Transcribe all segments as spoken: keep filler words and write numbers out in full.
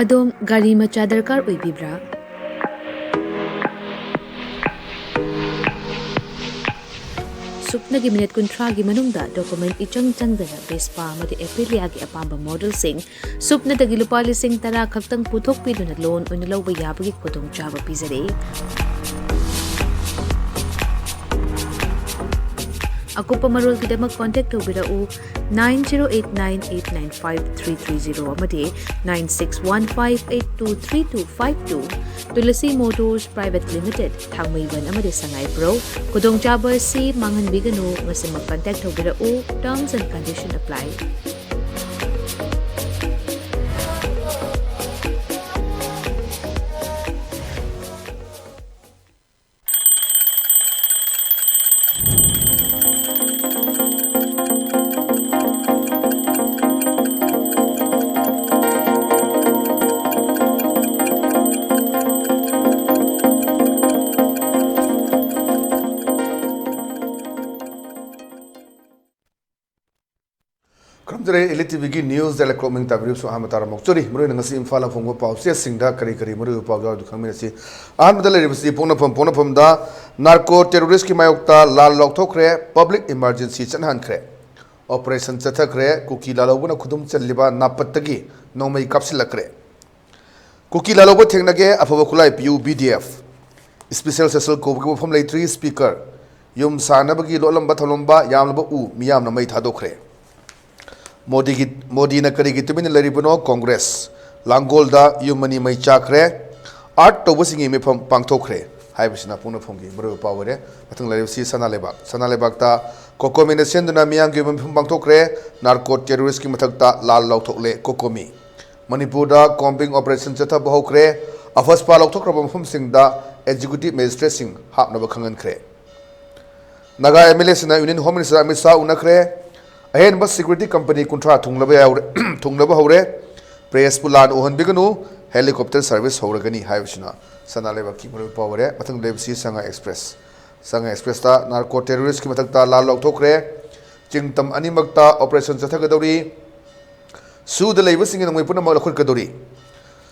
ꯑꯗꯣꯝ ꯒꯥꯔꯤ ꯃꯆꯥ ꯗꯔꯀꯥꯔ ꯑꯣꯏꯕꯤꯕ꯭ꯔꯥ? ꯁꯨꯞꯅꯒꯤ ꯃꯤꯅꯤꯠ ꯀꯨꯟꯊ꯭ꯔꯥꯒꯤ ꯃꯅꯨꯡꯗ ꯗꯣꯀꯨꯃꯦꯟꯠ ꯏꯆꯪ ꯆꯪꯗꯅ ꯚꯦꯁꯄꯥ ꯑꯃꯗꯤ ꯑꯦꯄꯤꯂꯤꯌꯥꯒꯤ ꯑꯄꯥꯝꯕ ꯃꯣꯗꯦꯜꯁꯤꯡ ꯁꯨꯞꯅꯗꯒꯤ ꯂꯨꯄꯥ ꯂꯤꯁꯤꯡ ꯇꯔꯥ ꯈꯛꯇꯪ ꯄꯨꯊꯣꯛꯄꯤꯗꯨꯅ ꯂꯣꯟ ꯑꯣꯏꯅ ꯂꯧꯕ ꯌꯥꯕꯒꯤ ꯈꯨꯗꯣꯡꯆꯥꯕ ꯄꯤꯖꯔꯤ꯫ ꯑꯀꯨꯞꯄ ꯃꯔꯣꯜꯒꯤꯗꯃꯛ ꯀꯣꯟꯇꯦꯛ ꯇꯧꯕꯤꯔꯛꯎ, nine zero eight nine eight nine five three three zero ꯑꯃꯗꯤ nine six one five eight two three two five two꯫ Tulsi motors private limited, ꯊꯥꯡꯃꯩꯕꯟ ꯑꯃꯗꯤ ꯁꯉꯥꯏꯄ꯭ꯔꯧ꯫ ꯈꯨꯗꯣꯡꯆꯥꯕ ꯑꯁꯤ ꯃꯥꯡꯍꯟꯕꯤꯒꯅꯨ꯫ ꯉꯁꯤꯃꯛ ꯀꯟꯇꯦꯛ ꯇꯧꯕꯤꯔꯛꯎ꯫ Terms and condition apply꯫ ꯈꯨꯔꯨꯝꯖꯔꯤ, ꯏꯂꯤꯠ ꯇꯤꯚꯤꯒꯤ ꯅ꯭ꯌꯨꯁ ꯗꯦꯂꯦꯛ ꯀ꯭ꯂꯣꯛ ꯃꯤꯡ ꯇꯥꯕꯤꯔꯤꯕꯁꯨ ꯑꯍꯥꯟꯕ ꯇꯥꯔꯝꯃꯛꯆꯔꯤ꯫ ꯃꯔꯨꯑꯣꯏꯅ ꯉꯁꯤ ꯏꯝꯐꯥꯜꯅ ꯐꯣꯡꯕ ꯄꯥꯎꯆꯦꯁꯤꯡꯗ ꯀꯔꯤ ꯀꯔꯤ ꯃꯔꯨꯑꯣꯏꯕ ꯄꯥꯎ ꯌꯥꯎꯔꯤꯕꯗꯨ ꯈꯪꯃꯤꯟꯅꯁꯤ꯫ ꯑꯍꯥꯟꯕꯗ ꯂꯩꯔꯤꯕꯁꯤ ꯄꯣꯛꯅꯐꯝ, ꯄꯣꯛꯅꯐꯝꯗ ꯅꯥꯔꯀꯣ ꯇꯦꯔꯣꯔꯤꯁꯀꯤ ꯃꯥꯌꯣꯛꯇ ꯂꯥꯟ ꯂꯥꯎꯊꯣꯛꯈ꯭ꯔꯦ, ꯄꯕ꯭ꯂꯤꯛ ꯏꯃꯔꯖꯦꯟꯁꯤ ꯆꯠꯅꯍꯟꯈ꯭ꯔꯦ꯫ ꯑꯣꯄꯔꯦꯁꯟ ꯆꯠꯊꯈ꯭ꯔꯦ, ꯀꯨꯀꯤ ꯂꯥꯜꯍꯧꯕꯅ ꯈꯨꯗꯨꯝ ꯆꯜꯂꯤꯕ ꯅꯥꯄꯠꯇꯒꯤ ꯅꯣꯡꯃꯩ ꯀꯥꯞꯁꯤꯜꯂꯛꯈ꯭ꯔꯦ꯫ ꯀꯨꯀꯤ ꯂꯥꯜꯍꯧꯕ ꯊꯦꯡꯅꯒꯦ, ꯑꯐꯕ ꯈꯨꯠꯂꯥꯏ ꯄꯤꯌꯨ, B D F. Special session ꯀꯧꯕꯒꯤ ꯃꯐꯝ ꯂꯩꯇ꯭ꯔꯤ, ꯁ꯭ꯄꯤꯀꯔ꯫ ꯌꯨꯝ ꯁꯥꯅꯕꯒꯤ ꯂꯣꯠꯂꯝꯕ ꯊꯝꯂꯝꯕ ꯌꯥꯝꯂꯕ ꯎ ꯃꯤꯌꯥꯝꯅ ꯃꯩ ꯊꯥꯗꯣꯛꯈ꯭ꯔꯦ꯫ ꯃꯣꯗꯤꯒꯤ, ꯃꯣꯗꯤꯅ ꯀꯔꯤꯒꯤ ꯇꯨꯃꯤꯟꯅ ꯂꯩꯔꯤꯕꯅꯣ? ꯀꯣꯡꯒ꯭ꯔꯦꯁ꯫ ꯂꯥꯡꯒꯣꯜꯗ ꯌꯨꯝ ꯑꯅꯤ ꯃꯩ ꯆꯥꯛꯈ꯭ꯔꯦ꯫ ꯑꯥꯔꯠ ꯇꯧꯕꯁꯤꯡꯒꯤ ꯃꯤꯐꯝ ꯄꯥꯡꯊꯣꯛꯈ꯭ꯔꯦ꯫ ꯍꯥꯏꯕꯁꯤꯅ ꯄꯣꯛꯅꯐꯝꯒꯤ ꯃꯔꯨꯑꯣꯏꯕ ꯄꯥꯎ ꯑꯣꯏꯔꯦ꯫ ꯃꯊꯪ ꯂꯩꯔꯤꯕꯁꯤ ꯁꯅꯥ ꯂꯩꯕꯥꯛ꯫ ꯁꯅꯥ ꯂꯩꯕꯥꯛꯇ ꯀꯣꯀꯣꯃꯤꯅ ꯁꯤꯟꯗꯨꯅ ꯃꯤꯌꯥꯝꯒꯤ ꯑꯣꯏꯕ ꯃꯤꯐꯝ ꯄꯥꯡꯊꯣꯛꯈ꯭ꯔꯦ꯫ ꯅꯥꯔꯀꯣ ꯇꯦꯔꯣꯔꯤꯁꯀꯤ ꯃꯊꯛꯇ ꯂꯥꯜ ꯂꯥꯎꯊꯣꯛꯂꯦ ꯀꯣꯀꯣꯃꯤ꯫ ꯃꯅꯤꯄꯨꯔꯗ ꯀꯣꯝꯕꯤꯡ ꯑꯣꯄꯔꯦꯁꯟ ꯆꯠꯊꯕ ꯍꯧꯈ꯭ꯔꯦ꯫ ꯑꯐꯁꯄꯥ ꯂꯧꯊꯣꯛꯈ꯭ꯔꯕ ꯃꯐꯝꯁꯤꯡꯗ ꯑꯦꯛꯖꯤꯀ꯭ꯌꯨꯇꯤꯚ ꯃꯦꯖꯤꯁꯇ꯭ꯔꯦꯠꯁꯤꯡ ꯍꯥꯞꯅꯕ ꯈꯪꯍꯟꯈ꯭ꯔꯦ꯫ ꯅꯥꯒꯥ ꯑꯦꯝ ꯑꯦꯜ ꯑꯦꯁꯤꯡꯅ union home minister Amit Shah ꯎꯅꯈ꯭ꯔꯦ꯫ ꯑꯍꯦꯟꯕ ꯁꯦꯀ꯭ꯌꯨꯔꯤꯇꯤ ꯀꯝꯄꯅꯤ ꯀꯨꯟꯊ꯭ꯔꯥ ꯊꯨꯡꯂꯕ ꯌꯥꯎꯔꯦ, ꯊꯨꯡꯂꯕ ꯍꯧꯔꯦ꯫ ꯄ꯭ꯔꯦꯁꯄꯨ ꯂꯥꯟ ꯎꯍꯟꯕꯤꯒꯅꯨ, ꯍꯦꯂꯤꯀꯣꯞꯇꯔ ꯁꯔꯚꯤꯁ ꯍꯧꯔꯒꯅꯤ ꯍꯥꯏꯕꯁꯤꯅ ꯁꯅꯥ ꯂꯩꯕꯥꯛꯀꯤ ꯃꯔꯨꯑꯣꯏꯕ ꯄꯥꯎ ꯑꯣꯏꯔꯦ꯫ ꯃꯊꯪꯗ ꯂꯩꯕꯁꯤ ꯁꯉꯥꯏ ꯑꯦꯛꯁꯄ꯭ꯔꯦꯁ꯫ ꯁꯉꯥꯏ ꯑꯦꯛꯁꯄ꯭ꯔꯦꯁꯇ ꯅꯥꯔꯀꯣ ꯇꯦꯔꯣꯔꯤꯁꯀꯤ ꯃꯊꯛꯇ ꯂꯥꯟ ꯂꯧꯊꯣꯛꯈ꯭ꯔꯦ꯫ ꯆꯤꯡꯇꯝ ꯑꯅꯤꯃꯛꯇ ꯑꯣꯄꯔꯦꯁꯟ ꯆꯠꯊꯒꯗꯧꯔꯤ꯫ ꯁꯨꯗ ꯂꯩꯕꯁꯤꯡꯒꯤ ꯅꯣꯡꯃꯩ ꯄꯨꯝꯅꯃꯛ ꯂꯧꯈꯠꯀꯗꯧꯔꯤ꯫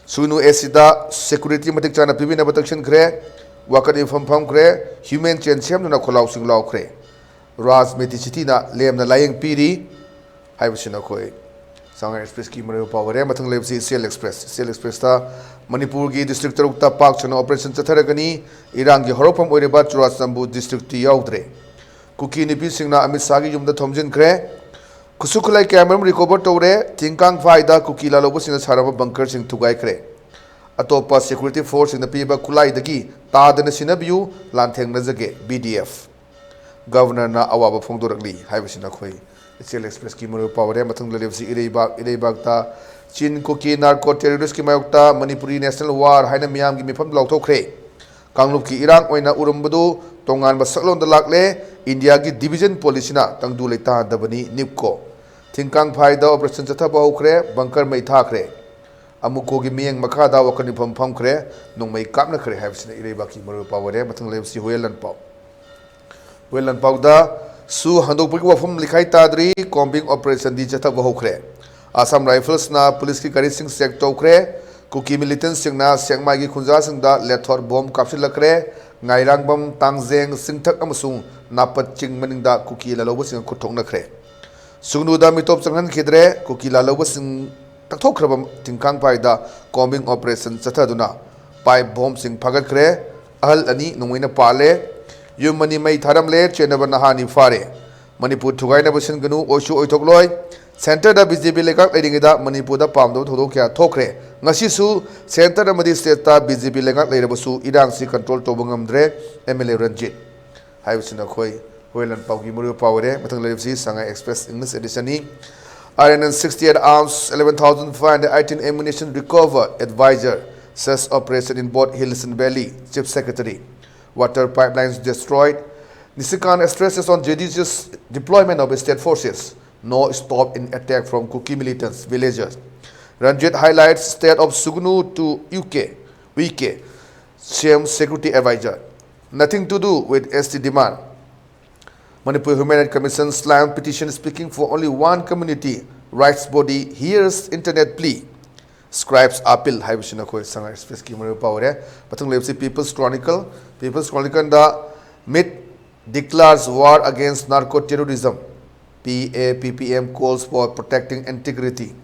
ꯁꯨꯒꯅꯨ ꯑꯦꯁꯤꯗ ꯁꯦꯀ꯭ꯌꯨꯔꯤꯇꯤ ꯃꯇꯤꯛ ꯆꯥꯅ ꯄꯤꯕꯤꯅꯕ ꯇꯛꯁꯤꯟꯈ꯭ꯔꯦ꯫ ꯋꯥꯀꯠ ꯃꯤꯐꯝ ꯐꯝꯈ꯭ꯔꯦ꯫ ꯍ꯭ꯌꯨꯃꯦꯟ ꯆꯦꯟ ꯁꯦꯝꯗꯨꯅ ꯈꯣꯜꯂꯥꯎꯁꯤꯡ ꯂꯥꯎꯈ꯭ꯔꯦ꯫ ꯔꯥꯖ ꯃꯦꯇꯤ ꯁꯤꯇꯤꯅ ꯂꯦꯝꯅ ꯂꯥꯏꯌꯦꯡ ꯄꯤꯔꯤ ꯍꯥꯏꯕꯁꯤꯅ ꯑꯩꯈꯣꯏ ꯆꯥꯡꯉꯥꯏ ꯑꯦꯛꯁꯄ꯭ꯔꯦꯁꯀꯤ ꯃꯔꯨꯑꯣꯏꯕ ꯄꯥꯎ ꯑꯣꯏꯔꯦ꯫ ꯃꯊꯪ ꯂꯩꯕꯁꯤ ꯏꯆꯦꯜ ꯑꯦꯛꯁꯄ꯭ꯔꯦꯁ꯫ ꯏꯆꯦꯜ ꯑꯦꯛꯁꯄ꯭ꯔꯦꯁꯇ ꯃꯅꯤꯄꯨꯔꯒꯤ ꯗꯤꯁꯇ꯭ꯔꯤꯛ ꯇꯔꯨꯛꯇ ꯄꯥꯛ ꯁꯟꯅ ꯑꯣꯄꯔꯦꯁꯟ ꯆꯠꯊꯔꯒꯅꯤ꯫ ꯏꯔꯥꯡꯒꯤ ꯍꯧꯔꯛꯐꯝ ꯑꯣꯏꯔꯤꯕ ꯆꯨꯔꯥꯆꯥꯟꯄꯨꯔ ꯗꯤꯁꯇ꯭ꯔꯤꯛꯇꯤ ꯌꯥꯎꯗ꯭ꯔꯦ꯫ ꯀꯨꯀꯤ ꯅꯨꯄꯤꯁꯤꯡꯅ ꯑꯃꯤꯠ ꯁꯥꯍꯒꯤ ꯌꯨꯝꯗ ꯊꯣꯝꯖꯤꯟꯈ꯭ꯔꯦ꯫ ꯈꯨꯠꯁꯨ ꯈꯨꯠꯂꯥꯏ ꯀꯌꯥꯃꯔꯨꯝ ꯔꯤꯀꯣꯚꯔ ꯇꯧꯔꯦ꯫ ꯊꯤꯡꯀꯥꯡ ꯐꯥꯏꯗ ꯀꯨꯀꯤ ꯂꯥꯜꯍꯧꯕꯁꯤꯡꯅ ꯁꯥꯔꯝꯕ ꯕꯪꯀꯔꯁꯤꯡ ꯊꯨꯒꯥꯏꯈ꯭ꯔꯦ꯫ ꯑꯇꯣꯞꯄ ꯁꯦꯀ꯭ꯌꯨꯔꯤꯇꯤ ꯐꯣꯔꯁꯁꯤꯡꯅ ꯄꯤꯕ ꯈꯨꯠꯂꯥꯏꯗꯒꯤ ꯇꯥꯗꯅ ꯁꯤꯟꯅꯕꯤꯌꯨ, ꯂꯥꯟꯊꯦꯡꯅꯖꯒꯦ ꯕꯤ ꯗꯤ ꯑꯦꯐ꯫ ꯒꯕꯔꯅꯔꯅ ꯑꯋꯥꯕ ꯐꯣꯡꯗꯣꯔꯛꯂꯤ ꯍꯥꯏꯕꯁꯤꯅ ꯑꯩꯈꯣꯏ ꯏꯆꯦꯜ ꯑꯦꯛꯁꯄ꯭ꯔꯦꯁꯀꯤ ꯃꯔꯨꯑꯣꯏꯕ ꯄꯥꯎ ꯑꯣꯏꯔꯦ꯫ ꯃꯊꯪꯗ ꯂꯩꯕꯁꯤ ꯏꯔꯩꯕꯥꯛ꯫ ꯏꯔꯩꯕꯥꯛꯇ ꯆꯤꯟ ꯀꯨꯀꯤ ꯅꯥꯔꯀꯣ ꯇꯦꯔꯣꯔꯤꯁ꯭ꯠꯀꯤ ꯃꯥꯌꯣꯛꯇ ꯃꯅꯤꯄꯨꯔꯤ ꯅꯦꯁꯅꯦꯜ ꯋꯥꯔ ꯍꯥꯏꯅ ꯃꯤꯌꯥꯝꯒꯤ ꯃꯤꯐꯝ ꯂꯥꯎꯊꯣꯛꯈ꯭ꯔꯦ꯫ ꯀꯥꯡꯂꯨꯞꯀꯤ ꯏꯔꯥꯡ ꯑꯣꯏꯅ ꯎꯔꯝꯕꯗꯨ ꯇꯣꯉꯥꯟꯕ ꯁꯛꯂꯣꯟꯗ ꯂꯥꯛꯂꯦ꯫ ꯏꯟꯗꯤꯌꯥꯒꯤ ꯗꯤꯚꯤꯖꯟ ꯄꯣꯂꯤꯁꯤꯅ ꯇꯪꯗꯨ ꯂꯩꯇꯥꯗꯕꯅꯤ, ꯅꯤꯞꯀꯣ꯫ ꯊꯤꯡꯀꯥꯡ ꯐꯥꯏꯗ ꯑꯣꯄꯔꯦꯁꯟ ꯆꯠꯊꯕ ꯍꯧꯈ꯭ꯔꯦ꯫ ꯕꯪꯀꯔ ꯃꯩ ꯊꯥꯈ꯭ꯔꯦ꯫ ꯑꯃꯨꯀꯣꯒꯤ ꯃꯤꯠꯌꯦꯡ ꯃꯈꯥꯗ ꯋꯥꯀꯠ ꯃꯤꯐꯝ ꯐꯝꯈ꯭ꯔꯦ꯫ ꯅꯣꯡꯃꯩ ꯀꯥꯞꯅꯈ꯭ꯔꯦ ꯍꯥꯏꯕꯁꯤꯅ ꯏꯔꯩꯕꯥꯛꯀꯤ ꯃꯔꯨꯑꯣꯏꯕ ꯄꯥꯎ ꯑꯣꯏꯔꯦ꯫ ꯃꯊꯪ ꯂꯩꯕꯁꯤ ꯍꯨꯌꯦꯟ ꯂꯥꯟꯄꯥꯎ꯫ ꯍꯨꯌꯦꯟ ꯂꯥꯟꯄꯥꯎꯗ ꯁꯨ ꯍꯟꯗꯣꯛꯄꯒꯤ ꯋꯥꯐꯝ ꯂꯩꯈꯥꯏ ꯇꯥꯗ꯭ꯔꯤ꯫ ꯀꯣꯝꯕꯤꯡ ꯑꯣꯄꯔꯦꯁꯟꯗꯤ ꯆꯠꯊꯕ ꯍꯧꯈ꯭ꯔꯦ꯫ ꯑꯁꯥꯝ ꯔꯥꯏꯐꯜꯁꯅ ꯄꯨꯂꯤꯁꯀꯤ ꯒꯥꯔꯤꯁꯤꯡ ꯆꯦꯛ ꯇꯧꯈ꯭ꯔꯦ꯫ ꯀꯨꯀꯤ ꯃꯤꯂꯤꯇꯦꯟꯁꯤꯡꯅ ꯁꯦꯛꯃꯥꯏꯒꯤ ꯈꯨꯟꯖꯥꯁꯤꯡꯗ ꯂꯦꯊꯣꯔ ꯕꯣꯝ ꯀꯥꯞꯁꯤꯜꯂꯛꯈ꯭ꯔꯦ꯫ ꯉꯥꯏꯔꯥꯡꯕꯝ, ꯇꯥꯡꯖꯦꯡ, ꯆꯤꯡꯊꯛ ꯑꯃꯁꯨꯡ ꯅꯥꯄꯠ ꯆꯤꯡ ꯃꯅꯤꯡꯗ ꯀꯨꯀꯤ ꯂꯥꯜꯍꯧꯕꯁꯤꯡꯅ ꯈꯨꯠ ꯊꯣꯛꯅꯈ꯭ꯔꯦ꯫ ꯁꯨꯒꯅꯨꯗ ꯃꯤꯇꯣꯞ ꯆꯪꯍꯟꯈꯤꯗ꯭ꯔꯦ꯫ ꯀꯨꯀꯤ ꯂꯥꯜꯍꯧꯕꯁꯤꯡ ꯇꯛꯊꯣꯛꯈ꯭ꯔꯕ ꯊꯤꯡꯀꯥꯡ ꯐꯥꯏꯗ ꯀꯣꯝꯕꯤꯡ ꯑꯣꯄꯔꯦꯁꯟ ꯆꯠꯊꯗꯨꯅ ꯄꯥꯏꯞ ꯕꯣꯝꯁꯤꯡ ꯐꯥꯒꯠꯈ꯭ꯔꯦ꯫ ꯑꯍꯜ ꯑꯅꯤ ꯅꯣꯡꯃꯩꯅ ꯄꯥꯜꯂꯦ꯫ ꯌꯨꯝ ꯑꯅꯤ ꯃꯩ ꯊꯥꯔꯝꯂꯦ꯫ ꯆꯦꯟꯅꯕ ꯅꯍꯥ ꯑꯅꯤ ꯐꯥꯔꯦ꯫ ꯃꯅꯤꯄꯨꯔ ꯊꯨꯒꯥꯏꯅꯕ ꯁꯤꯟꯒꯅꯨ, ꯑꯣꯏꯁꯨ ꯑꯣꯏꯊꯣꯛꯂꯣꯏ꯫ ꯁꯦꯟꯇꯔꯗ ꯕꯤ ꯖꯦ ꯄꯤ ꯂꯩꯉꯥꯛ ꯂꯩꯔꯤꯉꯩꯗ ꯃꯅꯤꯄꯨꯔꯗ ꯄꯥꯝꯗꯕ ꯊꯧꯗꯣꯛ ꯀꯌꯥ ꯊꯣꯛꯈ꯭ꯔꯦ꯫ ꯉꯁꯤꯁꯨ ꯁꯦꯟꯇꯔ ꯑꯃꯗꯤ ꯁ꯭ꯇꯦꯠꯇ ꯕꯤ ꯖꯦ ꯄꯤ ꯂꯩꯉꯥꯛ ꯂꯩꯔꯕꯁꯨ ꯏꯔꯥꯡꯁꯤ ꯀꯟꯇ꯭ꯔꯣꯜ ꯇꯧꯕ ꯉꯝꯗ꯭ꯔꯦ, ꯑꯦꯝ ꯑꯦꯜ ꯑꯦ ꯔꯟꯖꯤꯠ꯫ ꯍꯥꯏꯕꯁꯤꯅ ꯑꯩꯈꯣꯏ ꯍꯨꯌꯦꯟ ꯂꯥꯟꯄꯥꯎꯒꯤ ꯃꯔꯨꯑꯣꯏꯕ ꯄꯥꯎ ꯑꯣꯏꯔꯦ꯫ ꯃꯊꯪ ꯂꯩꯔꯤꯕꯁꯤ ꯁꯉꯥꯏ ꯑꯦꯛꯁꯄ꯭ꯔꯦꯁ ꯏꯪꯂꯤꯁ ꯑꯦꯗꯤꯁꯟꯅꯤ꯫ R N N sixty-eight arms, eleven thousand five hundred eighteen ammunition recover, advisor says operation in both hills and valley, Chief Secretary. Water pipelines destroyed. Nishikant stresses on judicious deployment of state forces. No stop in attack from Kuki militants, villagers. Ranjit highlights state of Sugnu to U K, V K, C M security advisor. Nothing to do with S T demand. Manipur Human Rights Commission slammed petition speaking for only one community rights body hears internet plea. Scribes Appeal ꯍꯥꯏꯕꯁꯤꯅ ꯑꯩꯈꯣꯏ ꯁꯉꯥꯏ ꯑꯦꯛꯁꯄ꯭ꯔꯦꯁꯀꯤ ꯃꯔꯨꯑꯣꯏꯕ ꯄꯥꯎ ꯑꯣꯏꯔꯦ꯫ ꯃꯊꯪ ꯂꯩꯕꯁꯤ People's Chronicle꯫ People's Chronicleꯗ MIT declares war against narco terrorism, P A P P M calls for protecting integrity.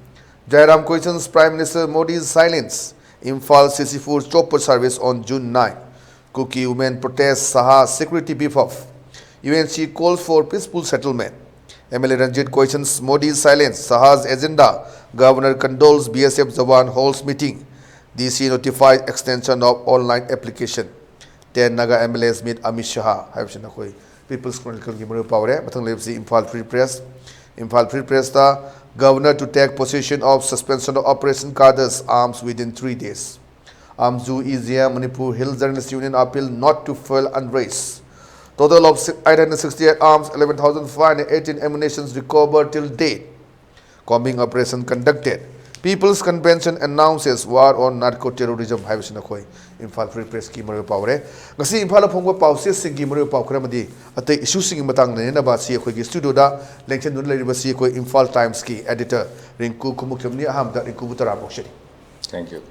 Jairam questions Prime Minister Modi's silence. Imphal C C four chopper service on June nine. Kuki women protest Saha security beef off. U N C calls for peaceful settlement. M L A Ranjit questions Modi's silence, Saha's agenda. Governor condoles B S F Jawan holds meeting. D C notifies extension of online application. Ten Naga M L As meet Amit Shah ꯍꯥꯏꯕꯁꯤꯅ ꯑꯩꯈꯣꯏ People's Chronicleꯒꯤ ꯃꯔꯨꯑꯣꯏꯕ ꯄꯥꯎꯔꯦ꯫ ꯃꯊꯪ ꯂꯩꯕꯁꯤ Imphal Free Press꯫ Imphal Free Pressꯇ Governor to take possession of suspension of operation cadres arms within three days. Amzu E J M Manipur Hill Journalist Union appeal not to fuel unrest. Total of eight hundred sixty-eight arms, eleven thousand five hundred eighteen ammunitions recovered till date. Combing operation conducted. People's Convention announces war on narco terrorism ꯍꯥꯏꯕꯁꯤꯅ ꯑꯩꯈꯣꯏ Imphal Free Pressꯀꯤ ꯃꯔꯨꯑꯣꯏꯕ ꯄꯥꯎꯔꯦ꯫ ꯉꯁꯤ ꯏꯝꯐꯥꯜꯗ ꯐꯣꯡꯕ ꯄꯥꯎꯆꯦꯁꯤꯡꯒꯤ ꯃꯔꯨꯑꯣꯏꯕ ꯄꯥꯎ ꯈꯔ ꯑꯃꯗꯤ ꯑꯇꯩ ꯏꯁꯨꯁꯤꯡꯒꯤ ꯃꯇꯥꯡꯗ ꯅꯩꯅꯅꯕ ꯑꯁꯤ ꯑꯩꯈꯣꯏꯒꯤ ꯁ꯭ꯇꯨꯗꯤꯑꯣꯗ ꯂꯦꯡꯁꯤꯟꯗꯨꯅ ꯂꯩꯔꯤꯕꯁꯤ ꯑꯩꯈꯣꯏ ꯏꯝꯐꯥꯜ ꯇꯥꯏꯝꯁꯀꯤ ꯑꯦꯗꯤꯇꯔ ꯔꯤꯡꯀꯨ ꯈꯨꯃꯨꯈꯤꯕꯝꯅꯤ꯫ ꯑꯍꯥꯟꯕꯗ ꯔꯤꯡꯀꯨꯕꯨ ꯇꯔꯥꯝꯅ ꯑꯣꯛꯆꯔꯤ꯫ Thank you.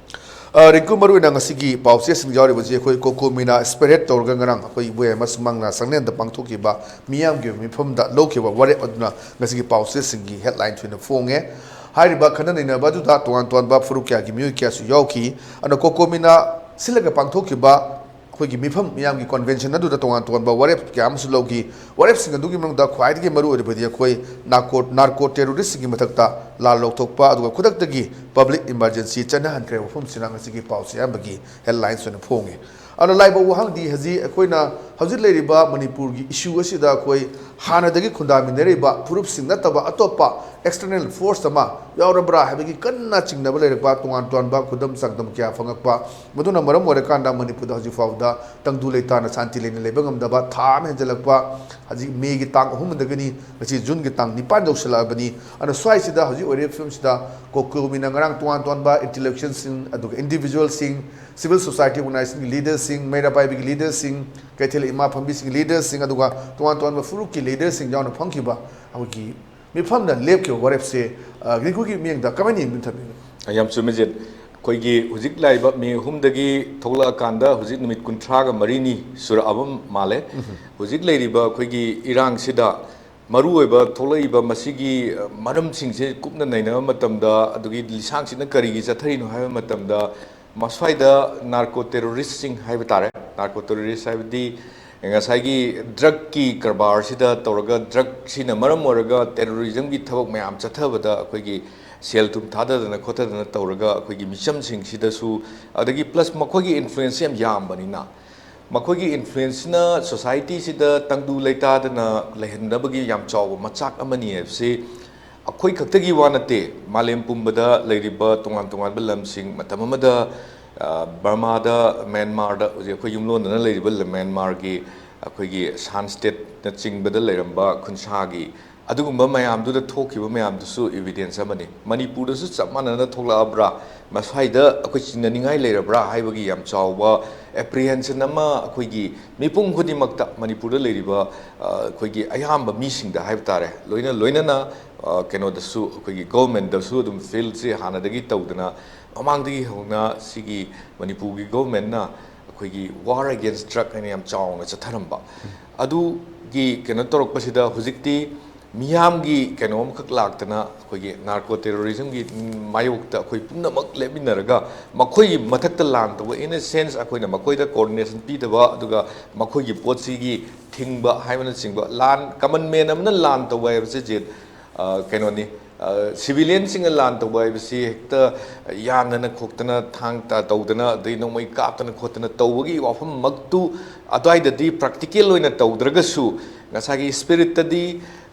ꯑ, ꯔꯤꯡꯀꯨ, ꯃꯔꯨꯑꯣꯏꯅ ꯉꯁꯤꯒꯤ ꯄꯥꯎꯆꯦꯁꯤꯡ ꯌꯥꯎꯔꯤꯕꯁꯤ ꯑꯩꯈꯣꯏ ꯀꯣꯀꯣꯃꯤꯅ ꯁ꯭ꯄꯤꯔꯤꯠ ꯇꯧꯔꯒ ꯉꯔꯥꯡ ꯑꯩꯈꯣꯏ ꯏꯕꯣꯌꯥꯏꯃ ꯁꯨꯃꯥꯡ ꯂꯤꯂꯥ ꯁꯪꯂꯦꯟꯗ ꯄꯥꯡꯊꯣꯛꯈꯤꯕ ꯃꯤꯌꯥꯝꯒꯤ ꯃꯤꯐꯝꯗ ꯂꯧꯈꯤꯕ ꯋꯥꯔꯦꯞ ꯑꯗꯨꯅ ꯉꯁꯤꯒꯤ ꯄꯥꯎꯆꯦꯁꯤꯡꯒꯤ ꯍꯦꯗꯂꯥꯏꯟꯁ ꯑꯣꯏꯅ ꯐꯣꯡꯉꯦ꯫ ꯍꯥꯏꯔꯤꯕ ꯈꯟꯅ ꯅꯩꯅꯕ ꯑꯗꯨꯗ ꯇꯣꯉꯥꯟ ꯇꯣꯉꯥꯟꯕ ꯐꯨꯔꯨꯞ ꯀꯌꯥꯒꯤ ꯃꯤꯑꯣꯏ ꯀꯌꯥꯁꯨ ꯌꯥꯎꯈꯤ꯫ ꯑꯗꯨꯅ ꯀꯣꯀꯣꯃꯤꯅ ꯁꯤꯜꯂꯒ ꯄꯥꯡꯊꯣꯛꯈꯤꯕ ꯑꯩꯈꯣꯏꯒꯤ ꯃꯤꯐꯝ ꯃꯤꯌꯥꯝꯒꯤ ꯀꯣꯟꯚꯦꯟꯁꯟ ꯑꯗꯨꯗ ꯇꯣꯉꯥꯟ ꯇꯣꯉꯥꯟꯕ ꯋꯥꯔꯦꯞ ꯀꯌꯥ ꯑꯃꯁꯨ ꯂꯧꯈꯤ꯫ ꯋꯥꯔꯦꯞꯁꯤꯡ ꯑꯗꯨꯒꯤ ꯃꯅꯨꯡꯗ ꯈ꯭ꯋꯥꯏꯗꯒꯤ ꯃꯔꯨ ꯑꯣꯏꯔꯤꯕꯗꯤ ꯑꯩꯈꯣꯏ ꯅꯥꯔꯀꯣ ꯅꯥꯔꯀꯣ ꯇꯦꯔꯣꯔꯤꯁꯁꯤꯡꯒꯤ ꯃꯊꯛꯇ ꯂꯥꯜ ꯂꯧꯊꯣꯛꯄ, ꯑꯗꯨꯒ ꯈꯨꯗꯛꯇꯒꯤ ꯄꯕ꯭ꯂꯤꯛ ꯏꯃꯔꯖꯦꯟꯁꯤ ꯆꯠꯅꯍꯟꯈ꯭ꯔꯦ ꯋꯥꯐꯝꯁꯤꯅ ꯉꯁꯤꯒꯤ ꯄꯥꯎꯁꯦ ꯑꯌꯥꯝꯕꯒꯤ ꯍꯦꯗꯂꯥꯏꯟꯁ ꯑꯣꯏꯅ ꯐꯣꯡꯉꯦ꯫ ꯑꯗꯣ ꯂꯥꯏꯕꯛ ꯋꯥꯍꯪꯗꯤ ꯍꯧꯖꯤꯛ ꯑꯩꯈꯣꯏꯅ ꯍꯧꯖꯤꯛ ꯂꯩꯔꯤꯕ ꯃꯅꯤꯄꯨꯔꯒꯤ ꯏꯁꯨ ꯑꯁꯤꯗ ꯑꯩꯈꯣꯏ ꯍꯥꯟꯅꯗꯒꯤ ꯈꯨꯟꯗꯥꯃꯤꯟꯅꯔꯤꯕ ꯐꯨꯔꯨꯞꯁꯤꯡ ꯅꯠꯇꯕ ꯑꯇꯣꯞꯄ ꯑꯦꯛꯁꯇꯔꯅꯦꯜ ꯐꯣꯔꯁ ꯑꯃ ꯌꯥꯎꯔꯕ꯭ꯔꯥ ꯍꯥꯏꯕꯒꯤ ꯀꯟꯅ ꯆꯤꯡꯅꯕ ꯂꯩꯔꯛꯄ, ꯇꯣꯉꯥꯟ ꯇꯣꯉꯥꯟꯕ ꯈꯨꯗꯝ ꯆꯥꯡꯗꯝ ꯀꯌꯥ ꯐꯪꯉꯛꯄ, ꯃꯗꯨꯅ ꯃꯔꯝ ꯑꯣꯏꯔꯀꯥꯟꯗ ꯃꯅꯤꯄꯨꯔꯗ ꯍꯧꯖꯤꯛ ꯐꯥꯎꯕꯗ ꯇꯪꯗꯨ ꯂꯩꯇꯥꯅ ꯁꯥꯟꯇꯤ ꯂꯩꯅ ꯂꯩꯕ ꯉꯝꯗꯕ ꯊꯥ ꯑꯃ ꯍꯦꯟꯖꯜꯂꯛꯄ, ꯍꯧꯖꯤꯛ ꯃꯦꯒꯤ ꯇꯥꯡ ꯑꯍꯨꯝꯗꯒꯤꯅꯤ, ꯉꯁꯤ ꯖꯨꯟꯒꯤ ꯇꯥꯡ ꯅꯤꯄꯥꯟ ꯌꯧꯁꯤꯜꯂꯛꯑꯕꯅꯤ꯫ ꯑꯗꯨꯅ ꯁ꯭ꯋꯥꯏꯁꯤꯗ ꯍꯧꯖꯤꯛ ꯑꯣꯏꯔꯤꯕ ꯐꯤꯕꯝꯁꯤꯗ ꯀꯣꯀꯣꯃꯤꯅ ꯉꯔꯥꯡ ꯇꯣꯉꯥꯟ ꯇꯣꯉꯥꯟꯕ ꯏꯟꯇꯦꯂꯦꯛꯆꯨꯋꯦꯜꯁꯤꯡ, ꯑꯗꯨꯒ ꯏꯟꯗꯤꯚꯤꯖꯨꯋꯦꯜꯁꯤꯡ, ꯁꯤꯚꯤꯜ ꯁꯣꯁꯥꯏꯇꯤ ꯑꯣꯔꯒꯅꯥꯏꯖꯦꯁꯟꯒꯤ ꯂꯤꯗꯔꯁꯤꯡ, ꯃꯩꯔꯥ ꯄꯥꯏꯕꯤꯒꯤ ꯂꯤꯗꯔꯁꯤꯡ, ꯀꯩꯊꯦꯜ ꯏꯃꯥ ꯐꯝꯕꯤꯁꯤꯡꯒꯤ ꯂꯤꯗꯔꯁꯤꯡ, ꯑꯗꯨꯒ ꯇꯣꯉꯥꯟ ꯇꯣꯉꯥꯟꯕ ꯐꯨꯔꯨꯞꯀꯤ ꯂꯤꯗꯔꯁꯤꯡ ꯌꯥꯎꯅ ꯐꯝꯈꯤꯕ ꯑꯩꯈꯣꯏꯒꯤ ꯃꯤꯐꯝꯅ ꯂꯦꯞꯈꯤꯕ ꯋꯥꯔꯦꯞꯁꯦ, ꯑ, ꯔꯤꯡꯀꯨꯒꯤ ꯃꯤꯠꯌꯦꯡꯗ ꯀꯃꯥꯏꯅ ꯌꯦꯡꯕꯤꯕ ꯊꯝꯕꯤꯕꯅꯣ? ꯌꯥꯝ ꯆꯨꯝꯃꯦ, ꯖꯦꯠ꯫ ꯑꯩꯈꯣꯏꯒꯤ ꯍꯧꯖꯤꯛ ꯂꯥꯛꯏꯕ ꯃꯦ ꯑꯍꯨꯝꯗꯒꯤ ꯊꯣꯛꯂꯛꯑꯀꯥꯟꯗ ꯍꯧꯖꯤꯛ ꯅꯨꯃꯤꯠ ꯀꯨꯟꯊ꯭ꯔꯥꯒ ꯃꯔꯤꯅꯤ ꯁꯨꯔꯛꯑꯕ ꯃꯥꯜꯂꯦ꯫ ꯍꯧꯖꯤꯛ ꯂꯩꯔꯤꯕ ꯑꯩꯈꯣꯏꯒꯤ ꯏꯔꯥꯡꯁꯤꯗ ꯃꯔꯨꯑꯣꯏꯕ ꯊꯣꯛꯂꯛꯏꯕ ꯃꯁꯤꯒꯤ, ꯑ, ꯃꯔꯝꯁꯤꯡꯁꯦ ꯀꯨꯞꯅ ꯅꯩꯅꯕ ꯃꯇꯝꯗ, ꯑꯗꯨꯒꯤ ꯂꯤꯁꯥꯡꯁꯤꯠꯅ ꯀꯔꯤꯒꯤ ꯆꯠꯊꯔꯤꯅꯣ ꯍꯥꯏꯕ ꯃꯇꯝꯗ, ꯃꯁ꯭ꯋꯥꯏꯗ ꯅꯥꯔꯀꯣ ꯇꯦꯔꯣꯔꯤꯁꯁꯤꯡ ꯍꯥꯏꯕ ꯇꯥꯔꯦ꯫ ꯅꯥꯔꯀꯣ ꯇꯦꯔꯣꯔꯤꯁ ꯍꯥꯏꯕꯗꯤ ꯉꯁꯥꯏꯒꯤ ꯗ꯭ꯔꯒꯀꯤ ꯀꯔꯕꯥꯔꯁꯤꯗ ꯇꯧꯔꯒ, ꯗ꯭ꯔꯒꯁꯤꯅ ꯃꯔꯝ ꯑꯣꯏꯔꯒ ꯇꯦꯔꯣꯔꯤꯖꯝꯒꯤ ꯊꯕꯛ ꯃꯌꯥꯝ ꯆꯠꯊꯕꯗ ꯑꯩꯈꯣꯏꯒꯤ ꯁꯦꯜ ꯊꯨꯝ ꯊꯥꯗꯗꯅ ꯈꯣꯠꯊꯗꯅ ꯇꯧꯔꯒ ꯑꯩꯈꯣꯏꯒꯤ ꯃꯤꯆꯝꯁꯤꯡꯁꯤꯗꯁꯨ, ꯑꯗꯒꯤ ꯄ꯭ꯂꯁ ꯃꯈꯣꯏꯒꯤ ꯏꯟꯐ꯭ꯂꯨꯌꯦꯟꯁꯁꯤ ꯌꯥꯝ ꯌꯥꯝꯕꯅꯤꯅ, ꯃꯈꯣꯏꯒꯤ ꯏꯟꯐ꯭ꯂꯨꯌꯦꯟꯁꯁꯤꯅ ꯁꯣꯁꯥꯏꯇꯤꯁꯤꯗ ꯇꯪꯗꯨ ꯂꯩꯇꯥꯗꯅ ꯂꯩꯍꯟꯅꯕꯒꯤ ꯌꯥꯝ ꯆꯥꯎꯕ ꯃꯆꯥꯛ ꯑꯃꯅꯤ ꯍꯥꯏꯕꯁꯤ ꯑꯩꯈꯣꯏ ꯈꯛꯇꯒꯤ ꯋꯥ ꯅꯠꯇꯦ꯫ ꯃꯥꯂꯦꯝ ꯄꯨꯝꯕꯗ ꯂꯩꯔꯤꯕ ꯇꯣꯉꯥꯟ ꯇꯣꯉꯥꯟꯕ ꯂꯝꯁꯤꯡ, ꯃꯇꯝ ꯑꯃꯗ, ꯑ, ꯕꯔꯃꯥꯗ, ꯃ꯭ꯌꯥꯟꯃꯥꯔꯗ, ꯍꯧꯖꯤꯛ ꯑꯩꯈꯣꯏ ꯌꯨꯝꯂꯣꯟꯅꯅ ꯂꯩꯔꯤꯕ ꯂ-, ꯃ꯭ꯌꯥꯟꯃꯥꯔꯒꯤ ꯑꯩꯈꯣꯏꯒꯤ ꯁꯥꯟ ꯁ꯭ꯇꯦꯠꯅꯆꯤꯡꯕꯗ ꯂꯩꯔꯝꯕ ꯈꯨꯟꯁꯥꯒꯤ ꯑꯗꯨꯒꯨꯝꯕ ꯃꯌꯥꯝꯗꯨꯗ ꯊꯣꯛꯈꯤꯕ ꯃꯌꯥꯝꯗꯨꯁꯨ ꯏꯕꯤꯗꯦꯟꯁ ꯑꯃꯅꯤ꯫ ꯃꯅꯤꯄꯨꯔꯗꯁꯨ ꯆꯞ ꯃꯥꯟꯅꯅ ꯊꯣꯛꯂꯛꯑꯕ꯭ꯔꯥ, ꯃꯁ꯭ꯋꯥꯏꯗ ꯑꯩꯈꯣꯏ ꯆꯤꯡꯅꯅꯤꯡꯉꯥꯏ ꯂꯩꯔꯕ꯭ꯔꯥ ꯍꯥꯏꯕꯒꯤ ꯌꯥꯝ ꯆꯥꯎꯕ ꯑꯦꯄ꯭ꯔꯤꯍꯦꯟꯁꯟ ꯑꯃ ꯑꯩꯈꯣꯏꯒꯤ ꯃꯤꯄꯨꯝ ꯈꯨꯗꯤꯡꯃꯛꯇ, ꯃꯅꯤꯄꯨꯔꯗ ꯂꯩꯔꯤꯕ, ꯑ, ꯑꯩꯈꯣꯏꯒꯤ ꯑꯌꯥꯝꯕ ꯃꯤꯁꯤꯡꯗ ꯍꯥꯏꯕ ꯇꯥꯔꯦ, ꯂꯣꯏꯅ ꯂꯣꯏꯅꯅ, ꯑ, ꯀꯩꯅꯣꯗꯁꯨ, ꯑꯩꯈꯣꯏꯒꯤ ꯒꯣꯚꯔꯟꯃꯦꯟꯠꯇꯁꯨ ꯑꯗꯨꯝ ꯐꯤꯜꯁꯦ ꯍꯥꯟꯅꯗꯒꯤ ꯇꯧꯗꯅ, ꯃꯃꯥꯡꯗꯒꯤ ꯍꯧꯅ ꯁꯤꯒꯤ ꯃꯅꯤꯄꯨꯔꯒꯤ ꯒꯣꯚꯔꯟꯃꯦꯟꯠꯅ ꯑꯩꯈꯣꯏꯒꯤ war against drug ꯍꯥꯏꯅ ꯌꯥꯝ ꯆꯥꯎꯅ ꯆꯠꯊꯔꯝꯕ꯫ ꯑꯗꯨꯒꯤ ꯀꯩꯅꯣ ꯇꯧꯔꯛꯄꯁꯤꯗ ꯍꯧꯖꯤꯛꯇꯤ ꯃꯤꯌꯥꯝꯒꯤ ꯀꯩꯅꯣ ꯑꯃꯈꯛ ꯂꯥꯛꯇꯅ, ꯑꯩꯈꯣꯏꯒꯤ ꯅꯥꯔꯀꯣ ꯇꯦꯔꯣꯔꯤꯖꯝꯒꯤ ꯃꯥꯌꯣꯛꯇ ꯑꯩꯈꯣꯏ ꯄꯨꯝꯅꯃꯛ ꯂꯦꯞꯃꯤꯟꯅꯔꯒ ꯃꯈꯣꯏꯒꯤ ꯃꯊꯛꯇ ꯂꯥꯟ ꯇꯧꯕ, in a sense, ꯑꯩꯈꯣꯏꯅ ꯃꯈꯣꯏꯗ ꯀꯣꯑꯣꯔꯗꯤꯅꯦꯁꯟ ꯄꯤꯗꯕ, ꯑꯗꯨꯒ ꯃꯈꯣꯏꯒꯤ ꯄꯣꯠꯁꯤꯒꯤ ꯊꯤꯡꯕ ꯍꯥꯏꯕꯅꯆꯤꯡꯕ, ꯂꯥꯟ, ꯀꯃꯟ ꯃꯦꯟ ꯑꯃꯅ ꯂꯥꯟ ꯇꯧꯕ ꯍꯥꯏꯕꯁꯦ, ꯖꯦꯠ, ꯑ, ꯀꯩꯅꯣꯅꯤ, ꯑ, ꯁꯤꯚꯤꯂꯤꯌꯟꯁꯤꯡꯅ ꯂꯥꯟ ꯇꯧꯕ ꯍꯥꯏꯕꯁꯤ ꯍꯦꯛꯇ ꯌꯥꯟꯗꯅ ꯈꯣꯛꯇꯅ, ꯊꯥꯡ ꯇ-, ꯇꯧꯗꯅ, ꯑꯗꯩ ꯅꯣꯡꯃꯩ ꯀꯥꯞꯇꯅ ꯈꯣꯠꯇꯅ ꯇꯧꯕꯒꯤ ꯋꯥꯐꯝꯃꯛꯇꯨ ꯑꯗ꯭ꯋꯥꯏꯗꯗꯤ ꯄ꯭ꯔꯦꯛꯇꯤꯀꯦꯜ ꯑꯣꯏꯅ ꯇꯧꯗ꯭ꯔꯒꯁꯨ, ꯉꯁꯥꯏꯒꯤ ꯁ꯭ꯄꯤꯔꯤꯠꯇꯗꯤ,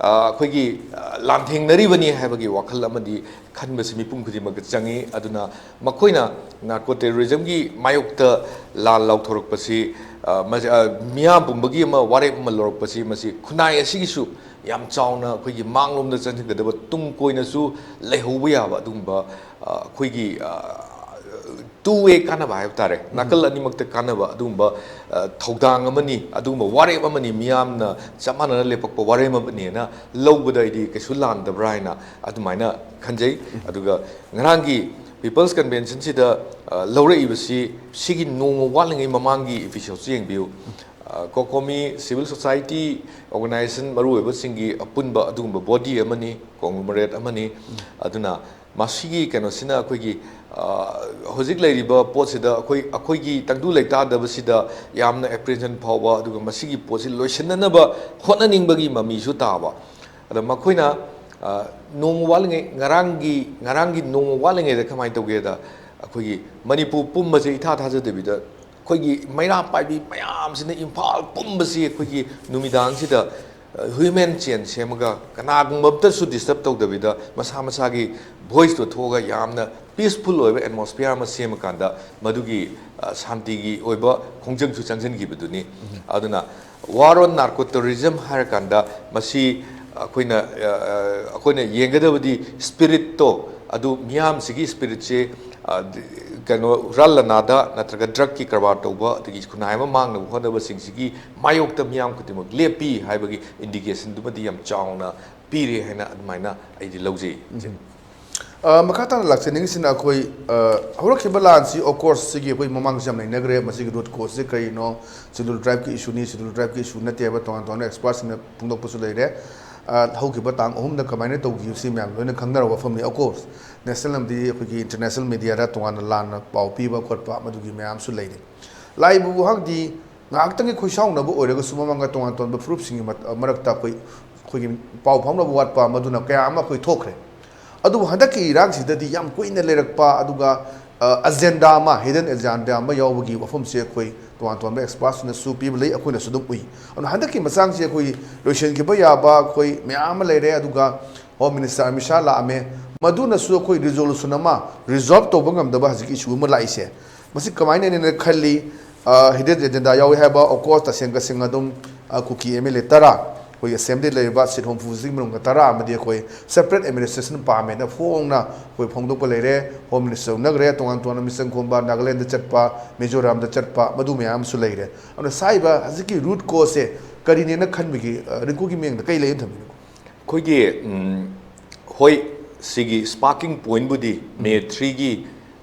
ꯑ, ꯑꯩꯈꯣꯏꯒꯤ, ꯑ, ꯂꯥꯟꯊꯦꯡꯅꯔꯤꯕꯅꯤ ꯍꯥꯏꯕꯒꯤ ꯋꯥꯈꯜ ꯑꯃꯗꯤ ꯈꯟꯕꯁꯤ ꯃꯤꯄꯨꯝ ꯈꯨꯗꯤꯡꯃꯛꯇ ꯆꯪꯉꯤ꯫ ꯑꯗꯨꯅ ꯃꯈꯣꯏꯅ ꯅꯥꯔꯀꯣ ꯇꯦꯔꯣꯔꯤꯖꯝꯒꯤ ꯃꯥꯌꯣꯛꯇ ꯂꯥꯟ ꯂꯥꯎꯊꯣꯔꯛꯄꯁꯤ, ꯑ, ꯃꯁꯤ, ꯑ, ꯃꯤꯌꯥꯝ ꯄꯨꯝꯕꯒꯤ ꯑꯃ ꯋꯥꯔꯦꯞ ꯑꯃ ꯂꯧꯔꯛꯄꯁꯤ, ꯃꯁꯤ ꯈꯨꯟꯅꯥꯏ ꯑꯁꯤꯒꯤꯁꯨ ꯌꯥꯝ ꯆꯥꯎꯅ ꯑꯩꯈꯣꯏꯒꯤ ꯃꯥꯡꯂꯣꯝꯗ ꯆꯪꯁꯤꯟꯒꯗꯕ, ꯇꯨꯡ ꯀꯣꯏꯅꯁꯨ ꯂꯩꯍꯧꯕ ꯌꯥꯕ ꯑꯗꯨꯒꯨꯝꯕ, ꯑ, ꯑꯩꯈꯣꯏꯒꯤ, ꯑ, two way ꯀꯥꯟꯅꯕ ꯍꯥꯏꯕ ꯇꯥꯔꯦ, ꯎꯝ꯫ ꯅꯥꯀꯜ ꯑꯅꯤꯃꯛꯇ ꯀꯥꯟꯅꯕ ꯑꯗꯨꯒꯨꯝꯕ, ꯑ, ꯊꯧꯗꯥꯡ ꯑꯃꯅꯤ, ꯑꯗꯨꯒꯨꯝꯕ ꯋꯥꯔꯦꯞ ꯑꯃꯅꯤ, ꯃꯤꯌꯥꯝꯅ ꯆꯞ ꯃꯥꯟꯅꯅ ꯂꯦꯞꯄꯛꯄ ꯋꯥꯔꯦꯞ ꯑꯃꯅꯤꯅ ꯂꯧꯕꯗ ꯑꯩꯗꯤ ꯀꯩꯁꯨ ꯂꯥꯟꯗꯕ꯭ꯔꯥ ꯍꯥꯏꯅ ꯑꯗꯨꯃꯥꯏꯅ ꯈꯟꯖꯩ꯫ ꯎꯝ꯫ ꯑꯗꯨꯒ ꯉꯔꯥꯡꯒꯤ People's Convention ꯁꯤꯗ, ꯑ, ꯂꯧꯔꯛꯏꯕꯁꯤ ꯁꯤꯒꯤ ꯅꯣꯡꯃ ꯋꯥꯠꯂꯤꯉꯩ ꯃꯃꯥꯡꯒꯤ episode ꯁꯤ ꯌꯦꯡꯕꯤꯌꯨ꯫ ꯑ, COCOMI, civil society organization ꯃꯔꯨꯑꯣꯏꯕꯁꯤꯡꯒꯤ ꯑꯄꯨꯟꯕ ꯑꯗꯨꯒꯨꯝꯕ body ꯑꯃꯅꯤ, conglomerate ꯑꯃꯅꯤ꯫ ꯑꯗꯨꯅ ꯃꯁꯤꯒꯤ ꯀꯩꯅꯣꯁꯤꯅ ꯑꯩꯈꯣꯏꯒꯤ, ꯑ, ꯍꯧꯖꯤꯛ ꯂꯩꯔꯤꯕ ꯄꯣꯠꯁꯤꯗ ꯑꯩꯈꯣꯏ, ꯑꯩꯈꯣꯏꯒꯤ ꯇꯪꯗꯨ ꯂꯩꯇꯥꯗꯕꯁꯤꯗ ꯌꯥꯝꯅ apprehension ꯐꯥꯎꯕ, ꯑꯗꯨꯒ ꯃꯁꯤꯒꯤ ꯄꯣꯠꯁꯤ ꯂꯣꯏꯁꯤꯟꯅꯅꯕ ꯍꯣꯠꯅꯅꯤꯡꯕꯒꯤ ꯃꯃꯤꯁꯨ ꯇꯥꯕ꯫ ꯑꯗ ꯃꯈꯣꯏꯅ, ꯑ, ꯅꯣꯡꯃ ꯋꯥꯠꯂꯤꯉꯩ, ꯉꯔꯥꯡꯒꯤ, ꯉꯔꯥꯡꯒꯤ ꯅꯣꯡꯃ ꯋꯥꯠꯂꯤꯉꯩꯗ ꯀꯃꯥꯏꯅ ꯇꯧꯒꯦꯗ, ꯑꯩꯈꯣꯏꯒꯤ ꯃꯅꯤꯄꯨꯔ ꯄꯨꯝꯕꯁꯦ ꯏꯊꯥ ꯊꯥꯖꯗꯕꯤꯗ ꯑꯩꯈꯣꯏꯒꯤ ꯃꯩꯔꯥ ꯄꯥꯏꯕꯤ ꯃꯌꯥꯝꯁꯤꯅ ꯏꯝꯐꯥꯜ ꯄꯨꯝꯕꯁꯤ ꯑꯩꯈꯣꯏꯒꯤ ꯅꯨꯃꯤꯗꯥꯡꯁꯤꯗ, ꯑ, human chain ꯁꯦꯝꯃꯒ ꯀꯅꯥꯒꯨꯝꯕ ꯑꯝꯇꯁꯨ disturb ꯇꯧꯗꯕꯤꯗ ꯃꯁꯥ ꯃꯁꯥꯒꯤ voice ꯇꯣ ꯊꯣꯛꯑꯒ ꯌꯥꯝꯅ peaceful ꯑꯣꯏꯕ atmosphere ꯑꯃ ꯁꯦꯝꯃꯀꯥꯟꯗ ꯃꯗꯨꯒꯤ, ꯑ, ꯁꯥꯟꯇꯤꯒꯤ ꯑꯣꯏꯕ ꯈꯣꯡꯖꯪꯁꯨ ꯆꯪꯁꯤꯟꯈꯤꯕꯗꯨꯅꯤ꯫ ꯑꯗꯨꯅ war on narco terrorism ꯍꯥꯏꯔꯀꯥꯟꯗ ꯃꯁꯤ ꯑꯩꯈꯣꯏꯅ, ꯑ, ꯑꯩꯈꯣꯏꯅ ꯌꯦꯡꯒꯗꯕꯗꯤ spirit ꯇꯣ, ꯑꯗꯨ ꯃꯤꯌꯥꯝꯁꯤꯒꯤ spirit ꯁꯦ, ꯑ, ꯀꯩꯅꯣ, ꯍꯨꯔꯥꯟ ꯂꯅꯥꯗ ꯅꯠꯇ꯭ꯔꯒ drug ꯀꯤ ꯀꯔꯕꯥꯔ ꯇꯧꯕ, ꯑꯗꯒꯤ ꯈꯨꯟꯅꯥꯏ ꯑꯃ ꯃꯥꯡꯅꯕ ꯍꯣꯠꯅꯕꯁꯤꯡꯁꯤꯒꯤ ꯃꯥꯌꯣꯛꯇ ꯃꯤꯌꯥꯝ ꯈꯨꯗꯤꯡꯃꯛ ꯂꯦꯞꯄꯤ ꯍꯥꯏꯕꯒꯤ indication ꯗꯨꯃꯗꯤ ꯌꯥꯝ ꯆꯥꯎꯅ ꯄꯤꯔꯦ ꯍꯥꯏꯅ ꯑꯗꯨꯃꯥꯏꯅ ꯑꯩꯗꯤ ꯂꯧꯖꯩ꯫ ꯑ, ꯃꯈꯥ ꯇꯥꯅ ꯂꯥꯛꯆꯅꯤꯡꯉꯤꯁꯤꯅ ꯑꯩꯈꯣꯏ, ꯑ, ꯍꯧꯔꯛꯈꯤꯕ ꯂꯥꯟꯁꯤ, of course, ꯁꯤꯒꯤ ꯑꯩꯈꯣꯏ ꯃꯃꯥꯡꯗꯁꯨ ꯌꯥꯝ ꯅꯩꯅꯈ꯭ꯔꯦ꯫ ꯃꯁꯤꯒꯤ root cause ꯁꯤ ꯀꯔꯤꯅꯣ? Scheduled tribe ꯀꯤ issue ꯅꯤ, Scheduled tribe ꯀꯤ issue ꯅꯠꯇꯦ ꯍꯥꯏꯕ ꯇꯣꯉꯥꯟ ꯇꯣꯉꯥꯟꯕ expert ꯁꯤꯡꯅ ꯐꯣꯡꯗꯣꯛꯄꯁꯨ ꯂꯩꯔꯦ꯫ ꯑ, ꯍꯧꯈꯤꯕ ꯇꯥꯡ ꯑꯍꯨꯝꯗ ꯀꯃꯥꯏꯅ ꯇꯧꯈꯤꯕꯁꯤ ꯃꯌꯥꯝ ꯂꯣꯏꯅ ꯈꯪꯅꯔꯕ ꯋꯥꯐꯝꯅꯤ꯫ Of course, national ꯑꯃꯗꯤ ꯑꯩꯈꯣꯏꯒꯤ international media ꯗ ꯇꯣꯉꯥꯟꯅ ꯂꯥꯟꯅ ꯄꯥꯎ ꯄꯤꯕ ꯈꯣꯠꯄ ꯃꯗꯨꯒꯤ ꯃꯌꯥꯝꯁꯨ ꯂꯩꯔꯤ꯫ ꯂꯥꯛꯏꯕ ꯋꯥꯍꯪꯗꯤ ꯉꯥꯏꯍꯥꯛꯇꯪꯒꯤ ꯈꯣꯏꯁꯥꯎꯅꯕ ꯑꯣꯏꯔꯒꯁꯨ ꯃꯃꯥꯡꯒ ꯇꯣꯉꯥꯟ ꯇꯣꯉꯥꯟꯕ ꯐꯨꯔꯨꯞꯁꯤꯡꯒꯤ ꯃꯔꯛ-, ꯃꯔꯛꯇ ꯑꯩꯈꯣꯏ, ꯑꯩꯈꯣꯏꯒꯤ ꯄꯥꯎ ꯐꯥꯎꯅꯕ ꯋꯥꯠꯄ ꯃꯗꯨꯅ ꯀꯌꯥ ꯑꯃ ꯑꯩꯈꯣꯏ ꯊꯣꯛꯈ꯭ꯔꯦ꯫ ꯑꯗꯨꯕꯨ ꯍꯟꯗꯛꯀꯤ ꯏꯔꯥꯡꯁꯤꯗꯗꯤ ꯌꯥꯝ ꯀꯨꯏꯅ ꯂꯩꯔꯛꯄ, ꯑꯗꯨꯒ, ꯑ, agenda ꯑꯃ, hidden agenda ꯑꯃ ꯌꯥꯎꯕꯒꯤ ꯋꯥꯐꯝꯁꯦ ꯑꯩꯈꯣꯏ ꯇꯣꯉꯥꯟ ꯇꯣꯉꯥꯟꯕ experts ꯅꯁꯨ ꯄꯤꯕ ꯂꯩ, ꯑꯩꯈꯣꯏꯅꯁꯨ ꯑꯗꯨꯝ ꯎꯏ꯫ ꯑꯗꯨꯅ ꯍꯟꯗꯛꯀꯤ ꯃꯇꯥꯡꯁꯦ ꯑꯩꯈꯣꯏ ꯂꯣꯏꯁꯤꯟꯈꯤꯕ ꯌꯥꯕ ꯑꯩꯈꯣꯏ ꯃꯌꯥꯝ ꯑꯃ ꯂꯩꯔꯦ, ꯑꯗꯨꯒ Home Minister ꯑꯃꯤꯠ ꯁꯥꯍ ꯂꯥꯛꯑꯝꯃꯦ, ꯃꯗꯨꯅꯁꯨ ꯑꯩꯈꯣꯏ resolution ꯑꯃ resolve ꯇꯧꯕ ꯉꯝꯗꯕ ꯍꯧꯖꯤꯛ issue ꯑꯃ ꯂꯥꯛꯏꯁꯦ, ꯃꯁꯤ ꯀꯃꯥꯏꯅꯅꯦꯅ ꯈꯜꯂꯤ? ꯑ, hidden agenda ꯌꯥꯎꯏ ꯍꯥꯏꯕ, of course, ꯇꯁꯦꯡ ꯇꯁꯦꯡꯅ ꯑꯗꯨꯝ, ꯑ, ꯀꯨꯀꯤ M L A ꯇꯔꯥ, ꯑꯩꯈꯣꯏꯒꯤ assembly ꯂꯩꯔꯤꯕ seat ꯍꯨꯝꯐꯨꯁꯤꯒꯤ ꯃꯅꯨꯡꯗ ꯇꯔꯥ ꯑꯃꯗꯤ ꯑꯩꯈꯣꯏ separate administration ꯄꯥꯝꯃꯦꯅ ꯐꯣꯡꯅ ꯑꯩꯈꯣꯏ ꯐꯣꯡꯗꯣꯛꯄ ꯂꯩꯔꯦ꯫ Home Minister ꯎꯅꯈ꯭ꯔꯦ, ꯇꯣꯉꯥꯟ ꯇꯣꯉꯥꯟꯕ ꯃꯤꯆꯪ ꯈꯣꯝꯕ, ꯅꯥꯒꯥꯂꯦꯟꯗ ꯆꯠꯄ, ꯃꯤꯖꯣꯔꯥꯝꯗ ꯆꯠꯄ, ꯃꯗꯨ ꯃꯌꯥꯝ ꯑꯃꯁꯨ ꯂꯩꯔꯦ꯫ ꯑꯗꯨꯅ ꯁꯥꯏꯕ ꯍꯧꯖꯤꯛꯀꯤ root cause ꯁꯦ ꯀꯔꯤꯅꯦꯅ ꯈꯟꯕꯒꯤ, ꯑ, ꯔꯤꯡꯀꯨꯒꯤ ꯃꯤꯠꯌꯦꯡꯗ ꯀꯩ ꯂꯩꯅ ꯊꯝꯕꯤꯅꯣ? ꯑꯩꯈꯣꯏꯒꯤ, ꯎꯝ, ꯍꯣꯏ, ꯁꯤꯒꯤ ꯁ꯭ꯄꯥꯔꯀꯤꯡ ꯄꯣꯏꯟꯕꯨꯗꯤ ꯃꯦ ꯊ꯭ꯔꯤꯒꯤ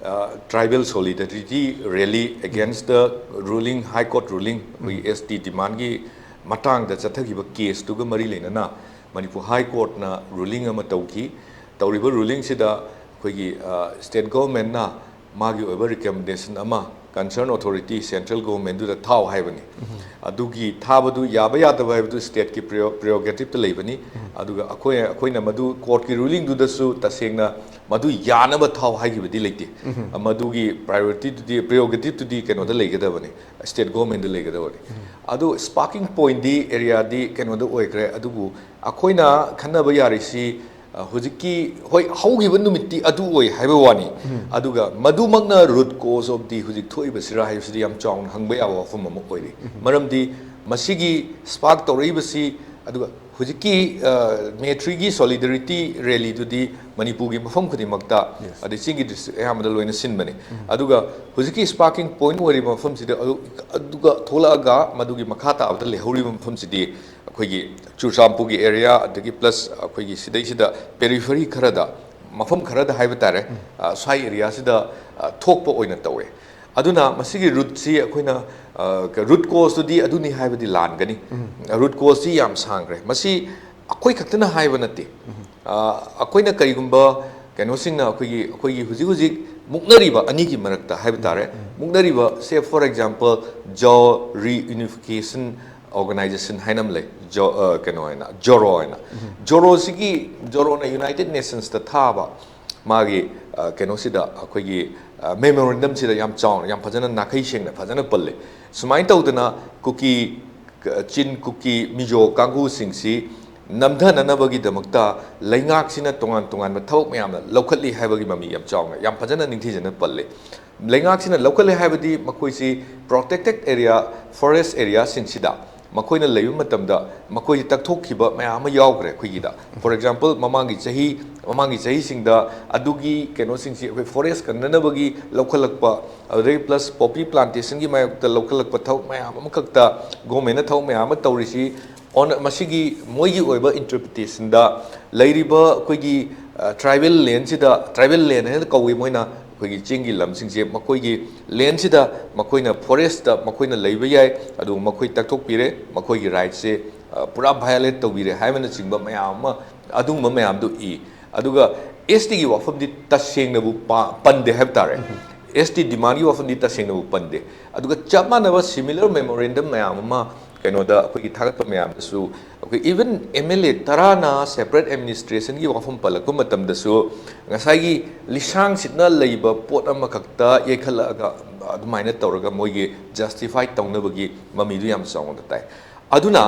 tribal solidarity rally against ruling, high court ruling, ꯑꯩꯈꯣꯏꯒꯤ ꯑꯦꯁ ꯇꯤ ꯗꯤꯃꯥꯟꯒꯤ ꯃꯇꯥꯡꯗ ꯆꯠꯊꯈꯤꯕ ꯀꯦꯁꯇꯨꯒ ꯃꯔꯤ ꯂꯩꯅꯅ ꯃꯅꯤꯄꯨꯔ ꯍꯥꯏ ꯀꯣꯔꯠꯅ ꯔꯨꯂꯤꯡ ꯑꯃ ꯇꯧꯈꯤ꯫ ꯇꯧꯔꯤꯕ ꯔꯨꯂꯤꯡꯁꯤꯗ ꯑꯩꯈꯣꯏꯒꯤ ꯁ꯭ꯇꯦꯠ ꯒꯣꯚꯔꯟꯃꯦꯟꯠꯅ ꯃꯥꯒꯤ ꯑꯣꯏꯕ ꯔꯤꯀꯃꯦꯟꯗꯦꯁꯟ ꯑꯃ ꯀꯟꯁꯔꯟ ꯑꯣꯊꯣꯔꯤꯇꯤ, ꯁꯦꯟꯇ꯭ꯔꯦꯜ ꯒꯣꯚꯔꯟꯃꯦꯟꯠꯇꯨꯗ ꯊꯥꯎ ꯍꯥꯏꯕꯅꯤ꯫ ꯑꯗꯨꯒꯤ ꯊꯥꯕꯗꯨ ꯌꯥꯕ ꯌꯥꯗꯕ ꯍꯥꯏꯕꯗꯨ ꯁ꯭ꯇꯦꯠꯀꯤ ꯄ꯭ꯔꯤꯌꯣ-, ꯄ꯭ꯔꯤꯌꯣꯒꯦꯇꯤꯞꯇ ꯂꯩꯕꯅꯤ꯫ ꯑꯗꯨꯒ ꯑꯩꯈꯣꯏ, ꯑꯩꯈꯣꯏꯅ ꯃꯗꯨ ꯀꯣꯔꯠꯀꯤ ꯔꯨꯂꯤꯡꯗꯨꯗꯁꯨ ꯇꯁꯦꯡꯅ ꯃꯗꯨ ꯌꯥꯅꯕ ꯊꯥꯎ ꯍꯥꯏꯈꯤꯕꯗꯤ ꯂꯩꯇꯦ꯫ ꯃꯗꯨꯒꯤ ꯄ꯭ꯔꯥꯏꯌꯣꯔꯤꯇꯤꯗꯨꯗꯤ, ꯄ꯭ꯔꯤꯌꯣꯒꯦꯇꯤꯞꯇꯨꯗꯤ ꯀꯩꯅꯣꯗ ꯂꯩꯒꯗꯕꯅꯤ, ꯁ꯭ꯇꯦꯠ ꯒꯣꯚꯔꯟꯃꯦꯟꯠꯗ ꯂꯩꯒꯗꯕꯅꯤ꯫ ꯑꯗꯨ ꯁ꯭ꯄꯥꯔꯀꯤꯡ ꯄꯣꯏꯟꯠꯗꯤ, ꯑꯦꯔꯤꯌꯥꯗꯤ ꯀꯩꯅꯣꯗ ꯑꯣꯏꯈ꯭ꯔꯦ, ꯑꯗꯨꯕꯨ ꯑꯩꯈꯣꯏꯅ ꯈꯟꯅꯕ ꯌꯥꯔꯤꯁꯤ, ꯑ, ꯍꯧꯖꯤꯛꯀꯤ, ꯍꯣꯏ, ꯍꯧꯈꯤꯕ ꯅꯨꯃꯤꯠꯇꯤ ꯑꯗꯨ ꯑꯣꯏ ꯍꯥꯏꯕ ꯋꯥꯅꯤ, ꯑꯗꯨꯒ ꯃꯗꯨꯃꯛꯅ root cause of the ꯍꯧꯖꯤꯛ ꯊꯣꯛꯏꯕꯁꯤꯔꯥ ꯍꯥꯏꯕꯁꯤꯗꯤ ꯌꯥꯝ ꯆꯥꯎꯅ ꯍꯪꯕ ꯌꯥꯕ ꯋꯥꯐꯝ ꯑꯃ ꯑꯣꯏꯔꯤ꯫ ꯃꯔꯝꯗꯤ ꯃꯁꯤꯒꯤ ꯁ꯭ꯄꯥꯔꯛ ꯇꯧꯔꯛꯏꯕꯁꯤ, ꯑꯗꯨꯒ ꯍꯧꯖꯤꯛꯀꯤ, ꯑ, ꯃꯦ ꯊ꯭ꯔꯤꯒꯤ ꯁꯣꯂꯤꯗꯔꯤꯇꯤ ꯔꯦꯂꯤꯗꯨꯗꯤ ꯃꯅꯤꯄꯨꯔꯒꯤ ꯃꯐꯝ ꯈꯨꯗꯤꯡꯃꯛꯇ, ꯑꯗꯩ ꯆꯤꯡꯒꯤ ꯗꯤꯁꯇ꯭ꯔꯤꯛ ꯑꯌꯥꯝꯕꯗ ꯂꯣꯏꯅ ꯁꯤꯟꯕꯅꯤ꯫ ꯑꯗꯨꯒ ꯍꯧꯖꯤꯛꯀꯤ ꯁ꯭ꯄꯥꯔꯀꯤꯡ ꯄꯣꯏꯟꯠ ꯑꯣꯏꯔꯤꯕ ꯃꯐꯝꯁꯤꯗ, ꯑꯗꯨ, ꯑꯗꯨꯒ ꯊꯣꯛꯂꯛꯑꯒ ꯃꯗꯨꯒꯤ ꯃꯈꯥ ꯇꯥꯕꯗ ꯂꯩꯍꯧꯔꯤꯕ ꯃꯐꯝꯁꯤꯗꯤ ꯑꯩꯈꯣꯏꯒꯤ ꯆꯨꯔꯆꯥꯟꯄꯨꯔꯒꯤ ꯑꯦꯔꯤꯌꯥ, ꯑꯗꯒꯤ ꯄ꯭ꯂꯁ ꯑꯩꯈꯣꯏꯒꯤ ꯁꯤꯗꯩꯁꯤꯗ ꯄꯦꯔꯤꯐꯔꯤ ꯈꯔꯗ, ꯃꯐꯝ ꯈꯔꯗ ꯍꯥꯏꯕ ꯇꯥꯔꯦ, ꯑ, ꯁ꯭ꯋꯥꯏ ꯑꯦꯔꯤꯌꯥꯁꯤꯗ, ꯑ, ꯊꯣꯛꯄ ꯑꯣꯏꯅ ꯇꯧꯋꯦ꯫ ꯑꯗꯨꯅ ꯃꯁꯤꯒꯤ ꯔꯨꯠꯁꯤ ꯑꯩꯈꯣꯏꯅ, ꯑ, ꯔꯨꯠ ꯀꯣꯁꯇꯨꯗꯤ ꯑꯗꯨꯅꯤ ꯍꯥꯏꯕꯗꯤ ꯂꯥꯟꯒꯅꯤ꯫ ꯔꯨꯠ ꯀꯣꯁꯇꯤ ꯌꯥꯝ ꯁꯥꯡꯈ꯭ꯔꯦ꯫ ꯃꯁꯤ ꯑꯩꯈꯣꯏ ꯈꯛꯇꯅ ꯍꯥꯏꯕ ꯅꯠꯇꯦ꯫ ꯑ, ꯑꯩꯈꯣꯏꯅ ꯀꯔꯤꯒꯨꯝꯕ ꯀꯩꯅꯣꯁꯤꯡꯅ ꯑꯩꯈꯣꯏꯒꯤ, ꯑꯩꯈꯣꯏꯒꯤ ꯍꯧꯖꯤꯛ ꯍꯧꯖꯤꯛ ꯃꯨꯛꯅꯔꯤꯕ ꯑꯅꯤꯒꯤ ꯃꯔꯛꯇ ꯍꯥꯏꯕ ꯇꯥꯔꯦ, ꯃꯨꯛꯅꯔꯤꯕ, say for example, ꯖꯥꯑꯣ ꯔꯤꯌꯨꯅꯤꯐꯤꯀꯦꯁꯟ ꯑꯣꯔꯒꯅꯥꯏꯖꯦꯁꯟ ꯍꯥꯏꯅ ꯑꯃ ꯂꯩ, ꯖꯣ-, ꯑ, ꯀꯩꯅꯣ ꯍꯥꯏꯅ, ꯖꯣꯔꯣ ꯍꯥꯏꯅ꯫ ꯖꯣꯔꯣꯁꯤꯒꯤ, ꯖꯣꯔꯣꯅ ꯌꯨꯅꯥꯏꯇꯦꯗ ꯅꯦꯁꯟꯁꯇ ꯊꯥꯕ ꯃꯥꯒꯤ, ꯑ, ꯀꯩꯅꯣꯁꯤꯗ, ꯑꯩꯈꯣꯏꯒꯤ, ꯑ, ꯃꯦꯃꯣꯔꯦꯟꯗꯝꯁꯤꯗ ꯌꯥꯝ ꯆꯥꯎꯅ, ꯌꯥꯝ ꯐꯖꯅ ꯅꯥꯈꯩ ꯁꯦꯡꯅ ꯐꯖꯅ ꯄꯜꯂꯤ꯫ ꯁꯨꯃꯥꯏꯅ ꯇꯧꯗꯅ ꯀꯨꯀꯤ, ꯆꯤꯟ, ꯀꯨꯀꯤ, ꯃꯤꯖꯣ ꯀꯥꯡꯕꯨꯁꯤꯡꯁꯤ ꯅꯝꯊꯅꯅꯕꯒꯤꯗꯃꯛꯇ ꯂꯩꯉꯥꯛꯁꯤꯅ ꯇꯣꯉꯥꯟ ꯇꯣꯉꯥꯟꯕ ꯊꯕꯛ ꯃꯌꯥꯝꯅ ꯂꯧꯈꯠꯂꯤ ꯍꯥꯏꯕꯒꯤ ꯃꯃꯤ ꯌꯥꯝ ꯆꯥꯎꯅ, ꯌꯥꯝ ꯐꯖꯅ ꯅꯤꯡꯊꯤꯖꯅ ꯄꯜꯂꯤ꯫ ꯂꯩꯉꯥꯛꯁꯤꯅ ꯂꯧꯈꯠꯂꯦ ꯍꯥꯏꯕꯗꯤ ꯃꯈꯣꯏꯁꯤ ꯄ꯭ꯔꯣꯇꯦꯛꯇꯦꯗ ꯑꯦꯔꯤꯌꯥ, ꯐꯣꯔꯦꯁ ꯑꯦꯔꯤꯌꯥꯁꯤꯡꯁꯤꯗ ꯃꯈꯣꯏꯅ ꯂꯩꯕ ꯃꯇꯝꯗ ꯃꯈꯣꯏꯁꯤ ꯇꯛꯊꯣꯛꯈꯤꯕ ꯃꯌꯥꯝ ꯑꯃ ꯌꯥꯎꯈ꯭ꯔꯦ ꯑꯩꯈꯣꯏꯒꯤꯗ꯫ For example, ꯃꯃꯥꯡꯒꯤ ꯆꯍꯤ, ꯃꯃꯥꯡꯒꯤ ꯆꯍꯤꯁꯤꯡꯗ ꯑꯗꯨꯒꯤ ꯀꯩꯅꯣꯁꯤꯡꯁꯤ ꯑꯩꯈꯣꯏ ꯐꯣꯔꯦꯁ ꯀꯟꯅꯅꯕꯒꯤ ꯂꯧꯈꯠꯂꯛꯄ, ꯑꯗꯨꯗꯒꯤ ꯄ꯭ꯂꯁ ꯄꯣꯄꯤ ꯄ꯭ꯂꯥꯟꯇꯦꯁꯟꯒꯤ ꯃꯥꯌꯣꯛꯇ ꯂꯧꯈꯠꯂꯛꯄ ꯊꯕꯛ ꯃꯌꯥꯝ ꯑꯃꯈꯛꯇ ꯒꯣꯔꯃꯦꯟꯅ ꯊꯕꯛ ꯃꯌꯥꯝ ꯑꯃ ꯇꯧꯔꯤꯁꯤ On ꯃꯁꯤꯒꯤ ꯃꯣꯏꯒꯤ ꯑꯣꯏꯕ ꯏꯟꯇꯔꯄ꯭ꯔꯤꯇꯦꯁꯟꯗ ꯂꯩꯔꯤꯕ ꯑꯩꯈꯣꯏꯒꯤ ꯇ꯭ꯔꯥꯏꯕꯦꯜ ꯂꯦꯟꯁꯤꯗ, ꯇ꯭ꯔꯥꯏꯕꯦꯜ ꯂꯦꯟ ꯍꯥꯏꯅ ꯀꯧꯏ ꯃꯣꯏꯅ, ꯑꯩꯈꯣꯏꯒꯤ ꯆꯤꯡꯒꯤ ꯂꯝꯁꯤꯡꯁꯦ ꯃꯈꯣꯏꯒꯤ ꯂꯦꯟꯁꯤꯗ ꯃꯈꯣꯏꯅ ꯐꯣꯔꯦꯁꯇ ꯃꯈꯣꯏꯅ ꯂꯩꯕ ꯌꯥꯏ, ꯑꯗꯨꯒ ꯃꯈꯣꯏ ꯇꯛꯊꯣꯛꯄꯤꯔꯦ, ꯃꯈꯣꯏꯒꯤ ꯔꯥꯏꯠꯁꯦ ꯄꯨꯔꯥ ꯚꯥꯏꯑꯣꯂꯦꯠ ꯇꯧꯕꯤꯔꯦ ꯍꯥꯏꯕꯅꯆꯤꯡꯕ ꯃꯌꯥꯝ ꯑꯃ, ꯑꯗꯨꯒꯨꯝꯕ ꯃꯌꯥꯝꯗꯨ ꯏ꯫ ꯑꯗꯨꯒ ꯑꯦꯁ ꯇꯤꯒꯤ ꯋꯥꯐꯝꯗꯤ ꯇꯁꯦꯡꯅꯕꯨ ꯄꯟꯗꯦ ꯍꯥꯏꯕ ꯇꯥꯔꯦ꯫ ꯑꯦꯁ ꯇꯤ ꯗꯤꯃꯥꯟꯒꯤ ꯋꯥꯐꯝꯗꯤ ꯇꯁꯦꯡꯅꯕꯨ ꯄꯟꯗꯦ꯫ ꯑꯗꯨꯒ ꯆꯞ ꯃꯥꯟꯅꯕ ꯁꯤꯃꯤꯂꯔ ꯃꯦꯃꯣꯔꯦꯟꯗꯝ ꯃꯌꯥꯝ ꯑꯃ ꯀꯩꯅꯣꯗ ꯑꯩꯈꯣꯏꯒꯤ ꯊꯥꯒꯠꯄ ꯃꯌꯥꯝꯗꯁꯨ, ꯑꯩꯈꯣꯏ ꯏꯚꯟ ꯑꯦꯝ ꯑꯦꯜ ꯑꯦ ꯇꯔꯥꯅ ꯁꯦꯄꯔꯦꯠ ꯑꯦꯗꯃꯤꯅꯤꯁꯇ꯭ꯔꯦꯁꯟꯒꯤ ꯋꯥꯐꯝ ꯄꯜꯂꯛꯄ ꯃꯇꯝꯗꯁꯨ ꯉꯁꯥꯏꯒꯤ ꯂꯤꯁꯥꯡꯁꯤꯠꯅ ꯂꯩꯕ ꯄꯣꯠ ꯑꯃꯈꯛꯇ ꯌꯩꯈꯠꯂꯛꯑꯒ ꯑꯗꯨꯃꯥꯏꯅ ꯇꯧꯔꯒ ꯃꯣꯏꯒꯤ ꯖꯁꯇꯤꯐꯥꯏ ꯇꯧꯅꯕꯒꯤ ꯃꯃꯤꯗꯨ ꯌꯥꯝ ꯆꯥꯎꯅ ꯇꯥꯏ꯫ ꯑꯗꯨꯅ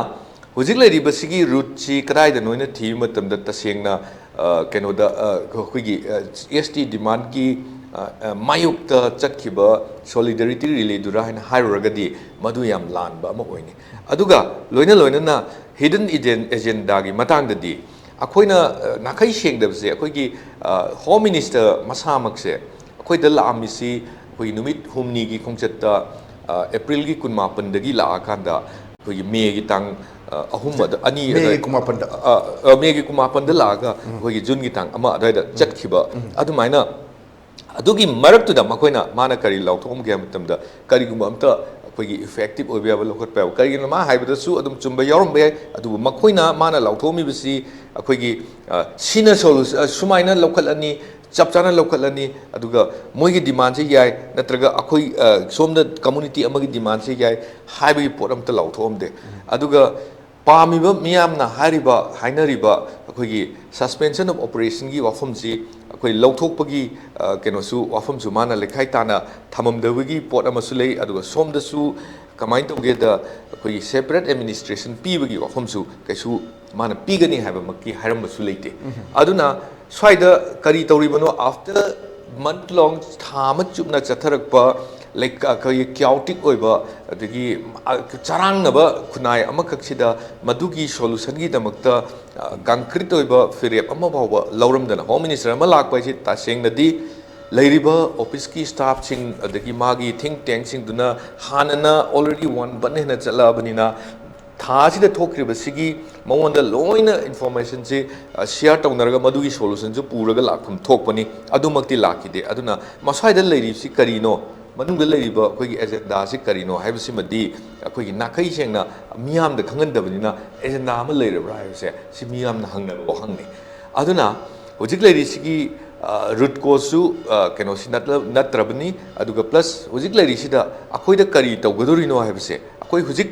ꯍꯧꯖꯤꯛ ꯂꯩꯔꯤꯕꯁꯤꯒꯤ ꯔꯨꯠꯁꯤ ꯀꯗꯥꯏꯗꯅꯣ ꯍꯥꯏꯅ ꯊꯤꯕ ꯃꯇꯝꯗ ꯇꯁꯦꯡꯅ, ꯑ, ꯀꯩꯅꯣꯗ, ꯑ, ꯑꯩꯈꯣꯏꯒꯤ, ꯑ, ꯑꯦꯁ ꯇꯤ ꯗꯤꯃꯥꯟꯒꯤ, ꯑ, ꯑ, ꯃꯥꯌꯣꯛꯇ ꯆꯠꯈꯤꯕ ꯁꯣꯂꯤꯗꯔꯤꯇꯤ ꯔꯤꯂꯦꯗꯨꯔꯥ ꯍꯥꯏꯅ ꯍꯥꯏꯔꯨꯔꯒꯗꯤ ꯃꯗꯨ ꯌꯥꯝ ꯂꯥꯟꯕ ꯑꯃ ꯑꯣꯏꯅꯤ꯫ ꯑꯗꯨꯒ ꯂꯣꯏꯅ ꯂꯣꯏꯅꯅ ꯍꯤꯗꯟ ꯑꯦꯖꯦꯟꯗꯥꯒꯤ ꯃꯇꯥꯡꯗꯗꯤ ꯑꯩꯈꯣꯏꯅ, ꯑ, ꯅꯥꯈꯩ ꯁꯦꯡꯗꯕꯁꯦ ꯑꯩꯈꯣꯏꯒꯤ, ꯑ, ꯍꯣꯝ ꯃꯤꯅꯤꯁꯇꯔ ꯃꯁꯥꯃꯛꯁꯦ ꯑꯩꯈꯣꯏꯗ ꯂꯥꯛꯑꯝꯃꯤꯁꯤ ꯑꯩꯈꯣꯏꯒꯤ ꯅꯨꯃꯤꯠ ꯍꯨꯝꯅꯤꯒꯤ ꯈꯣꯡꯆꯠꯇ, ꯑ, ꯑꯦꯄ꯭ꯔꯤꯜꯒꯤ ꯀꯨꯟꯃꯥꯄꯟꯗꯒꯤ ꯂꯥꯛꯑꯀꯥꯟꯗ ꯑꯩꯈꯣꯏꯒꯤ ꯃꯦꯒꯤ ꯇꯥꯡ, ꯑ, ꯑꯍꯨꯝ ꯑꯗ, ꯑꯅꯤ ꯃꯦꯒꯤ ꯑꯗ-, ꯀꯨꯟꯃꯥꯄꯟꯗ꯫ ꯑ, ꯑ, ꯃꯦꯒꯤ ꯀꯨꯟꯃꯥꯄꯟꯗ ꯂꯥꯛꯑꯒ ꯑꯩꯈꯣꯏꯒꯤ ꯖꯨꯟꯒꯤ ꯇꯥꯡ ꯑꯃ ꯑꯗꯨꯋꯥꯏꯗ ꯆꯠꯈꯤꯕ꯫ ꯑꯗꯨꯃꯥꯏꯅ ꯑꯗꯨꯒꯤ ꯃꯔꯛꯇꯨꯗ ꯃꯈꯣꯏꯅ, ꯃꯥꯅ ꯀꯔꯤ ꯂꯥꯎꯊꯣꯛꯑꯝꯒꯦ ꯍꯥꯏꯕ ꯃꯇꯝꯗ, ꯀꯔꯤꯒꯨꯝꯕ ꯑꯝꯇ ꯑꯩꯈꯣꯏꯒꯤ ꯏꯐꯦꯛꯇꯤꯞ ꯑꯣꯏꯕ ꯌꯥꯕ ꯂꯧꯈꯠꯄ ꯌꯥꯕ, ꯀꯔꯤꯒꯤꯅꯣ ꯃꯥ ꯍꯥꯏꯕꯗꯁꯨ ꯑꯗꯨꯝ ꯆꯨꯝꯕ ꯌꯥꯎꯔꯝꯕ ꯌꯥꯏ, ꯑꯗꯨꯕꯨ ꯃꯈꯣꯏꯅ, ꯃꯥꯅ ꯂꯥꯎꯊꯣꯛꯑꯝꯃꯤꯕꯁꯤ ꯑꯩꯈꯣꯏꯒꯤ, ꯑ, ꯁꯤꯅ solu-, ꯑ, ꯁꯨꯃꯥꯏꯅ ꯂꯧꯈꯠꯂꯅꯤ, ꯆꯞ ꯆꯥꯅ ꯂꯧꯈꯠꯂꯅꯤ, ꯑꯗꯨꯒ ꯃꯣꯏꯒꯤ ꯗꯤꯃꯥꯟꯁꯦ ꯌꯥꯏ, ꯅꯠꯇ꯭ꯔꯒ ꯑꯩꯈꯣꯏ, ꯑ, ꯁꯣꯝꯗ ꯀꯝꯃꯨꯅꯤꯇꯤ ꯑꯃꯒꯤ ꯗꯤꯃꯥꯟꯁꯦ ꯌꯥꯏ ꯍꯥꯏꯕꯒꯤ ꯄꯣꯠ ꯑꯝꯇ ꯂꯥꯎꯊꯣꯛꯑꯝꯗꯦ꯫ ꯑꯗꯨꯒ ꯄꯥꯝꯃꯤꯕ ꯃꯤꯌꯥꯝꯅ ꯍꯥꯏꯔꯤꯕ, ꯍꯥꯏꯅꯔꯤꯕ ꯑꯩꯈꯣꯏꯒꯤ ꯁꯁꯄꯦꯟꯁꯟ ꯑꯣꯐ ꯑꯣꯄꯔꯦꯁꯟꯒꯤ ꯋꯥꯐꯝꯁꯤ ꯑꯩꯈꯣꯏ ꯂꯧꯊꯣꯛꯄꯒꯤ, ꯑ, ꯀꯩꯅꯣꯁꯨ, ꯋꯥꯐꯝꯁꯨ ꯃꯥꯅ ꯂꯩꯈꯥꯏ ꯇꯥꯅ ꯊꯝꯃꯝꯗꯕꯒꯤ ꯄꯣꯠ ꯑꯃꯁꯨ ꯂꯩ꯫ ꯑꯗꯨꯒ ꯁꯣꯝꯗꯁꯨ ꯀꯃꯥꯏꯅ ꯇꯧꯒꯦꯗ, ꯑꯩꯈꯣꯏꯒꯤ ꯁꯦꯄꯔꯦꯠ ꯑꯦꯗꯃꯤꯅꯤꯁꯇ꯭ꯔꯦꯁꯟ ꯄꯤꯕꯒꯤ ꯋꯥꯐꯝꯁꯨ ꯀꯩꯁꯨ ꯃꯥꯅ ꯄꯤꯒꯅꯤ ꯍꯥꯏꯕꯃꯛꯇꯤ ꯍꯥꯏꯔꯝꯕꯁꯨ ꯂꯩꯇꯦ꯫ ꯑꯗꯨꯅ ꯁ꯭ꯋꯥꯏꯗ ꯀꯔꯤ ꯇꯧꯔꯤꯕꯅꯣ, after month long, ꯊꯥ ꯑꯃ ꯆꯨꯞꯅ ꯆꯠꯊꯔꯛꯄ ꯂꯩꯀ-, ꯑꯩꯈꯣꯏꯒꯤ ꯀꯤꯌꯥꯎꯇꯤꯛ ꯑꯣꯏꯕ, ꯑꯗꯒꯤ, ꯑ, ꯆꯔꯥꯡꯅꯕ ꯈꯨꯟꯅꯥꯏ ꯑꯃꯈꯛꯁꯤꯗ ꯃꯗꯨꯒꯤ ꯁꯣꯂꯨꯁꯟꯒꯤꯗꯃꯛꯇ, ꯑ, ꯀꯪꯀ꯭ꯔꯤꯠ ꯑꯣꯏꯕ ꯐꯤꯔꯦꯞ ꯑꯃ ꯐꯥꯎꯕ ꯂꯧꯔꯝꯗꯅ, ꯍꯣꯝ ꯃꯤꯅꯤꯁꯇꯔ ꯑꯃ ꯂꯥꯛꯄ ꯍꯥꯏꯁꯤ ꯇꯁꯦꯡꯅꯗꯤ ꯂꯩꯔꯤꯕ ꯑꯣꯐꯤꯁꯀꯤ ꯁ꯭ꯇꯥꯐꯁꯤꯡ ꯑꯗꯒꯤ ꯃꯥꯒꯤ ꯊꯤꯡ ꯇꯦꯡꯁꯤꯡꯗꯨꯅ ꯍꯥꯟꯅꯅ already one month ꯍꯦꯟꯅ ꯆꯠꯂꯛꯑꯕꯅꯤꯅ, ꯊꯥ ꯑꯁꯤꯗ ꯊꯣꯛꯈ꯭ꯔꯤꯕꯁꯤꯒꯤ ꯃꯉꯣꯟꯗ ꯂꯣꯏꯅ ꯏꯟꯐꯣꯔꯃꯦꯁꯟꯁꯤ ꯁꯤꯌꯥꯔ ꯇꯧꯅꯔꯒ ꯃꯗꯨꯒꯤ ꯁꯣꯂꯨꯁꯟꯁꯨ ꯄꯨꯔꯒ ꯂꯥꯛꯐꯝ ꯊꯣꯛꯄꯅꯤ꯫ ꯑꯗꯨꯃꯛꯇꯤ ꯂꯥꯛꯈꯤꯗꯦ꯫ ꯑꯗꯨꯅ ꯃꯁ꯭ꯋꯥꯏꯗ ꯂꯩꯔꯤꯕꯁꯤ ꯀꯔꯤꯅꯣ, ꯃꯅꯨꯡꯗ ꯂꯩꯔꯤꯕ ꯑꯩꯈꯣꯏꯒꯤ ꯑꯦꯖꯦꯟꯗꯥꯁꯤ ꯀꯔꯤꯅꯣ ꯍꯥꯏꯕꯁꯤꯃꯗꯤ ꯑꯩꯈꯣꯏꯒꯤ ꯅꯥꯈꯩ ꯁꯦꯡꯅ ꯃꯤꯌꯥꯝꯗ ꯈꯪꯍꯟꯗꯕꯅꯤꯅ, ꯑꯦꯖꯦꯟꯗꯥ ꯑꯃ ꯂꯩꯔꯕ꯭ꯔꯥ ꯍꯥꯏꯕꯁꯦ ꯁꯤ ꯃꯤꯌꯥꯝꯅ ꯍꯪꯅꯕ ꯋꯥꯍꯪꯅꯤ꯫ ꯑꯗꯨꯅ ꯍꯧꯖꯤꯛ ꯂꯩꯔꯤꯁꯤꯒꯤ ꯔꯨꯠ ꯀꯣꯁꯁꯨ ꯀꯩꯅꯣꯁꯤ ꯅꯠꯇ꯭ꯔꯕꯅꯤ꯫ ꯑꯗꯨꯒ ꯄ꯭ꯂꯁ ꯍꯧꯖꯤꯛ ꯂꯩꯔꯤꯁꯤꯗ ꯑꯩꯈꯣꯏꯗ ꯀꯔꯤ ꯇꯧꯒꯗꯧꯔꯤꯅꯣ ꯍꯥꯏꯕꯁꯦ, ꯑꯩꯈꯣꯏ ꯍꯧꯖꯤꯛ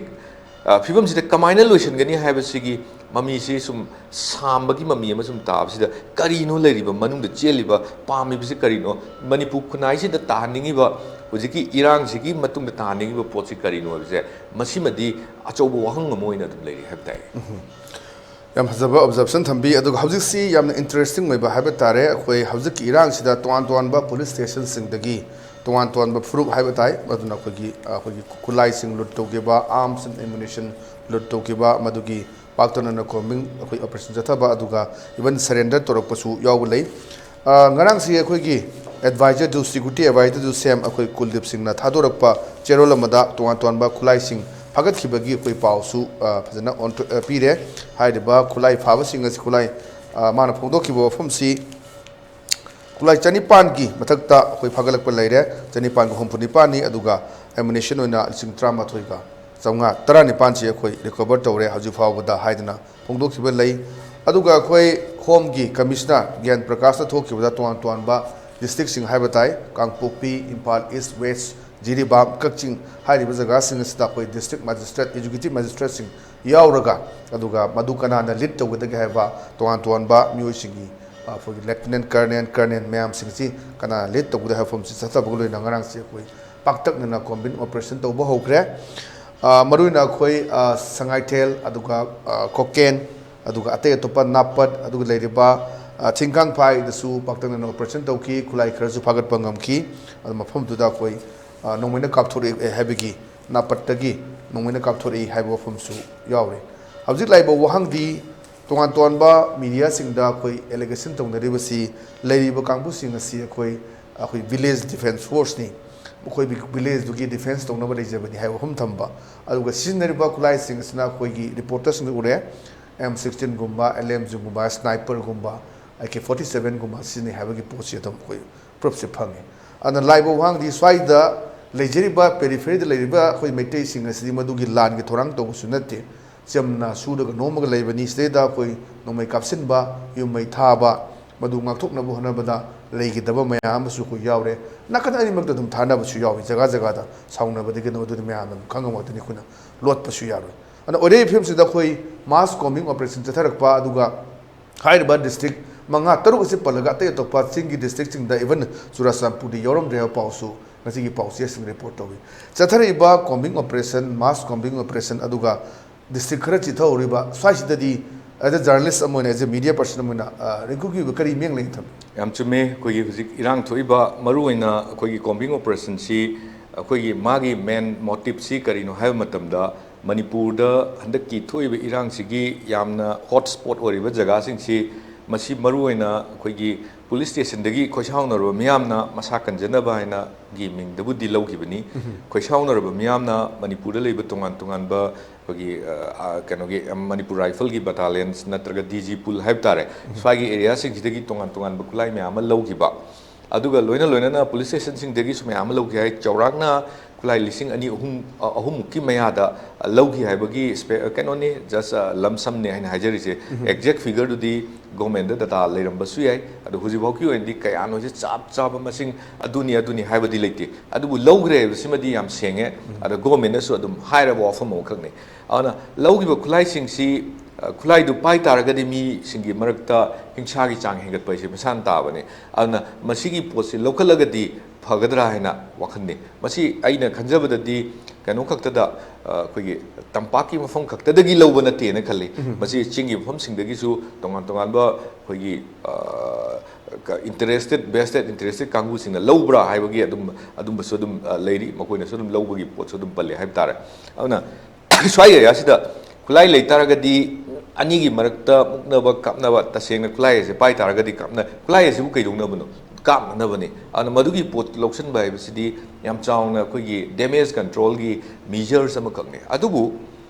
ꯐꯤꯕꯝꯁꯤꯗ ꯀꯃꯥꯏꯅ ꯂꯣꯏꯁꯤꯟꯒꯅꯤ ꯍꯥꯏꯕꯁꯤꯒꯤ ꯃꯃꯤꯁꯤ ꯁꯨꯝ ꯁꯥꯝꯕꯒꯤ ꯃꯃꯤ ꯑꯃ ꯁꯨꯝ ꯇꯥꯕꯁꯤꯗ, ꯀꯔꯤꯅꯣ ꯂꯩꯔꯤꯕ ꯃꯅꯨꯡꯗ ꯆꯦꯜꯂꯤꯕ, ꯄꯥꯝꯃꯤꯕꯁꯤ ꯀꯔꯤꯅꯣ? ꯃꯅꯤꯄꯨꯔ ꯈꯨꯟꯅꯥꯏꯁꯤꯗ ꯇꯥꯍꯟꯅꯤꯡꯉꯤꯕ, ꯍꯧꯖꯤꯛꯀꯤ ꯏꯔꯥꯡꯁꯤꯒꯤ ꯃꯇꯨꯡꯗ ꯇꯥꯍꯟꯅꯤꯡꯉꯤꯕ ꯄꯣꯠꯁꯤ ꯀꯔꯤꯅꯣ ꯍꯥꯏꯕꯁꯦ, ꯃꯁꯤꯃꯗꯤ ꯑꯆꯧꯕ ꯋꯥꯍꯪ ꯑꯃ ꯑꯣꯏꯅ ꯑꯗꯨꯝ ꯂꯩꯔꯤ ꯍꯥꯏꯕ ꯇꯥꯏ꯫ ꯌꯥꯝ ꯐꯖꯕ ꯑꯣꯕꯖꯔꯞꯁꯟ ꯊꯝꯕꯤ꯫ ꯑꯗꯨꯒ ꯍꯧꯖꯤꯛꯁꯤ ꯌꯥꯝꯅ ꯏꯟꯇꯔꯦꯁꯇꯤꯡ ꯑꯣꯏꯕ ꯍꯥꯏꯕ ꯇꯥꯔꯦ꯫ ꯑꯩꯈꯣꯏ ꯍꯧꯖꯤꯛꯀꯤ ꯏꯔꯥꯡꯁꯤꯗ ꯇꯣꯉꯥꯟ ꯇꯣꯉꯥꯟꯕ ꯄꯨꯂꯤꯁ ꯁ꯭ꯇꯦꯁꯟꯁꯤꯡꯗꯒꯤ ꯇꯣꯉꯥꯟ ꯇꯣꯉꯥꯟꯕ ꯐꯨꯔꯨꯞ ꯍꯥꯏꯕ ꯇꯥꯏ, ꯃꯗꯨꯅ ꯑꯩꯈꯣꯏꯒꯤ ꯑꯩꯈꯣꯏꯒꯤ ꯈꯨꯠꯂꯥꯏꯁꯤꯡ ꯂꯨꯠ ꯇꯧꯈꯤꯕ, ꯑꯥꯔꯝꯁ ꯑꯦꯟ ꯑꯦꯃꯨꯅꯤꯁꯟ ꯂꯨꯠ ꯇꯧꯈꯤꯕ, ꯃꯗꯨꯒꯤ ꯄꯥꯛꯇꯛꯅꯅ ꯀꯣꯝꯕꯤꯡ ꯑꯩꯈꯣꯏ ꯑꯣꯄꯔꯦꯁꯟ ꯆꯠꯊꯕ, ꯑꯗꯨꯒ ꯏꯚꯟ ꯁꯔꯦꯟꯗꯔ ꯇꯧꯔꯛꯄꯁꯨ ꯌꯥꯎꯕ ꯂꯩ꯫ ꯉꯔꯥꯡꯁꯤ ꯑꯩꯈꯣꯏꯒꯤ ꯑꯦꯗꯚꯥꯏꯖꯔꯗꯨ, ꯁꯤꯀ꯭ꯌꯨꯔꯤꯇꯤ ꯑꯦꯗꯚꯥꯏꯖꯔꯗꯨ ꯁꯦꯝ ꯑꯩꯈꯣꯏ ꯀꯨꯜꯗꯤꯞ ꯁꯤꯡꯅ ꯊꯥꯗꯣꯔꯛꯄ ꯆꯦꯔꯣꯜ ꯑꯃꯗ ꯇꯣꯉꯥꯟ ꯇꯣꯉꯥꯟꯕ ꯈꯨꯠꯂꯥꯏꯁꯤꯡ ꯐꯥꯒꯠꯈꯤꯕꯒꯤ ꯑꯩꯈꯣꯏ ꯄꯥꯎꯁꯨ ꯐꯖꯅ ꯄꯤꯔꯦ꯫ ꯍꯥꯏꯔꯤꯕ ꯈꯨꯠꯂꯥꯏ ꯐꯥꯕꯁꯤꯡ ꯑꯁꯤ, ꯈꯨꯠꯂꯥꯏ ꯃꯥꯅ ꯐꯣꯡꯗꯣꯛꯈꯤꯕ ꯋꯥꯐꯝꯁꯤ ꯈꯨꯠꯂꯥꯏ ꯆꯅꯤꯄꯥꯟꯒꯤ ꯃꯊꯛꯇ ꯑꯩꯈꯣꯏ ꯐꯥꯒꯠꯂꯛꯄ ꯂꯩꯔꯦ, ꯆꯅꯤꯄꯥꯟꯒ ꯍꯨꯝꯐꯨ ꯅꯤꯄꯥꯟꯅꯤ꯫ ꯑꯗꯨꯒ ꯑꯦꯃꯨꯅꯤꯁꯟ ꯑꯣꯏꯅ ꯂꯤꯁꯤꯡ ꯇꯔꯥꯃꯥꯊꯣꯏꯒ ꯆꯥꯝꯃꯉꯥ, ꯇꯔꯥꯅꯤꯄꯥꯟꯁꯤ ꯑꯩꯈꯣꯏ ꯔꯤꯀꯣꯚꯔ ꯇꯧꯔꯦ ꯍꯧꯖꯤꯛ ꯐꯥꯎꯕꯗ ꯍꯥꯏꯗꯅ ꯐꯣꯡꯗꯣꯛꯈꯤꯕ ꯂꯩ꯫ ꯑꯗꯨꯒ ꯑꯩꯈꯣꯏ ꯍꯣꯝꯒꯤ ꯀꯃꯤꯁꯅꯔ ꯒ꯭ꯌꯥꯟ ꯄ꯭ꯔꯀꯥꯁꯅ ꯊꯣꯛꯈꯤꯕꯗ ꯇꯣꯉꯥꯟ ꯇꯣꯉꯥꯟꯕ ꯗꯤꯁꯇ꯭ꯔꯤꯛꯁꯤꯡ ꯍꯥꯏꯕ ꯇꯥꯏ, ꯀꯥꯡꯄꯣꯛꯄꯤ, ꯏꯝꯐꯥꯜ ꯏꯁ ꯋꯦꯁ, ꯖꯤꯔꯤꯕꯥꯝ, ꯀꯛꯆꯤꯡ ꯍꯥꯏꯔꯤꯕ ꯖꯒꯥꯁꯤꯡ ꯑꯁꯤꯗ ꯑꯩꯈꯣꯏ ꯗꯤꯁꯇ꯭ꯔꯤꯛ ꯃꯦꯖꯤꯁꯇ꯭ꯔꯦꯠ, ꯑꯦꯛꯖꯤꯀ꯭ꯌꯨꯇꯤꯚ ꯃꯦꯖꯤꯁꯇ꯭ꯔꯦꯠꯁꯤꯡ ꯌꯥꯎꯔꯒ, ꯑꯗꯨꯒ ꯃꯗꯨ ꯀꯅꯥꯅ ꯂꯤꯗ ꯇꯧꯒꯗꯒꯦ ꯍꯥꯏꯕ ꯇꯣꯉꯥꯟ ꯇꯣꯉꯥꯟꯕ ꯃꯤꯑꯣꯏꯁꯤꯡꯒꯤ, ꯑꯩꯈꯣꯏꯒꯤ ꯂꯦꯐꯇꯤꯅꯦꯟ ꯀꯔꯅꯦꯜ, ꯀꯔꯅꯦꯜ ꯃꯌꯥꯝꯁꯤꯡꯁꯤ ꯀꯅꯥꯅ ꯂꯤꯗ ꯇꯧꯒꯗꯒꯦ ꯍꯥꯏꯕ ꯃꯐꯝꯁꯤ ꯆꯠꯊꯕꯒ ꯂꯣꯏꯅꯅ ꯉꯔꯥꯡꯁꯤ ꯑꯩꯈꯣꯏ ꯄꯥꯛꯇꯛꯅꯅ ꯀꯣꯝꯕꯤꯡ ꯑꯣꯄꯔꯦꯁꯟ ꯇꯧꯕ ꯍꯧꯈ꯭ꯔꯦ꯫ ꯃꯔꯨꯑꯣꯏꯅ ꯑꯩꯈꯣꯏ ꯁꯉꯥꯏꯊꯦꯜ, ꯑꯗꯨꯒ ꯀꯣꯀꯦꯟ, ꯑꯗꯨꯒ ꯑꯇꯩ ꯑꯇꯣꯞꯄ ꯅꯥꯄꯠ, ꯑꯗꯨꯒ ꯂꯩꯔꯤꯕ ꯊꯤꯡꯈꯥꯡꯐꯥꯏꯗꯁꯨ ꯄꯥꯛꯇꯛꯅꯅ ꯑꯣꯄꯔꯦꯁꯟ ꯇꯧꯈꯤ꯫ ꯈꯨꯠꯂꯥꯏ ꯈꯔꯁꯨ ꯐꯥꯒꯠꯄ ꯉꯝꯈꯤ꯫ ꯑꯗꯨ ꯃꯐꯝꯗꯨꯗ ꯑꯩꯈꯣꯏ ꯅꯣꯡꯃꯩꯅ ꯀꯥꯞꯊꯣꯔꯛꯑꯦ ꯍꯥꯏꯕꯒꯤ, ꯅꯥꯄꯠꯇꯒꯤ ꯅꯣꯡꯃꯩꯅ ꯀꯥꯞꯊꯣꯔꯛꯏ ꯍꯥꯏꯕ ꯋꯥꯐꯝꯁꯨ ꯌꯥꯎꯔꯤ꯫ ꯍꯧꯖꯤꯛ ꯂꯥꯛꯏꯕ ꯋꯥꯍꯪꯗꯤ ꯇꯣꯉꯥꯟ ꯇꯣꯉꯥꯟꯕ ꯃꯤꯗꯤꯌꯥꯁꯤꯡꯗ ꯑꯩꯈꯣꯏ ꯑꯦꯂꯤꯒꯦꯁꯟ ꯇꯧꯅꯔꯤꯕꯁꯤ ꯂꯩꯔꯤꯕ ꯀꯥꯡꯕꯨꯁꯤꯡ ꯑꯁꯤ ꯑꯩꯈꯣꯏ, ꯑꯩꯈꯣꯏ ꯚꯤꯂꯦꯖ ꯗꯤꯐꯦꯟꯁ ꯐꯣꯔꯁꯅꯤ, ꯑꯩꯈꯣꯏ ꯚꯤꯂꯦꯖꯇꯨꯒꯤ ꯗꯤꯐꯦꯟꯁ ꯇꯧꯅꯕ ꯂꯩꯖꯕꯅꯤ ꯍꯥꯏꯕ ꯋꯥꯐꯝ ꯊꯝꯕ꯫ ꯑꯗꯨꯒ ꯁꯤꯖꯤꯟꯅꯔꯤꯕ ꯈꯨꯠꯂꯥꯏꯁꯤꯡ ꯑꯁꯤꯅ ꯑꯩꯈꯣꯏꯒꯤ ꯔꯤꯄꯣꯔꯇꯔꯁꯤꯡꯗ ꯎꯔꯦ, ꯑꯦꯝ ꯁꯤꯛꯁꯇꯤꯟꯒꯨꯝꯕ, ꯑꯦꯜ ꯑꯦꯝꯖꯤꯒꯨꯝꯕ, ꯁ꯭ꯅꯥꯏꯄꯔꯒꯨꯝꯕ, ꯑꯦ ꯀꯦ ꯐꯣꯔꯇꯤ ꯁꯕꯦꯟꯒꯨꯝꯕ ꯁꯤꯖꯤꯟꯅꯩ ꯍꯥꯏꯕꯒꯤ ꯄꯣꯠꯁꯤ ꯑꯗꯨꯝ ꯑꯩꯈꯣꯏ ꯄ꯭ꯔꯨꯐꯁꯦ ꯐꯪꯉꯤ꯫ ꯑꯗꯨꯅ ꯂꯥꯏꯕ ꯋꯥꯍꯪꯗꯤ, ꯁ꯭ꯋꯥꯏꯗ ꯂꯩꯖꯔꯤꯕ, ꯄꯦꯔꯤꯐꯦꯔꯤꯗ ꯂꯩꯔꯤꯕ ꯑꯩꯈꯣꯏ ꯃꯩꯇꯩꯁꯤꯡ ꯑꯁꯤꯗꯤ ꯃꯗꯨꯒꯤ ꯂꯥꯟꯒꯤ ꯊꯧꯔꯥꯡ ꯇꯧꯕꯁꯨ ꯅꯠꯇꯦ, ꯆꯝꯅ ꯁꯨꯔꯒ ꯅꯣꯝꯃꯒ ꯂꯩꯕꯅꯤ꯫ ꯁꯤꯗꯩꯗ ꯑꯩꯈꯣꯏ ꯅꯣꯡꯃꯩ ꯀꯥꯞꯁꯤꯟꯕ, ꯌꯨꯝ ꯃꯩ ꯊꯥꯕ, ꯃꯗꯨ ꯉꯥꯛꯊꯣꯛꯅꯕ ꯍꯣꯠꯅꯕꯗ ꯂꯩꯈꯤꯗꯕ ꯃꯌꯥꯝ ꯑꯃꯁꯨ ꯑꯩꯈꯣꯏ ꯌꯥꯎꯔꯦ꯫ ꯅꯥꯀꯟ ꯑꯅꯤꯃꯛꯇ ꯑꯗꯨꯝ ꯊꯥꯅꯕꯁꯨ ꯌꯥꯎꯏ, ꯖꯒꯥ ꯖꯒꯥꯗ ꯁꯥꯎꯅꯕꯗꯒꯤ꯫ ꯑꯗꯨ ꯑꯗꯨꯗꯤ ꯃꯌꯥꯝꯅ ꯑꯗꯨꯝ ꯈꯪꯉꯕ ꯉꯥꯛꯇꯅꯤ, ꯑꯩꯈꯣꯏꯅ ꯂꯣꯠꯄꯁꯨ ꯌꯥꯔꯣꯏ꯫ ꯑꯗꯨꯅ ꯑꯣꯏꯔꯛꯏ ꯐꯤꯕꯝꯁꯤꯗ ꯑꯩꯈꯣꯏ ꯃꯥꯁ ꯀꯣꯝꯕꯤꯡ ꯑꯣꯄꯔꯦꯁꯟ ꯆꯠꯊꯔꯛꯄ, ꯑꯗꯨꯒ ꯍꯥꯏꯔꯤꯕ ꯗꯤꯁꯇ꯭ꯔꯤꯛ ꯃꯉꯥ ꯇꯔꯨꯛ ꯑꯁꯤ ꯄꯜꯂꯒ, ꯑꯇꯩ ꯑꯇꯣꯞꯄ ꯆꯤꯡꯒꯤ ꯗꯤꯁꯇ꯭ꯔꯤꯛꯁꯤꯡꯗ, ꯏꯚꯟ ꯆꯨꯔꯥꯆꯥꯟꯄꯨꯔꯗꯤ ꯌꯥꯎꯔꯝꯗ꯭ꯔꯦ ꯍꯥꯏꯕ ꯄꯥꯎꯁꯨ ꯉꯁꯤꯒꯤ ꯄꯥꯎꯆꯦꯁꯤꯡ ꯔꯤꯄꯣꯔꯠ ꯇꯧꯏ꯫ ꯆꯠꯊꯔꯛꯏꯕ ꯀꯣꯝꯕꯤꯡ ꯑꯣꯄꯔꯦꯁꯟ, ꯃꯥꯁ ꯀꯣꯝꯕꯤꯡ ꯑꯣꯄꯔꯦꯁꯟ, ꯑꯗꯨꯒ ꯗꯤꯁꯇ꯭ꯔꯤꯛ ꯈꯔ ꯆꯤꯊꯍꯧꯔꯤꯕ ꯁ꯭ꯋꯥꯏꯁꯤꯗꯗꯤ, ꯑꯦꯖ ꯑꯦ ꯖꯔꯅꯦꯂꯤꯁ ꯑꯃ ꯑꯣꯏꯅ, ꯑꯦꯖ ꯑꯦ ꯃꯤꯗꯤꯌꯥ ꯄꯔꯁꯟ ꯑꯃ ꯑꯣꯏꯅ, ꯑ, ꯔꯤꯡꯀꯨꯒꯤ ꯑꯣꯏꯕ ꯀꯔꯤ ꯃꯤꯠꯌꯦꯡ ꯂꯩꯅ ꯊꯝꯕꯤ? ꯌꯥꯝ ꯆꯨꯝꯃꯦ꯫ ꯑꯩꯈꯣꯏꯒꯤ ꯍꯧꯖꯤꯛ ꯏꯔꯥꯡ ꯊꯣꯛꯏꯕ, ꯃꯔꯨꯑꯣꯏꯅ ꯑꯩꯈꯣꯏꯒꯤ ꯀꯣꯝꯕꯤꯡ ꯑꯣꯄꯔꯦꯁꯟꯁꯤ, ꯑꯩꯈꯣꯏꯒꯤ ꯃꯥꯒꯤ ꯃꯦꯟ ꯃꯣꯇꯤꯞꯁꯤ ꯀꯔꯤꯅꯣ ꯍꯥꯏꯕ ꯃꯇꯝꯗ, ꯃꯅꯤꯄꯨꯔꯗ ꯍꯟꯗꯛꯀꯤ ꯊꯣꯛꯏꯕ ꯏꯔꯥꯡꯁꯤꯒꯤ ꯌꯥꯝꯅ ꯍꯣꯠ ꯁ꯭ꯄꯣꯠ ꯑꯣꯏꯔꯤꯕ ꯖꯒꯥꯁꯤꯡꯁꯤ, ꯃꯁꯤ ꯃꯔꯨꯑꯣꯏꯅ ꯑꯩꯈꯣꯏꯒꯤ ꯄꯨꯂꯤꯁ ꯁ꯭ꯇꯦꯁꯟꯗꯒꯤ ꯈꯣꯏꯁꯥꯎꯅꯔꯕ ꯃꯤꯌꯥꯝꯅ ꯃꯁꯥ ꯀꯟꯖꯅꯕ ꯍꯥꯏꯅꯒꯤ ꯃꯤꯡꯗꯕꯨꯗꯤ ꯂꯧꯈꯤꯕꯅꯤ꯫ ꯎꯝ꯫ ꯈꯣꯏꯁꯥꯎꯅꯔꯕ ꯃꯤꯌꯥꯝꯅ ꯃꯅꯤꯄꯨꯔꯗ ꯂꯩꯕ ꯇꯣꯉꯥꯟ ꯇꯣꯉꯥꯟꯕ ꯑꯩꯈꯣꯏꯒꯤ, ꯑ, ꯑ, ꯀꯩꯅꯣꯒꯤ, ꯑ, ꯃꯅꯤꯄꯨꯔ ꯔꯥꯏꯐꯜꯒꯤ ꯕꯇꯥꯂꯤꯌꯟꯁ ꯅꯠꯇ꯭ꯔꯒ ꯗꯤ ꯖꯤ ꯄꯨꯜ ꯍꯥꯏꯕ ꯇꯥꯔꯦ, ꯎꯝ꯫ ꯁ꯭ꯋꯥꯏꯒꯤ ꯑꯦꯔꯤꯌꯥꯁꯤꯡꯁꯤꯗꯒꯤ ꯇꯣꯉꯥꯟ ꯇꯣꯉꯥꯟꯕ ꯈꯨꯠꯂꯥꯏ ꯃꯌꯥꯝ ꯑꯃ ꯂꯧꯈꯤꯕ, ꯑꯗꯨꯒ ꯂꯣꯏꯅ ꯂꯣꯏꯅꯅ ꯄꯨꯂꯤꯁ ꯁ꯭ꯇꯦꯁꯟꯁꯤꯡꯗꯒꯤꯁꯨ ꯃꯌꯥꯝ ꯑꯃ ꯂꯧꯈꯤ ꯍꯥꯏ꯫ ꯆꯥꯎꯔꯥꯛꯅ ꯈꯨꯠꯂꯥꯏ ꯂꯤꯁꯤꯡ ꯑꯅꯤ, ꯑꯍꯨꯝ, ꯑ, ꯑꯍꯨꯝꯃꯨꯛꯀꯤ ꯃꯌꯥꯗ, ꯑ, ꯂꯧꯈꯤ ꯍꯥꯏꯕꯒꯤ ꯁ꯭ꯄꯦ-, ꯑ, ꯀꯩꯅꯣꯅꯤ, ꯖꯁ, ꯑ, ꯂꯝ ꯁꯝꯅꯦ ꯍꯥꯏꯅ ꯍꯥꯏꯖꯔꯤꯁꯦ꯫ ꯎꯝ꯫ ꯑꯦꯛꯖꯦꯛ ꯐꯤꯒꯔꯗꯨꯗꯤ ꯒꯣꯔꯃꯦꯟꯗ ꯗꯇꯥ ꯂꯩꯔꯝꯕꯁꯨ ꯌꯥꯏ, ꯑꯗꯣ ꯍꯧꯖꯤꯛꯐꯥꯎꯒꯤ ꯑꯣꯏꯅꯗꯤ ꯀꯌꯥꯅꯣꯁꯦ ꯆꯞ ꯆꯥꯕ ꯃꯁꯤꯡ ꯑꯗꯨꯅꯤ ꯑꯗꯨꯅꯤ ꯍꯥꯏꯕꯗꯤ ꯂꯩꯇꯦ꯫ ꯑꯗꯨꯕꯨ ꯂꯧꯈ꯭ꯔꯦ ꯍꯥꯏꯕꯁꯤꯃꯗꯤ ꯌꯥꯝ ꯁꯦꯡꯉꯦ꯫ ꯎꯝ꯫ ꯑꯗ ꯒꯣꯔꯃꯦꯟꯅꯁꯨ ꯑꯗꯨꯝ ꯍꯥꯏꯔꯕ ꯋꯥꯐꯝ ꯑꯃꯈꯛꯅꯤ꯫ ꯑꯗꯨꯅ ꯂꯧꯈꯤꯕ ꯈꯨꯠꯂꯥꯏꯁꯤꯡꯁꯤ, ꯑ, ꯈꯨꯠꯂꯥꯏꯗꯨ ꯄꯥꯏ ꯇꯥꯔꯒꯗꯤ ꯃꯤꯁꯤꯡꯒꯤ ꯃꯔꯛꯇ ꯍꯤꯡꯁꯥꯒꯤ ꯆꯥꯡ ꯍꯦꯟꯒꯠꯄ ꯍꯥꯏꯁꯦ ꯃꯁꯥꯅ ꯇꯥꯕꯅꯤ꯫ ꯑꯗꯨꯅ ꯃꯁꯤꯒꯤ ꯄꯣꯠꯁꯤ ꯂꯧꯈꯠꯂꯒꯗꯤ ꯐꯒꯗ꯭ꯔꯥ ꯍꯥꯏꯅ ꯋꯥꯈꯜꯅꯤ꯫ ꯃꯁꯤ ꯑꯩꯅ ꯈꯟꯖꯕꯗꯗꯤ ꯀꯩꯅꯣ ꯈꯛꯇꯗ, ꯑ, ꯑꯩꯈꯣꯏꯒꯤ ꯇꯝꯄꯥꯛꯀꯤ ꯃꯐꯝ ꯈꯛꯇꯗꯒꯤ ꯂꯧꯕ ꯅꯠꯇꯦꯅ ꯈꯜꯂꯤ꯫ ꯎꯝ꯫ ꯃꯁꯤ ꯆꯤꯡꯒꯤ ꯃꯐꯝꯁꯤꯡꯗꯒꯤꯁꯨ ꯇꯣꯉꯥꯟ ꯇꯣꯉꯥꯟꯕ ꯑꯩꯈꯣꯏꯒꯤ, ꯑ, ꯀ-, ꯏꯟꯇꯔꯦꯁꯇꯦꯠ, ꯚꯦꯁꯇꯦꯠ ꯏꯟꯇꯔꯦꯁꯇꯦꯠ ꯀꯥꯡꯕꯨꯁꯤꯡꯅ ꯂꯧꯕ꯭ꯔꯥ ꯍꯥꯏꯕꯒꯤ ꯑꯗꯨꯝ, ꯑꯗꯨꯝꯕꯁꯨ ꯑꯗꯨꯝ, ꯑ, ꯂꯩꯔꯤ꯫ ꯃꯈꯣꯏꯅꯁꯨ ꯑꯗꯨꯝ ꯂꯧꯕꯒꯤ ꯄꯣꯠꯁꯨ ꯑꯗꯨꯝ ꯄꯜꯂꯤ ꯍꯥꯏꯕ ꯇꯥꯔꯦ꯫ ꯑꯗꯨꯅ ꯁ꯭ꯋꯥꯏ ꯑꯦꯔꯤꯌꯥꯁꯤꯗ ꯈꯨꯠꯂꯥꯏ ꯂꯩ ꯇꯥꯔꯒꯗꯤ ꯑꯅꯤꯒꯤ ꯃꯔꯛꯇ ꯃꯨꯛꯅꯕ, ꯀꯥꯞꯅꯕ, ꯇꯁꯦꯡꯅ ꯈꯨꯠꯂꯥꯏ ꯑꯁꯦ ꯄꯥꯏ ꯇꯥꯔꯒꯗꯤ ꯀꯥꯞꯅ-, ꯈꯨꯠꯂꯥꯏ ꯑꯁꯤꯕꯨ ꯀꯩꯗꯧꯅꯕꯅꯣ? ꯀꯥꯞꯅꯅꯕꯅꯤ꯫ ꯑꯗꯨꯅ ꯃꯗꯨꯒꯤ ꯄꯣꯠ ꯂꯧꯁꯤꯟꯕ ꯍꯥꯏꯕꯁꯤꯗꯤ ꯌꯥꯝ ꯆꯥꯎꯅ ꯑꯩꯈꯣꯏꯒꯤ damage control ꯒꯤ measures ꯑꯃꯈꯛꯅꯤ꯫ ꯑꯗꯨꯕꯨ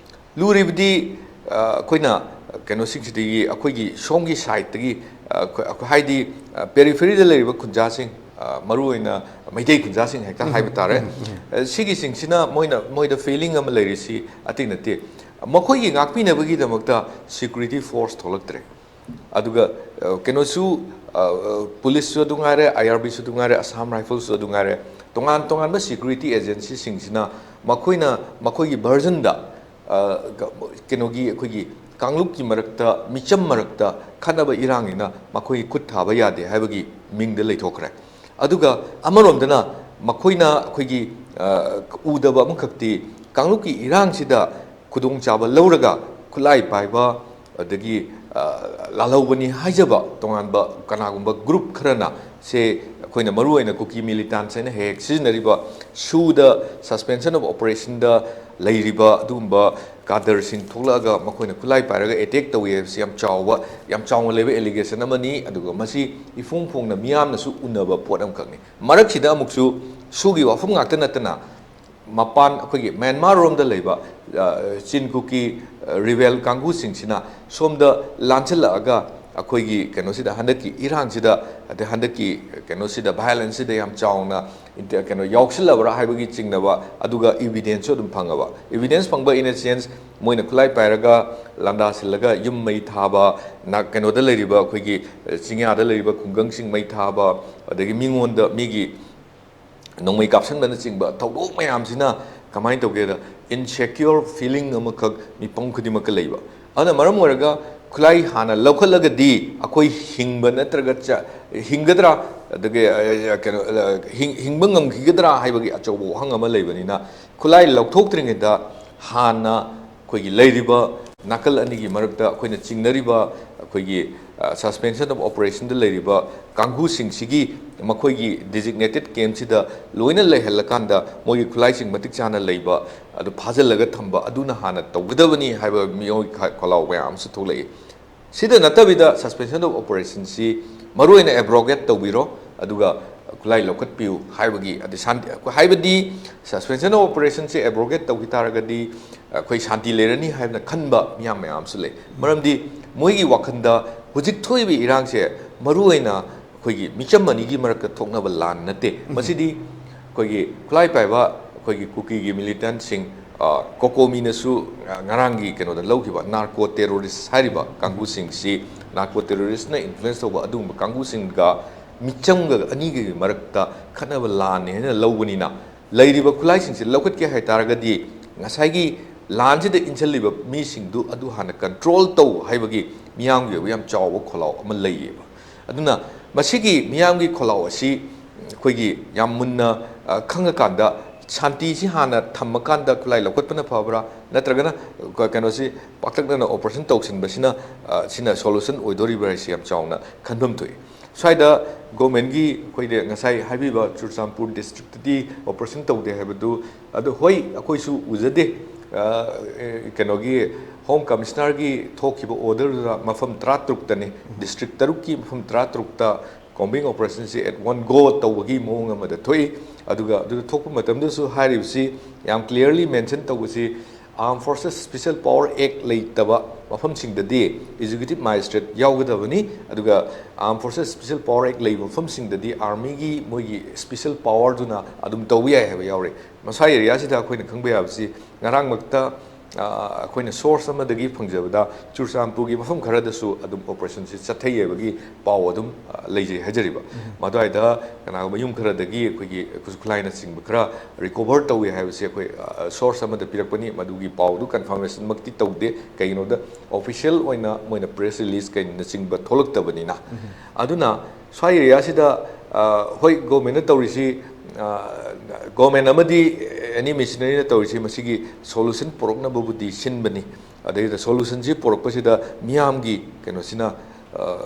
ꯂꯨꯔꯤꯕꯗꯤ, ꯑ, ꯑꯩꯈꯣꯏꯅ ꯀꯩꯅꯣꯁꯤꯡꯁꯤꯗꯒꯤ, ꯑꯩꯈꯣꯏꯒꯤ ꯁꯣꯝꯒꯤ side ꯇꯒꯤ, ꯑ, ꯑꯩꯈꯣꯏ, ꯑꯩꯈꯣꯏ ꯍꯥꯏꯗꯤ, ꯑ, periphery ꯗ ꯂꯩꯔꯤꯕ ꯈꯨꯟꯖꯥꯁꯤꯡ, ꯑ, ꯃꯔꯨꯑꯣꯏꯅ ꯃꯩꯇꯩ ꯈꯨꯟꯖꯥꯁꯤꯡ ꯍꯦꯛꯇ ꯍꯥꯏꯕ ꯇꯥꯔꯦ꯫ ꯑ, ꯁꯤꯒꯤꯁꯤꯡꯁꯤꯅ ꯃꯣꯏꯅ, ꯃꯣꯏꯗ feeling ꯑꯃ ꯂꯩꯔꯤꯁꯤ ꯑꯇꯩ ꯅꯠꯇꯦ, ꯃꯈꯣꯏꯒꯤ ꯉꯥꯛꯄꯤꯅꯕꯒꯤꯗꯃꯛꯇ security force ꯊꯣꯛꯂꯛꯇ꯭ꯔꯦ꯫ ꯑꯗꯨꯒ, ꯑ, ꯀꯩꯅꯣꯁꯨ, ꯑ, ꯑ, police ꯁꯨ ꯑꯗꯨ ꯉꯥꯏꯔꯦ, I R B ꯁꯨ ꯑꯗꯨ ꯉꯥꯏꯔꯦ, Assam Rifles ꯁꯨ ꯑꯗꯨ ꯉꯥꯏꯔꯦ, ꯇꯣꯉꯥꯟ ꯇꯣꯉꯥꯟꯕ security agency ꯁꯤꯡꯁꯤꯅ ꯃꯈꯣꯏꯅ ꯃꯈꯣꯏꯒꯤ version ꯗ, ꯑ, ꯀ-, ꯀꯩꯅꯣꯒꯤ, ꯑꯩꯈꯣꯏꯒꯤ ꯀꯥꯡꯂꯨꯞꯀꯤ ꯃꯔꯛꯇ, ꯃꯤꯆꯝ ꯃꯔꯛꯇ ꯈꯠꯅꯕ ꯏꯔꯥꯡꯅꯤꯅ ꯃꯈꯣꯏꯒꯤ ꯈꯨꯠ ꯊꯥꯕ ꯌꯥꯗꯦ ꯍꯥꯏꯕꯒꯤ ꯃꯤꯡꯗ ꯂꯩꯊꯣꯛꯈ꯭ꯔꯦ꯫ ꯑꯗꯨꯒ ꯑꯃꯔꯣꯝꯗꯅ ꯃꯈꯣꯏꯅ ꯑꯩꯈꯣꯏꯒꯤ, ꯑ, ꯎꯗꯕ ꯑꯃꯈꯛꯇꯤ, ꯀꯥꯡꯂꯨꯞꯀꯤ ꯏꯔꯥꯡꯁꯤꯗ ꯈꯨꯗꯣꯡꯆꯥꯕ ꯂꯧꯔꯒ ꯈꯨꯠꯂꯥꯏ ꯄꯥꯏꯕ, ꯑꯗꯒꯤ, ꯑ, ꯂꯥꯜꯍꯧꯕꯅꯤ ꯍꯥꯏꯖꯕ ꯇꯣꯉꯥꯟꯕ ꯀꯅꯥꯒꯨꯝꯕ group ꯈꯔꯅ ꯁꯦ, ꯑꯩꯈꯣꯏꯅ ꯃꯔꯨꯑꯣꯏꯅ ꯀꯨꯀꯤ militants ꯍꯥꯏꯅ ꯍꯦꯛ ꯍꯦꯛ ꯁꯤꯖꯤꯟꯅꯔꯤꯕ, ꯁꯨꯗ suspension of operation ꯗ ꯂꯩꯔꯤꯕ ꯑꯗꯨꯒꯨꯝꯕ cadre ꯁꯤꯡ ꯊꯣꯛꯂꯛꯑꯒ ꯃꯈꯣꯏꯅ ꯈꯨꯠꯂꯥꯏ ꯄꯥꯏꯔꯒ attack ꯇꯧꯏ ꯍꯥꯏꯕꯁꯤ ꯌꯥꯝ ꯆꯥꯎꯕ, ꯌꯥꯝ ꯆꯥꯎꯅ ꯂꯩꯕ allegation ꯑꯃꯅꯤ꯫ ꯑꯗꯨꯒ ꯃꯁꯤ ꯏꯐꯣꯡ ꯐꯣꯡꯅ ꯃꯤꯌꯥꯝꯅꯁꯨ ꯎꯅꯕ ꯄꯣꯠ ꯑꯃꯈꯛꯅꯤ꯫ ꯃꯔꯛꯁꯤꯗ ꯑꯃꯨꯛꯁꯨ ꯁꯨꯒꯤ ꯋꯥꯐꯝ ꯉꯥꯛꯇ ꯅꯠꯇꯅ, ꯃꯄꯥꯟ ꯑꯩꯈꯣꯏꯒꯤ ꯃ꯭ꯌꯥꯟꯃꯥꯔ ꯔꯣꯝꯗ ꯂꯩꯕ, ꯑ, ꯆꯤꯟ ꯀꯨꯀꯤ, ꯑ, rebel ꯀꯥꯡꯕꯨꯁꯤꯡꯁꯤꯅ ꯁꯣꯝꯗ ꯂꯥꯟꯁꯤꯜꯂꯛꯑꯒ ꯑꯩꯈꯣꯏꯒꯤ ꯀꯩꯅꯣꯁꯤꯗ, ꯍꯟꯗꯛꯀꯤ ꯏꯔꯥꯡꯁꯤꯗ, ꯑꯗꯩ ꯍꯟꯗꯛꯀꯤ ꯀꯩꯅꯣꯁꯤꯗ, violence ꯁꯤꯗ ꯌꯥꯝ ꯆꯥꯎꯅ ꯏꯟꯇ-, ꯀꯩꯅꯣ ꯌꯥꯎꯁꯤꯜꯂꯕ꯭ꯔꯥ ꯍꯥꯏꯕꯒꯤ ꯆꯤꯡꯅꯕ, ꯑꯗꯨꯒ evidence ꯁꯨ ꯑꯗꯨꯝ ꯐꯪꯉꯕ꯫ Evidence ꯐꯪꯕ in a sense, ꯃꯣꯏꯅ ꯈꯨꯠꯂꯥꯏ ꯄꯥꯏꯔꯒ ꯂꯥꯟꯗꯥ ꯁꯤꯜꯂꯒ ꯌꯨꯝ ꯃꯩ ꯊꯥꯕ, ꯅ-, ꯀꯩꯅꯣꯗ ꯂꯩꯔꯤꯕ ꯑꯩꯈꯣꯏꯒꯤ, ꯑ, ꯆꯤꯡꯌꯥꯗ ꯂꯩꯔꯤꯕ ꯈꯨꯡꯒꯪꯁꯤꯡ ꯃꯩ ꯊꯥꯕ, ꯑꯗꯒꯤ ꯃꯤꯉꯣꯟꯗ, ꯃꯤꯒꯤ ꯅꯣꯡꯃꯩ ꯀꯥꯞꯁꯤꯟꯕꯅꯆꯤꯡꯕ ꯊꯧꯗꯣꯛ ꯃꯌꯥꯝꯁꯤꯅ ꯀꯃꯥꯏꯅ ꯇꯧꯒꯦꯗ, insecure feeling ꯑꯃꯈꯛ ꯃꯤꯄꯨꯝ ꯈꯨꯗꯤꯡꯃꯛꯀ ꯂꯩꯕ꯫ ꯑꯗꯨꯅ ꯃꯔꯝ ꯑꯣꯏꯔꯒ ꯈꯨꯠꯂꯥꯏ ꯍꯥꯟꯅ ꯂꯧꯈꯠꯂꯒꯗꯤ ꯑꯩꯈꯣꯏ ꯍꯤꯡꯕ ꯅꯠꯇ꯭ꯔꯒ ꯆ-, ꯍꯤꯡꯒꯗ꯭ꯔꯥ, ꯑꯗꯒꯤ, ꯑ, ꯀꯩꯅꯣ, ꯑ, ꯍꯤꯡ-, ꯍꯤꯡꯕ ꯉꯝꯈꯤꯒꯗ꯭ꯔꯥ ꯍꯥꯏꯕꯒꯤ ꯑꯆꯧꯕ ꯋꯥꯍꯪ ꯑꯃ ꯂꯩꯕꯅꯤꯅ, ꯈꯨꯠꯂꯥꯏ ꯂꯧꯊꯣꯛꯇ꯭ꯔꯤꯉꯩꯗ ꯍꯥꯟꯅ ꯑꯩꯈꯣꯏꯒꯤ ꯂꯩꯔꯤꯕ ꯅꯥꯀꯜ ꯑꯅꯤꯒꯤ ꯃꯔꯛꯇ ꯑꯩꯈꯣꯏꯅ ꯆꯤꯡꯅꯔꯤꯕ ꯑꯩꯈꯣꯏꯒꯤ, ꯑ, suspension of operation ꯗ ꯂꯩꯔꯤꯕ ꯀꯥꯡꯕꯨꯁꯤꯡꯁꯤꯒꯤ ꯃꯈꯣꯏꯒꯤ designated camp ꯁꯤꯗ ꯂꯣꯏꯅ ꯂꯩꯍꯜꯂꯀꯥꯟꯗ ꯃꯣꯏꯒꯤ ꯈꯨꯠꯂꯥꯏꯁꯤꯡ ꯃꯇꯤꯛ ꯆꯥꯅ ꯂꯩꯕ ꯑꯗꯨ ꯐꯥꯖꯤꯜꯂꯒ ꯊꯝꯕ ꯑꯗꯨꯅ ꯍꯥꯟꯅ ꯇꯧꯒꯗꯕꯅꯤ ꯍꯥꯏꯕ ꯃꯤꯑꯣꯏ ꯈ-, ꯈꯣꯜꯂꯥꯎ ꯃꯌꯥꯝ ꯑꯃꯁꯨ ꯊꯣꯛꯂꯛꯏ꯫ ꯁꯤꯗ ꯅꯠꯇꯕꯤꯗ suspension of operation ꯁꯤ ꯃꯔꯨꯑꯣꯏꯅ abrogate ꯇꯧꯕꯤꯔꯣ꯫ ꯑꯗꯨꯒ ꯈꯨꯠꯂꯥꯏ ꯂꯧꯈꯠꯄꯤꯌꯨ ꯍꯥꯏꯕꯒꯤ, ꯑꯗꯩ ꯁꯥꯟꯇꯤ, ꯍꯥꯏꯕꯗꯤ suspension of operationꯁꯦ abrogate ꯇꯧꯈꯤ ꯇꯥꯔꯒꯗꯤ ꯑꯩꯈꯣꯏ ꯁꯥꯟꯇꯤ ꯂꯩꯔꯅꯤ ꯍꯥꯏꯅ ꯈꯟꯕ ꯃꯤꯌꯥꯝ ꯃꯌꯥꯝꯁꯨ ꯂꯩ꯫ ꯃꯔꯝꯗꯤ ꯃꯣꯏꯒꯤ ꯋꯥꯈꯜꯗ ꯍꯧꯖꯤꯛ ꯊꯣꯛꯏꯕ ꯏꯔꯥꯡꯁꯦ ꯃꯔꯨꯑꯣꯏꯅ ꯑꯩꯈꯣꯏꯒꯤ ꯃꯤꯆꯝ ꯑꯅꯤꯒꯤ ꯃꯔꯛꯇ ꯊꯣꯛꯅꯕ ꯂꯥꯟ ꯅꯠꯇꯦ꯫ ꯃꯁꯤꯗꯤ ꯑꯩꯈꯣꯏꯒꯤ ꯈꯨꯠꯂꯥꯏ ꯄꯥꯏꯕ ꯑꯩꯈꯣꯏꯒꯤ ꯀꯨꯀꯤꯒꯤ militantꯁꯤꯡ, ꯀꯣꯀꯣꯃꯤꯅꯁꯨ ꯉꯔꯥꯡꯒꯤ ꯀꯩꯅꯣꯗ ꯂꯧꯈꯤꯕ narco terrorist ꯍꯥꯏꯔꯤꯕ ꯀꯥꯡꯕꯨꯁꯤꯡꯁꯤ, narco terroristꯅ influence ꯇꯧꯕ ꯑꯗꯨꯒꯨꯝꯕ ꯀꯥꯡꯕꯨꯁꯤꯡꯒ ꯃꯤꯆꯝꯒ ꯑꯅꯤꯒꯤ ꯃꯔꯛꯇ ꯈꯠꯅꯕ ꯂꯥꯟꯅꯤ ꯍꯥꯏꯅ ꯂꯧꯕꯅꯤꯅ, ꯂꯩꯔꯤꯕ ꯈꯨꯠꯂꯥꯏꯁꯤꯡꯁꯤ ꯂꯧꯈꯠꯀꯦ ꯍꯥꯏꯇꯥꯔꯒꯗꯤ ꯉꯁꯥꯏꯒꯤ ꯂꯥꯟꯁꯤꯗ ꯏꯟꯁꯤꯜꯂꯤꯕ ꯃꯤꯁꯤꯡꯗꯨ ꯑꯗꯨ ꯍꯥꯟꯅ control ꯇꯧ ꯍꯥꯏꯕꯒꯤ ꯃꯤꯌꯥꯝꯒꯤ ꯑꯣꯏꯕ ꯌꯥꯝ ꯆꯥꯎꯕ ꯈꯣꯜꯂꯥꯎ ꯑꯃ ꯂꯩꯌꯦꯕ꯫ ꯑꯗꯨꯅ ꯃꯁꯤꯒꯤ ꯃꯤꯌꯥꯝꯒꯤ ꯈꯣꯜꯂꯥꯎ ꯑꯁꯤ ꯑꯩꯈꯣꯏꯒꯤ ꯌꯥꯝ ꯃꯨꯟꯅ, ꯑ, ꯈꯪꯉꯀꯥꯟꯗ ꯁꯥꯟꯇꯤꯁꯤ ꯍꯥꯟꯅ ꯊꯝꯃꯀꯥꯟꯗ ꯈꯨꯠꯂꯥꯏ ꯂꯧꯈꯠꯄꯅ ꯐꯕ꯭ꯔꯥ, ꯅꯠꯇ꯭ꯔꯒꯅ ꯀ-, ꯀꯩꯅꯣꯁꯤ ꯄꯥꯛꯇꯛꯅꯅ operation ꯇꯧꯁꯤꯟꯕꯁꯤꯅ, ꯑ, ꯁꯤꯅ solution ꯑꯣꯏꯗꯣꯔꯤꯕ꯭ꯔꯥ ꯍꯥꯏꯁꯤ ꯌꯥꯝ ꯆꯥꯎꯅ ꯈꯟꯐꯝ ꯊꯣꯛꯏ꯫ ꯁ꯭ꯋꯥꯏꯗ governmentꯒꯤ ꯑꯩꯈꯣꯏꯗ ꯉꯁꯥꯏ ꯍꯥꯏꯕꯤꯕ ꯆꯨꯔꯆꯥꯟꯄꯨꯔ districtꯇꯗꯤ operation ꯇꯧꯗꯦ ꯍꯥꯏꯕꯗꯨ, ꯑꯗꯨ ꯍꯣꯏ, ꯑꯩꯈꯣꯏꯁꯨ ꯎꯖꯗꯦ꯫ ꯑ, ꯑꯦ, ꯀꯩꯅꯣꯒꯤ Home Commissionerꯒꯤ ꯊꯣꯛꯈꯤꯕ orderꯗꯨꯗ ꯃꯐꯝ ꯇꯔꯥꯇꯔꯨꯛꯇꯅꯤ, district ꯇꯔꯨꯛꯀꯤ ꯃꯐꯝ ꯇꯔꯥꯇꯔꯨꯛꯇ combing operationꯁꯤ at one go ꯇꯧꯕꯒꯤ ꯃꯑꯣꯡ ꯑꯃꯗ ꯊꯣꯛꯏ꯫ ꯑꯗꯨꯒ ꯑꯗꯨꯗ ꯊꯣꯛꯄ ꯃꯇꯝꯗꯁꯨ ꯍꯥꯏꯔꯤꯕꯁꯤ ꯌꯥꯝ clearly mention ꯇꯧꯕꯁꯤ, Armed Forces Special Power Act ꯂꯩꯇꯕ ꯃꯐꯝꯁꯤꯡꯗꯗꯤ executive magistrate ꯌꯥꯎꯒꯗꯕꯅꯤ, ꯑꯗꯨꯒ Armed Forces Special Power Act ꯂꯩꯕ ꯃꯐꯝꯁꯤꯡꯗꯗꯤ armyꯒꯤ ꯃꯣꯏꯒꯤ special powerꯗꯨꯅ ꯑꯗꯨꯝ ꯇꯧꯕ ꯌꯥꯏ ꯍꯥꯏꯕ ꯌꯥꯎꯔꯦ꯫ ꯃꯁꯥ areaꯁꯤꯗ ꯑꯩꯈꯣꯏꯅ ꯈꯪꯕ ꯌꯥꯕꯁꯤ, ꯉꯔꯥꯡꯃꯛꯇ, ꯑ, ꯑꯩꯈꯣꯏꯅ source ꯑꯃꯗꯒꯤ ꯐꯪꯖꯕꯗ, ꯆꯨꯔꯆꯥꯟꯄꯨꯔꯒꯤ ꯃꯐꯝ ꯈꯔꯗꯁꯨ ꯑꯗꯨꯝ operationꯁꯤ ꯆꯠꯊꯩ ꯍꯥꯏꯕꯒꯤ ꯄꯥꯎ ꯑꯗꯨꯝ, ꯑ, ꯂꯩꯖꯩ ꯍꯥꯏꯖꯔꯤꯕ꯫ ꯃꯗꯨꯋꯥꯏꯗ ꯀꯅꯥꯒꯨꯝꯕ ꯌꯨꯝ ꯈꯔꯗꯒꯤ ꯑꯩꯈꯣꯏꯒꯤ ꯈꯨꯠꯁꯨ ꯈꯨꯠꯂꯥꯏꯅꯆꯤꯡꯕ ꯈꯔ recover ꯇꯧꯏ ꯍꯥꯏꯕꯁꯤ ꯑꯩꯈꯣꯏ, ꯑ, source ꯑꯃꯗ ꯄꯤꯔꯛꯄꯅꯤ꯫ ꯃꯗꯨꯒꯤ ꯄꯥꯎꯗꯨ confirmationꯃꯛꯇꯤ ꯇꯧꯗꯦ, ꯀꯩꯒꯤꯅꯣꯗ official ꯑꯣꯏꯅ ꯃꯣꯏꯅ press release ꯀꯩꯅꯆꯤꯡꯕ ꯊꯣꯛꯂꯛꯇꯕꯅꯤꯅ꯫ ꯑꯗꯨꯅ ꯁ꯭ꯋꯥꯏ areaꯁꯤꯗ, ꯑ, ꯍꯣꯏ, governmentꯅ ꯇꯧꯔꯤꯁꯤ, ꯑ, government ꯑꯃꯗꯤ any missionaryꯅ ꯇꯧꯔꯤꯁꯤ ꯃꯁꯤꯒꯤ solution ꯄꯨꯔꯛꯅꯕꯕꯨꯗꯤ ꯁꯤꯟꯕꯅꯤ꯫ ꯑꯗꯩꯗ solutionꯁꯤ ꯄꯨꯔꯛꯄꯁꯤꯗ ꯃꯤꯌꯥꯝꯒꯤ ꯀꯩꯅꯣꯁꯤꯅ, ꯑ,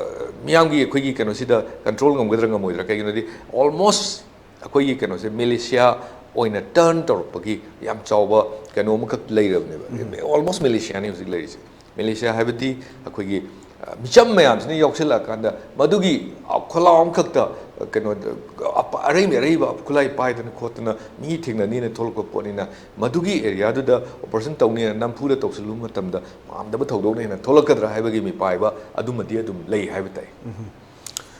ꯃꯤꯌꯥꯝꯒꯤ ꯑꯩꯈꯣꯏꯒꯤ ꯀꯩꯅꯣꯁꯤꯗ control ꯉꯝꯒꯗ꯭ꯔꯥ ꯉꯝꯃꯣꯏꯗ꯭ꯔꯥ? ꯀꯩꯒꯤꯅꯣꯗꯤ almost ꯑꯩꯈꯣꯏꯒꯤ ꯀꯩꯅꯣꯁꯦ militia ꯑꯣꯏꯅ turn ꯇꯧꯔꯛꯄꯒꯤ ꯌꯥꯝ ꯆꯥꯎꯕ ꯀꯩꯅꯣ ꯑꯃꯈꯛ ꯂꯩꯔꯕꯅꯦꯕ꯫ Almost militiaꯅꯤ ꯍꯧꯖꯤꯛ ꯂꯩꯔꯤꯁꯦ꯫ Militia ꯍꯥꯏꯕꯗꯤ ꯑꯩꯈꯣꯏꯒꯤ, ꯑ, ꯃꯤꯆꯝ ꯃꯌꯥꯝꯁꯤꯅ ꯌꯥꯎꯁꯤꯜꯂꯛꯑꯀꯥꯟꯗ ꯃꯗꯨꯒꯤ, ꯑ, ꯈꯣꯜꯂꯥꯎ ꯑꯃꯈꯛꯇ ꯀꯩꯅꯣꯗ ꯑꯄ- ꯑꯔꯩꯕ ꯑꯔꯩꯕ ꯈꯨꯠꯂꯥꯏ ꯄꯥꯏꯗꯅ ꯈꯣꯠꯇꯅ ꯃꯤ ꯊꯦꯡꯅꯅꯤꯅ ꯊꯣꯛꯂꯛꯄ ꯄꯣꯠꯅꯤꯅ, ꯃꯗꯨꯒꯤ ꯑꯦꯔꯤꯌꯥꯗꯨꯗ ꯑꯣꯄꯔꯦꯁꯟ ꯇꯧꯅꯤꯅ ꯅꯝꯐꯨꯗ ꯇꯧꯁꯤꯜꯂꯨꯕ ꯃꯇꯝꯗ ꯄꯥꯝꯗꯕ ꯊꯧꯗꯣꯛꯅ ꯍꯦꯟꯅ ꯊꯣꯛꯂꯛꯀꯗ꯭ꯔꯥ ꯍꯥꯏꯕꯒꯤ ꯃꯤꯄꯥꯏꯕ ꯑꯗꯨꯃꯗꯤ ꯑꯗꯨꯝ ꯂꯩ ꯍꯥꯏꯕ ꯇꯥꯏ꯫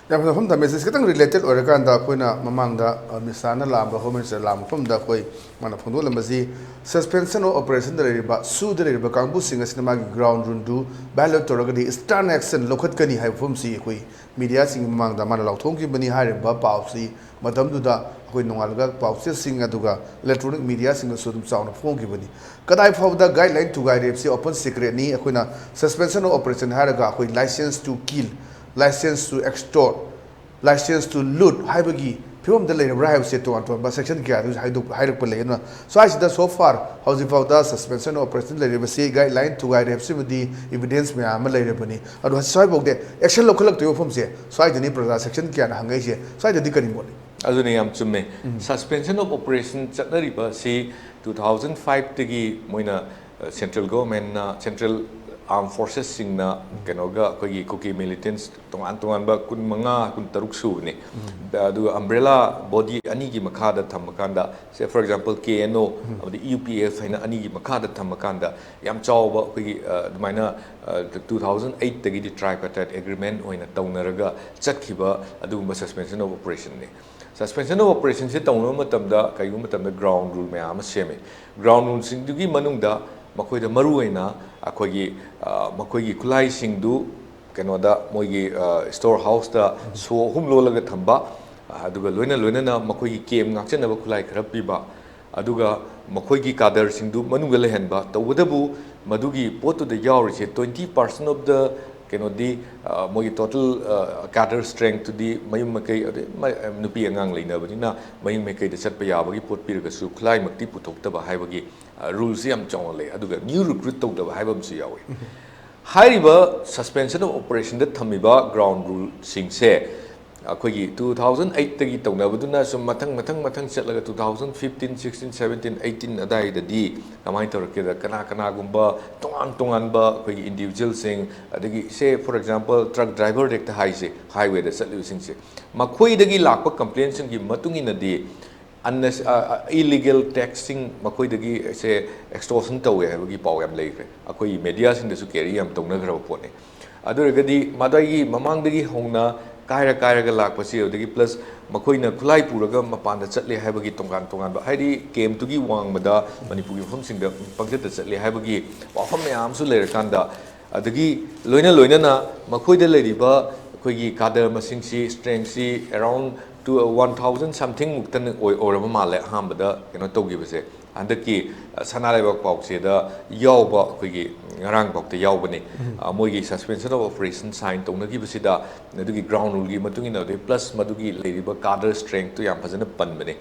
ꯌꯥꯝꯅ ꯃꯐꯝ ꯊꯝꯃꯦ꯫ ꯁꯤ ꯈꯤꯇꯪ ꯔꯤꯂꯦꯇꯦꯠ ꯑꯣꯏꯔꯀꯥꯟꯗ ꯑꯩꯈꯣꯏꯅ ꯃꯃꯥꯡꯗ ꯑ, ꯃꯤꯁꯥꯅ ꯂꯥꯛꯑꯝꯕ ꯍꯣꯝ ꯃꯤꯅꯤꯁꯇꯔ ꯂꯥꯛꯑꯝꯕ ꯃꯐꯝꯗ ꯑꯩꯈꯣꯏ ꯃꯥꯅ ꯐꯣꯡꯗꯣꯛꯂꯝꯕꯁꯤ ꯁꯁꯄꯦꯟꯁꯟ ꯑꯣꯐ ꯑꯣꯄꯔꯦꯁꯟꯗ ꯂꯩꯔꯤꯕ ꯁꯨꯗ ꯂꯩꯔꯤꯕ ꯀꯥꯡꯕꯨꯁꯤꯡ ꯑꯁꯤꯅ ꯃꯥꯒꯤ ꯒ꯭ꯔꯥꯎꯟ ꯔꯨꯜꯗꯨ ꯚꯥꯏꯑꯣꯂꯦꯠ ꯇꯧꯔꯒꯗꯤ ꯁ꯭ꯇꯔꯟ ꯑꯦꯛꯁꯟ ꯂꯧꯈꯠꯀꯅꯤ ꯍꯥꯏꯕ ꯋꯥꯐꯝꯁꯤ ꯑꯩꯈꯣꯏ ꯃꯤꯗꯤꯌꯥꯁꯤꯡꯒꯤ ꯃꯃꯥꯡꯗ ꯃꯥꯅ ꯂꯥꯎꯊꯣꯛꯈꯤꯕꯅꯤ ꯍꯥꯏꯔꯤꯕ ꯄꯥꯎꯁꯤ ꯃꯇꯝꯗꯨꯗ ꯑꯩꯈꯣꯏ ꯅꯣꯡꯉꯥꯜꯂꯒ ꯄꯥꯎꯆꯦꯁꯤꯡ ꯑꯗꯨꯒ ꯏꯂꯦꯛꯇ꯭ꯔꯣꯅꯤꯛ ꯃꯤꯗꯤꯌꯥꯁꯤꯡꯗꯁꯨ ꯑꯗꯨꯝ ꯆꯥꯎꯅ ꯐꯣꯡꯈꯤꯕꯅꯤ꯫ ꯀꯗꯥꯏ ꯐꯥꯎꯕꯗ ꯒꯥꯏꯗꯂꯥꯏꯟ ꯊꯨꯒꯥꯏꯔꯦ ꯍꯥꯏꯕꯁꯤ ꯑꯣꯄꯟ ꯁꯤꯀ꯭ꯔꯦꯠꯅꯤ꯫ ꯑꯩꯈꯣꯏꯅ ꯁꯁꯄꯦꯟꯁꯟ ꯑꯣꯐ ꯑꯣꯄꯔꯦꯁꯟ ꯍꯥꯏꯔꯒ ꯑꯩꯈꯣꯏ license to kill, license to extort, license to loot ꯍꯥꯏꯕꯒꯤ ꯐꯤꯕꯝꯗ ꯂꯩꯔꯕ꯭ꯔꯥ ꯍꯥꯏꯕꯁꯦ ꯇꯣꯉꯥꯟ ꯇꯣꯉꯥꯟꯕ ꯁꯦꯛꯁꯟ ꯀꯌꯥꯗꯁꯨ ꯍꯥꯏꯗꯣꯛ ꯍꯥꯏꯔꯛꯄ ꯂꯩ꯫ ꯑꯗꯨꯅ ꯁ꯭ꯋꯥꯏꯁꯤꯗ so far ꯍꯧꯖꯤꯛ ꯐꯥꯎꯗ ꯁꯁꯄꯦꯟꯁꯟ ꯑꯣꯐ ꯑꯣꯄꯔꯦꯁꯟ ꯂꯩꯔꯤꯕꯁꯤ ꯒꯥꯏꯗꯂꯥꯏꯟ ꯊꯨꯒꯥꯏꯔꯦ ꯍꯥꯏꯕꯁꯤꯃꯗꯤ ꯏꯕꯤꯗꯦꯟꯁ ꯃꯌꯥꯝ ꯑꯃ ꯂꯩꯔꯕꯅꯤ꯫ ꯑꯗꯣ ꯁ꯭ꯋꯥꯏꯐꯥꯎꯗ ꯑꯦꯛꯁꯟ ꯂꯧꯈꯠꯂꯛꯇꯣꯏꯕ ꯃꯐꯝꯁꯦ ꯁ꯭ꯋꯥꯏꯗꯅꯤ ꯄ꯭ꯔꯖꯥ ꯁꯦꯛꯁꯟ ꯀꯌꯥꯅ ꯍꯪꯉꯛꯏꯁꯦ꯫ ꯁ꯭ꯋꯥꯏꯗꯗꯤ ꯀꯔꯤ ꯃꯣꯠꯂꯤ? ꯑꯗꯨꯅ ꯌꯥꯝ ꯆꯨꯝꯃꯦ꯫ Suspension of operation ꯆꯠꯅꯔꯤꯕ ꯑꯁꯤ two thousand five ꯇꯒꯤ ꯃꯣꯏꯅ ꯁꯦꯟꯇ꯭ꯔꯦꯜ ꯒꯣꯚꯔꯟꯃꯦꯟꯠꯅ, ꯁꯦꯟꯇ꯭ꯔꯦꯜ ꯑꯥꯔꯝ ꯐꯣꯔꯁꯦꯁꯁꯤꯡꯅ ꯀꯩꯅꯣꯒ ꯑꯩꯈꯣꯏꯒꯤ ꯀꯨꯀꯤ ꯃꯤꯂꯤꯇꯦꯟꯠꯁ ꯇꯣꯉꯥꯟ ꯇꯣꯉꯥꯟꯕ ꯀꯨꯟ ꯃꯉꯥ, ꯀꯨꯟ ꯇꯔꯨꯛ ꯁꯨꯕꯅꯤ꯫ ꯑꯗꯨꯒ ꯑꯝꯕ꯭ꯔꯦꯂꯥ ꯕꯣꯗꯤ ꯑꯅꯤꯒꯤ ꯃꯈꯥꯗ ꯊꯝꯃꯀꯥꯟꯗ, ꯁꯦ ꯐꯣꯔ ꯑꯦꯛꯖꯥꯝꯄꯜ ꯀꯦ ꯑꯦꯟ ꯑꯣ ꯑꯃꯗꯤ ꯌꯨ ꯄꯤ ꯑꯦꯐ ꯍꯥꯏꯅ ꯑꯅꯤꯒꯤ ꯃꯈꯥꯗ ꯊꯝꯃꯀꯥꯟꯗ ꯌꯥꯝ ꯆꯥꯎꯕ ꯑꯩꯈꯣꯏꯒꯤ ꯑ, ꯑꯗꯨꯃꯥꯏꯅ two thousand eight ꯇꯒꯤꯗꯤ tripartite agreement ꯑꯣꯏꯅ ꯇꯧꯅꯔꯒ ꯆꯠꯈꯤꯕ ꯑꯗꯨꯒꯨꯝꯕ suspension of operation ꯅꯤ꯫ Suspension of operation ꯁꯦ ꯇꯧꯅꯕ ꯃꯇꯝꯗ ꯀꯔꯤꯒꯨꯝꯕ ꯃꯇꯝꯗ ꯒ꯭ꯔꯥꯎꯟ ꯔꯨꯜ ꯃꯌꯥꯝ ꯑꯃ ꯁꯦꯝꯃꯤ꯫ ꯒ꯭ꯔꯥꯎꯟ ꯔꯨꯜꯁꯤꯡꯗꯨꯒꯤ ꯃꯅꯨꯡꯗ ꯃꯈꯣꯏꯗ ꯃꯔꯨꯑꯣꯏꯅ ꯑꯩꯈꯣꯏꯒꯤ ꯑ, ꯃꯈꯣꯏꯒꯤ ꯈꯨꯠꯂꯥꯏꯁꯤꯡꯗꯨ ꯀꯩꯅꯣꯗ ꯃꯣꯏꯒꯤ ꯁ꯭ꯇꯣꯔ ꯍꯥꯎꯁꯇ ꯁꯣ ꯑꯍꯨꯝ ꯂꯣꯜꯂꯒ ꯊꯝꯕ, ꯑ, ꯑꯗꯨꯒ ꯂꯣꯏꯅ ꯂꯣꯏꯅꯅ ꯃꯈꯣꯏꯒꯤ ꯀꯦꯝ ꯉꯥꯛꯆꯅꯕ ꯈꯨꯠꯂꯥꯏ ꯈꯔ ꯄꯤꯕ, ꯑꯗꯨꯒ ꯃꯈꯣꯏꯒꯤ ꯀꯥꯗꯔꯁꯤꯡꯗꯨ ꯃꯅꯨꯡꯗ ꯂꯩꯍꯟꯕ꯫ ꯇꯧꯕꯇꯕꯨ ꯃꯗꯨꯒꯤ ꯄꯣꯠꯇꯨꯗ ꯌꯥꯎꯔꯤꯁꯦ twenty percent of the ꯀꯩꯅꯣꯗꯤ, ꯑ, ꯃꯣꯏꯒꯤ total, ꯑ, cadre strength ꯇꯨꯗꯤ ꯃꯌꯨꯝ ꯃꯀꯩ, ꯑꯗꯩ ꯃ-, ꯅꯨꯄꯤ ꯑꯉꯥꯡ ꯂꯩꯅꯕꯅꯤꯅ ꯃꯌꯨꯝ ꯃꯀꯩꯗ ꯆꯠꯄ ꯌꯥꯕꯒꯤ ꯄꯣꯠ ꯄꯤꯔꯒꯁꯨ ꯈꯨꯠꯂꯥꯏꯃꯛꯇꯤ ꯄꯨꯊꯣꯛꯇꯕ ꯍꯥꯏꯕꯒꯤ, ꯑ, ꯔꯨꯜꯁꯤ ꯌꯥꯝ ꯆꯥꯎꯅ ꯂꯩ꯫ ꯑꯗꯨꯒ new recruit ꯇꯧꯗꯕ ꯍꯥꯏꯕ ꯑꯃꯁꯨ ꯌꯥꯎꯏ꯫ ꯍꯥꯏꯔꯤꯕ suspension of operation ꯗ ꯊꯝꯃꯤꯕ ꯒ꯭ꯔꯥꯎꯟ ꯔꯨꯜꯁꯤꯡꯁꯦ ꯑꯩꯈꯣꯏꯒꯤ two thousand eight ꯇꯒꯤ ꯇꯧꯅꯕꯗꯨꯅ ꯁꯨꯝ ꯃꯊꯪ ꯃꯊꯪ ꯃꯊꯪ ꯆꯠꯂꯒ two thousand fifteen, sixteen, seventeen, eighteen ꯑꯗꯥꯏꯗꯗꯤ ꯀꯃꯥꯏꯅ ꯇꯧꯔꯛꯀꯦꯗ, ꯀꯅꯥ ꯀꯅꯥꯒꯨꯝꯕ ꯇꯣꯉꯥꯟ ꯇꯣꯉꯥꯟꯕ ꯑꯩꯈꯣꯏꯒꯤ individualꯁꯤꯡ, ꯑꯗꯒꯤ say for example truck driver ꯍꯦꯛꯇ ꯍꯥꯏꯁꯦ, highwayꯗ ꯆꯠꯂꯤꯕꯁꯤꯡꯁꯦ, ꯃꯈꯣꯏꯗꯒꯤ ꯂꯥꯛꯄ complaintꯁꯤꯡꯒꯤ ꯃꯇꯨꯡ ꯏꯟꯅꯗꯤ ꯑꯟꯅꯦꯁ-, ꯑ, ꯑ, illegal taxꯁꯤꯡ ꯃꯈꯣꯏꯗꯒꯤ ꯁꯦ extortion ꯇꯧꯋꯦ ꯍꯥꯏꯕꯒꯤ ꯄꯥꯎ ꯌꯥꯝ ꯂꯩꯈ꯭ꯔꯦ꯫ ꯑꯩꯈꯣꯏꯒꯤ mediaꯁꯤꯡꯗꯁꯨ carry ꯌꯥꯝ ꯇꯧꯅꯈ꯭ꯔꯕ ꯄꯣꯠꯅꯤ꯫ ꯑꯗꯨ ꯑꯣꯏꯔꯒꯗꯤ ꯃꯗꯨꯒꯤ ꯃꯃꯥꯡꯗꯒꯤ ꯍꯧꯅ ꯀꯥꯏꯔ ꯀꯥꯏꯔꯒ ꯂꯥꯛꯄꯁꯤ, ꯑꯗꯨꯗꯒꯤ plus ꯃꯈꯣꯏꯅ ꯈꯨꯠꯂꯥꯏ ꯄꯨꯔꯒ ꯃꯄꯥꯟꯗ ꯆꯠꯂꯦ ꯍꯥꯏꯕꯒꯤ ꯇꯣꯉꯥꯟ ꯇꯣꯉꯥꯟꯕ, ꯍꯥꯏꯗꯤ camp ꯇꯨꯒꯤ ꯋꯥꯡꯃꯗ ꯃꯅꯤꯄꯨꯔꯒꯤ ꯃꯐꯝꯁꯤꯡꯗ ꯄꯪꯆꯠꯇ ꯆꯠꯂꯦ ꯍꯥꯏꯕꯒꯤ ꯋꯥꯐꯝ ꯃꯌꯥꯝ ꯑꯃꯁꯨ ꯂꯩꯔꯀꯥꯟꯗ, ꯑꯗꯒꯤ ꯂꯣꯏꯅ ꯂꯣꯏꯅꯅ ꯃꯈꯣꯏꯗ ꯂꯩꯔꯤꯕ ꯑꯩꯈꯣꯏꯒꯤ cadre ꯃꯁꯤꯡꯁꯤ, strengthꯁꯤ around to one thousand something ꯃꯨꯛꯇꯅ ꯑꯣꯏ-, ꯑꯣꯏꯔꯕ ꯃꯥꯜꯂꯦ ꯑꯍꯥꯟꯕꯗ ꯀꯩꯅꯣ ꯇꯧꯈꯤꯕꯁꯦ꯫ ꯍꯟꯗꯛꯀꯤ, ꯑ, ꯁꯅꯥ ꯂꯩꯕꯥꯛ ꯄꯥꯎꯆꯦꯗ ꯌꯥꯎꯕ, ꯑꯩꯈꯣꯏꯒꯤ ꯉꯔꯥꯡꯐꯥꯎꯗ ꯌꯥꯎꯕꯅꯤ꯫ ꯑ, ꯃꯣꯏꯒꯤ suspension of operation sign ꯇꯧꯅꯈꯤꯕꯁꯤꯗ, ꯑꯗꯨꯒꯤ ground ruleꯒꯤ ꯃꯇꯨꯡ ꯏꯟꯅ, ꯑꯗꯨꯗꯒꯤ plus ꯃꯗꯨꯒꯤ ꯂꯩꯔꯤꯕ cadre strengthꯇꯨ ꯌꯥꯝ ꯐꯖꯅ ꯄꯟꯕꯅꯤ꯫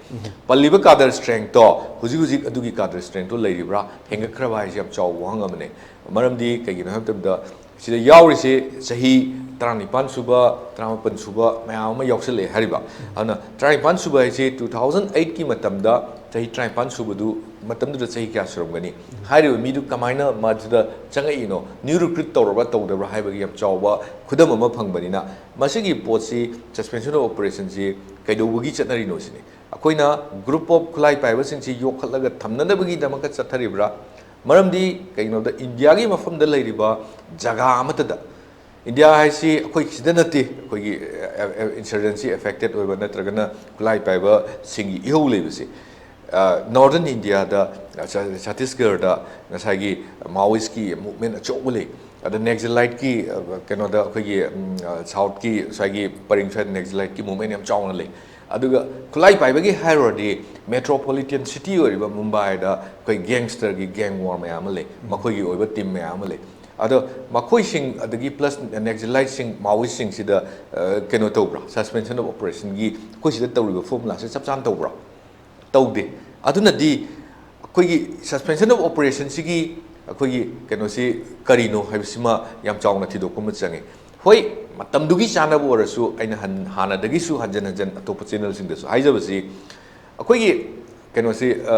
ꯄꯜꯂꯤꯕ cadre strengthꯇꯣ ꯍꯧꯖꯤꯛ ꯍꯧꯖꯤꯛ ꯑꯗꯨꯒꯤ cadre strengthꯇꯣ ꯂꯩꯔꯤꯕ꯭ꯔꯥ, ꯍꯦꯟꯒꯠꯈ꯭ꯔꯕ ꯍꯥꯏꯁꯦ ꯌꯥꯝ ꯆꯥꯎꯕ ꯋꯥꯍꯪ ꯑꯃꯅꯤ꯫ ꯃꯔꯝꯗꯤ ꯀꯩꯒꯤꯅꯣ ꯍꯥꯏꯕ ꯃꯇꯝꯗ, ꯁꯤꯗ ꯌꯥꯎꯔꯤꯁꯦ ꯆꯍꯤ ꯇꯔꯥꯅꯤꯄꯥꯟ ꯁꯨꯕ, ꯇꯔꯥꯃꯥꯄꯟ ꯁꯨꯕ ꯃꯌꯥꯝ ꯑꯃ ꯌꯥꯎꯁꯜꯂꯛꯑꯦ ꯍꯥꯏꯔꯤꯕ꯫ ꯑꯗꯨꯅ ꯇꯔꯥꯅꯤꯄꯥꯟ ꯁꯨꯕ ꯍꯥꯏꯁꯦ two thousand eightꯀꯤ ꯃꯇꯝꯗ ꯆꯍꯤ ꯇꯔꯥꯅꯤꯄꯥꯟ ꯁꯨꯕꯗꯨ, ꯃꯇꯝꯗꯨꯗ ꯆꯍꯤ ꯀꯌꯥ ꯁꯨꯔꯝꯒꯅꯤ? ꯍꯥꯏꯔꯤꯕ ꯃꯤꯗꯨ ꯀꯃꯥꯏꯅ ꯃꯗꯨꯗ ꯆꯪꯉꯛꯏꯅꯣ? New recruit ꯇꯧꯔꯕ꯭ꯔꯥ ꯇꯧꯗꯕ꯭ꯔꯥ ꯍꯥꯏꯕꯒꯤ ꯌꯥꯝ ꯆꯥꯎꯕ ꯈꯨꯗꯝ ꯑꯃ ꯐꯪꯕꯅꯤꯅ, ꯃꯁꯤꯒꯤ ꯄꯣꯠꯁꯤ, suspension of operationꯁꯤ ꯀꯩꯗꯧꯕꯒꯤ ꯆꯠꯅꯔꯤꯅꯣ ꯁꯤꯅꯤ꯫ ꯑꯩꯈꯣꯏꯅ group of ꯈꯨꯠꯂꯥꯏ ꯄꯥꯏꯕꯁꯤꯡꯁꯤ ꯌꯣꯛꯈꯠꯂꯒ ꯊꯝꯅꯅꯕꯒꯤꯗꯃꯛꯇ ꯆꯠꯊꯔꯤꯕ꯭ꯔꯥ? ꯃꯔꯝꯗꯤ ꯀꯩꯒꯤꯅꯣꯗ ꯏꯟꯗꯤꯌꯥꯒꯤ ꯃꯐꯝꯗ ꯂꯩꯔꯤꯕ ꯖꯒꯥ ꯑꯃꯠꯇꯗ, ꯏꯟꯗꯤꯌꯥ ꯍꯥꯏꯁꯤ ꯑꯩꯈꯣꯏ ꯁꯤꯗ ꯅꯠꯇꯦ, ꯑꯩꯈꯣꯏꯒꯤ, ꯑ, ꯑ, insurgency affected ꯑꯣꯏꯕ ꯅꯠꯇ꯭ꯔꯒꯅ ꯈꯨꯠꯂꯥꯏ ꯄꯥꯏꯕꯁꯤꯡꯒꯤ ꯏꯍꯧ ꯂꯩꯕꯁꯦ, ꯑ, northern Indiaꯗ, ꯑ, ꯆ-, ꯆꯇꯤꯁꯒꯔꯗ ꯉꯁꯥꯏꯒꯤ Maoistꯀꯤ movement ꯑꯆꯧꯕ ꯂꯩ꯫ ꯑꯗ Naxaliteꯀꯤ, ꯑ, ꯀꯩꯅꯣꯗ ꯑꯩꯈꯣꯏꯒꯤ, ꯎꯝ, ꯑ, Southꯀꯤ ꯉꯁꯥꯏꯒꯤ ꯄꯔꯤꯡ ꯁ꯭ꯋꯥꯏꯗ Naxaliteꯀꯤ movement ꯌꯥꯝ ꯆꯥꯎꯅ ꯂꯩ꯫ ꯑꯗꯨꯒ ꯈꯨꯠꯂꯥꯏ ꯄꯥꯏꯕꯒꯤ ꯍꯥꯏꯔꯨꯔꯗꯤ metropolitan city ꯑꯣꯏꯔꯤꯕ ꯃꯨꯝꯕꯥꯏꯗ ꯑꯩꯈꯣꯏ gangsterꯒꯤ gang war ꯃꯌꯥꯝ ꯑꯃ ꯂꯩ, ꯃꯈꯣꯏꯒꯤ ꯑꯣꯏꯕ team ꯃꯌꯥꯝ ꯑꯃ ꯂꯩ꯫ ꯑꯗꯣ ꯃꯈꯣꯏꯁꯤꯡ, ꯑꯗꯒꯤ plus Naxaliteꯁꯤꯡ, Maoistꯁꯤꯡꯁꯤꯗ, ꯑ, ꯀꯩꯅꯣ ꯇꯧꯕ꯭ꯔꯥ? Suspension of operationꯒꯤ ꯑꯩꯈꯣꯏ ꯁꯤꯗ ꯇꯧꯔꯤꯕ formulaꯁꯦ ꯆꯞ ꯆꯥꯅ ꯇꯧꯕ꯭ꯔꯥ? ꯇꯧꯗꯦ꯫ ꯑꯗꯨꯅꯗꯤ ꯑꯩꯈꯣꯏꯒꯤ suspension of operationꯁꯤꯒꯤ ꯑꯩꯈꯣꯏꯒꯤ ꯀꯩꯅꯣꯁꯤ ꯀꯔꯤꯅꯣ ꯍꯥꯏꯕꯁꯤꯃ ꯌꯥꯝ ꯆꯥꯎꯅ ꯊꯤꯗꯣꯛꯄ ꯑꯃ ꯆꯪꯉꯤ꯫ ꯍꯣꯏ, ꯃꯇꯝꯗꯨꯒꯤ ꯆꯥꯟꯅꯕ ꯑꯣꯏꯔꯁꯨ, ꯑꯩꯅ ꯍꯟ- ꯍꯥꯟꯅꯗꯒꯤꯁꯨ ꯍꯟꯖꯟ ꯍꯟꯖꯟ ꯑꯇꯣꯞꯄ ꯆꯦꯅꯦꯜꯁꯤꯡꯗꯁꯨ ꯍꯥꯏꯖꯕꯁꯤ, ꯑꯩꯈꯣꯏꯒꯤ ꯀꯩꯅꯣꯁꯤ, ꯑ,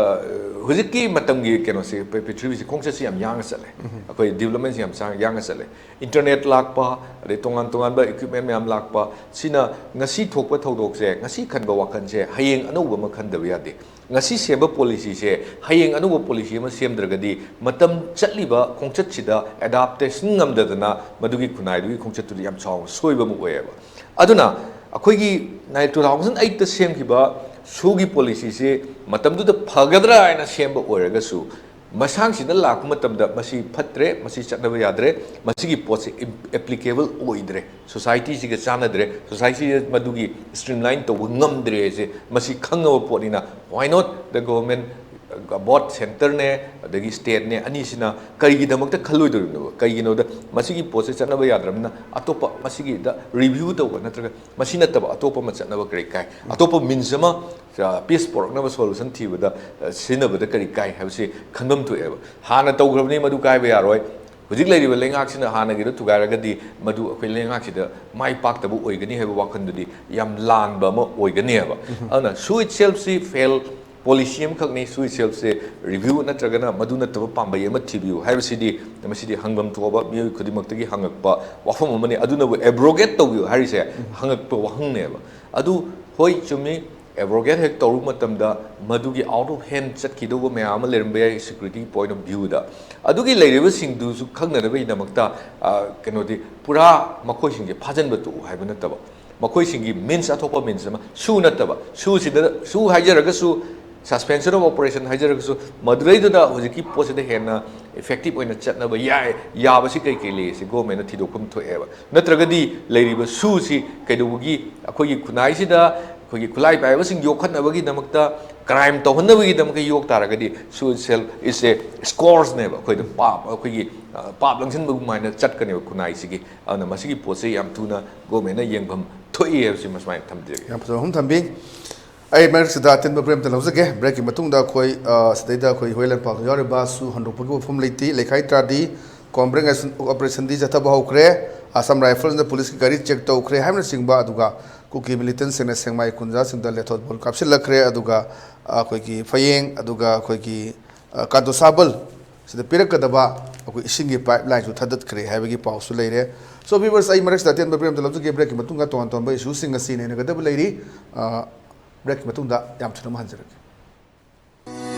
ꯍꯧꯖꯤꯛꯀꯤ ꯃꯇꯝꯒꯤ ꯀꯩꯅꯣꯁꯤ, ꯄ꯭ꯔꯤ- ꯄ꯭ꯔꯤꯊꯤꯕꯤꯁꯤ, ꯈꯣꯡꯆꯠꯁꯤ ꯌꯥꯝ ꯌꯥꯡꯅ ꯆꯠꯂꯦ꯫ ꯑꯩꯈꯣꯏ ꯗꯤꯕꯂꯞꯃꯦꯟꯁꯤ ꯌꯥꯝ ꯆꯥꯡ- ꯌꯥꯡꯅ ꯆꯠꯂꯦ꯫ ꯏꯟꯇꯔꯅꯦꯠ ꯂꯥꯛꯄ, ꯑꯗꯩ ꯇꯣꯉꯥꯟ ꯇꯣꯉꯥꯟꯕ ꯏꯀ꯭ꯋꯤꯞꯃꯦꯟ ꯃꯌꯥꯝ ꯂꯥꯛꯄ, ꯁꯤꯅ ꯉꯁꯤ ꯊꯣꯛꯄ ꯊꯧꯗꯣꯛꯁꯦ, ꯉꯁꯤ ꯈꯟꯕ ꯋꯥꯈꯜꯁꯦ ꯍꯌꯦꯡ ꯑꯅꯧꯕ ꯑꯃ ꯈꯟꯗꯕ ꯌꯥꯗꯦ꯫ ꯉꯁꯤ ꯁꯦꯝꯕ ꯄꯣꯂꯤꯁꯤꯁꯦ ꯍꯌꯦꯡ ꯑꯅꯧꯕ ꯄꯣꯂꯤꯁꯤ ꯑꯃ ꯁꯦꯝꯗ꯭ꯔꯒꯗꯤ, ꯃꯇꯝ ꯆꯠꯂꯤꯕ ꯈꯣꯡꯆꯠꯁꯤꯗ ꯑꯦꯗꯥꯞꯇꯦꯁꯟ ꯉꯝꯗꯗꯅ ꯃꯗꯨꯒꯤ ꯈꯨꯟꯅꯥꯏꯗꯨꯒꯤ ꯈꯣꯡꯆꯠꯇꯨꯗ ꯌꯥꯝ ꯆꯥꯎꯅ ꯁꯣꯏꯕ ꯑꯃ ꯑꯣꯏꯌꯦꯕ꯫ ꯑꯗꯨꯅ ꯑꯩꯈꯣꯏꯒꯤ ꯅꯥꯏ-, two thousand eight ꯇ ꯁꯦꯝꯈꯤꯕ ꯁꯨꯒꯤ ꯄꯣꯂꯤꯁꯤꯁꯤ ꯃꯇꯝꯗꯨꯗ ꯐꯒꯗ꯭ꯔꯥ ꯍꯥꯏꯅ ꯁꯦꯝꯕ ꯑꯣꯏꯔꯒꯁꯨ, ꯃꯁꯥꯡꯁꯤꯗ ꯂꯥꯛꯄ ꯃꯇꯝꯗ ꯃꯁꯤ ꯐꯠꯇ꯭ꯔꯦ, ꯃꯁꯤ ꯆꯠꯅꯕ ꯌꯥꯗ꯭ꯔꯦ, ꯃꯁꯤꯒꯤ ꯄꯣꯠꯁꯤ ꯑꯦꯄ꯭ꯂꯤꯀꯦꯕꯜ ꯑꯣꯏꯗ꯭ꯔꯦ, ꯁꯣꯁꯥꯏꯇꯤꯁꯤꯒ ꯆꯥꯟꯅꯗ꯭ꯔꯦ, ꯁꯣꯁꯥꯏꯇꯤꯗ ꯃꯗꯨꯒꯤ ꯁ꯭ꯇ꯭ꯔꯤꯝꯂꯥꯏꯟ ꯇꯧꯕ ꯉꯝꯗ꯭ꯔꯦ ꯍꯥꯏꯁꯦ ꯃꯁꯤ ꯈꯪꯉꯕ ꯄꯣꯠꯅꯤꯅ, why not the government, both centre ꯅꯦ ꯑꯗꯒꯤ state ꯅꯦ, ꯑꯅꯤꯁꯤꯅ ꯀꯔꯤꯒꯤꯗꯃꯛꯇ ꯈꯜꯂꯣꯏꯗꯧꯔꯤꯕꯅꯣ? ꯀꯩꯒꯤꯅꯣꯗ ꯃꯁꯤꯒꯤ ꯄꯣꯠꯁꯦ ꯆꯠꯅꯕ ꯌꯥꯗ꯭ꯔꯕꯅꯤꯅ ꯑꯇꯣꯞꯄ ꯃꯁꯤꯒꯤꯗ ꯔꯤꯚ꯭ꯌꯨ ꯇꯧꯕ ꯅꯠꯇ꯭ꯔꯒ ꯃꯁꯤ ꯅꯠꯇꯕ ꯑꯇꯣꯞꯄ ꯑꯃ ꯆꯠꯅꯕ ꯀꯔꯤ ꯀꯥꯏ? ꯑꯇꯣꯞꯄ ꯃꯤꯟꯁ ꯑꯃ, ꯑ, ꯄꯤꯁ ꯄꯨꯔꯛꯅꯕ ꯁꯣꯂꯨꯁꯟ ꯊꯤꯕꯗ, ꯑ, ꯁꯤꯖꯤꯟꯅꯕꯗ ꯀꯔꯤ ꯀꯥꯏ ꯍꯥꯏꯕꯁꯤ ꯈꯪꯐꯝ ꯊꯣꯛꯑꯦꯕ꯫ ꯍꯥꯟꯅ ꯇꯧꯈ꯭ꯔꯕꯅꯤ, ꯃꯗꯨ ꯀꯥꯏꯕ ꯌꯥꯔꯣꯏ꯫ ꯍꯧꯖꯤꯛ ꯂꯩꯔꯤꯕ ꯂꯩꯉꯥꯛꯁꯤꯅ ꯍꯥꯟꯅꯒꯤꯗꯣ ꯊꯨꯒꯥꯏꯔꯒꯗꯤ ꯃꯗꯨ ꯑꯩꯈꯣꯏ ꯂꯩꯉꯥꯛꯁꯤꯗ ꯃꯥꯏ ꯄꯥꯛꯇꯕ ꯑꯣꯏꯒꯅꯤ ꯍꯥꯏꯕ ꯋꯥꯈꯜꯗꯨꯗꯤ ꯌꯥꯝ ꯂꯥꯟꯕ ꯑꯃ ꯑꯣꯏꯒꯅꯦꯕ꯫ ꯑꯗꯨꯅ ꯁꯨ ꯏꯠꯁꯦꯜꯐꯁꯤ ꯐꯦꯜ ꯄꯣꯂꯤꯁꯤ ꯑꯃꯈꯛꯅꯤ꯫ ꯁꯨ ꯏꯠꯁꯦꯜꯐꯁꯦ ꯔꯤꯚ꯭ꯌꯨ ꯅꯠꯇ꯭ꯔꯒꯅ ꯃꯗꯨ ꯅꯠꯇꯕ ꯄꯥꯝꯕꯩ ꯑꯃ ꯊꯤꯕꯤꯌꯨ ꯍꯥꯏꯕꯁꯤꯗꯤ, ꯃꯁꯤꯗꯤ ꯍꯪꯐꯝ ꯊꯣꯛꯑꯕ ꯃꯤꯑꯣꯏ ꯈꯨꯗꯤꯡꯃꯛꯇꯒꯤ ꯍꯪꯉꯛꯄ ꯋꯥꯐꯝ ꯑꯃꯅꯤ꯫ ꯑꯗꯨꯅꯕꯨ ꯑꯦꯕ꯭ꯔꯣꯒꯦꯠ ꯇꯧꯕꯤꯌꯨ ꯍꯥꯏꯔꯤꯁꯦ ꯍꯪꯉꯛꯄ ꯋꯥꯍꯪꯅꯦꯕ꯫ ꯑꯗꯨ ꯍꯣꯏ, ꯆꯨꯝꯃꯤ, ꯑꯦꯕ꯭ꯔꯣꯒꯦꯠ ꯍꯦꯛ ꯇꯧꯔꯨꯕ ꯃꯇꯝꯗ ꯃꯗꯨꯒꯤ out of hand ꯆꯠꯈꯤꯗꯧꯕ ꯃꯌꯥꯝ ꯑꯃ ꯂꯩꯔꯝꯕ ꯌꯥꯏ, security point of view ꯗ꯫ ꯑꯗꯨꯒꯤ ꯂꯩꯔꯤꯕꯁꯤꯡꯗꯨꯁꯨ ꯈꯪꯅꯅꯕꯒꯤꯗꯃꯛꯇ, ꯑ, ꯀꯩꯅꯣꯗꯤ, ꯄꯨꯔꯥ ꯃꯈꯣꯏꯁꯤꯡꯁꯦ ꯐꯥꯖꯤꯟꯕ ꯇꯣꯛꯎ ꯍꯥꯏꯕ ꯅꯠꯇꯕ, ꯃꯈꯣꯏꯁꯤꯡꯒꯤ ꯃꯤꯟꯁ, ꯑꯇꯣꯞꯄ ꯃꯤꯟꯁ ꯑꯃ, ꯁꯨ ꯅꯠꯇꯕ, ꯁꯨꯁꯤꯗ, ꯁꯨ ꯍꯥꯏꯖꯔꯒꯁꯨ, suspension of operation ꯍꯥꯏꯖꯔꯒꯁꯨ, ꯃꯗꯨꯗꯩꯗꯨꯗ ꯍꯧꯖꯤꯛꯀꯤ ꯄꯣꯠꯁꯤꯗ ꯍꯦꯟꯅ effective ꯑꯣꯏꯅ ꯆꯠꯅꯕ ꯌꯥꯏ, ꯌꯥꯕꯁꯤ ꯀꯩ ꯀꯩ ꯂꯩ, ꯁꯤ ꯒꯣꯔꯃꯦꯟꯅ ꯊꯤꯗꯣꯛꯐꯝ ꯊꯣꯛꯑꯦꯕ꯫ ꯅꯠꯇ꯭ꯔꯒꯗꯤ ꯂꯩꯔꯤꯕ ꯁꯨꯁꯤ ꯀꯩꯗꯧꯕꯒꯤ ꯑꯩꯈꯣꯏꯒꯤ ꯈꯨꯟꯅꯥꯏꯁꯤꯗ ꯑꯩꯈꯣꯏꯒꯤ ꯈꯨꯠꯂꯥꯏ ꯄꯥꯏꯕꯁꯤꯡ ꯌꯣꯛꯈꯠꯅꯕꯒꯤꯗꯃꯛꯇ, ꯀ꯭ꯔꯥꯏꯝ ꯇꯧꯍꯟꯅꯕꯒꯤꯗꯃꯛꯇ ꯌꯣꯛ ꯇꯥꯔꯒꯗꯤ, suicide is a scourge ꯅꯦꯕ, ꯑꯩꯈꯣꯏꯗ ꯄꯥꯞ, ꯑꯩꯈꯣꯏꯒꯤ, ꯑ, ꯄꯥꯞ ꯂꯪꯁꯤꯟꯕꯒꯨꯝ ꯍꯥꯏꯅ ꯆꯠꯀꯅꯦꯕ ꯈꯨꯟꯅꯥꯏꯁꯤꯒꯤ꯫ ꯑꯗꯨꯅ ꯃꯁꯤꯒꯤ ꯄꯣꯠꯁꯦ ꯌꯥꯝ ꯊꯨꯅ ꯒꯣꯔꯃꯦꯟꯅ ꯌꯦꯡꯐꯝ ꯊꯣꯛꯏ ꯍꯥꯏꯕꯁꯤ ꯃꯁꯨꯃꯥꯏꯅ ꯊꯝꯖꯒꯦ꯫ ꯌꯥꯝ ꯐꯖꯕ ꯋꯥꯐꯝ ꯊꯝꯕꯤ꯫ ꯑꯩ ꯃꯔꯛꯁꯤꯗ ꯑꯇꯦꯟꯕ ꯕ꯭ꯔꯦꯛ ꯑꯃꯇ ꯂꯧꯖꯒꯦ꯫ ꯕ꯭ꯔꯦꯛꯀꯤ ꯃꯇꯨꯡꯗ ꯑꯩꯈꯣꯏ, ꯑ, ꯁꯤꯗꯩꯗ ꯑꯩꯈꯣꯏ ꯍꯣꯏ ꯂꯝꯄꯥꯛꯇ ꯌꯥꯎꯔꯤꯕ ꯁꯨ ꯍꯟꯗꯣꯛꯄꯒꯤ ꯋꯥꯐꯝ ꯂꯩꯇꯦ, ꯂꯩꯈꯥꯏ ꯇꯔꯥꯗꯤ Combined operation ꯗꯤ ꯆꯠꯊꯕ ꯍꯧꯈ꯭ꯔꯦ꯫ Assam Rifles ꯅ ꯄꯨꯂꯤꯁꯀꯤ ꯒꯥꯔꯤ ꯆꯦꯛ ꯇꯧꯈ꯭ꯔꯦ ꯍꯥꯏꯕꯅꯆꯤꯡꯕ, ꯑꯗꯨꯒ ꯀꯨꯀꯤ militant ꯁꯤꯡꯅ ꯁꯦꯛꯃꯥꯏ ꯈꯨꯟꯖꯥꯁꯤꯡꯗ lethal ball ꯀꯥꯞꯁꯤꯜꯂꯛꯈ꯭ꯔꯦ꯫ ꯑꯗꯨꯒ ꯑꯩꯈꯣꯏꯒꯤ ꯐꯌꯦꯡ, ꯑꯗꯨꯒ ꯑꯩꯈꯣꯏꯒꯤ ꯀꯥꯟꯗꯣꯁꯥꯕꯜ ꯁꯤꯗ ꯄꯤꯔꯛꯀꯗꯕ ꯑꯩꯈꯣꯏ ꯏꯁꯤꯡꯒꯤ pipeline ꯁꯨ ꯊꯥꯗꯠꯈ꯭ꯔꯦ ꯍꯥꯏꯕꯒꯤ ꯄꯥꯎꯁꯨ ꯂꯩꯔꯦ꯫ So viewers, ꯑꯩ ꯃꯔꯛꯁꯤꯗ ꯑꯇꯦꯟꯕ break ꯑꯃꯇ ꯂꯧꯖꯒꯦ꯫ Break ꯀꯤ ꯃꯇꯨꯡꯗ ꯇꯣꯉꯥꯟ ꯇꯣꯉꯥꯟꯕ issue ꯁꯤꯡ ꯑꯁꯤ ꯅꯩꯅꯒꯗꯕ ꯂꯩꯔꯤ꯫ Break ꯀꯤ ꯃꯇꯨꯡꯗ ꯌꯥꯝ ꯊꯨꯅ ꯑꯃꯨꯛ ꯍꯟꯖꯔꯛꯀꯦ꯫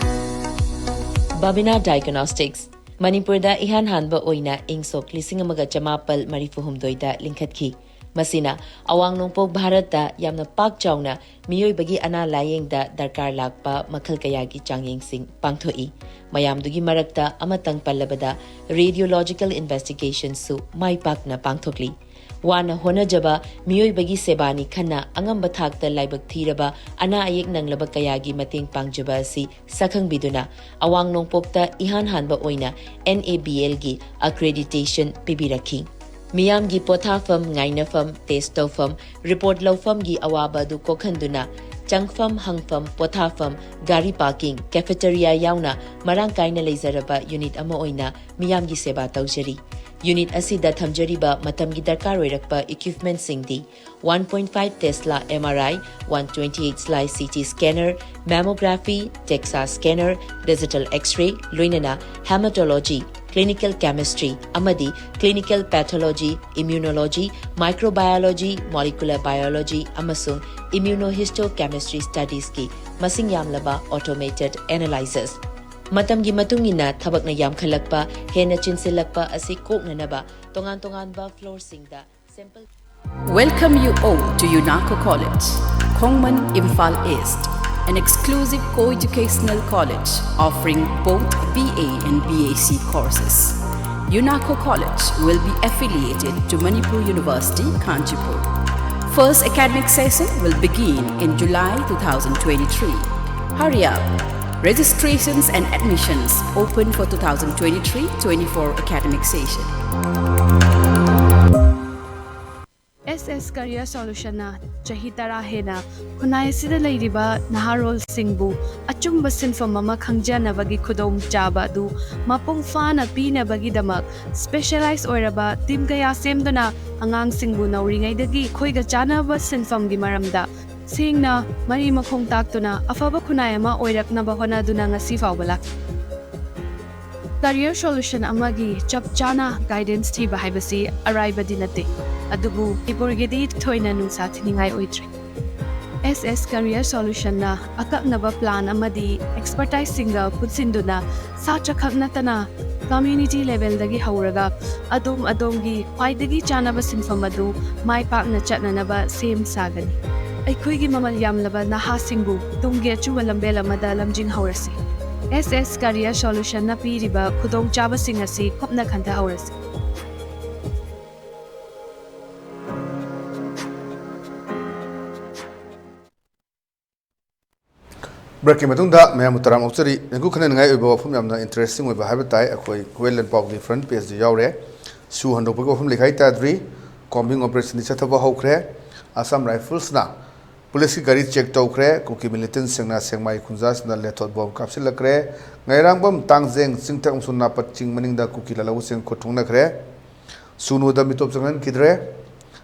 ꯕꯥꯕꯤꯅꯥ ꯗꯥꯏꯒꯅꯣꯁꯇꯤꯛꯁ, ꯃꯅꯤꯄꯨꯔꯗ ꯏꯍꯥꯟ ꯍꯥꯟꯕ ꯑꯣꯏꯅ ꯏꯪ ꯁꯣꯛ ꯂꯤꯁꯤꯡ ꯑꯃꯒ ꯆꯃꯥꯄꯜ ꯃꯔꯤꯐꯨ ꯍꯨꯝꯗꯣꯏꯗ ꯂꯤꯡꯈꯠꯈꯤ꯫ ꯃꯁꯤꯅ ꯑꯋꯥꯡ ꯅꯣꯡꯄꯣꯛ ꯚꯥꯔꯠꯇ ꯌꯥꯝꯅ ꯄꯥꯛ ꯆꯥꯎꯅ ꯃꯤꯑꯣꯏꯕꯒꯤ ꯑꯅꯥ ꯂꯥꯌꯦꯡꯗ ꯗꯔꯀꯥꯔ ꯂꯥꯛꯄ ꯃꯈꯜ ꯀꯌꯥꯒꯤ ꯆꯥꯡꯌꯦꯡꯁꯤꯡ ꯄꯥꯡꯊꯣꯛꯏ꯫ ꯃꯌꯥꯝꯗꯨꯒꯤ ꯃꯔꯛꯇ ꯑꯃꯇꯪ ꯄꯜꯂꯕꯗ, radiological investigation ꯁꯨ ꯃꯥꯏ ꯄꯥꯛꯅ ꯄꯥꯡꯊꯣꯛꯂꯤ꯫ ꯋꯥꯅ ꯍꯣꯠꯅꯖꯕ ꯃꯤꯑꯣꯏꯕꯒꯤ ꯁꯦꯕꯥꯅꯤ ꯈꯟꯅ ꯑꯉꯝꯕ ꯊꯥꯛꯇ ꯂꯥꯏꯕꯛ ꯊꯤꯔꯕ ꯑꯅꯥ ꯑꯌꯦꯛ ꯅꯪꯂꯕ ꯀꯌꯥꯒꯤ ꯃꯇꯦꯡ ꯄꯥꯡꯖꯕ ꯑꯁꯤ ꯁꯛꯈꯪꯕꯤꯗꯨꯅ, ꯑꯋꯥꯡ ꯅꯣꯡꯄꯣꯛꯇ ꯏꯍꯥꯟ ꯍꯥꯟꯕ ꯑꯣꯏꯅ N A B L ꯒꯤ accreditation ꯄꯤꯕꯤꯔꯛꯈꯤ꯫ ꯃꯤꯌꯥꯝꯒꯤ ꯄꯣꯊꯥꯐꯝ, ꯉꯥꯏꯅꯐꯝ, test ꯇꯧꯐꯝ, report ꯂꯧꯐꯝꯒꯤ ꯑꯋꯥꯕ ꯑꯗꯨ ꯀꯣꯛꯍꯟꯗꯨꯅ, ꯆꯪꯐꯝ, ꯍꯪꯐꯝ, ꯄꯣꯊꯥꯐꯝ, ꯒꯥꯔꯤ parking, cafeteria ꯌꯥꯎꯅ ꯃꯔꯥꯡ ꯀꯥꯏꯅ ꯂꯩꯖꯔꯕ unit ꯑꯃ ꯑꯣꯏꯅ ꯃꯤꯌꯥꯝꯒꯤ ꯁꯦꯕꯥ ꯇꯧꯖꯔꯤ꯫ Unit ꯑꯁꯤꯗ ꯊꯝꯖꯔꯤꯕ ꯃꯇꯝꯒꯤ ꯗꯔꯀꯥꯔ ꯑꯣꯏꯔꯛꯄ equipment ꯁꯤꯡꯗꯤ: one point five Tesla M R I, one twenty-eight slice C T scanner, mammography, DEXA scanner, digital X-ray, ꯂꯣꯏꯅꯅ hematology, clinical chemistry, ꯑꯃꯗꯤ clinical pathology, immunology, microbiology, molecular biology, ꯑꯃꯁꯨꯡ immunohistochemistry studies ꯀꯤ ꯃꯁꯤꯡ ꯌꯥꯝꯂꯕ automated analyzers꯫ ꯃꯇꯝꯒꯤ ꯃꯇꯨꯡ ꯏꯟꯅ ꯊꯕꯛꯅ ꯌꯥꯝꯈꯠꯂꯛꯄ, ꯍꯦꯟꯅ ꯆꯤꯟꯁꯤꯜꯂꯛꯄ ꯑꯁꯤ ꯀꯣꯛꯅꯅꯕ ꯇꯣꯉꯥꯟ ꯇꯣꯉꯥꯟꯕ floor ꯁꯤꯡꯗ sample Welcome you all to UNACO College, Khongman, Imphal East, an exclusive co-educational college offering both B A and B A C courses. UNACO College will be affiliated to Manipur University, Kanchanpur. First academic session will begin in July two thousand twenty-three. Hurry up! Registrations and admissions open for two thousand twenty-three twenty-four academic session. S S career ꯁꯣꯂꯨꯁꯟꯅ ꯆꯍꯤ ꯇꯔꯥ ꯍꯦꯟꯅ ꯈꯨꯟꯅꯥꯏ ꯑꯁꯤꯗ ꯂꯩꯔꯤꯕ ꯅꯍꯥꯔꯣꯜꯁꯤꯡꯕꯨ ꯑꯆꯨꯝꯕ ꯁꯤꯟꯐꯝ ꯑꯃ ꯈꯪꯖꯅꯕꯒꯤ ꯈꯨꯗꯣꯡꯆꯥꯕ ꯑꯗꯨ ꯃꯄꯨꯡ ꯐꯥꯅ ꯄꯤꯅꯕꯒꯤꯗꯃꯛ ꯁ꯭ꯄꯦꯁꯦꯂꯥꯏꯖ ꯑꯣꯏꯔꯕ ꯇꯤꯝ ꯀꯌꯥ ꯁꯦꯝꯗꯨꯅ ꯑꯉꯥꯡꯁꯤꯡꯕꯨ ꯅꯧꯔꯤꯉꯩꯗꯒꯤ ꯑꯩꯈꯣꯏꯒ ꯆꯥꯟꯅꯕ ꯁꯤꯟꯐꯝꯒꯤ ꯃꯔꯝꯗ ꯁꯦꯡꯅ ꯃꯔꯤ ꯃꯈꯣꯡ ꯇꯥꯛꯇꯨꯅ ꯑꯐꯕ ꯈꯨꯟꯅꯥꯏ ꯑꯃ ꯑꯣꯏꯔꯛꯅꯕ ꯍꯣꯠꯅꯗꯨꯅ ꯉꯁꯤ ꯐꯥꯎꯕ ꯂꯥꯛꯂꯤ꯫ ꯀꯔꯤꯌꯔ ꯁꯣꯂꯨꯁꯟ ꯑꯃꯒꯤ ꯆꯞ ꯆꯥꯅ ꯒꯥꯏꯗꯦꯟꯁ ꯊꯤꯕ ꯍꯥꯏꯕꯁꯤ ꯑꯔꯥꯏꯕꯗꯤ ꯅꯠꯇꯦ, ꯑꯗꯨꯕꯨ ꯃꯅꯤꯄꯨꯔꯒꯤꯗꯤ ꯊꯣꯏꯅ ꯅꯨꯡꯁꯥ ꯊꯤꯅꯤꯡꯉꯥꯏ ꯑꯣꯏꯗ꯭ꯔꯦ꯫ ꯑꯦꯁ ꯑꯦꯁ ꯀꯔꯤꯌꯔ ꯁꯣꯂꯨꯁꯟꯅ ꯑꯀꯛꯅꯕ ꯄ꯭ꯂꯥꯟ ꯑꯃꯗꯤ ꯑꯦꯛꯁꯄꯔꯇꯥꯏꯖꯁꯤꯡꯒ ꯄꯨꯟꯁꯤꯟꯗꯨꯅ ꯁꯥꯇ꯭ꯔ ꯈꯛ ꯅꯠꯇꯅ ꯀꯝꯃ꯭ꯌꯨꯅꯤꯇꯤ ꯂꯦꯚꯦꯜꯗꯒꯤ ꯍꯧꯔꯒ ꯑꯗꯣꯝ ꯑꯗꯣꯝꯒꯤ ꯈ꯭ꯋꯥꯏꯗꯒꯤ ꯆꯥꯅꯕ ꯁꯤꯟꯐꯝ ꯑꯗꯨ ꯃꯥꯏ ꯄꯥꯛꯅ ꯆꯠꯅꯅꯕ ꯁꯦꯝ ꯁꯥꯒꯅꯤ꯫ ꯑꯩꯈꯣꯏꯒꯤ ꯃꯃꯜ ꯌꯥꯝꯂꯕ ꯅꯍꯥꯁꯤꯡꯕꯨ ꯇꯨꯡꯒꯤ ꯑꯆꯨꯝꯕ ꯂꯝꯕꯦꯜ ꯑꯃꯗ ꯂꯝꯖꯤꯡꯍꯧꯔꯁꯤ꯫ ꯑꯦꯁ ꯑꯦꯁ ꯀꯔꯤꯌꯔ ꯁꯣꯂꯨꯁꯟꯅ ꯄꯤꯔꯤꯕ ꯈꯨꯗꯣꯡꯆꯥꯕꯁꯤꯡ ꯑꯁꯤ ꯀꯨꯞꯅ ꯈꯟꯊꯍꯧꯔꯁꯤ꯫ ꯕ꯭ꯔꯦꯛꯀꯤ ꯃꯇꯨꯡꯗ ꯃꯌꯥꯝꯕꯨ ꯇꯔꯥꯝ ꯑꯣꯛꯆꯔꯤ꯫ ꯅꯪꯒꯨ ꯈꯟꯅꯅꯤꯡꯉꯥꯏ ꯑꯣꯏꯕ ꯋꯥꯐꯝ ꯌꯥꯝꯅ ꯏꯟꯇꯔꯦꯁꯇꯤꯡ ꯑꯣꯏꯕ ꯍꯥꯏꯕ ꯇꯥꯏ꯫ ꯑꯩꯈꯣꯏ ꯋꯦꯜ ꯑꯦꯟ ꯄꯥꯎꯒꯤ ꯐ꯭ꯔꯟꯠ ꯄꯦꯖꯇ ꯌꯥꯎꯔꯦ꯫ ꯁꯨ ꯍꯟꯗꯣꯛꯄꯒꯤ ꯋꯥꯐꯝ ꯂꯩꯈꯥꯏ ꯇꯥꯗ꯭ꯔꯤ꯫ ꯀꯣꯝꯕꯤꯡ ꯑꯣꯄꯔꯦꯁꯟꯗꯤ ꯆꯠꯊꯕ ꯍꯧꯈ꯭ꯔꯦ꯫ ꯑꯁꯥꯝ ꯔꯥꯏꯐꯜꯁꯅ ꯄꯨꯂꯤꯁꯀꯤ ꯒꯥꯔꯤ ꯆꯦꯛ ꯇꯧꯈ꯭ꯔꯦ꯫ ꯀꯨꯀꯤ ꯃꯤꯂꯤꯇꯦꯟꯁꯤꯡꯅ ꯁꯦꯛꯃꯥꯏ ꯈꯨꯟꯖꯥꯁꯤꯡꯗ ꯂꯦꯊꯣꯠ ꯕꯣꯝ ꯀꯥꯞꯁꯤꯜꯂꯛꯈ꯭ꯔꯦ꯫ ꯉꯩꯔꯥꯡꯕꯝ, ꯇꯥꯡꯖꯦꯡ, ꯆꯤꯡꯊꯛ ꯑꯃꯁꯨꯡ ꯅꯥꯄꯠ ꯆꯤꯡ ꯃꯅꯤꯡꯗ ꯀꯨꯀꯤ ꯂꯥꯜꯍꯧꯕꯁꯤꯡ ꯈꯨꯠ ꯊꯣꯛꯅꯈ꯭ꯔꯦ꯫ ꯁꯨꯅꯨꯗ ꯃꯤꯇꯣꯞ ꯆꯪꯍꯟꯈꯤꯗ꯭ꯔꯦ꯫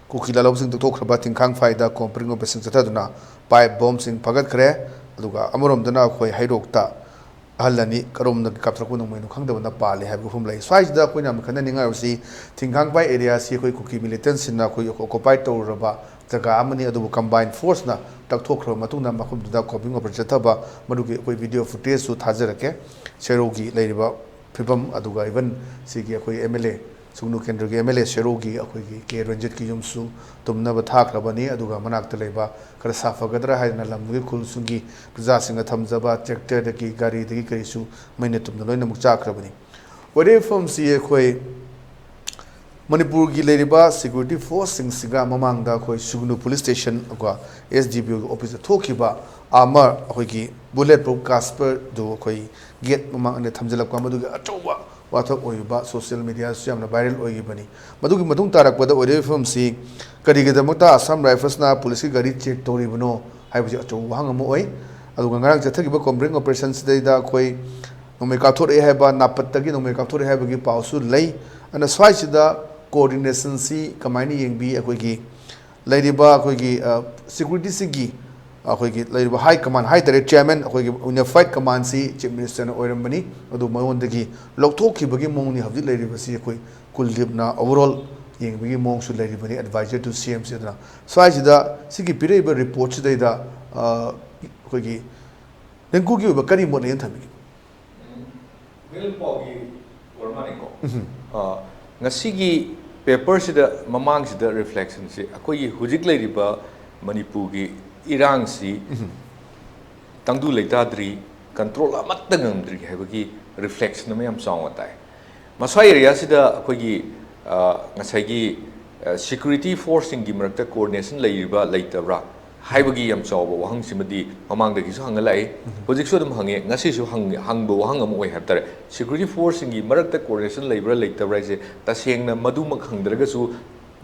ꯀꯨꯀꯤ ꯂꯥꯜꯍꯧꯕꯁꯤꯡ ꯇꯛꯊꯣꯛꯈ꯭ꯔꯕ ꯊꯤꯡꯈꯥꯡ ꯐꯥꯏꯗ ꯀꯣꯝꯄ꯭ꯔꯤꯡ ꯑꯣꯄꯔꯦꯁꯟ ꯆꯠꯊꯗꯨꯅ ꯄꯥꯏꯞ ꯕꯣꯝꯁꯤꯡ ꯐꯥꯒꯠꯈ꯭ꯔꯦ꯫ ꯑꯗꯨꯒ ꯑꯃꯔꯣꯝꯗꯅ ꯑꯩꯈꯣꯏ ꯍꯩꯔꯣꯛꯇ ꯑꯍꯜ ꯑꯅꯤ ꯀꯔꯣꯝꯗꯒꯤ ꯀꯥꯞꯊꯔꯛꯄ ꯅꯣꯡꯃꯩꯅꯣ ꯈꯪꯗꯕꯅ ꯄꯥꯜꯂꯦ ꯍꯥꯏꯕꯒꯤ ꯋꯥꯐꯝ ꯂꯩ꯫ ꯁ꯭ꯋꯥꯏꯁꯤꯗ ꯑꯩꯈꯣꯏꯅ ꯌꯥꯝ ꯈꯟꯅꯅꯤꯡꯉꯥꯏ ꯑꯣꯏꯕꯁꯤ ꯊꯤꯡꯈꯥꯡ ꯐꯥꯏ ꯑꯦꯔꯤꯌꯥꯁꯤ ꯑꯩꯈꯣꯏ ꯀꯨꯀꯤ ꯃꯤꯂꯤꯇꯦꯟꯁꯤꯡꯅ ꯑꯩꯈꯣꯏ ꯑꯣꯀꯨꯄꯥꯏ ꯇꯧꯔꯨꯔꯕ ꯖꯒꯥ ꯑꯃꯅꯤ꯫ ꯑꯗꯨꯕꯨ ꯀꯝꯕꯥꯏꯟ ꯐꯣꯔꯁꯅ ꯇꯛꯊꯣꯛꯈ꯭ꯔꯕ ꯃꯇꯨꯡꯗ ꯃꯐꯝꯗꯨꯗ ꯀꯣꯝꯕꯤꯡ ꯑꯣꯄꯔꯦꯁꯟ ꯆꯠꯊꯕ ꯃꯗꯨꯒꯤ ꯑꯩꯈꯣꯏ ꯚꯤꯗꯤꯑꯣ ꯐꯨꯇꯦꯖꯁꯨ ꯊꯥꯖꯔꯛꯀꯦ꯫ ꯁꯦꯔꯧꯒꯤ ꯂꯩꯔꯤꯕ ꯐꯤꯕꯝ, ꯑꯗꯨꯒ ꯏꯚꯟ ꯁꯤꯒꯤ ꯑꯩꯈꯣꯏ ꯑꯦꯝ ꯑꯦꯜ ꯑꯦ, ꯁꯨꯒꯅꯨ ꯀꯦꯟꯗ꯭ꯔꯒꯤ ꯑꯦꯝ ꯑꯦꯜ ꯑꯦ ꯁꯦꯔꯧꯒꯤ ꯑꯩꯈꯣꯏꯒꯤ ꯀꯦ ꯔꯟꯖꯤꯠꯀꯤ ꯌꯨꯝꯁꯨ ꯇꯨꯝꯅꯕ ꯊꯥꯈ꯭ꯔꯕꯅꯤ꯫ ꯑꯗꯨꯒ ꯃꯅꯥꯛꯇ ꯂꯩꯕ ꯈꯔ ꯁꯥꯐꯒꯗ꯭ꯔꯥ ꯍꯥꯏꯗꯅ ꯂꯝꯗꯨꯒꯤ ꯈꯨꯜꯁꯨꯒꯤ ꯄ꯭ꯔꯖꯥꯁꯤꯡꯅ ꯊꯝꯖꯕ ꯇ꯭ꯔꯦꯛꯇꯔꯗꯒꯤ ꯒꯥꯔꯤꯗꯒꯤ ꯀꯔꯤꯁꯨ ꯃꯩꯅ ꯇꯨꯝꯅ ꯂꯣꯏꯅꯃꯛ ꯆꯥꯛꯈ꯭ꯔꯕꯅꯤ꯫ ꯋꯥꯔꯦꯞꯐꯝꯁꯤ ꯑꯩꯈꯣꯏ ꯃꯅꯤꯄꯨꯔꯒꯤ ꯂꯩꯔꯤꯕ ꯁꯦꯀ꯭ꯌꯨꯔꯤꯇꯤ ꯐꯣꯔꯁꯁꯤꯡꯁꯤꯒ ꯃꯃꯥꯡꯗ ꯑꯩꯈꯣꯏ ꯁꯨꯒꯅꯨ ꯄꯨꯂꯤꯁ ꯁ꯭ꯇꯦꯁꯟ, ꯑꯗꯨꯒ ꯑꯦꯁ ꯗꯤ ꯄꯤ ꯑꯣꯒꯤ ꯑꯣꯐꯤꯁꯇ ꯊꯣꯛꯈꯤꯕ ꯑꯥꯔꯃꯔ, ꯑꯩꯈꯣꯏꯒꯤ ꯕꯨꯂꯦꯠ ꯄ꯭ꯔꯨꯐ ꯀꯥꯁꯄꯔꯗꯨ ꯑꯩꯈꯣꯏ ꯒꯦꯠ ꯃꯃꯥꯡꯗ ꯊꯝꯖꯤꯜꯂꯛꯄ, ꯃꯗꯨꯒꯤ ꯑꯆꯧꯕ ꯋꯥꯊꯣꯛ ꯑꯣꯏꯕ ꯁꯣꯁꯤꯌꯦꯜ ꯃꯤꯗꯤꯌꯥꯁꯨ ꯌꯥꯝꯅ ꯚꯥꯏꯔꯦꯜ ꯑꯣꯏꯈꯤꯕꯅꯤ꯫ ꯃꯗꯨꯒꯤ ꯃꯇꯨꯡ ꯇꯥꯔꯛꯄꯗ ꯑꯣꯏꯔꯤꯕ ꯐꯤꯕꯝꯁꯤ ꯀꯔꯤꯒꯤꯗꯃꯛꯇ ꯑꯁꯥꯝ ꯔꯥꯏꯐꯜꯁꯅ ꯄꯨꯂꯤꯁꯀꯤ ꯒꯥꯔꯤ ꯆꯦꯛ ꯇꯧꯔꯤꯕꯅꯣ ꯍꯥꯏꯕꯁꯤ ꯑꯆꯧꯕ ꯋꯥꯍꯪ ꯑꯃ ꯑꯣꯏ꯫ ꯑꯗꯨꯒ ꯉꯔꯥꯡ ꯆꯠꯊꯈꯤꯕ ꯀꯣꯝꯕ꯭ꯔꯤꯡ ꯑꯣꯄꯔꯦꯁꯟꯁꯤꯗꯩꯗ ꯑꯩꯈꯣꯏ ꯅꯣꯡꯃꯩ ꯀꯥꯞꯊꯣꯔꯛꯑꯦ ꯍꯥꯏꯕ, ꯅꯥꯄꯠꯇꯒꯤ ꯅꯣꯡꯃꯩ ꯀꯥꯞꯊꯣꯔꯛꯑꯦ ꯍꯥꯏꯕꯒꯤ ꯄꯥꯎꯁꯨ ꯂꯩ꯫ ꯑꯗꯨꯅ ꯁ꯭ꯋꯥꯏꯁꯤꯗ ꯀꯣꯑꯣꯔꯗꯤꯅꯦꯁꯟꯁꯤ ꯀꯃꯥꯏꯅ ꯌꯦꯡꯕꯤ? ꯑꯩꯈꯣꯏꯒꯤ ꯂꯩꯔꯤꯕ ꯑꯩꯈꯣꯏꯒꯤ ꯁꯦꯀ꯭ꯌꯨꯔꯤꯇꯤꯁꯤꯒꯤ ꯑꯩꯈꯣꯏꯒꯤ ꯂꯩꯔꯤꯕ ꯍꯥꯏ ꯀꯃꯥꯟ ꯍꯥꯏꯇꯥꯔꯦ, ꯆꯤꯌꯔꯃꯦꯟ, ꯑꯩꯈꯣꯏꯒꯤ ꯌꯨꯅꯤꯐꯥꯏꯠ ꯀꯃꯥꯟꯁꯤ ꯆꯤꯐ ꯃꯤꯅꯤꯁꯇꯔꯅ ꯑꯣꯏꯔꯝꯕꯅꯤ꯫ ꯑꯗꯨ ꯃꯉꯣꯟꯗꯒꯤ ꯂꯧꯊꯣꯛꯈꯤꯕꯒꯤ ꯃꯑꯣꯡꯅꯤ ꯍꯧꯖꯤꯛ ꯂꯩꯔꯤꯕꯁꯤ꯫ ꯑꯩꯈꯣꯏ ꯀꯨꯜꯗꯤꯞꯅ ꯑꯣꯚꯔꯑꯣꯜ ꯌꯦꯡꯕꯒꯤ ꯃꯑꯣꯡꯁꯨ ꯂꯩꯔꯤꯕꯅꯤ, ꯑꯦꯗꯚꯥꯏꯖꯔ ꯇꯨ ꯁꯤ ꯑꯦꯝ ꯁꯤ꯫ ꯑꯗꯨꯅ ꯁ꯭ꯋꯥꯏꯁꯤꯗ ꯁꯤꯒꯤ ꯄꯤꯔꯛꯏꯕ ꯔꯤꯄꯣꯔꯠꯁꯤꯗꯩꯗ ꯑꯩꯈꯣꯏꯒꯤ ꯔꯤꯡꯀꯨꯒꯤ ꯑꯣꯏꯕ ꯀꯔꯤ ꯃꯣꯠ ꯂꯩꯅ ꯊꯝꯕꯤꯒꯦ? ꯃꯦꯜ ꯄꯥꯎꯒꯤ ꯑꯣꯏꯔ ꯃꯥꯜꯂꯦꯀꯣ꯫ ꯎꯝ꯫ ꯑ, ꯉꯁꯤꯒꯤ ꯄꯦꯄꯔꯁꯤꯗ ꯃꯃꯥꯡꯁꯤꯗ ꯔꯤꯐ꯭ꯂꯦꯛꯁꯟꯁꯤ ꯑꯩꯈꯣꯏꯒꯤ ꯍꯧꯖꯤꯛ ꯂꯩꯔꯤꯕ ꯃꯅꯤꯄꯨꯔꯒꯤ ꯏꯔꯥꯡꯁꯤ ꯎꯝ꯫ ꯇꯪꯗꯨ ꯂꯩꯇꯥꯗ꯭ꯔꯤ, ꯀꯟꯇ꯭ꯔꯣꯜ ꯑꯃꯠꯇ ꯉꯝꯗ꯭ꯔꯤ ꯍꯥꯏꯕꯒꯤ ꯔꯤꯐ꯭ꯂꯦꯛꯁꯟ ꯑꯃ ꯌꯥꯝ ꯆꯥꯎꯅ ꯇꯥꯏ꯫ ꯃꯁ꯭ꯋꯥꯏ ꯑꯦꯔꯤꯌꯥꯁꯤꯗ ꯑꯩꯈꯣꯏꯒꯤ, ꯑ, ꯉꯁꯥꯏꯒꯤ, ꯑ, ꯁꯦꯀ꯭ꯌꯨꯔꯤꯇꯤ ꯐꯣꯔꯁꯁꯤꯡꯒꯤ ꯃꯔꯛꯇ ꯀꯣꯑꯣꯔꯗꯤꯅꯦꯁꯟ ꯂꯩꯔꯤꯕ꯭ꯔꯥ ꯂꯩꯇꯕ꯭ꯔꯥ ꯍꯥꯏꯕꯒꯤ ꯌꯥꯝ ꯆꯥꯎꯕ ꯋꯥꯍꯪꯁꯤꯃꯗꯤ ꯃꯃꯥꯡꯗꯒꯤꯁꯨ ꯍꯪꯉ ꯂꯥꯛꯏ, ꯎꯝ꯫ ꯍꯧꯖꯤꯛꯁꯨ ꯑꯗꯨꯝ ꯍꯪꯉꯦ, ꯉꯁꯤꯁꯨ ꯍꯪ-, ꯍꯪꯕ ꯋꯥꯍꯪ ꯑꯃ ꯑꯣꯏ ꯍꯥꯏꯕ ꯇꯥꯔꯦ꯫ ꯁꯦꯀ꯭ꯌꯨꯔꯤꯇꯤ ꯐꯣꯔꯁꯁꯤꯡꯒꯤ ꯃꯔꯛꯇ ꯀꯣꯑꯣꯔꯗꯤꯅꯦꯁꯟ ꯂꯩꯕ꯭ꯔꯥ ꯂꯩꯇꯕ꯭ꯔꯥ ꯍꯥꯏꯁꯦ ꯇꯁꯦꯡꯅ ꯃꯗꯨꯃꯛ ꯍꯪꯗ꯭ꯔꯒꯁꯨ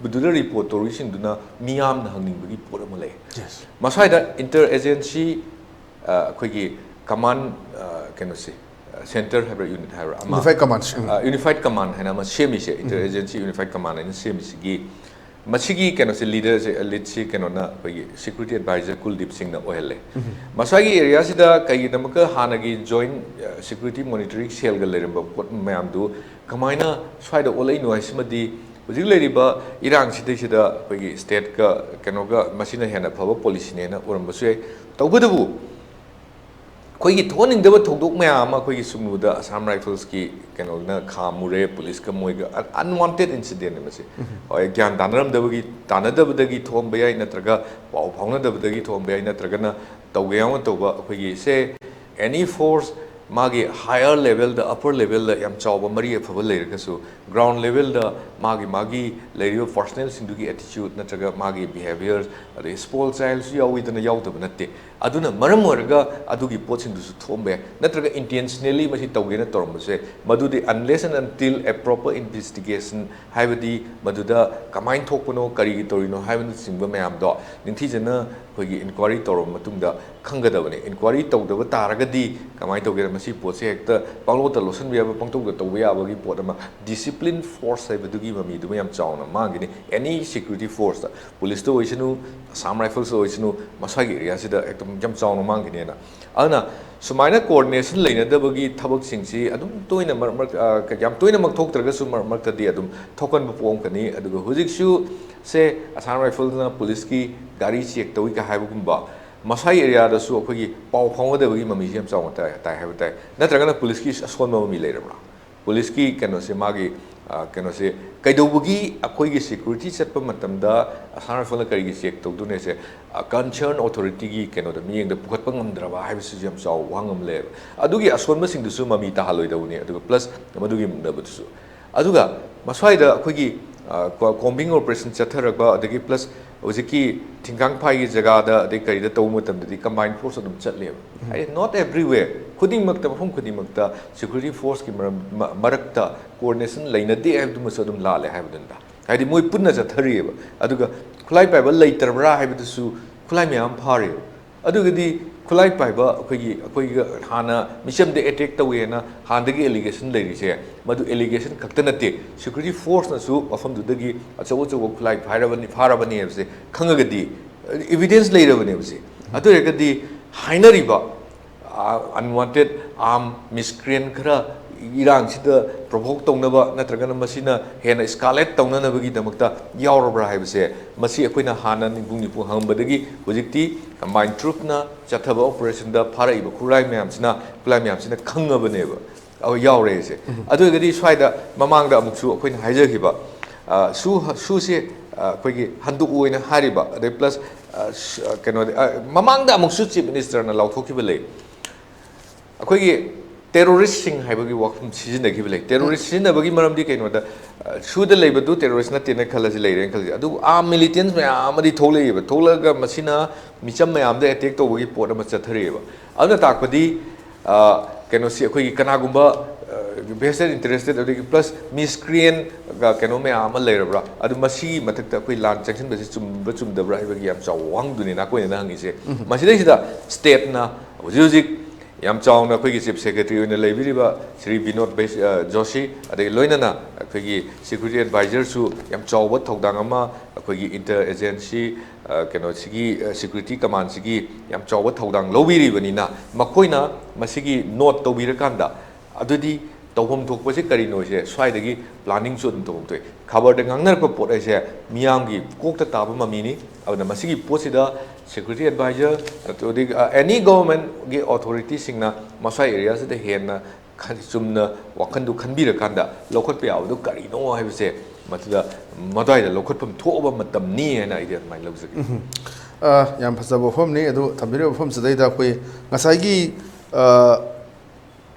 ꯃꯗꯨꯗ ꯔꯤꯄꯣꯔꯠ ꯇꯧꯔꯤꯁꯤꯡꯗꯨꯅ ꯃꯤꯌꯥꯝꯅ ꯍꯪꯅꯤꯡꯕꯒꯤ ꯄꯣꯠ ꯑꯃ ꯂꯩ꯫ Yes. ꯃꯁ꯭ꯋꯥꯏꯗ ꯏꯟꯇꯔ ꯑꯦꯖꯦꯟꯁꯤ, ꯑ, ꯑꯩꯈꯣꯏꯒꯤ ꯀꯃꯥꯟ, ꯑ, ꯀꯩꯅꯣꯁꯦ, ꯑ, ꯁꯦꯟꯇꯔ ꯍꯥꯏꯕ꯭ꯔꯥ, ꯌꯨꯅꯤꯠ ꯍꯥꯏꯕ꯭ꯔꯥ, ꯑꯃ, ꯌꯨꯅꯤꯐꯥꯏꯠ ꯀꯃꯥꯟꯁ, ꯎꯝ꯫ ꯑ, ꯌꯨꯅꯤꯐꯥꯏꯠ ꯀꯃꯥꯟ ꯍꯥꯏꯅ ꯑꯃ ꯁꯦꯝꯃꯤꯁꯦ, ꯏꯟꯇꯔ ꯑꯦꯖꯦꯟꯁꯤ ꯌꯨꯅꯤꯐꯥꯏꯠ ꯀꯃꯥꯟ ꯍꯥꯏꯅ ꯁꯦꯝꯃꯤꯁꯤꯒꯤ ꯃꯁꯤꯒꯤ ꯀꯩꯅꯣꯁꯦ, ꯂꯤꯗꯔꯁꯦ, ꯂꯤꯗꯁꯤ ꯀꯩꯅꯣꯅ, ꯑꯩꯈꯣꯏꯒꯤ ꯁꯦꯀ꯭ꯌꯨꯔꯤꯇꯤ ꯑꯦꯗꯚꯥꯏꯖꯔ ꯀꯨꯜꯗꯤꯞ ꯁꯤꯡꯅ ꯑꯣꯏꯍꯜꯂꯦ꯫ ꯎꯝ꯫ ꯃꯁ꯭ꯋꯥꯏꯒꯤ ꯑꯦꯔꯤꯌꯥꯁꯤꯗ ꯀꯩꯒꯤꯗꯃꯛꯇ ꯍꯥꯟꯅꯒꯤ ꯖꯣꯏꯟ, ꯑ, ꯁꯦꯀ꯭ꯌꯨꯔꯤꯇꯤ ꯃꯣꯅꯤꯇꯔꯤꯡ ꯁꯦꯜꯒ ꯂꯩꯔꯝꯕ ꯄꯣꯠ ꯃꯌꯥꯝꯗꯨ ꯀꯃꯥꯏꯅ ꯁ꯭ꯋꯥꯏꯗ ꯑꯣꯜꯂꯛꯏꯅꯣ ꯍꯥꯏꯁꯤꯃꯗꯤ ꯍꯧꯖꯤꯛ ꯂꯩꯔꯤꯕ ꯏꯔꯥꯡꯁꯤꯗꯩꯁꯤꯗ ꯑꯩꯈꯣꯏꯒꯤ ꯁ꯭ꯇꯦꯠꯀ ꯀꯩꯅꯣꯒ ꯃꯁꯤꯅ ꯍꯦꯟꯅ ꯐꯕ ꯄꯣꯂꯤꯁꯤꯅꯦꯅ ꯎꯔꯝꯕꯁꯨ ꯌꯥꯏ꯫ ꯇꯧꯕꯇꯕꯨ ꯑꯩꯈꯣꯏꯒꯤ ꯊꯣꯛꯍꯟꯅꯤꯡꯗꯕ ꯊꯧꯗꯣꯛ ꯃꯌꯥꯝ ꯑꯃ ꯑꯩꯈꯣꯏꯒꯤ ꯁꯨꯡꯅꯨꯗ ꯑꯁꯥꯝ ꯔꯥꯏꯐꯜꯁꯀꯤ ꯀꯩꯅꯣꯅ ꯈꯥꯝꯃꯨꯔꯦ, ꯄꯨꯂꯤꯁꯀ ꯃꯣꯏꯒ, ꯑꯟ-, ꯑꯟꯋꯥꯟꯇꯦꯗ ꯏꯟꯁꯤꯗꯦꯟꯅꯦ ꯃꯁꯤ꯫ ꯎꯝ꯫ ꯍꯣꯏ, ꯒ꯭ꯌꯥꯟ ꯇꯥꯅꯔꯝꯗꯕꯒꯤ, ꯇꯥꯅꯗꯕꯗꯒꯤ ꯊꯣꯛꯍꯟꯕ ꯌꯥꯏ, ꯅꯠꯇ꯭ꯔꯒ ꯄꯥꯎ ꯐꯥꯎꯅꯗꯕꯗꯒꯤ ꯊꯣꯛꯍꯟꯕ ꯌꯥꯏ, ꯅꯠꯇ꯭ꯔꯒꯅ ꯇꯧꯒꯦ ꯌꯥꯎꯅ ꯇꯧꯕ ꯑꯩꯈꯣꯏꯒꯤ ꯁꯦ ꯑꯦꯅꯤ ꯐꯣꯔꯁ ꯃꯥꯒꯤ higher levelꯗ, upper levelꯗ ꯌꯥꯝ ꯆꯥꯎꯕ ꯃꯔꯤ ꯑꯐꯕ ꯂꯩꯔꯒꯁꯨ, ground levelꯗ ꯃꯥꯒꯤ ꯃꯥꯒꯤ ꯂꯩꯔꯤꯕ personnelꯁꯤꯡꯗꯨꯒꯤ attitude ꯅꯠꯇ꯭ꯔꯒ ꯃꯥꯒꯤ behaviour, ꯑꯗꯩ spoil childꯁꯨ ꯌꯥꯎꯋꯤꯗꯅ, ꯌꯥꯎꯗꯕ ꯅꯠꯇꯦ꯫ ꯑꯗꯨꯅ ꯃꯔꯝ ꯑꯣꯏꯔꯒ ꯑꯗꯨꯒꯤ ꯄꯣꯠꯁꯤꯡꯗꯨꯁꯨ ꯊꯣꯛꯑꯝꯕ ꯌꯥꯏ꯫ ꯅꯠꯇ꯭ꯔꯒ intentionally ꯃꯁꯤ ꯇꯧꯒꯦꯅ ꯇꯧꯔꯝꯕꯁꯦ, ꯃꯗꯨꯗꯤ unless and until a proper investigation, ꯍꯥꯏꯕꯗꯤ ꯃꯗꯨꯗ ꯀꯃꯥꯏꯅ ꯊꯣꯛꯄꯅꯣ, ꯀꯔꯤꯒꯤ ꯇꯧꯔꯤꯅꯣ ꯍꯥꯏꯕꯅꯆꯤꯡꯕ ꯃꯌꯥꯝꯗꯣ ꯅꯤꯡꯊꯤꯖꯅ ꯑꯩꯈꯣꯏꯒꯤ inquiry ꯇꯧꯔꯕ ꯃꯇꯨꯡꯗ ꯈꯪꯒꯗꯕꯅꯤ꯫ Inquiry ꯇꯧꯗꯕ ꯇꯥꯔꯒꯗꯤ ꯀꯃꯥꯏꯅ ꯇꯧꯒꯦꯅ, ꯃꯁꯤ ꯄꯣꯠꯁꯦ ꯍꯦꯛꯇ ꯄꯪꯂꯣꯠꯇ ꯂꯣꯠꯁꯤꯟꯕ ꯌꯥꯕ, ꯄꯪꯇꯧꯗ ꯇꯧꯕ ꯌꯥꯕꯒꯤ ꯄꯣꯠ ꯑꯃ, discipline force ꯍꯥꯏꯕꯗꯨꯒꯤ ꯃꯃꯤꯗꯨꯃ ꯌꯥꯝ ꯆꯥꯎꯅ ꯃꯥꯡꯒꯅꯤ꯫ Any security forceꯇ, ꯄꯨꯂꯤꯁꯇ ꯑꯣꯏꯁꯅꯨ, ꯑꯁꯥꯝ ꯔꯥꯏꯐꯜꯁꯇ ꯑꯣꯏꯁꯅꯨ, ꯃꯁꯥꯒꯤ areaꯁꯤꯗ ꯍꯦꯛꯇ ꯌꯥꯝ ꯆꯥꯎꯅ ꯃꯥꯡꯒꯅꯤꯅ꯫ ꯑꯗꯨꯅ ꯁꯨꯃꯥꯏꯅ coordination ꯂꯩꯅꯗꯕꯒꯤ ꯊꯕꯛꯁꯤꯡꯁꯤ ꯑꯗꯨꯝ ꯇꯣꯏꯅ ꯃꯔꯛ ꯃꯔꯛ, ꯑ, ꯌꯥꯝ ꯇꯣꯏꯅꯃꯛ ꯊꯣꯛꯇ꯭ꯔꯒꯁꯨ ꯃꯔꯛ ꯃꯔꯛꯇꯗꯤ ꯑꯗꯨꯝ ꯊꯣꯛꯀꯟꯕ ꯄꯣꯛꯂꯝꯒꯅꯤ꯫ ꯑꯗꯨꯒ ꯍꯧꯖꯤꯛꯁꯨ ꯁꯦ ꯑꯁꯥꯝ ꯔꯥꯏꯐꯜꯅ ꯄꯨꯂꯤꯁꯀꯤ ꯒꯥꯔꯤ check ꯇꯧꯏꯒ ꯍꯥꯏꯕꯒꯨꯝꯕ, ꯃꯁꯥꯒꯤ areaꯗꯁꯨ ꯑꯩꯈꯣꯏꯒꯤ ꯄꯥꯎ ꯐꯥꯎꯅꯗꯕꯒꯤ ꯃꯃꯤꯁꯤ ꯌꯥꯝ ꯆꯥꯎꯅ ꯇꯥꯏ, ꯇꯥꯏ ꯍꯥꯏꯕ ꯇꯥꯏ꯫ ꯅꯠꯇ꯭ꯔꯒꯅ ꯄꯨꯂꯤꯁꯀꯤ ꯑꯁꯣꯟꯕ ꯃꯃꯤ ꯂꯩꯔꯕ꯭ꯔꯥ? ꯄꯨꯂꯤꯁꯀꯤ ꯀꯩꯅꯣꯁꯦ, ꯃꯥꯒꯤ, ꯑ, ꯀꯩꯅꯣꯁꯦ, ꯀꯩꯗꯧꯕꯒꯤ ꯑꯩꯈꯣꯏꯒꯤ security ꯆꯠꯄ ꯃꯇꯝꯗ ꯑꯁꯥꯝ ꯔꯥꯏꯐꯜꯅ ꯀꯔꯤꯒꯤ check ꯇꯧꯗꯣꯏꯅꯣ ꯍꯥꯏꯁꯦ? ꯑ, concern authorityꯒꯤ ꯀꯩꯅꯣꯗ, ꯃꯤꯠꯌꯦꯡꯗ ꯄꯨꯈꯠꯄ ꯉꯝꯗ꯭ꯔꯕ ꯍꯥꯏꯕꯁꯤꯁꯨ ꯌꯥꯝ ꯆꯥꯎꯕ ꯋꯥꯍꯪ ꯑꯃ ꯂꯩꯌꯦꯕ꯫ ꯑꯗꯨꯒꯤ ꯑꯁꯣꯟꯕꯁꯤꯡꯗꯨꯁꯨ ꯃꯃꯤ ꯇꯥꯍꯜꯂꯣꯏꯗꯧꯕꯅꯤ꯫ ꯑꯗꯨꯒ plus ꯃꯗꯨꯒꯤ ꯃꯨꯛꯅꯕꯗꯨꯁꯨ꯫ ꯑꯗꯨꯒ ꯃꯁ꯭ꯋꯥꯏꯗ ꯑꯩꯈꯣꯏꯒꯤ, ꯑ, ꯀꯣ-, combing operation ꯆꯠꯊꯔꯛꯄ, ꯑꯗꯒꯤ plus ꯍꯧꯖꯤꯛꯀꯤ ꯊꯤꯡꯈꯥꯡꯐꯥꯏꯒꯤ ꯖꯒꯥꯗ ꯑꯗꯩ ꯀꯔꯤꯗ ꯇꯧꯕ ꯃꯇꯝꯗꯗꯤ combined force ꯑꯗꯨꯝ ꯆꯠꯂꯦꯕ꯫ ꯍꯥꯏꯗꯤ not everywhere, ꯈꯨꯗꯤꯡꯃꯛꯇ, ꯃꯐꯝ ꯈꯨꯗꯤꯡꯃꯛꯇ security forceꯀꯤ ꯃꯔꯝ-, ꯃ-, ꯃꯔꯛꯇ coordination ꯂꯩꯅꯗꯦ ꯍꯥꯏꯕꯗꯨꯃꯁꯨ ꯑꯗꯨꯝ ꯂꯥꯜꯂꯦ ꯍꯥꯏꯕꯗꯨꯅꯤꯗ꯫ ꯍꯥꯏꯗꯤ ꯃꯣꯏ ꯄꯨꯟꯅ ꯆꯠꯊꯔꯤꯑꯕ꯫ ꯑꯗꯨꯒ ꯈꯨꯠꯂꯥꯏ ꯄꯥꯏꯕ ꯂꯩꯇ꯭ꯔꯕ꯭ꯔꯥ ꯍꯥꯏꯕꯗꯨꯁꯨ, ꯈꯨꯠꯂꯥꯏ ꯃꯌꯥꯝ ꯐꯥꯔꯤꯑꯕ꯫ ꯑꯗꯨꯒꯗꯤ ꯈꯨꯠꯂꯥꯏ ꯄꯥꯏꯕ ꯑꯩꯈꯣꯏꯒꯤ, ꯑꯩꯈꯣꯏꯒ ꯍꯥꯟꯅ ꯃꯤꯆꯝꯗ attack ꯇꯧꯋꯦꯅ ꯍꯥꯟꯅꯗꯒꯤ allegation ꯂꯩꯔꯤꯁꯦ, ꯃꯗꯨ allegation ꯈꯛꯇ ꯅꯠꯇꯦ, security forceꯅꯁꯨ ꯃꯐꯝꯗꯨꯗꯒꯤ ꯑꯆꯧ ꯑꯆꯧꯕ ꯈꯨꯠꯂꯥꯏ ꯐꯥꯏꯔꯕꯅꯤ, ꯐꯥꯔꯕꯅꯤ ꯍꯥꯏꯕꯁꯦ ꯈꯪꯉꯒꯗꯤ, evidence ꯂꯩꯔꯕꯅꯦꯕꯁꯦ꯫ ꯑꯗꯨ ꯑꯣꯏꯔꯒꯗꯤ ꯍꯥꯏꯅꯔꯤꯕ, ꯑ, unwanted arm miscreant ꯈꯔ ꯏꯔꯥꯡꯁꯤꯗ provoke ꯇꯧꯅꯕ ꯅꯠꯇ꯭ꯔꯒꯅ ꯃꯁꯤꯅ ꯍꯦꯟꯅ escalate ꯇꯧꯅꯅꯕꯒꯤꯗꯃꯛꯇ ꯌꯥꯎꯔꯕ꯭ꯔꯥ ꯍꯥꯏꯕꯁꯦ, ꯃꯁꯤ ꯑꯩꯈꯣꯏꯅ ꯍꯥꯟꯅ ꯅꯤꯡꯄꯨꯡ ꯅꯤꯡꯄꯨꯡ ꯍꯪꯕꯗꯒꯤ ꯍꯧꯖꯤꯛꯇꯤ combined troops ꯅ ꯆꯠꯊꯕ operationꯗ ꯐꯥꯔꯛꯏꯕ ꯈꯨꯠꯂꯥꯏ ꯃꯌꯥꯝꯁꯤꯅ, ꯈꯨꯠꯂꯥꯏ ꯃꯌꯥꯝꯁꯤꯅ ꯈꯪꯉꯕꯅꯦꯕ꯫ ꯑꯧ, ꯌꯥꯎꯔꯦ ꯑꯩꯁꯦ꯫ ꯑꯗꯨ ꯑꯣꯏꯔꯒꯗꯤ ꯁ꯭ꯋꯥꯏꯗ ꯃꯃꯥꯡꯗ ꯑꯃꯨꯛꯁꯨ ꯑꯩꯈꯣꯏꯅ ꯍꯥꯏꯖꯈꯤꯕ, ꯑ, ꯁꯨ, ꯁꯨꯁꯦ, ꯑ, ꯑꯩꯈꯣꯏꯒꯤ ꯍꯟꯗꯣꯛꯑꯣꯏꯅ ꯍꯥꯏꯔꯤꯕ, ꯑꯗꯩ plus, ꯑ, ꯁ-, ꯑ, ꯀꯩꯅꯣꯗꯤ, ꯑ, ꯃꯃꯥꯡꯗ ꯑꯃꯨꯛꯁꯨ Chief Minister ꯅ ꯂꯥꯎꯊꯣꯛꯈꯤꯕ ꯂꯩ꯫ ꯑꯩꯈꯣꯏꯒꯤ ꯇꯦꯔꯣꯔꯤꯁꯁꯤꯡ ꯍꯥꯏꯕꯒꯤ ꯋꯥꯐꯝ ꯁꯤꯖꯤꯟꯅꯈꯤꯕ ꯂꯩ꯫ ꯇꯦꯔꯣꯔꯤꯁ ꯁꯤꯖꯤꯟꯅꯕꯒꯤ ꯃꯔꯝꯗꯤ ꯀꯩꯅꯣꯗ, ꯑ, ꯁꯨꯗ ꯂꯩꯕꯗꯨ ꯇꯦꯔꯣꯔꯤꯁ ꯅꯠꯇꯦꯅ ꯈꯜꯂꯁꯤ, ꯂꯩꯔꯦꯅ ꯈꯜꯂꯁꯤ, ꯑꯗꯨꯕꯨ ꯑꯥꯔꯝ ꯃꯤꯂꯤꯇꯦꯟꯁ ꯃꯌꯥꯝ ꯑꯃꯗꯤ ꯊꯣꯛꯂꯛꯏꯕ, ꯊꯣꯛꯂꯛꯑꯒ ꯃꯁꯤꯅ ꯃꯤꯆꯝ ꯃꯌꯥꯝꯗ ꯑꯦꯇꯦꯛ ꯇꯧꯕꯒꯤ ꯄꯣꯠ ꯑꯃ ꯆꯠꯊꯔꯛꯑꯦꯕ꯫ ꯑꯗꯨꯅ ꯇꯥꯛꯄꯗꯤ, ꯑ, ꯀꯩꯅꯣꯁꯤ ꯑꯩꯈꯣꯏꯒꯤ ꯀꯅꯥꯒꯨꯝꯕ ꯚꯦꯁꯇꯦꯠ ꯏꯟꯇꯔꯦꯁꯇꯦꯠ, ꯑꯗꯒꯤ ꯄ꯭ꯂꯁ ꯃꯤꯁꯀ꯭ꯔꯤꯌꯦꯟꯒ ꯀꯩꯅꯣ ꯃꯌꯥꯝ ꯑꯃ ꯂꯩꯔꯕ꯭ꯔꯥ, ꯑꯗꯨ ꯃꯁꯤꯒꯤ ꯃꯊꯛꯇ ꯑꯩꯈꯣꯏ ꯂꯥꯟ ꯆꯪꯁꯤꯟꯕꯁꯤ ꯆꯨꯝꯕ ꯆꯨꯝꯗꯕ꯭ꯔꯥ ꯍꯥꯏꯕꯒꯤ ꯌꯥꯝ ꯆꯥꯎꯕ ꯋꯥꯍꯪꯗꯨꯅꯤꯅ ꯑꯩꯈꯣꯏꯅ ꯍꯪꯉꯤꯁꯦ꯫ ꯃꯁꯤꯗꯩꯁꯤꯗ ꯁ꯭ꯇꯦꯠꯅ ꯍꯧꯖꯤꯛ ꯍꯧꯖꯤꯛ ꯌꯥꯝ ꯆꯥꯎꯅ ꯑꯩꯈꯣꯏꯒꯤ ꯆꯤꯐ ꯁꯦꯀ꯭ꯔꯦꯇꯔꯤ ꯑꯣꯏꯅ ꯂꯩꯕꯤꯔꯤꯕ ꯁ꯭ꯔꯤ ꯕꯤꯅꯣꯗ ꯚꯩꯁ-, ꯑ, ꯖꯣꯁꯤ, ꯑꯗꯒꯤ ꯂꯣꯏꯅꯅ ꯑꯩꯈꯣꯏꯒꯤ ꯁꯦꯀ꯭ꯌꯨꯔꯤꯇꯤ ꯑꯦꯗꯚꯥꯏꯖꯔꯁꯨ ꯌꯥꯝ ꯆꯥꯎꯕ ꯊꯧꯗꯥꯡ ꯑꯃ ꯑꯩꯈꯣꯏꯒꯤ ꯏꯟꯇꯔ ꯑꯦꯖꯦꯟꯁꯤ, ꯑ, ꯀꯩꯅꯣꯁꯤꯒꯤ, ꯑ, ꯁꯦꯀ꯭ꯌꯨꯔꯤꯇꯤ ꯀꯃꯥꯟꯁꯤꯒꯤ ꯌꯥꯝ ꯆꯥꯎꯕ ꯊꯧꯗꯥꯡ ꯂꯧꯕꯤꯔꯤꯕꯅꯤꯅ, ꯃꯈꯣꯏꯅ ꯃꯁꯤꯒꯤ ꯅꯣꯠ ꯇꯧꯕꯤꯔꯀꯥꯟꯗ, ꯑꯗꯨꯗꯤ ꯇꯧꯐꯝ ꯊꯣꯛꯄꯁꯦ ꯀꯔꯤꯅꯣꯁꯦ ꯁ꯭ꯋꯥꯏꯗꯒꯤ ꯄ꯭ꯂꯥꯅꯤꯡꯁꯨ ꯑꯗꯨꯝ ꯇꯧꯐꯝ ꯊꯣꯛꯏ꯫ ꯈꯕꯔꯗ ꯉꯥꯡꯅꯔꯛꯄ ꯄꯣꯠ ꯍꯥꯏꯁꯦ ꯃꯤꯌꯥꯝꯒꯤ ꯀꯣꯛꯇ ꯇꯥꯕ ꯃꯃꯤꯅꯤ꯫ ꯑꯗꯨꯅ ꯃꯁꯤꯒꯤ ꯄꯣꯠꯁꯤꯗ ꯁꯦꯀ꯭ꯌꯨꯔꯤꯇꯤ ꯑꯦꯗꯚꯥꯏꯖꯔ, ꯑꯗꯒꯤ, ꯑ, ꯑꯦꯅꯤ ꯒꯣꯚꯔꯟꯃꯦꯟꯠꯀꯤ ꯑꯣꯊꯣꯔꯤꯇꯤꯁꯤꯡꯅ ꯃꯁ꯭ꯋꯥꯏ ꯑꯦꯔꯤꯌꯥꯁꯤꯗ ꯍꯦꯟꯅ ꯈꯟ-, ꯆꯨꯝꯅ ꯋꯥꯈꯟꯗꯨ ꯈꯟꯕꯤꯔꯀꯥꯟꯗ ꯂꯧꯈꯠꯄ ꯌꯥꯕꯗꯨ ꯀꯔꯤꯅꯣ ꯍꯥꯏꯕꯁꯦ ꯃꯗꯨꯗ, ꯃꯗꯨꯋꯥꯏꯗ ꯂꯧꯈꯠꯐꯝ ꯊꯣꯛꯑꯕ ꯃꯇꯝꯅꯤ ꯍꯥꯏꯅ ꯑꯩꯗꯤ ꯑꯗꯨꯃꯥꯏꯅ ꯂꯧꯖꯒꯦ꯫ ꯎꯝ꯫ ꯑ, ꯌꯥꯝ ꯐꯖꯕ ꯋꯥꯐꯝꯅꯤ꯫ ꯑꯗꯨ ꯊꯝꯕꯤꯔꯤꯕ ꯋꯥꯐꯝꯁꯤꯗꯩꯗ ꯑꯩꯈꯣꯏ ꯉꯁꯥꯏꯒꯤ, ꯑ,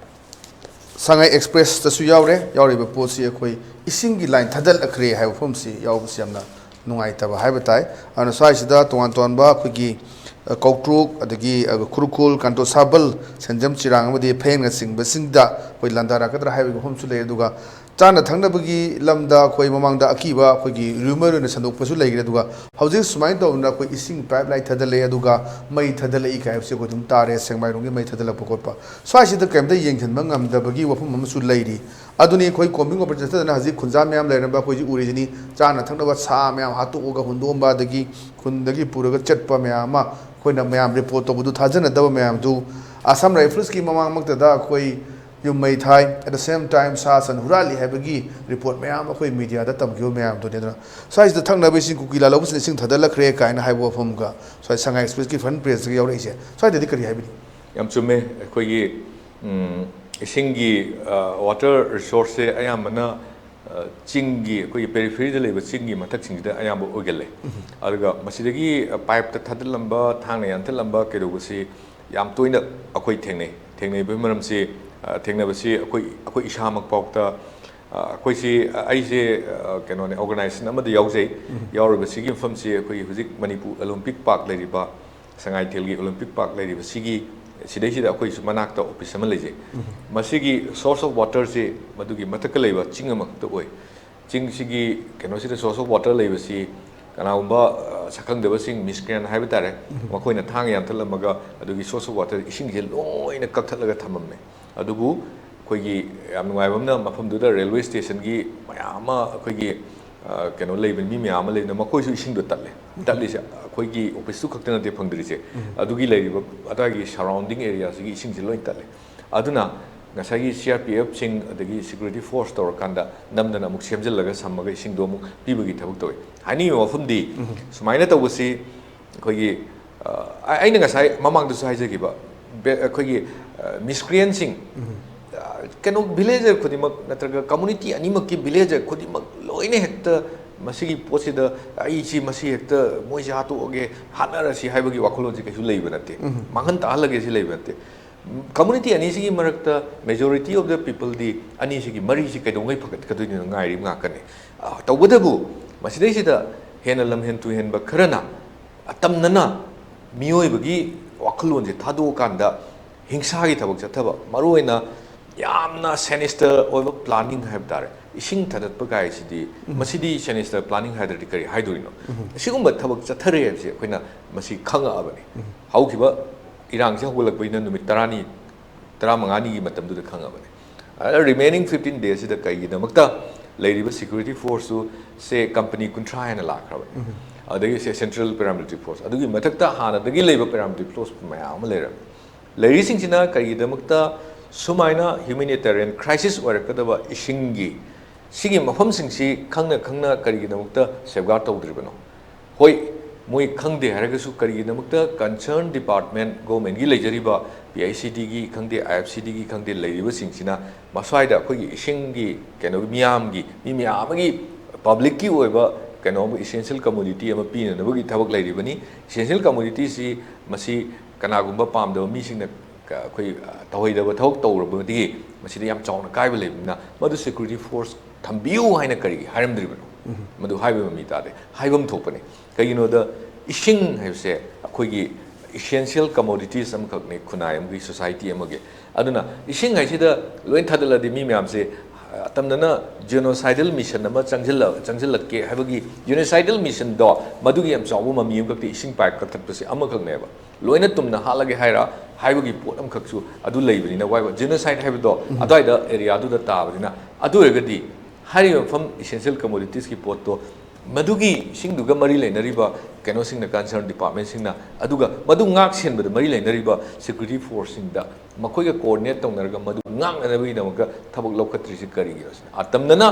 ꯁꯉꯥꯏ ꯑꯦꯛꯁꯄ꯭ꯔꯦꯁꯇꯁꯨ ꯌꯥꯎꯔꯦ꯫ ꯌꯥꯎꯔꯤꯕ ꯄꯣꯠꯁꯤ ꯑꯩꯈꯣꯏ ꯏꯁꯤꯡꯒꯤ ꯂꯥꯏꯟ ꯊꯥꯗꯠꯂꯛꯈ꯭ꯔꯦ ꯍꯥꯏꯕ ꯋꯥꯐꯝꯁꯤ ꯌꯥꯎꯕꯁꯤ ꯌꯥꯝꯅ ꯅꯨꯡꯉꯥꯏꯇꯕ ꯍꯥꯏꯕ ꯇꯥꯏ꯫ ꯑꯗꯨꯅ ꯁ꯭ꯋꯥꯏꯁꯤꯗ ꯇꯣꯉꯥꯟ ꯇꯣꯉꯥꯟꯕ ꯑꯩꯈꯣꯏꯒꯤ, ꯑ, ꯀꯧꯇ꯭ꯔꯨꯛ, ꯑꯗꯒꯤ, ꯑ, ꯈꯨꯔꯈꯨꯜ, ꯀꯥꯟꯇꯣ ꯁꯥꯕꯜ, ꯁꯦꯟꯖꯝ, ꯆꯤꯔꯥꯡ ꯑꯃꯗꯤ ꯐꯌꯦꯡꯅꯆꯤꯡꯕꯁꯤꯡꯗ ꯑꯩꯈꯣꯏ ꯂꯥꯟꯗꯥꯔꯛꯀꯗ꯭ꯔꯥ ꯍꯥꯏꯕꯒꯤ ꯋꯥꯐꯝꯁꯨ ꯂꯩ꯫ ꯑꯗꯨꯒ ꯆꯥꯅ ꯊꯛꯅꯕꯒꯤ ꯂꯝꯗ ꯑꯩꯈꯣꯏ ꯃꯃꯥꯡꯗ ꯑꯀꯤꯕ ꯑꯩꯈꯣꯏꯒꯤ ꯔꯨꯃꯔ ꯑꯣꯏꯅ ꯁꯟꯗꯣꯛꯄꯁꯨ ꯂꯩꯈ꯭ꯔꯦ꯫ ꯑꯗꯨꯒ ꯍꯧꯖꯤꯛ ꯁꯨꯃꯥꯏꯅ ꯇꯧꯗꯅ ꯑꯩꯈꯣꯏ ꯏꯁꯤꯡ ꯄꯥꯏꯞ ꯂꯥꯏꯟ ꯊꯥꯗꯠꯂꯛꯑꯦ, ꯑꯗꯨꯒ ꯃꯩ ꯊꯥꯗꯠꯂꯛꯏ ꯀꯥꯏ ꯍꯥꯏꯕꯁꯤ ꯑꯩꯈꯣꯏ ꯑꯗꯨꯝ ꯇꯥꯔꯦ, ꯁꯦꯛꯃꯥꯏꯔꯣꯡꯒꯤ ꯃꯩ ꯊꯥꯗꯠꯂꯛꯄ ꯈꯣꯠꯄ꯫ ꯁ꯭ꯋꯥꯏꯁꯤꯗ ꯀꯔꯤꯝꯇ ꯌꯦꯡꯁꯤꯟꯕ ꯉꯝꯗꯕꯒꯤ ꯋꯥꯐꯝ ꯑꯃꯁꯨ ꯂꯩꯔꯤ꯫ ꯑꯗꯨꯅꯤ ꯑꯩꯈꯣꯏ ꯀꯣꯝꯕꯤꯡ ꯑꯣꯄꯔꯦꯁꯟ ꯆꯠꯊꯗꯅ ꯍꯧꯖꯤꯛ ꯈꯨꯟꯖꯥ ꯃꯌꯥꯝ ꯂꯩꯔꯝꯕ ꯑꯩꯈꯣꯏꯁꯤ ꯎꯔꯤꯁꯤꯅꯤ꯫ ꯆꯥꯅ ꯊꯛꯅꯕ ꯁꯥ ꯃꯌꯥꯝ ꯍꯥꯠꯇꯣꯛꯑꯒ ꯍꯨꯟꯗꯣꯛꯑꯝꯕ, ꯑꯗꯒꯤ ꯈꯨꯟꯗꯒꯤ ꯄꯨꯔꯒ ꯆꯠꯄ ꯃꯌꯥꯝ ꯑꯃ, ꯑꯩꯈꯣꯏꯅ ꯃꯌꯥꯝ ꯔꯤꯄꯣꯔꯠ ꯇꯧꯕꯗꯨ ꯊꯥꯖꯅꯗꯕ ꯃꯌꯥꯝꯗꯨ꯫ ꯑꯁꯥꯝ ꯔꯥꯏꯐꯜꯁꯀꯤ ꯃꯃꯥꯡꯃꯛꯇꯗ ꯑꯩꯈꯣꯏ ꯌꯨꯝ ꯃꯩ ꯊꯥꯏ, at the same time ꯁꯥ ꯁꯟ ꯍꯨꯔꯥꯜꯂꯤ ꯍꯥꯏꯕꯒꯤ ꯔꯤꯄꯣꯔꯠ ꯃꯌꯥꯝ ꯑꯩꯈꯣꯏ ꯃꯤꯗꯤꯌꯥꯗ ꯇꯝꯈꯤꯕ ꯃꯌꯥꯝꯗꯨꯅꯤ꯫ ꯑꯗꯨꯅ ꯁ꯭ꯋꯥꯏꯁꯤꯗ ꯊꯛꯅꯕ ꯏꯁꯤꯡ ꯀꯨꯀꯤ ꯂꯥꯂꯧꯕꯁꯤꯅ ꯏꯁꯤꯡ ꯊꯥꯗꯠꯂꯛꯈ꯭ꯔꯦ ꯀꯥꯏꯅ ꯍꯥꯏꯕ ꯋꯥꯐꯝꯒ ꯁ꯭ꯋꯥꯏ ꯁꯉꯥꯏ ꯑꯦꯛꯁꯄ꯭ꯔꯦꯁꯀꯤ ꯐ꯭ꯔꯟ ꯄꯦꯖꯇꯒ ꯌꯥꯎꯔꯛꯏꯁꯦ, ꯁ꯭ꯋꯥꯏꯗꯗꯤ ꯀꯔꯤ ꯍꯥꯏꯕꯤꯅꯤ? ꯌꯥꯝ ꯆꯨꯝꯃꯦ꯫ ꯑꯩꯈꯣꯏꯒꯤ, ꯎꯝ, ꯏꯁꯤꯡꯒꯤ, ꯑ, ꯋꯥꯇꯔ ꯔꯤꯁꯣꯔꯁꯁꯦ ꯑꯌꯥꯝꯕꯅ, ꯑ, ꯆꯤꯡꯒꯤ, ꯑꯩꯈꯣꯏꯒꯤ ꯄꯦꯔꯤꯐꯦꯔꯤꯗ ꯂꯩꯕ ꯆꯤꯡꯒꯤ ꯃꯊꯛꯁꯤꯡꯁꯤꯗ ꯑꯌꯥꯝꯕ ꯑꯣꯏꯒꯜꯂꯦ꯫ ꯑꯗꯨꯒ ꯃꯁꯤꯗꯒꯤ, ꯑ, ꯄꯥꯏꯞꯇ ꯊꯥꯗꯠꯂꯝꯕ, ꯊꯥꯡꯅ ꯌꯥꯟꯊꯠꯂꯝꯕ ꯀꯩꯗꯧꯕꯁꯤ ꯌꯥꯝ ꯇꯣꯏꯅ ꯑꯩꯈꯣꯏ ꯊꯦꯡꯅꯩ꯫ ꯊꯦꯡꯅꯔꯤꯕꯒꯤ ꯃꯔꯝꯁꯤ, ꯑ, ꯊꯦꯡꯅꯕꯁꯤ ꯑꯩꯈꯣꯏ, ꯑꯩꯈꯣꯏ ꯏꯁꯥꯃꯛ ꯐꯥꯎꯗ, ꯑ, ꯑꯩꯈꯣꯏꯁꯤ, ꯑ, ꯑꯩꯁꯦ, ꯑ, ꯀꯩꯅꯣꯅꯦ, organization ꯑꯃꯗ ꯌꯥꯎꯖꯩ꯫ ꯌꯥꯎꯔꯤꯕꯁꯤꯒꯤ ꯃꯐꯝꯁꯤ ꯑꯩꯈꯣꯏꯒꯤ ꯍꯧꯖꯤꯛ ꯃꯅꯤꯄꯨꯔ Olympic Park ꯂꯩꯔꯤꯕ, ꯁꯉꯥꯏꯊꯦꯜꯒꯤ Olympic Park ꯂꯩꯔꯤꯕꯁꯤꯒꯤ, ꯁꯤꯗꯩꯁꯤꯗ ꯑꯩꯈꯣꯏꯁꯨ ꯃꯅꯥꯛꯇ office ꯑꯃ ꯂꯩꯖꯩ꯫ ꯃꯁꯤꯒꯤ source of waterꯁꯤ ꯃꯗꯨꯒꯤ ꯃꯊꯛꯇ ꯂꯩꯕ ꯆꯤꯡ ꯑꯃꯈꯛꯇ ꯑꯣꯏ꯫ ꯆꯤꯡꯁꯤꯒꯤ ꯀꯩꯅꯣꯁꯤꯗ source of water ꯂꯩꯕꯁꯤ ꯀꯅꯥꯒꯨꯝꯕ, ꯑ, ꯁꯛꯈꯪꯗꯕꯁꯤꯡ, miscreant ꯍꯥꯏꯕ ꯇꯥꯔꯦ, ꯃꯈꯣꯏꯅ ꯊꯥꯡ ꯌꯥꯟꯊꯠꯂꯝꯃꯒ ꯑꯗꯨꯒꯤ source of water ꯏꯁꯤꯡꯁꯦ ꯂꯣꯏꯅ ꯀꯛꯊꯠꯂꯒ ꯊꯝꯃꯝꯃꯦ꯫ ꯑꯗꯨꯕꯨ ꯑꯩꯈꯣꯏꯒꯤ ꯌꯥꯝ ꯅꯨꯡꯉꯥꯏꯕ ꯑꯃꯅ, ꯃꯐꯝꯗꯨꯗ railway stationꯒꯤ ꯃꯌꯥꯝ ꯑꯃ, ꯑꯩꯈꯣꯏꯒꯤ, ꯑ, ꯀꯩꯅꯣ ꯂꯩꯕ, ꯃꯤ ꯃꯌꯥꯝ ꯑꯃ ꯂꯩꯕꯅ, ꯃꯈꯣꯏꯁꯨ ꯏꯁꯤꯡꯗꯣ ꯇꯠꯂꯦ꯫ ꯇꯠꯂꯤꯁꯦ ꯑꯩꯈꯣꯏꯒꯤ officeꯇꯨ ꯈꯛꯇ ꯅꯠꯇꯦ ꯐꯪꯗ꯭ꯔꯤꯁꯦ, ꯑꯗꯨꯒꯤ ꯂꯩꯔꯤꯕ ꯑꯗꯥꯏꯒꯤ surrounding areaꯁꯤꯒꯤ ꯏꯁꯤꯡꯁꯦ ꯂꯣꯏ ꯇꯠꯂꯦ꯫ ꯑꯗꯨꯅ ꯉꯁꯥꯏꯒꯤ C R P Fꯁꯤꯡ ꯑꯗꯒꯤ security force ꯇꯧꯔꯀꯥꯟꯗ ꯅꯝꯗꯅ ꯑꯃꯨꯛ ꯁꯦꯝꯖꯤꯜꯂꯒ ꯁꯝꯃꯒ ꯏꯁꯤꯡꯗꯣ ꯑꯃꯨꯛ ꯄꯤꯕꯒꯤ ꯊꯕꯛ ꯇꯧꯋꯤ꯫ ꯍꯥꯏꯅꯤꯡꯉꯤꯕ ꯃꯐꯝꯗꯤ, ꯁꯨꯃꯥꯏꯅ ꯇꯧꯕꯁꯤ ꯑꯩꯈꯣꯏꯒꯤ, ꯑ, ꯑꯩ-, ꯑꯩꯅ ꯉꯁꯥꯏ ꯃꯃꯥꯡꯗꯁꯨ ꯍꯥꯏꯖꯈꯤꯕ, ꯕꯦ-, ꯑꯩꯈꯣꯏꯒꯤ, ꯑ, miscreantꯁꯤꯡ, ꯑ, ꯀꯩꯅꯣ, villager ꯈꯨꯗꯤꯡꯃꯛ ꯅꯠꯇ꯭ꯔꯒ community ꯑꯅꯤꯃꯛꯀꯤ villager ꯈꯨꯗꯤꯡꯃꯛ ꯂꯣꯏꯅ ꯍꯦꯛꯇ ꯃꯁꯤꯒꯤ ꯄꯣꯠꯁꯤꯗ, "ꯑꯩꯁꯤ ꯃꯁꯤ ꯍꯦꯛꯇ ꯃꯣꯏꯁꯦ ꯍꯥꯠꯇꯣꯛꯑꯒꯦ, ꯍꯥꯠꯅꯔꯁꯤ" ꯍꯥꯏꯕꯒꯤ ꯋꯥꯈꯜꯂꯣꯟꯁꯤ ꯀꯩꯁꯨ ꯂꯩꯕ ꯅꯠꯇꯦ꯫ ꯃꯥꯡꯍꯟ ꯇꯥꯍꯜꯂꯒꯦ ꯁꯤ ꯂꯩꯕ ꯅꯠꯇꯦ꯫ Community ꯑꯅꯤꯁꯤꯒꯤ ꯃꯔꯛꯇ majority of the peopleꯗꯤ ꯑꯅꯤꯁꯤꯒꯤ ꯃꯔꯤꯁꯤ ꯀꯩꯗꯧꯉꯩ ꯐꯒꯠꯀꯗꯣꯏꯅꯣ ꯉꯥꯏꯔꯤꯕ ꯉꯥꯛꯇꯅꯤ꯫ ꯑ, ꯇꯧꯕꯇꯕꯨ ꯃꯁꯤꯗꯩꯁꯤꯗ ꯍꯦꯟꯅ ꯂꯝꯍꯦꯟ ꯇꯨꯍꯦꯟꯕ ꯈꯔꯅ ꯑꯇꯝꯅꯅ ꯃꯤꯑꯣꯏꯕꯒꯤ ꯋꯥꯈꯜꯂꯣꯟꯁꯦ ꯊꯥꯗꯣꯛꯑꯀꯥꯟꯗ ꯍꯤꯡꯁꯥꯒꯤ ꯊꯕꯛ ꯆꯠꯊꯕ, ꯃꯔꯨꯑꯣꯏꯅ ꯌꯥꯝꯅ sinister ꯑꯣꯏꯕ planning ꯍꯥꯏꯕ ꯇꯥꯔꯦ, ꯏꯁꯤꯡ ꯊꯥꯗꯠꯄ ꯀꯥꯏꯁꯤꯗꯤ, ꯃꯁꯤꯗꯤ sinister planning ꯍꯥꯏꯗ꯭ꯔꯗꯤ ꯀꯔꯤ ꯍꯥꯏꯗꯣꯔꯤꯅꯣ? ꯁꯤꯒꯨꯝꯕ ꯊꯕꯛ ꯆꯠꯊꯔꯦ ꯍꯥꯏꯕꯁꯤ ꯑꯩꯈꯣꯏꯅ ꯃꯁꯤ ꯈꯪꯉꯛꯑꯕꯅꯤ꯫ ꯍꯧꯈꯤꯕ ꯏꯔꯥꯡꯁꯦ ꯍꯧꯒꯠꯂꯛꯄꯩꯅ ꯅꯨꯃꯤꯠ ꯇꯔꯥꯅꯤ, ꯇꯔꯥꯃꯉꯥꯅꯤꯒꯤ ꯃꯇꯝꯗꯨꯗ ꯈꯪꯉꯕꯅꯤ꯫ ꯑꯗ remaining fifteen daysꯁꯤꯗ ꯀꯩꯒꯤꯗꯃꯛꯇ ꯂꯩꯔꯤꯕ security forceꯇꯨ ꯁꯦ company ꯀꯨꯟꯊ꯭ꯔꯥ ꯍꯦꯟꯅ ꯂꯥꯛꯈ꯭ꯔꯕꯅꯤ꯫ ꯑꯗꯒꯤ ꯁꯦ central paramilitary force, ꯑꯗꯨꯒꯤ ꯃꯊꯛꯇ ꯍꯥꯟꯅꯗꯒꯤ ꯂꯩꯕ paramilitary force ꯃꯌꯥꯝ ꯑꯃ ꯂꯩꯔꯕꯅꯤ꯫ ꯂꯩꯔꯤꯁꯤꯡꯁꯤꯅ ꯀꯔꯤꯒꯤꯗꯃꯛꯇ ꯁꯨꯃꯥꯏꯅ humanitarian crisis ꯑꯣꯏꯔꯛꯀꯗꯕ ꯏꯁꯤꯡꯒꯤ ꯁꯤꯒꯤ ꯃꯐꯝꯁꯤꯡꯁꯤ ꯈꯪꯅ ꯈꯪꯅ ꯀꯔꯤꯒꯤꯗꯃꯛꯇ safeguard ꯇꯧꯗ꯭ꯔꯤꯕꯅꯣ? ꯍꯣꯏ, ꯃꯣꯏ ꯈꯪꯗꯦ ꯍꯥꯏꯔꯒꯁꯨ ꯀꯔꯤꯒꯤꯗꯃꯛꯇ concern department governmentꯀꯤ ꯂꯩꯖꯔꯤꯕ P I C Dꯒꯤ ꯈꯪꯗꯦ, I F C Dꯒꯤ ꯈꯪꯗꯦ, ꯂꯩꯔꯤꯕꯁꯤꯡꯁꯤꯅ ꯃꯁ꯭ꯋꯥꯏꯗ ꯑꯩꯈꯣꯏꯒꯤ ꯏꯁꯤꯡꯒꯤ ꯀꯩꯅꯣ, ꯃꯤꯌꯥꯝꯒꯤ, ꯃꯤ ꯃꯌꯥꯝ ꯑꯃꯒꯤ publicꯀꯤ ꯑꯣꯏꯕ ꯀꯩꯅꯣ ꯑꯃ, essential commodity ꯑꯃ ꯄꯤꯅꯅꯕꯒꯤ ꯊꯕꯛ ꯂꯩꯔꯤꯕꯅꯤ꯫ Essential commodityꯁꯤ ꯃꯁꯤ ꯀꯅꯥꯒꯨꯝꯕ ꯄꯥꯝꯗꯕ ꯃꯤꯁꯤꯡꯅ ꯑꯩꯈꯣꯏ ꯇꯧꯍꯩꯗꯕ ꯊꯕꯛ ꯇꯧꯔꯕꯗꯒꯤ ꯃꯁꯤꯗ ꯌꯥꯝ ꯆꯥꯎꯅ ꯀꯥꯏꯕ ꯂꯩꯕꯅꯤꯅ, ꯃꯗꯨ ꯁꯦꯀ꯭ꯌꯨꯔꯤꯇꯤ ꯐꯣꯔꯁ ꯊꯝꯕꯤꯌꯨ ꯍꯥꯏꯅ ꯀꯔꯤꯒꯤ ꯍꯥꯏꯔꯝꯗ꯭ꯔꯤꯕꯅꯣ? ꯃꯗꯨ ꯍꯥꯏꯕ ꯃꯃꯤ ꯇꯥꯗꯦ꯫ ꯍꯥꯏꯐꯝ ꯊꯣꯛꯄꯅꯤ꯫ ꯀꯩꯒꯤꯅꯣꯗ, ꯏꯁꯤꯡ ꯍꯥꯏꯕꯁꯦ ꯑꯩꯈꯣꯏꯒꯤ ꯏꯁꯦꯟꯁꯤꯌꯦꯜ ꯀꯃꯣꯗꯤꯇꯤꯁ ꯑꯃꯈꯛꯅꯤ ꯈꯨꯟꯅꯥꯏ ꯑꯃꯒꯤ, ꯁꯣꯁꯥꯏꯇꯤ ꯑꯃꯒꯤ꯫ ꯑꯗꯨꯅ ꯏꯁꯤꯡ ꯍꯥꯏꯁꯤꯗ ꯂꯣꯏ ꯊꯥꯗꯠꯂꯗꯤ ꯃꯤ ꯃꯌꯥꯝꯁꯦ ꯑꯇꯝꯅꯅ ꯖꯦꯅꯣꯁꯥꯏꯗꯦꯜ ꯃꯤꯁꯟ ꯑꯃ ꯆꯪꯁꯤꯜꯂ-, ꯆꯪꯁꯤꯜꯂꯛꯀꯦ ꯍꯥꯏꯕꯒꯤ, ꯖꯦꯅꯣꯁꯥꯏꯗꯦꯜ ꯃꯤꯁꯟꯗꯣ ꯃꯗꯨꯒꯤ ꯌꯥꯝ ꯆꯥꯎꯕ ꯃꯃꯤ ꯑꯃꯈꯛꯇꯤ ꯏꯁꯤꯡ ꯄꯥꯏꯞ ꯀꯛꯊꯠꯄꯁꯦ ꯑꯃꯈꯛꯅꯦꯕ꯫ ꯂꯣꯏꯅ ꯇꯨꯝꯅ ꯍꯥꯠꯂꯒꯦ ꯍꯥꯏꯔ ꯍꯥꯏꯕꯒꯤ ꯄꯣꯠ ꯑꯃꯈꯛꯁꯨ ꯑꯗꯨ ꯂꯩꯕꯅꯤꯅ, ꯋꯥꯏꯕ ꯖꯦꯅꯣꯁꯥꯏꯠ ꯍꯥꯏꯕꯗꯣ ꯑꯗꯨꯋꯥꯏꯗ ꯑꯦꯔꯤꯌꯥꯗꯨꯗ ꯇꯥꯕꯅꯤꯅ, ꯑꯗꯨ ꯑꯣꯏꯔꯒꯗꯤ ꯍꯥꯏꯔꯤꯕ ꯃꯐꯝ ꯏꯁꯦꯟꯁꯤꯌꯦꯜ ꯀꯃꯣꯗꯤꯇꯤꯁꯀꯤ ꯄꯣꯠꯇꯣ ꯃꯗꯨꯒꯤ ꯏꯁꯤꯡꯗꯨꯒ ꯃꯔꯤ ꯂꯩꯅꯔꯤꯕ ꯀꯩꯅꯣꯁꯤꯡꯅ, ꯀꯟꯁꯔꯟ ꯗꯤꯄꯥꯔꯠꯃꯦꯟꯁꯤꯡꯅ, ꯑꯗꯨꯒ ꯃꯗꯨ ꯉꯥꯛ ꯁꯦꯟꯕꯗ ꯃꯔꯤ ꯂꯩꯅꯔꯤꯕ ꯁꯦꯀ꯭ꯌꯨꯔꯤꯇꯤ ꯐꯣꯔꯁꯁꯤꯡꯗ ꯃꯈꯣꯏꯒ ꯀꯣꯑꯣꯔꯗꯤꯅꯦꯠ ꯇꯧꯅꯔꯒ ꯃꯗꯨ ꯉꯥꯛꯅꯅꯕꯒꯤꯗꯃꯛꯇ ꯊꯕꯛ ꯂꯧꯈꯠꯇ꯭ꯔꯤꯁꯤ ꯀꯔꯤꯒꯤꯅꯣ ꯁꯤꯅꯤ꯫ ꯑꯇꯝꯅꯅ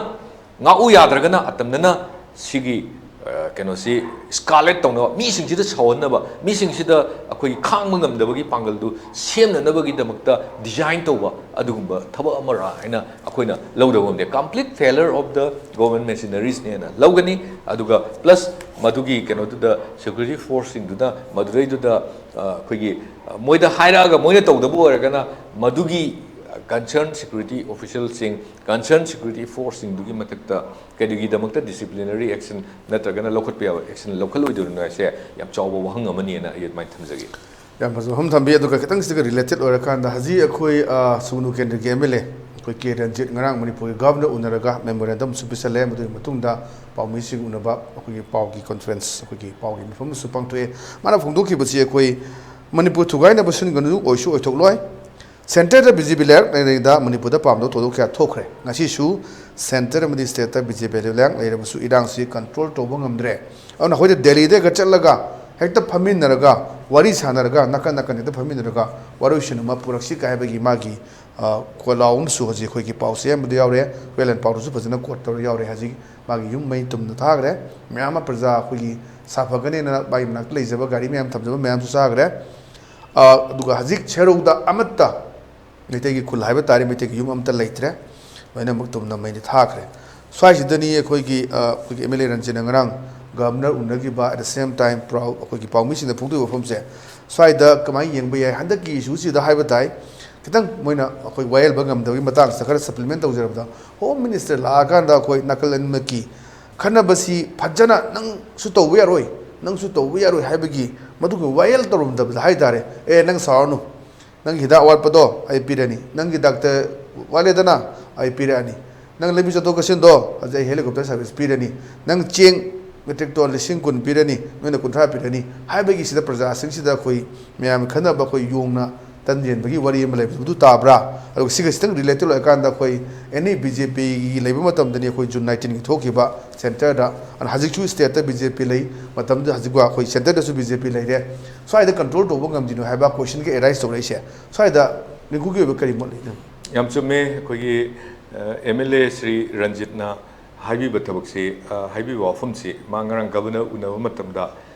ꯉꯥꯛꯎ ꯌꯥꯗ꯭ꯔꯒꯅ ꯑꯇꯝꯅꯅ ꯁꯤꯒꯤ, ꯑ, ꯀꯩꯅꯣꯁꯤ ꯏꯁꯀꯥꯂꯦꯠ ꯇꯧꯅꯕ, ꯃꯤꯁꯤꯡꯁꯤꯗ ꯁꯥꯎꯍꯟꯅꯕ, ꯃꯤꯁꯤꯡꯁꯤꯗ ꯑꯩꯈꯣꯏꯒꯤ ꯈꯥꯡꯕ ꯉꯝꯗꯕꯒꯤ ꯄꯥꯡꯒꯜꯗꯨ ꯁꯦꯝꯅꯅꯕꯒꯤꯗꯃꯛꯇ ꯗꯤꯖꯥꯏꯟ ꯇꯧꯕ ꯑꯗꯨꯒꯨꯝꯕ ꯊꯕꯛ ꯑꯃꯔꯥ ꯍꯥꯏꯅ ꯑꯩꯈꯣꯏꯅ ꯂꯧꯗꯕ ꯉꯝꯗꯦ꯫ Complete failure of the government machineries ꯅꯦꯅ ꯂꯧꯒꯅꯤ꯫ ꯑꯗꯨꯒ ꯄ꯭ꯂꯁ ꯃꯗꯨꯒꯤ ꯀꯩꯅꯣꯗꯨꯗ ꯁꯦꯀ꯭ꯌꯨꯔꯤꯇꯤ ꯐꯣꯔꯁꯁꯤꯡꯗꯨꯅ ꯃꯗꯨꯗꯩꯗꯨꯗ, ꯑ, ꯑꯩꯈꯣꯏꯒꯤ, ꯑ, ꯃꯣꯏꯗ ꯍꯥꯏꯔꯛꯑꯒ ꯃꯣꯏꯅ ꯇꯧꯗꯕ ꯑꯣꯏꯔꯒꯅ ꯃꯗꯨꯒꯤ ꯀꯟꯁꯔꯟ ꯁꯦꯀ꯭ꯌꯨꯔꯤꯇꯤ ꯑꯣꯐꯤꯁꯦꯜꯁꯤꯡ, ꯀꯟꯁꯔꯟ ꯁꯦꯀ꯭ꯌꯨꯔꯤꯇꯤ ꯐꯣꯔꯁꯁꯤꯡꯗꯨꯒꯤ ꯃꯊꯛꯇ ꯀꯔꯤꯒꯤꯗꯃꯛꯇ ꯗꯤꯁꯤꯄ꯭ꯂꯤꯅꯔꯤ ꯑꯦꯛꯁꯟ ꯅꯠꯇ꯭ꯔꯒꯅ ꯂꯧꯈꯠꯄ ꯌꯥꯕ ꯑꯦꯛꯁꯟ ꯂꯧꯈꯠꯂꯣꯏꯗꯣꯔꯤꯅꯣ ꯍꯥꯏꯁꯦ ꯌꯥꯝ ꯆꯥꯎꯕ ꯋꯥꯍꯪ ꯑꯃꯅꯤꯅ ꯑꯩ ꯑꯗꯨꯃꯥꯏꯅ ꯊꯝꯖꯒꯦ꯫ ꯌꯥꯝ ꯐꯖꯕ ꯋꯥꯐꯝ ꯊꯝꯕꯤ꯫ ꯑꯗꯨꯒ ꯈꯤꯇꯪ ꯁꯤꯒ ꯔꯤꯂꯦꯇꯦꯗ ꯑꯣꯏꯔꯀꯥꯟꯗ, ꯍꯧꯖꯤꯛ ꯑꯩꯈꯣꯏ, ꯑ, ꯁꯨꯒꯅꯨ ꯀꯦꯟꯗ꯭ꯔꯒꯤ ꯑꯦꯝ ꯑꯦꯜ ꯑꯦ ꯑꯩꯈꯣꯏ ꯀꯦ ꯔꯟꯖꯤꯠ ꯉꯔꯥꯡ ꯃꯅꯤꯄꯨꯔꯒꯤ ꯒꯚꯔꯅꯔ ꯎꯅꯔꯒ ꯃꯦꯃꯣꯔꯦꯟꯗꯝꯁꯨ ꯄꯤꯁꯜꯂꯦ꯫ ꯃꯗꯨꯒꯤ ꯃꯇꯨꯡꯗ ꯄꯥꯎꯃꯤꯁꯤꯡ ꯎꯅꯕ ꯑꯩꯈꯣꯏꯒꯤ ꯄꯥꯎꯒꯤ ꯀꯣꯟꯐ꯭ꯔꯦꯟꯁ, ꯑꯩꯈꯣꯏꯒꯤ ꯄꯥꯎꯒꯤ ꯃꯤꯐꯝ ꯑꯃꯁꯨ ꯄꯥꯡꯊꯣꯛꯑꯦ꯫ ꯃꯥꯅ ꯐꯣꯡꯗꯣꯛꯈꯤꯕꯁꯤ ꯑꯩꯈꯣꯏ ꯃꯅꯤꯄꯨꯔ ꯊꯨꯒꯥꯏꯅꯕ ꯁꯤꯟꯒꯅꯨ, ꯑꯣꯏꯁꯨ ꯑꯣꯏꯊꯣꯛꯂꯣꯏ꯫ ꯁꯦꯟꯇꯔꯗ ꯕꯤ ꯖꯦ ꯄꯤ ꯂꯩꯔꯛ ꯂꯩꯔꯤꯉꯩꯗ ꯃꯅꯤꯄꯨꯔꯗ ꯄꯥꯝꯗꯕ ꯊꯧꯗꯣꯛ ꯀꯌꯥ ꯊꯣꯛꯈ꯭ꯔꯦ꯫ ꯉꯁꯤꯁꯨ ꯁꯦꯟꯇꯔ ꯑꯃꯗꯤ ꯁ꯭ꯇꯦꯠꯇ ꯕꯤ ꯖꯦ ꯄꯤ ꯂꯩꯔꯛ ꯂꯩꯔꯕꯁꯨ ꯏꯔꯥꯡꯁꯤ ꯀꯟꯇ꯭ꯔꯣꯜ ꯇꯧꯕ ꯉꯝꯗ꯭ꯔꯦ꯫ ꯑꯗꯨꯅ ꯑꯩꯈꯣꯏꯗ ꯗꯦꯜꯂꯤꯗ ꯍꯦꯛꯇ ꯆꯠꯂꯒ, ꯍꯦꯛꯇ ꯐꯝꯃꯤꯟꯅꯔꯒ, ꯋꯥꯔꯤ ꯁꯥꯟꯅꯔꯒ, ꯅꯥꯀꯟ ꯅꯥꯀꯟ ꯍꯦꯛꯇ ꯐꯝꯃꯤꯟꯅꯔꯒ ꯋꯥꯔꯣꯏꯁꯤꯟ ꯑꯃ ꯄꯨꯔꯛꯁꯤ ꯀꯥꯏ ꯍꯥꯏꯕꯒꯤ ꯃꯥꯒꯤ, ꯑ, ꯈꯣꯜꯂꯥꯎ ꯑꯃꯁꯨ ꯍꯧꯖꯤꯛ ꯑꯩꯈꯣꯏꯒꯤ ꯄꯥꯎꯆꯦ ꯑꯃꯗ ꯌꯥꯎꯔꯦ꯫ ꯍꯨꯏꯂꯦꯟ ꯄꯥꯎꯗꯁꯨ ꯐꯖꯅ ꯀꯣꯠ ꯇꯧꯔ ꯌꯥꯎꯔꯦ꯫ ꯍꯧꯖꯤꯛ ꯃꯥꯒꯤ ꯌꯨꯝ ꯃꯩ ꯇꯨꯝꯅ ꯊꯥꯈ꯭ꯔꯦ꯫ ꯃꯌꯥꯝ ꯑꯃ ꯄ꯭ꯔꯖꯥ ꯑꯩꯈꯣꯏꯒꯤ ꯁꯥꯐꯒꯅꯦꯅ ꯃꯥꯒꯤ ꯃꯅꯥꯛꯇ ꯂꯩꯖꯕ ꯒꯥꯔꯤ ꯃꯌꯥꯝ ꯊꯝꯖꯕ ꯃꯌꯥꯝꯁꯨ ꯆꯥꯈ꯭ꯔꯦ꯫ ꯑ, ꯑꯗꯨꯒ ꯍꯧꯖꯤꯛ ꯁꯦꯔꯧꯗ ꯑꯃꯠꯇ ꯃꯩꯇꯩꯒꯤ ꯈꯨꯜ ꯍꯥꯏꯕ ꯇꯥꯔꯦ, ꯃꯩꯇꯩꯒꯤ ꯌꯨꯝ ꯑꯃꯠꯇ ꯂꯩꯇ꯭ꯔꯦ꯫ ꯂꯣꯏꯅꯃꯛ ꯇꯨꯝꯅ ꯃꯩꯗꯤ ꯊꯥꯈ꯭ꯔꯦ꯫ ꯁ꯭ꯋꯥꯏꯁꯤꯗꯅꯤ ꯑꯩꯈꯣꯏꯒꯤ, ꯑ, ꯑꯩꯈꯣꯏꯒꯤ ꯑꯦꯝ ꯑꯦꯜ ꯑꯦ ꯔꯟꯖꯤꯠꯅ ꯉꯔꯥꯡ ꯒꯚꯔꯅꯔ ꯎꯅꯈꯤꯕ, at the same time ꯄ꯭ꯔꯥꯎ-, ꯑꯩꯈꯣꯏꯒꯤ ꯄꯥꯎꯃꯤꯁꯤꯡꯗ ꯐꯣꯡꯗꯣꯛꯏꯕ ꯋꯥꯐꯝꯁꯦ, ꯁ꯭ꯋꯥꯏꯗ ꯀꯃꯥꯏꯅ ꯌꯦꯡꯕ ꯌꯥꯏ? ꯍꯟꯗꯛꯀꯤ ꯏꯁꯨꯁꯤꯗ ꯍꯥꯏꯕ ꯇꯥꯏ, ꯈꯤꯇꯪ ꯃꯣꯏꯅ ꯑꯩꯈꯣꯏ ꯋꯥꯌꯦꯜꯕ ꯉꯝꯗꯕꯒꯤ ꯃꯇꯥꯡꯁꯤꯗ ꯈꯔ ꯁꯄ꯭ꯂꯤꯃꯦꯟ ꯇꯧꯖꯔꯕꯗ, ꯍꯣꯝ ꯃꯤꯅꯤꯁꯇꯔ ꯂꯥꯛꯑꯀꯥꯟꯗ ꯑꯩꯈꯣꯏ ꯅꯥꯀꯜ ꯑꯅꯤꯃꯛꯀꯤ ꯈꯟꯅꯕꯁꯤ ꯐꯖꯅ ꯅꯪꯁꯨ ꯇꯧꯕ ꯌꯥꯔꯣꯏ, ꯅꯪꯁꯨ ꯇꯧꯕ ꯌꯥꯔꯣꯏ ꯍꯥꯏꯕꯒꯤ ꯃꯗꯨꯒꯤ ꯋꯥꯌꯦꯜ ꯇꯧꯔꯝꯗꯕꯗ ꯍꯥꯏ ꯇꯥꯔꯦ, "ꯑꯦ, ꯅꯪ ꯁꯥꯎꯔꯅꯨ, ꯅꯪꯒꯤ ꯍꯤꯗꯥꯛ ꯑꯋꯥꯠꯄꯗꯣ ꯑꯩ ꯄꯤꯔꯅꯤ, ꯅꯪꯒꯤ ꯗꯥꯛꯇꯔ ꯋꯥꯠꯂꯦꯗꯅ ꯑꯩ ꯄꯤꯔꯛꯑꯅꯤ, ꯅꯪ ꯂꯝꯕꯤ ꯆꯠꯊꯣꯛ ꯆꯠꯁꯤꯟꯗꯣ ꯑꯗꯨ ꯑꯩ ꯍꯦꯂꯤꯀꯣꯞꯇꯔ ꯁꯥꯔꯚꯤꯁ ꯄꯤꯔꯅꯤ, ꯅꯪ ꯆꯦꯡ ꯃꯦꯇ꯭ꯔꯤꯛ ꯇꯣꯟ ꯂꯤꯁꯤꯡ ꯀꯨꯟ ꯄꯤꯔꯅꯤ, ꯅꯣꯏꯅ ꯀꯨꯟꯊ꯭ꯔꯥ ꯄꯤꯔꯅꯤ" ꯍꯥꯏꯕꯒꯤꯁꯤꯗ ꯄ꯭ꯔꯖꯥꯁꯤꯡꯁꯤꯗ ꯑꯩꯈꯣꯏ ꯃꯌꯥꯝ ꯈꯟꯅꯕ, ꯑꯩꯈꯣꯏ ꯌꯣꯡꯅ ꯇꯟ ꯌꯦꯟꯕꯒꯤ ꯋꯥꯔꯤ ꯑꯃ ꯂꯩꯕꯗꯨ, ꯑꯗꯨ ꯇꯥꯕ꯭ꯔꯥ? ꯑꯗꯨꯒ ꯁꯤꯒ ꯈꯤꯇꯪ ꯔꯤꯂꯦꯇꯦꯠ ꯑꯣꯏꯔꯀꯥꯟꯗ ꯑꯩꯈꯣꯏ ꯑꯦꯅꯤ ꯕꯤ ꯖꯦ ꯄꯤꯒꯤ ꯂꯩꯕ ꯃꯇꯝꯗꯅꯤ, ꯑꯩꯈꯣꯏ ꯖꯨꯟ ꯅꯥꯏꯟꯇꯤꯟꯒꯤ ꯊꯣꯛꯈꯤꯕ ꯁꯦꯟꯇꯔꯗ, ꯑꯗꯨꯅ ꯍꯧꯖꯤꯛꯁꯨ ꯁ꯭ꯇꯦꯠꯇ ꯕꯤ ꯖꯦ ꯄꯤ ꯂꯩ, ꯃꯇꯝꯗꯨꯗ ꯍꯧꯖꯤꯛ ꯑꯩꯈꯣꯏ ꯁꯦꯟꯇꯔꯗꯁꯨ ꯕꯤ ꯖꯦ ꯄꯤ ꯂꯩꯔꯦ, ꯁ꯭ꯋꯥꯏꯗ ꯀꯟꯇ꯭ꯔꯣꯜ ꯇꯧꯕ ꯉꯝꯗ꯭ꯔꯤꯅꯣ ꯍꯥꯏꯕ ꯀꯣꯏꯁꯟꯒ ꯑꯦꯔꯥꯏꯁ ꯇꯧꯔꯛꯏꯁꯦ꯫ ꯁ꯭ꯋꯥꯏꯗ ꯔꯤꯡꯀꯨꯒꯤ ꯑꯣꯏꯕ ꯀꯔꯤ ꯃꯣꯠ ꯂꯩ? ꯌꯥꯝ ꯆꯨꯝꯃꯦ꯫ ꯑꯩꯈꯣꯏꯒꯤ ꯑꯦꯝ ꯑꯦꯜ ꯑꯦ ꯁ꯭ꯔꯤ ꯔꯟꯖꯤꯠꯅ ꯍꯥꯏꯕꯤꯕ ꯊꯕꯛꯁꯤ, ꯑ, ꯍꯥꯏꯕꯤꯕ ꯋꯥꯐꯝꯁꯤ, ꯃꯥ ꯉꯔꯥꯡ ꯒꯚꯔꯅꯔ ꯎꯅꯕ ꯃꯇꯝꯗ,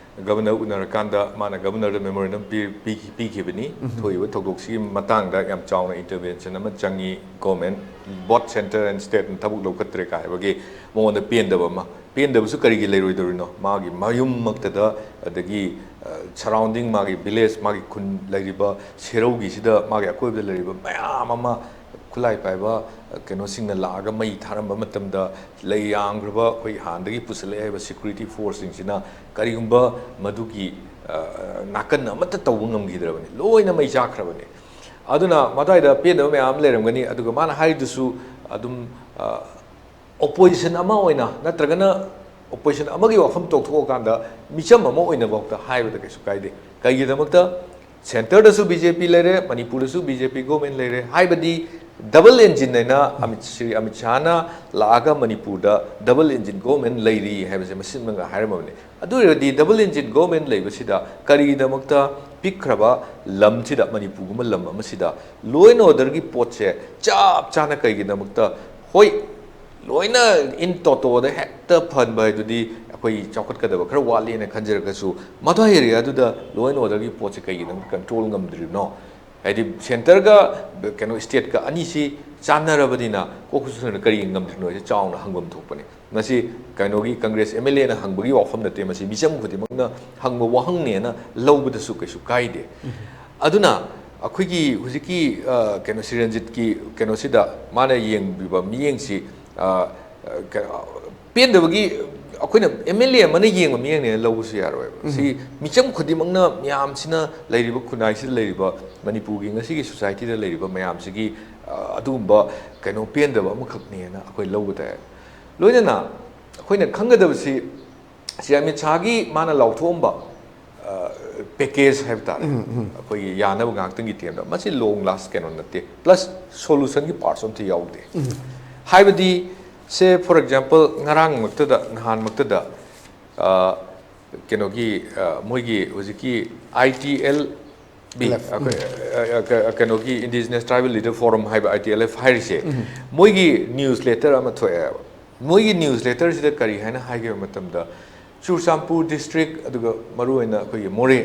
ꯒꯚꯔꯅꯔ ꯎꯅꯔꯀꯥꯟꯗ ꯃꯥꯅ ꯒꯚꯔꯅꯔꯗ ꯃꯦꯃꯣꯔꯦꯟꯗꯝ ꯄꯤ-, ꯄꯤ-, ꯄꯤꯈꯤꯕꯅꯤ꯫ ꯎꯝ꯫ ꯊꯣꯛꯏꯕ ꯊꯧꯗꯣꯛꯁꯤꯒꯤ ꯃꯇꯥꯡꯗ ꯌꯥꯝ ꯆꯥꯎꯅ ꯏꯟꯇꯔꯚꯦꯟꯁꯟ ꯑꯃ ꯆꯪꯉꯤ꯫ Government, both centre and state ꯅ ꯊꯕꯛ ꯂꯧꯈꯠꯇ꯭ꯔꯦ ꯀꯥꯏꯕꯒꯤ ꯃꯉꯣꯟꯗ ꯄꯦꯟꯗꯕ ꯑꯃ꯫ ꯄꯦꯟꯗꯕꯁꯨ ꯀꯔꯤꯒꯤ ꯂꯩꯔꯣꯏꯗꯧꯔꯤꯅꯣ? ꯃꯥꯒꯤ ꯃꯌꯨꯝꯃꯛꯇꯗ, ꯑꯗꯒꯤ, ꯑ, ꯁꯔꯥꯎꯟꯗꯤꯡ, ꯃꯥꯒꯤ ꯚꯤꯂꯦꯖ, ꯃꯥꯒꯤ ꯈꯨꯟ ꯂꯩꯔꯤꯕ ꯁꯦꯔꯧꯒꯤꯁꯤꯗ, ꯃꯥꯒꯤ ꯑꯀꯣꯏꯕꯗ ꯂꯩꯔꯤꯕ ꯃꯌꯥꯝ ꯑꯃ ꯈꯨꯠꯂꯥꯏ ꯄꯥꯏꯕ, ꯑ, ꯀꯩꯅꯣꯁꯤꯡꯅ ꯂꯥꯛꯑꯒ ꯃꯩ ꯊꯥꯔꯝꯕ ꯃꯇꯝꯗ, ꯂꯩ ꯌꯥꯝꯈ꯭ꯔꯕ ꯑꯩꯈꯣꯏ ꯍꯥꯟꯅꯗꯒꯤ ꯄꯨꯁꯜꯂꯛꯑꯦ ꯍꯥꯏꯕ ꯁꯦꯀ꯭ꯌꯨꯔꯤꯇꯤ ꯐꯣꯔꯁꯁꯤꯡꯁꯤꯅ ꯀꯔꯤꯒꯨꯝꯕ ꯃꯗꯨꯒꯤ, ꯑ, ꯅꯥꯀꯟ ꯑꯃꯠꯇ ꯇꯧꯕ ꯉꯝꯈꯤꯗ꯭ꯔꯕꯅꯤ, ꯂꯣꯏꯅ ꯃꯩ ꯆꯥꯛꯈ꯭ꯔꯕꯅꯤ꯫ ꯑꯗꯨꯅ ꯃꯗ꯭ꯋꯥꯏꯗ ꯄꯦꯟꯗꯕ ꯃꯌꯥꯝ ꯑꯃ ꯂꯩꯔꯝꯒꯅꯤ꯫ ꯑꯗꯨꯒ ꯃꯥꯅ ꯍꯥꯏꯔꯤꯗꯨꯁꯨ ꯑꯗꯨꯝ, ꯑ, ꯑꯣꯄꯣꯖꯤꯁꯟ ꯑꯃ ꯑꯣꯏꯅ ꯅꯠꯇ꯭ꯔꯒꯅ ꯑꯣꯄꯣꯖꯤꯁꯟ ꯑꯃꯒꯤ ꯋꯥꯐꯝ ꯇꯣꯛꯊꯣꯛꯑꯀꯥꯟꯗ ꯃꯤꯆꯝ ꯑꯃ ꯑꯣꯏꯅꯐꯥꯎꯗ ꯍꯥꯏꯕꯗ ꯀꯩꯁꯨ ꯀꯥꯏꯗꯦ꯫ ꯀꯩꯒꯤꯗꯃꯛꯇ ꯁꯦꯟꯇꯔꯗꯁꯨ ꯕꯤ ꯖꯦ ꯄꯤ ꯂꯩꯔꯦ, ꯃꯅꯤꯄꯨꯔꯗꯁꯨ ꯕꯤ ꯖꯦ ꯄꯤ ꯒꯣꯔꯃꯦꯟ ꯂꯩꯔꯦ, ꯍꯥꯏꯕꯗꯤ ꯗꯕꯜ ꯏꯟꯖꯤꯟ ꯍꯥꯏꯅ ꯑꯃꯤꯠ, ꯁ꯭ꯔꯤ ꯑꯃꯤꯠ ꯁꯥꯍꯅ ꯂꯥꯛꯑꯒ ꯃꯅꯤꯄꯨꯔꯗ ꯗꯕꯜ ꯏꯟꯖꯤꯟ ꯒꯣꯔꯃꯦꯟ ꯂꯩꯔꯤ ꯍꯥꯏꯕꯁꯦ ꯃꯁꯤꯃꯒ ꯍꯥꯏꯔꯝꯃꯕꯅꯤ꯫ ꯑꯗꯨ ꯑꯣꯏꯔꯗꯤ ꯗꯕꯜ ꯏꯟꯖꯤꯟ ꯒꯣꯔꯃꯦꯟ ꯂꯩꯕꯁꯤꯗ ꯀꯔꯤꯒꯤꯗꯃꯛꯇ ꯄꯤꯛꯈ꯭ꯔꯕ ꯂꯝꯁꯤꯗ, ꯃꯅꯤꯄꯨꯔꯒꯨꯝꯕ ꯂꯝ ꯑꯃꯁꯤꯗ ꯂꯣ ꯑꯦꯟ ꯑꯣꯔꯗꯔꯒꯤ ꯄꯣꯠꯁꯦ ꯆꯞ ꯆꯥꯅ ꯀꯩꯒꯤꯗꯃꯛꯇ, ꯍꯣꯏ, ꯂꯣꯏꯅ ꯏꯟ ꯇꯣꯇꯣꯗ ꯍꯦꯛꯇ ꯐꯍꯟꯕ ꯍꯥꯏꯗꯨꯗꯤ ꯑꯩꯈꯣꯏ ꯆꯥꯎꯈꯠꯀꯗꯕ ꯈꯔ ꯋꯥꯠꯂꯤꯅ ꯈꯟꯖꯔꯒꯁꯨ, ꯃꯗꯨ ꯑꯦꯔꯤꯌꯥꯗꯨꯗ ꯂꯣ ꯑꯦꯟ ꯑꯣꯔꯗꯔꯒꯤ ꯄꯣꯠꯁꯦ ꯀꯩꯒꯤꯗꯃꯛꯇ ꯀꯟꯇ꯭ꯔꯣꯜ ꯉꯝꯗ꯭ꯔꯤꯕꯅꯣ? ꯍꯥꯏꯗꯤ ꯁꯦꯟꯇꯔꯒ ꯀꯩꯅꯣ ꯁ꯭ꯇꯦꯠꯀ ꯑꯅꯤꯁꯤ ꯆꯥꯟꯅꯔꯕꯅꯤꯅ ꯀꯣꯛ ꯍꯨꯁꯨꯅ ꯀꯔꯤ ꯉꯝꯗ꯭ꯔꯤꯅꯣ ꯍꯥꯏꯁꯦ ꯆꯥꯎꯅ ꯍꯪꯐꯝ ꯊꯣꯛꯄꯅꯤ꯫ ꯃꯁꯤ ꯀꯩꯅꯣꯒꯤ ꯀꯪꯒ꯭ꯔꯦꯁ ꯑꯦꯝ ꯑꯦꯜ ꯑꯦꯅ ꯍꯪꯕꯒꯤ ꯋꯥꯐꯝ ꯅꯠꯇꯦ, ꯃꯁꯤ ꯃꯤꯆꯝ ꯈꯨꯗꯤꯡꯃꯛꯅ ꯍꯪꯕ ꯋꯥꯍꯪꯅꯦꯅ ꯂꯧꯕꯗꯁꯨ ꯀꯩꯁꯨ ꯀꯥꯏꯗꯦ꯫ ꯑꯗꯨꯅ ꯑꯩꯈꯣꯏꯒꯤ ꯍꯧꯖꯤꯛꯀꯤ, ꯑ, ꯀꯩꯅꯣ, ꯁ꯭ꯔꯤꯔꯟꯖꯤꯠꯀꯤ ꯀꯩꯅꯣꯁꯤꯗ ꯃꯥꯅ ꯌꯦꯡꯕꯤꯕ ꯃꯤꯠꯌꯦꯡꯁꯤ, ꯑ, ꯀꯩꯅꯣ, ꯄꯦꯟꯗꯕꯒꯤ ꯑꯩꯈꯣꯏꯅ ꯑꯦꯝ ꯑꯦꯜ ꯑꯦ ꯑꯃꯅ ꯌꯦꯡꯕ ꯃꯤꯠꯌꯦꯡꯅꯦꯅ ꯂꯧꯕꯁꯨ ꯌꯥꯔꯣꯏꯕ꯫ ꯁꯤ ꯃꯤꯆꯝ ꯈꯨꯗꯤꯡꯃꯛꯅ, ꯃꯌꯥꯝꯁꯤꯅ ꯂꯩꯔꯤꯕ ꯈꯨꯟꯅꯥꯏꯁꯤꯗ ꯂꯩꯔꯤꯕ ꯃꯅꯤꯄꯨꯔꯒꯤ ꯉꯁꯤꯒꯤ ꯁꯣꯁꯥꯏꯇꯤꯗ ꯂꯩꯔꯤꯕ ꯃꯌꯥꯝꯁꯤꯒꯤ, ꯑ, ꯑꯗꯨꯒꯨꯝꯕ ꯀꯩꯅꯣ ꯄꯦꯟꯗꯕ ꯑꯃꯈꯛꯅꯦꯅ ꯑꯩꯈꯣꯏ ꯂꯧꯕ ꯇꯥꯏ꯫ ꯂꯣꯏꯅꯅ ꯑꯩꯈꯣꯏꯅ ꯈꯪꯒꯗꯕꯁꯤ ꯁꯤ ꯑꯃꯤꯠ ꯁꯥꯍꯒꯤ ꯃꯥꯅ ꯂꯥꯎꯊꯣꯛꯑꯝꯕ, ꯑ, ꯄꯦꯀꯦꯖ ꯍꯥꯏꯕ ꯇꯥꯔꯦ, ꯑꯩꯈꯣꯏꯒꯤ ꯌꯥꯅꯕ ꯉꯥꯛꯇꯪꯒꯤ ꯇꯦꯝꯗ, ꯃꯁꯤ ꯂꯣꯡ ꯂꯥꯁ ꯀꯩꯅꯣ ꯅꯠꯇꯦ, ꯄ꯭ꯂꯁ ꯁꯣꯂꯨꯁꯟꯒꯤ ꯄꯥꯔꯠꯁꯨ ꯑꯝꯇ ꯌꯥꯎꯗꯦ꯫ ꯍꯥꯏꯕꯗꯤ, ꯁꯦ, ꯐꯣꯔ ꯑꯦꯛꯖꯥꯝꯄꯜ, ꯉꯔꯥꯡꯃꯛꯇꯗ, ꯅꯍꯥꯟꯃꯛꯇꯗ, ꯑ, ꯀꯩꯅꯣꯒꯤ, ꯑ, ꯃꯣꯏꯒꯤ ꯍꯧꯖꯤꯛꯀꯤ I T L B, L F. ꯑꯩꯈꯣꯏ, ꯑ, ꯑ, ꯀ-, ꯀꯩꯅꯣꯒꯤ ꯏꯟꯗꯤꯖꯤꯅꯁ ꯇ꯭ꯔꯥꯏꯕꯦꯜ ꯂꯤꯗꯔ ꯐꯣꯔꯝ ꯍꯥꯏꯕ, ꯑꯥꯏ ꯇꯤ ꯑꯦꯜ ꯑꯦꯐ ꯍꯥꯏꯔꯤꯁꯦ, ꯃꯣꯏꯒꯤ ꯅ꯭ꯌꯨꯁ ꯂꯦꯇꯔ ꯑꯃ ꯊꯣꯛꯑꯦꯕ꯫ ꯃꯣꯏꯒꯤ ꯅ꯭ꯌꯨꯁ ꯂꯦꯇꯔꯁꯤꯗ ꯀꯔꯤ ꯍꯥꯏꯅ ꯍꯥꯏꯒꯦ ꯍꯥꯏꯕ ꯃꯇꯝꯗ, ꯆꯨꯔꯆꯥꯟꯄꯨꯔ ꯗꯤꯁꯇ꯭ꯔꯤꯛ, ꯑꯗꯨꯒ ꯃꯔꯨꯑꯣꯏꯅ ꯑꯩꯈꯣꯏꯒꯤ ꯃꯣꯔꯦ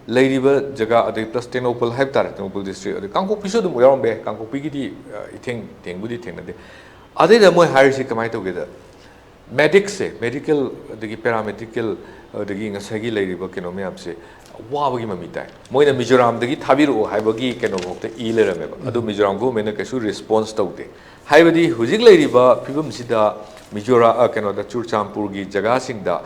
ꯂꯩꯔꯤꯕ ꯖꯒꯥ, ꯑꯗꯒꯤ ꯄ꯭ꯂꯁ ꯇꯦꯡꯅꯧꯄꯜ ꯍꯥꯏꯕ ꯇꯥꯔꯦ, ꯇꯦꯡꯅꯧꯄꯜ ꯗꯤꯁꯇ꯭ꯔꯤꯛ, ꯑꯗꯩ ꯀꯥꯡꯄꯣꯛꯄꯤꯁꯨ ꯑꯗꯨꯝ ꯌꯥꯎꯔꯝꯕ ꯌꯥꯏ, ꯀꯥꯡꯄꯣꯛꯄꯤꯒꯤꯗꯤ, ꯑ, ꯏꯊꯦꯡ ꯊꯦꯡꯕꯨꯗꯤ ꯊꯦꯡꯅꯗꯦ꯫ ꯑꯗꯩꯗ ꯃꯣꯏ ꯍꯥꯏꯔꯤꯁꯤ ꯀꯃꯥꯏꯅ ꯇꯧꯒꯦꯗ, ꯃꯦꯗꯤꯛꯁꯦ, ꯃꯦꯗꯤꯀꯦꯜ ꯑꯗꯒꯤ ꯄꯦꯔꯥꯃꯦꯗꯤꯀꯦꯜ, ꯑꯗꯒꯤ ꯉꯁꯥꯏꯒꯤ ꯂꯩꯔꯤꯕ ꯀꯩꯅꯣ ꯃꯌꯥꯝꯁꯦ ꯋꯥꯕꯒꯤ ꯃꯃꯤ ꯇꯥꯏ꯫ ꯃꯣꯏꯅ ꯃꯤꯖꯣꯔꯥꯝꯗꯒꯤ ꯊꯥꯕꯤꯔꯛꯑꯣ ꯍꯥꯏꯕꯒꯤ ꯀꯩꯅꯣꯐꯥꯎꯗ ꯏ ꯂꯩꯔꯝꯃꯦꯕ꯫ ꯑꯗꯨ ꯃꯤꯖꯣꯔꯥꯝ ꯒꯣꯚꯔꯟꯃꯦꯟꯠꯅ ꯀꯩꯁꯨ ꯔꯦꯁꯄꯣꯟꯁ ꯇꯧꯗꯦ꯫ ꯍꯥꯏꯕꯗꯤ ꯍꯧꯖꯤꯛ ꯂꯩꯔꯤꯕ ꯐꯤꯕꯝꯁꯤꯗ ꯃꯤꯖꯣꯔꯥ-, ꯑ, ꯀꯩꯅꯣꯗ, ꯆꯨꯔꯆꯥꯟꯄꯨꯔꯒꯤ ꯖꯒꯥꯁꯤꯡꯗ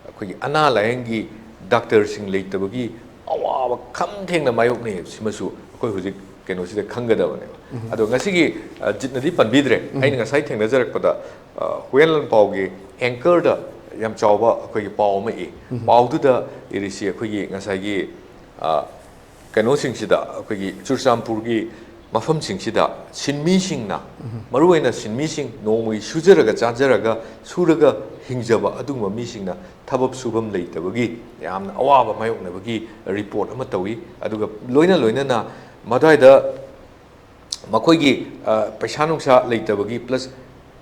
ꯑꯩꯈꯣꯏꯒꯤ ꯑꯅꯥ ꯂꯥꯌꯦꯡꯒꯤ ꯗꯥꯛꯇꯔꯁꯤꯡ ꯂꯩꯇꯕꯒꯤ ꯑꯋꯥꯕ ꯈꯝ ꯊꯦꯡꯅ ꯃꯥꯌꯣꯛꯅꯩ ꯍꯥꯏꯕꯁꯤꯃꯁꯨ ꯑꯩꯈꯣꯏ ꯍꯧꯖꯤꯛ ꯀꯩꯅꯣꯁꯤꯗ ꯈꯪꯒꯗꯕꯅꯦꯕ꯫ ꯑꯗꯣ ꯉꯁꯤꯒꯤ, ꯑ, ꯖꯤꯠꯅꯗꯤ ꯄꯟꯕꯤꯗ꯭ꯔꯦ, ꯑꯩꯅ ꯉꯁꯥꯏ ꯊꯦꯡꯅꯖꯔꯛꯄꯗ, ꯑ, ꯍꯨꯌꯦꯟ ꯂꯥꯟꯄꯥꯎꯒꯤ ꯑꯦꯡꯀꯔꯗ ꯌꯥꯝ ꯆꯥꯎꯕ ꯑꯩꯈꯣꯏꯒꯤ ꯄꯥꯎ ꯑꯃ ꯏ꯫ ꯄꯥꯎꯗꯨꯗ ꯏꯔꯤꯁꯤ ꯑꯩꯈꯣꯏꯒꯤ ꯉꯁꯥꯏꯒꯤ, ꯑ, ꯀꯩꯅꯣꯁꯤꯡꯁꯤꯗ, ꯑꯩꯈꯣꯏꯒꯤ ꯆꯨꯔꯆꯥꯟꯄꯨꯔꯒꯤ ꯃꯐꯝꯁꯤꯡꯁꯤꯗ ꯁꯤꯟꯃꯤꯁꯤꯡꯅ, ꯃꯔꯨꯑꯣꯏꯅ ꯁꯤꯟꯃꯤꯁꯤꯡ, ꯅꯣꯡꯃꯒꯤ ꯁꯨꯖꯔꯒ ꯆꯥꯖꯔꯒ ꯁꯨꯔꯒ ꯍꯤꯡꯖꯕ ꯑꯗꯨꯒꯨꯝꯕ ꯃꯤꯁꯤꯡꯅ ꯊꯕꯛ ꯁꯨꯐꯝ ꯂꯩꯇꯕꯒꯤ ꯌꯥꯝꯅ ꯑꯋꯥꯕ ꯃꯥꯌꯣꯛꯅꯕꯒꯤ ꯔꯤꯄꯣꯔꯠ ꯑꯃ ꯇꯧꯏ꯫ ꯑꯗꯨꯒ ꯂꯣꯏꯅ ꯂꯣꯏꯅꯅ ꯃꯗ꯭ꯋꯥꯏꯗ ꯃꯈꯣꯏꯒꯤ, ꯑ, ꯄꯩꯁꯥ ꯅꯨꯡꯁꯥ ꯂꯩꯇꯕꯒꯤ, ꯄ꯭ꯂꯁ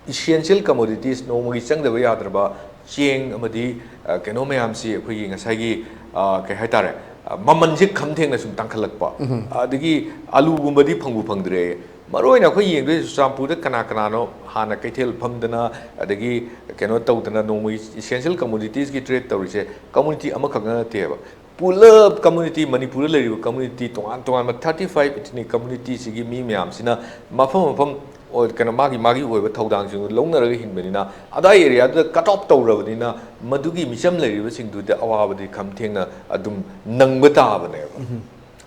ꯏꯁꯦꯟꯁꯤꯌꯦꯜ ꯀꯃꯣꯗꯤꯇꯤꯁ, ꯅꯣꯡꯃꯒꯤ ꯆꯪꯗꯕ ꯌꯥꯗ꯭ꯔꯕ ꯆꯦꯡ ꯑꯃꯗꯤ, ꯑ, ꯀꯩꯅꯣ ꯃꯌꯥꯝꯁꯤ ꯑꯩꯈꯣꯏꯒꯤ ꯉꯁꯥꯏꯒꯤ, ꯑ, ꯀꯩ ꯍꯥꯏꯇꯥꯔꯦ, ꯃꯃꯜꯁꯦ ꯈꯝ ꯊꯦꯡꯅ ꯁꯨꯝ ꯇꯥꯡꯈꯠꯂꯛꯄ, ꯑꯗꯒꯤ ꯑꯂꯨꯒꯨꯝꯕꯗꯤ ꯐꯪꯕꯨ ꯐꯪꯗ꯭ꯔꯦ꯫ ꯃꯔꯨ ꯑꯣꯏꯅ ꯑꯩꯈꯣꯏ ꯌꯦꯡꯗꯣꯏꯁꯦ ꯆꯨꯔꯆꯥꯟꯄꯨꯔꯗ ꯀꯅꯥ ꯀꯅꯥꯅꯣ ꯍꯥꯟꯅ ꯀꯩꯊꯦꯜ ꯐꯝꯗꯅ, ꯑꯗꯒꯤ ꯀꯩꯅꯣ ꯇꯧꯗꯅ ꯅꯣꯡꯃꯒꯤ essential commoditiesꯀꯤ trade ꯇꯧꯔꯤꯁꯦ community ꯑꯃꯈꯛꯅ ꯅꯠꯇꯦꯕ꯫ ꯄꯨꯂꯞ community, ꯃꯅꯤꯄꯨꯔꯗ ꯂꯩꯔꯤꯕ community, ꯇꯣꯉꯥꯟ ꯇꯣꯉꯥꯟꯕ thirty five ethnic communityꯁꯤꯒꯤ ꯃꯤ ꯃꯌꯥꯝꯁꯤꯅ ꯃꯐꯝ ꯃꯐꯝ ꯑꯣꯏ-, ꯀꯩꯅꯣ, ꯃꯥꯒꯤ ꯃꯥꯒꯤ ꯑꯣꯏꯕ ꯊꯧꯗꯥꯡꯁꯤꯡꯗꯨ ꯂꯧꯅꯔꯒ ꯍꯤꯡꯕꯅꯤꯅ, ꯑꯗꯥꯏ areaꯗꯨꯗ cut off ꯇꯧꯔꯕꯅꯤꯅ, ꯃꯗꯨꯒꯤ ꯃꯤꯆꯝ ꯂꯩꯔꯤꯕꯁꯤꯡꯗꯨꯗꯤ ꯑꯋꯥꯕꯗꯤ ꯈꯝ ꯊꯦꯡꯅ ꯑꯗꯨꯝ ꯅꯪꯕ ꯇꯥꯕꯅꯦꯕ꯫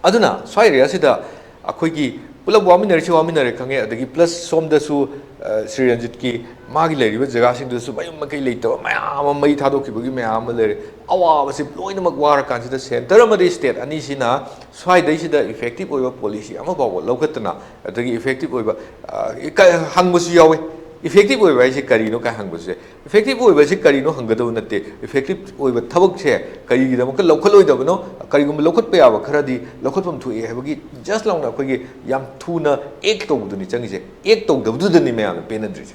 ꯑꯗꯨꯅ ꯁ꯭ꯋꯥꯏ areaꯁꯤꯗ ꯑꯩꯈꯣꯏꯒꯤ ꯄꯨꯂꯞ ꯋꯥꯃꯤꯟꯅꯔꯤꯁꯤ ꯋꯥꯃꯤꯟꯅꯔꯦ ꯈꯪꯉꯦ, ꯑꯗꯒꯤ plus ꯁꯣꯝꯗꯁꯨ, ꯑ, ꯁ꯭ꯔꯤ ꯔꯟꯖꯤꯠꯀꯤ ꯃꯥꯒꯤ ꯂꯩꯔꯤꯕ ꯖꯒꯥꯁꯤꯡꯗꯨꯁꯨ ꯃꯌꯨꯝ ꯃꯀꯩ ꯂꯩꯇꯕ ꯃꯌꯥꯝ ꯑꯃ, ꯃꯩ ꯊꯥꯗꯣꯛꯈꯤꯕꯒꯤ ꯃꯌꯥꯝ ꯑꯃ ꯂꯩꯔꯦ꯫ ꯑꯋꯥꯕꯁꯤ ꯂꯣꯏꯅꯃꯛ ꯋꯥꯔꯀꯥꯟꯁꯤꯗ centre ꯑꯃꯗꯤ state ꯑꯅꯤꯁꯤꯅ ꯁ꯭ꯋꯥꯏꯗꯩꯁꯤꯗ effective ꯑꯣꯏꯕ policy ꯑꯃ ꯐꯥꯎꯕ ꯂꯧꯈꯠꯇꯅ, ꯑꯗꯒꯤ effective ꯑꯣꯏꯕ, ꯑ, ꯀ-, ꯍꯪꯕꯁꯨ ꯌꯥꯎꯋꯤ꯫ Effective ꯑꯣꯏꯕ ꯍꯥꯏꯁꯦ ꯀꯔꯤꯅꯣ ꯀꯥꯏ ꯍꯪꯕꯁꯦ, effective ꯑꯣꯏꯕꯁꯤ ꯀꯔꯤꯅꯣ ꯍꯪꯒꯗꯕ ꯅꯠꯇꯦ, effective ꯑꯣꯏꯕ ꯊꯕꯛꯁꯦ ꯀꯔꯤꯒꯤꯗꯃꯛꯇ ꯂꯧꯈꯠꯂꯣꯏꯗꯕꯅꯣ? ꯀꯔꯤꯒꯨꯝꯕ ꯂꯧꯈꯠꯄ ꯌꯥꯕ ꯈꯔꯗꯤ ꯂꯧꯈꯠꯐꯝ ꯊꯣꯛꯑꯦ ꯍꯥꯏꯕꯒꯤ just ꯂꯥꯎꯅ ꯑꯩꯈꯣꯏꯒꯤ ꯌꯥꯝ ꯊꯨꯅ act ꯇꯧꯕꯗꯨꯅꯤ ꯆꯪꯉꯤꯁꯦ꯫ Act ꯇꯧꯗꯕꯗꯨꯗꯅꯤ ꯃꯌꯥꯝꯅ ꯄꯦꯟꯅꯗ꯭ꯔꯤꯁꯦ꯫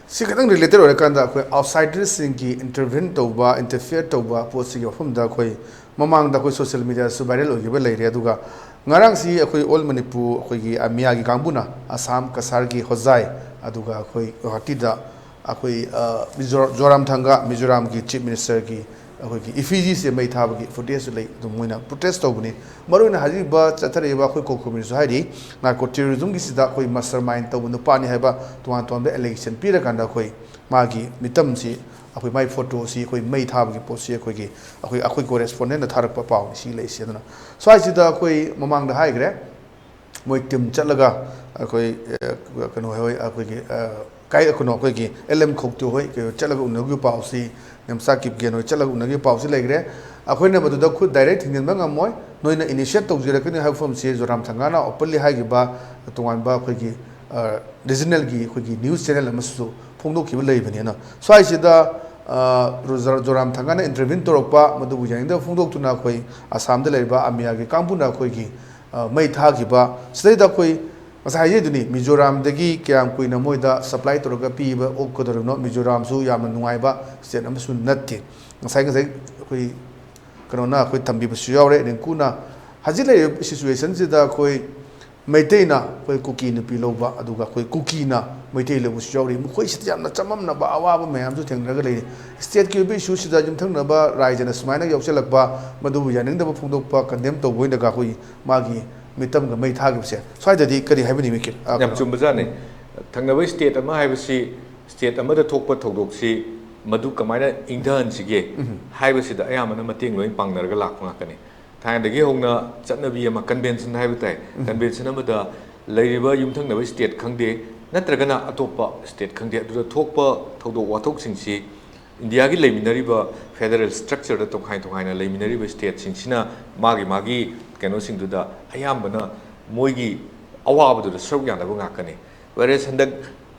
ꯁꯤ ꯈꯤꯇꯪ related ꯑꯣꯏꯔꯀꯥꯟꯗ ꯑꯩꯈꯣꯏ outsiderꯁꯤꯡꯒꯤ intervene ꯇꯧꯕ, interfere ꯇꯧꯕ ꯄꯣꯠꯁꯤꯒꯤ ꯋꯥꯐꯝꯗ ꯑꯩꯈꯣꯏ ꯃꯃꯥꯡꯗ ꯑꯩꯈꯣꯏ social mediaꯗꯁꯨ viral ꯑꯣꯏꯈꯤꯕ ꯂꯩꯔꯦ꯫ ꯑꯗꯨꯒ ꯉꯔꯥꯡꯁꯤ ꯑꯩꯈꯣꯏ All Manipur, ꯑꯩꯈꯣꯏꯒꯤ ꯃꯤꯌꯥꯒꯤ ꯀꯥꯡꯕꯨꯅ ꯑꯁꯥꯝ ꯀꯁꯥꯔꯒꯤ ꯍꯣꯖꯥꯏ, ꯑꯗꯨꯒ ꯑꯩꯈꯣꯏ ꯒꯨꯋꯥꯍꯥꯇꯤꯗ ꯑꯩꯈꯣꯏ, ꯑ, ꯃꯤꯖꯣ-, ꯖꯣꯔꯥꯝꯊꯪꯒ, ꯃꯤꯖꯣꯔꯥꯝꯒꯤ chief ministerꯒꯤ ꯑꯩꯈꯣꯏꯒꯤ effigyꯁꯦ ꯃꯩ ꯊꯥꯕꯒꯤ footageꯁꯨ ꯂꯩ꯫ ꯑꯗꯨꯝ ꯃꯣꯏꯅ protest ꯇꯧꯕꯅꯤ꯫ ꯃꯔꯨꯑꯣꯏꯅ ꯍꯥꯏꯔꯤꯕ ꯆꯠꯊꯔꯛꯏꯕ ꯑꯩꯈꯣꯏ ꯀꯣ communityꯁꯨ ꯍꯥꯏꯔꯤ, narco terrorismꯒꯤꯁꯤꯗ ꯑꯩꯈꯣꯏ mastermind ꯇꯧꯕ ꯅꯨꯄꯥꯅꯤ ꯍꯥꯏꯕ ꯇꯣꯉꯥꯟ ꯇꯣꯉꯥꯟꯕ allegation ꯄꯤꯔꯀꯥꯟꯗ ꯑꯩꯈꯣꯏ ꯃꯥꯒꯤ ꯃꯤꯇꯝꯁꯤ, ꯑꯩꯈꯣꯏ ꯃꯥꯒꯤ photoꯁꯤ ꯑꯩꯈꯣꯏ ꯃꯩ ꯊꯥꯕꯒꯤ ꯄꯣꯠꯁꯤ ꯑꯩꯈꯣꯏꯒꯤ, ꯑꯩꯈꯣꯏ, ꯑꯩꯈꯣꯏ correspondentꯅ ꯊꯥꯔꯛꯄ ꯄꯥꯎꯅꯤ ꯁꯤ ꯂꯩꯔꯤꯁꯤ꯫ ꯑꯗꯨꯅ ꯁ꯭ꯋꯥꯏꯁꯤꯗ ꯑꯩꯈꯣꯏ ꯃꯃꯥꯡꯗ ꯍꯥꯏꯈ꯭ꯔꯦ, ꯃꯣꯏ team ꯆꯠꯂꯒ ꯑꯩꯈꯣꯏ, ꯑ, ꯀꯩꯅꯣ ꯍꯣꯏ, ꯑꯩꯈꯣꯏꯒꯤ, ꯑ, ꯀꯥꯏ-, ꯀꯩꯅꯣ, ꯑꯩꯈꯣꯏꯒꯤ ꯑꯦꯜ ꯑꯦꯝ ꯈꯣꯛꯇꯨ ꯍꯣꯏ, ꯀꯩꯅꯣ, ꯆꯠꯂꯒ ꯎꯅꯈꯤꯕ ꯄꯥꯎꯁꯤ, ꯅꯦꯝꯆꯥ ꯀꯤꯞꯒꯦꯟ ꯍꯣꯏ ꯆꯠꯂꯒ ꯎꯅꯈꯤꯕ ꯄꯥꯎꯁꯤ ꯂꯩꯈ꯭ꯔꯦ꯫ ꯑꯩꯈꯣꯏꯅ ꯃꯗꯨꯗ ꯈꯨꯠ direct ꯊꯤꯡꯖꯤꯟꯕ ꯉꯝꯃꯣꯏ, ꯅꯣꯏꯅ initiate ꯇꯧꯖꯔꯛꯀꯅꯤ ꯍꯥꯏꯕ ꯋꯥꯐꯝꯁꯤ ꯖꯣꯔꯥꯝ ꯊꯪꯒꯥꯅ openly ꯍꯥꯏꯈꯤꯕ ꯇꯣꯉꯥꯟꯕ ꯑꯩꯈꯣꯏꯒꯤ, ꯑ, regionalꯒꯤ ꯑꯩꯈꯣꯏꯒꯤ news channel ꯑꯃꯁꯨ ꯐꯣꯡꯗꯣꯛꯈꯤꯕ ꯂꯩꯕꯅꯤꯅ, ꯁ꯭ꯋꯥꯏꯁꯤꯗ, ꯑ, ꯖꯣꯔꯥꯝ ꯊꯪꯒꯥꯅ intervene ꯇꯧꯔꯛꯄ, ꯃꯗꯨꯕꯨ ꯌꯥꯅꯤꯡꯗꯕ ꯐꯣꯡꯗꯣꯛꯇꯨꯅ ꯑꯩꯈꯣꯏ ꯑꯁꯥꯝꯗ ꯂꯩꯔꯤꯕ ꯑꯃꯤꯌꯥꯒꯤ ꯀꯥꯡꯕꯨꯅ ꯑꯩꯈꯣꯏꯒꯤ, ꯑ, ꯃꯩ ꯊꯥꯈꯤꯕ, ꯁꯤꯗꯩꯗ ꯑꯩꯈꯣꯏ ꯉꯁꯥꯏ ꯍꯥꯏꯖꯩꯗꯨꯅꯤ, ꯃꯤꯖꯣꯔꯥꯝꯗꯒꯤ ꯀꯌꯥꯝ ꯀꯨꯏꯅ ꯃꯣꯏꯗ supply ꯇꯧꯔꯒ ꯄꯤꯕ ꯑꯣꯛꯀꯗꯧꯔꯤꯕꯅꯣ? ꯃꯤꯖꯣꯔꯥꯝꯁꯨ ꯌꯥꯝꯅ ꯅꯨꯡꯉꯥꯏꯕ state ꯑꯃꯁꯨ ꯅꯠꯇꯦ꯫ ꯉꯁꯥꯏ, ꯉꯁꯥꯏ ꯑꯩꯈꯣꯏ ꯀꯩꯅꯣꯅ ꯑꯩꯈꯣꯏ ꯊꯝꯕꯤꯕꯁꯨ ꯌꯥꯎꯔꯦ꯫ ꯔꯤꯡꯀꯨꯅ ꯍꯧꯖꯤꯛ ꯂꯩꯔꯤꯕ ꯁꯤꯆꯨꯋꯦꯁꯟꯁꯤꯗ ꯑꯩꯈꯣꯏ ꯃꯩꯇꯩꯅ ꯑꯩꯈꯣꯏ ꯀꯨꯀꯤ ꯅꯨꯄꯤ ꯂꯧꯕ, ꯑꯗꯨꯒ ꯑꯩꯈꯣꯏ ꯀꯨꯀꯤꯅ ꯃꯩꯇꯩ ꯂꯧꯕꯁꯨ ꯌꯥꯎꯔꯤ꯫ ꯃꯈꯣꯏꯁꯤꯗ ꯌꯥꯝꯅ ꯆꯃꯝꯅꯕ ꯑꯋꯥꯕ ꯃꯌꯥꯝꯁꯨ ꯊꯦꯡꯅꯔꯒ ꯂꯩꯔꯤ꯫ ꯁ꯭ꯇꯦꯠꯀꯤ ꯑꯣꯏꯕ ꯏꯁꯨꯁꯤꯗ ꯌꯨꯝꯊꯪꯅꯕ ꯔꯥꯏꯖꯅ ꯁꯨꯃꯥꯏꯅ ꯌꯥꯎꯁꯤꯜꯂꯛꯄ, ꯃꯗꯨꯕꯨ ꯌꯥꯅꯤꯡꯗꯕ ꯐꯣꯡꯗꯣꯛꯄ, ꯀꯟꯗꯦꯝ ꯇꯧꯕ ꯑꯣꯏꯅꯒ ꯑꯩꯈꯣꯏ ꯃꯥꯒꯤ ꯃꯤꯇꯝꯒ ꯃꯩ ꯊꯥꯈꯤꯕꯁꯦ, ꯁ꯭ꯋꯥꯏꯗꯗꯤ ꯀꯔꯤ ꯍꯥꯏꯕꯤꯅꯤꯡꯕꯒꯦ? ꯑ, ꯌꯥꯝ ꯀꯩꯅꯣ꯫ ꯆꯨꯝꯕꯖꯥꯠꯅꯤ꯫ ꯊꯪꯅꯕ ꯁ꯭ꯇꯦꯠ ꯑꯃ ꯍꯥꯏꯕꯁꯤ, ꯁ꯭ꯇꯦꯠ ꯑꯃꯗ ꯊꯣꯛꯄ ꯊꯧꯗꯣꯛꯁꯤ ꯃꯗꯨ ꯀꯃꯥꯏꯅ ꯏꯪꯊꯍꯟꯁꯤꯒꯦ ꯎꯝ꯫ ꯍꯥꯏꯕꯁꯤꯗ ꯑꯌꯥꯝꯕꯅ ꯃꯇꯦꯡ ꯂꯣꯏ ꯄꯥꯡꯅꯔꯒ ꯂꯥꯛꯄ ꯉꯥꯛꯇꯅꯤ꯫ ꯊꯥꯏꯅꯗꯒꯤ ꯍꯧꯅ ꯆꯠꯅꯕꯤ ꯑꯃ, ꯀꯟꯚꯦꯟꯁꯟ ꯍꯥꯏꯕ ꯇꯥꯏ, ꯎꯝ꯫ ꯀꯟꯚꯦꯟꯁꯟ ꯑꯃꯗ ꯂꯩꯔꯤꯕ ꯌꯨꯝꯊꯪꯅꯕ ꯁ꯭ꯇꯦꯠ ꯈꯪꯗꯦ, ꯅꯠꯇ꯭ꯔꯒꯅ ꯑꯇꯣꯞꯄ ꯁ꯭ꯇꯦꯠ ꯈꯪꯗꯦ, ꯑꯗꯨꯗ ꯊꯣꯛꯄ ꯊꯧꯗꯣꯛ ꯋꯥꯊꯣꯛꯁꯤꯡꯁꯤ ꯏꯟꯗꯤꯌꯥꯒꯤ ꯂꯩꯃꯤꯟꯅꯔꯤꯕ ꯐꯦꯗꯔꯦꯜ ꯁ꯭ꯇ꯭ꯔꯛꯆꯔꯗ ꯇꯣꯈꯥꯏ ꯇꯣꯈꯥꯏꯅ ꯂꯩꯃꯤꯟꯅꯔꯤꯕ ꯁ꯭ꯇꯦꯠꯁꯤꯡꯁꯤꯅ ꯃꯥꯒꯤ ꯃꯥꯒꯤ ꯀꯩꯅꯣꯁꯤꯡꯗꯨꯗ ꯑꯌꯥꯝꯕꯅ ꯃꯣꯏꯒꯤ ꯑꯋꯥꯕꯗꯨꯗ ꯁꯔꯨꯛ ꯌꯥꯅꯕ ꯉꯥꯛꯀꯅꯤ꯫ Whereas ꯍꯟꯗꯛ,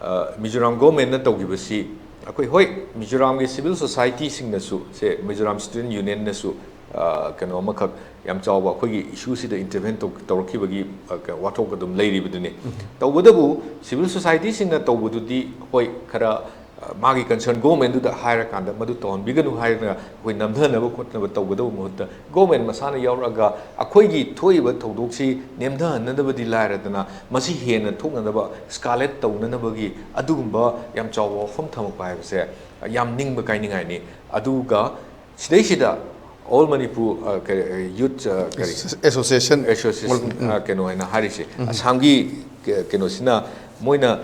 ꯑ, ꯃꯤꯖꯣꯔꯥꯝ ꯒꯣꯔꯃꯦꯟꯅ ꯇꯧꯈꯤꯕꯁꯤ, ꯑꯩꯈꯣꯏ, ꯍꯣꯏ, ꯃꯤꯖꯣꯔꯥꯝꯒꯤ ꯁꯤꯚꯤꯜ ꯁꯣꯁꯥꯏꯇꯤꯁꯤꯡꯅꯁꯨ, ꯁꯦ, ꯃꯤꯖꯣꯔꯥꯝ ꯁ꯭ꯇꯨꯗꯦꯟꯠ ꯌꯨꯅꯤꯌꯟꯅꯁꯨ, ꯑ, ꯀꯩꯅꯣ ꯑꯃꯈꯛ ꯌꯥꯝ ꯆꯥꯎꯕ ꯑꯩꯈꯣꯏꯒꯤ ꯏꯁꯨꯁꯤꯗ ꯏꯟꯇꯔꯚꯦꯟ ꯇꯧ-, ꯇꯧꯔꯛꯈꯤꯕꯒꯤ, ꯑ, ꯀꯩꯅꯣ, ꯋꯥꯊꯣꯛ ꯑꯗꯨꯝ ꯂꯩꯔꯤꯕꯗꯨꯅꯤ꯫ ꯎꯝ꯫ ꯇꯧꯕꯇꯕꯨ ꯁꯤꯚꯤꯜ ꯁꯣꯁꯥꯏꯇꯤꯁꯤꯡꯅ ꯇꯧꯕꯗꯨꯗꯤ, ꯍꯣꯏ, ꯈꯔ, ꯑ, ꯃꯥꯒꯤ ꯀꯟꯁꯔꯟ ꯒꯣꯔꯃꯦꯟꯗꯨꯗ ꯍꯥꯏꯔꯀꯥꯟꯗ ꯃꯗꯨ ꯇꯧꯍꯟꯕꯤꯒꯅꯨ ꯍꯥꯏꯔꯒ ꯑꯩꯈꯣꯏ ꯅꯝꯊꯅꯕ ꯈꯣꯠꯅꯕ ꯇꯧꯒꯗꯧꯕ ꯃꯍꯨꯠꯇ, ꯒꯣꯔꯃꯦꯟ ꯃꯁꯥꯅ ꯌꯥꯎꯔꯛꯑꯒ ꯑꯩꯈꯣꯏꯒꯤ ꯊꯣꯛꯏꯕ ꯊꯧꯗꯣꯛꯁꯤ ꯅꯦꯝꯊꯍꯟꯅꯗꯕꯗꯤ ꯂꯥꯏꯔꯗꯅ, ꯃꯁꯤ ꯍꯦꯟꯅ ꯊꯣꯛꯅꯅꯕ, ꯁ꯭ꯀꯥꯂꯦꯠ ꯇꯧꯅꯅꯕꯒꯤ ꯑꯗꯨꯒꯨꯝꯕ ꯌꯥꯝ ꯆꯥꯎꯕ ꯋꯥꯐꯝ ꯊꯝꯃꯛꯄ ꯍꯥꯏꯕꯁꯦ ꯌꯥꯝ ꯅꯤꯡꯕ ꯀꯥꯏꯅꯤꯡꯉꯥꯏꯅꯤ꯫ ꯑꯗꯨꯒ ꯁꯤꯗꯩꯁꯤꯗ ꯑꯣꯜ ꯃꯅꯤꯄꯨꯔ, ꯑ, ꯀꯔꯤ, ꯌꯨꯠ, ꯑ, ꯀꯔꯤ? ꯑꯦꯁꯣꯁꯤꯌꯦꯁꯟ꯫ ꯑꯦꯁꯣꯁꯤꯌꯦꯁꯟ, ꯎꯝ꯫ ꯑ, ꯀꯩꯅꯣ ꯍꯥꯏꯅ ꯍꯥꯏꯔꯤꯁꯦ, ꯎꯝ꯫ ꯑꯁꯥꯝꯒꯤ ꯀ-, ꯀꯩꯅꯣꯁꯤꯅ ꯃꯣꯏꯅ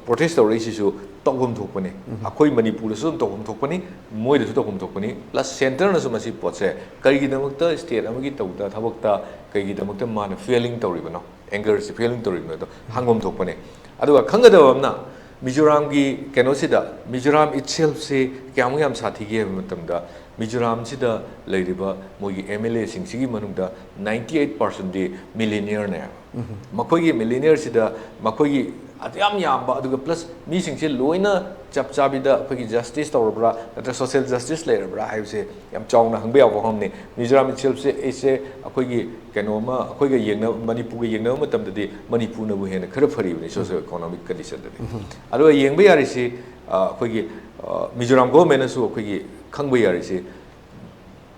ꯄ꯭ꯔꯣꯇꯦꯁ ꯇꯧꯔꯛꯏꯁꯤꯁꯨ ꯇꯧꯐꯝ ꯊꯣꯛꯄꯅꯤ꯫ ꯎꯝ꯫ ꯑꯩꯈꯣꯏ ꯃꯅꯤꯄꯨꯔꯗꯁꯨ ꯑꯗꯨꯝ ꯇꯧꯐꯝ ꯊꯣꯛꯄꯅꯤ, ꯃꯣꯏꯗꯁꯨ ꯇꯧꯐꯝ ꯊꯣꯛꯄꯅꯤ꯫ ꯄ꯭ꯂꯁ ꯁꯦꯟꯇꯔꯅꯁꯨ ꯃꯁꯤ ꯄꯣꯠꯁꯦ ꯀꯔꯤꯒꯤꯗꯃꯛꯇ ꯁ꯭ꯇꯦꯠ ꯑꯃꯒꯤ ꯇꯧꯗ ꯊꯕꯛꯇ ꯀꯔꯤꯒꯤꯗꯃꯛꯇ ꯃꯥꯅ ꯐꯦꯂꯤꯡ ꯇꯧꯔꯤꯕꯅꯣ, ꯑꯦꯡꯒꯔꯁꯤ ꯐꯦꯂꯤꯡ ꯇꯧꯔꯤꯕꯅꯣ, ꯑꯗꯣ ꯍꯪꯐꯝ ꯊꯣꯛꯄꯅꯤ꯫ ꯑꯗꯨꯒ ꯈꯪꯒꯗꯕ ꯑꯃꯅ, ꯃꯤꯖꯣꯔꯥꯝꯒꯤ ꯀꯩꯅꯣꯁꯤꯗ, ꯃꯤꯖꯣꯔꯥꯝ ꯏꯠꯁꯦꯜꯐꯁꯤ ꯀꯌꯥꯃꯨꯛ ꯌꯥꯝ ꯁꯥꯊꯤꯒꯦ ꯍꯥꯏꯕ ꯃꯇꯝꯗ, ꯃꯤꯖꯣꯔꯥꯝꯁꯤꯗ ꯂꯩꯔꯤꯕ ꯃꯣꯏꯒꯤ ꯑꯦꯝ ꯑꯦꯜ ꯑꯦꯁꯤꯡꯁꯤꯒꯤ ꯃꯅꯨꯡꯗ ninety eight percentꯗꯤ ꯃꯤꯂꯤꯅꯤꯌꯔꯅꯦ꯫ ꯎꯝ꯫ ꯃꯈꯣꯏꯒꯤ ꯃꯤꯂꯤꯅꯤꯌꯔꯁꯤꯗ ꯃꯈꯣꯏꯒꯤ ꯑꯗꯨ ꯌꯥꯝ ꯌꯥꯝꯕ, ꯑꯗꯨꯒ ꯄ꯭ꯂꯁ ꯃꯤꯁꯤꯡꯁꯦ ꯂꯣꯏꯅ ꯆꯞ ꯆꯥꯕꯤꯗ ꯑꯩꯈꯣꯏꯒꯤ ꯖꯁꯇꯤꯁ ꯇꯧꯔꯕ꯭ꯔꯥ ꯅꯠꯇ꯭ꯔꯒ ꯁꯣꯁꯤꯌꯦꯜ ꯖꯁꯇꯤꯁ ꯂꯩꯔꯕ꯭ꯔꯥ ꯍꯥꯏꯕꯁꯦ ꯌꯥꯝ ꯆꯥꯎꯅ ꯍꯪꯕ ꯌꯥꯕ ꯋꯥꯐꯝꯅꯤ꯫ ꯃꯤꯖꯣꯔꯥꯝ ꯏꯠꯁꯦꯜꯐꯁꯦ ꯑꯩꯁꯦ ꯑꯩꯈꯣꯏꯒꯤ ꯀꯩꯅꯣ ꯑꯃ, ꯑꯩꯈꯣꯏꯒ ꯌꯦꯡꯅ-, ꯃꯅꯤꯄꯨꯔꯒ ꯌꯦꯡꯅꯕ ꯃꯇꯝꯗꯗꯤ ꯃꯅꯤꯄꯨꯔꯅꯕꯨ ꯍꯦꯟꯅ ꯈꯔ ꯐꯔꯤꯕꯅꯤ ꯁꯣꯁꯤꯌꯣ ꯏꯀꯣꯅꯣꯃꯤꯛ ꯀꯟꯗꯤꯁꯟꯗꯗꯤ꯫ ꯎꯝ꯫ ꯑꯗꯨꯒ ꯌꯦꯡꯕ ꯌꯥꯔꯤꯁꯤ, ꯑ, ꯑꯩꯈꯣꯏꯒꯤ, ꯑ, ꯃꯤꯖꯣꯔꯥꯝ ꯒꯣꯚꯔꯟꯃꯦꯟꯠꯅꯁꯨ ꯑꯩꯈꯣꯏꯒꯤ ꯈꯪꯕ ꯌꯥꯔꯤꯁꯤ,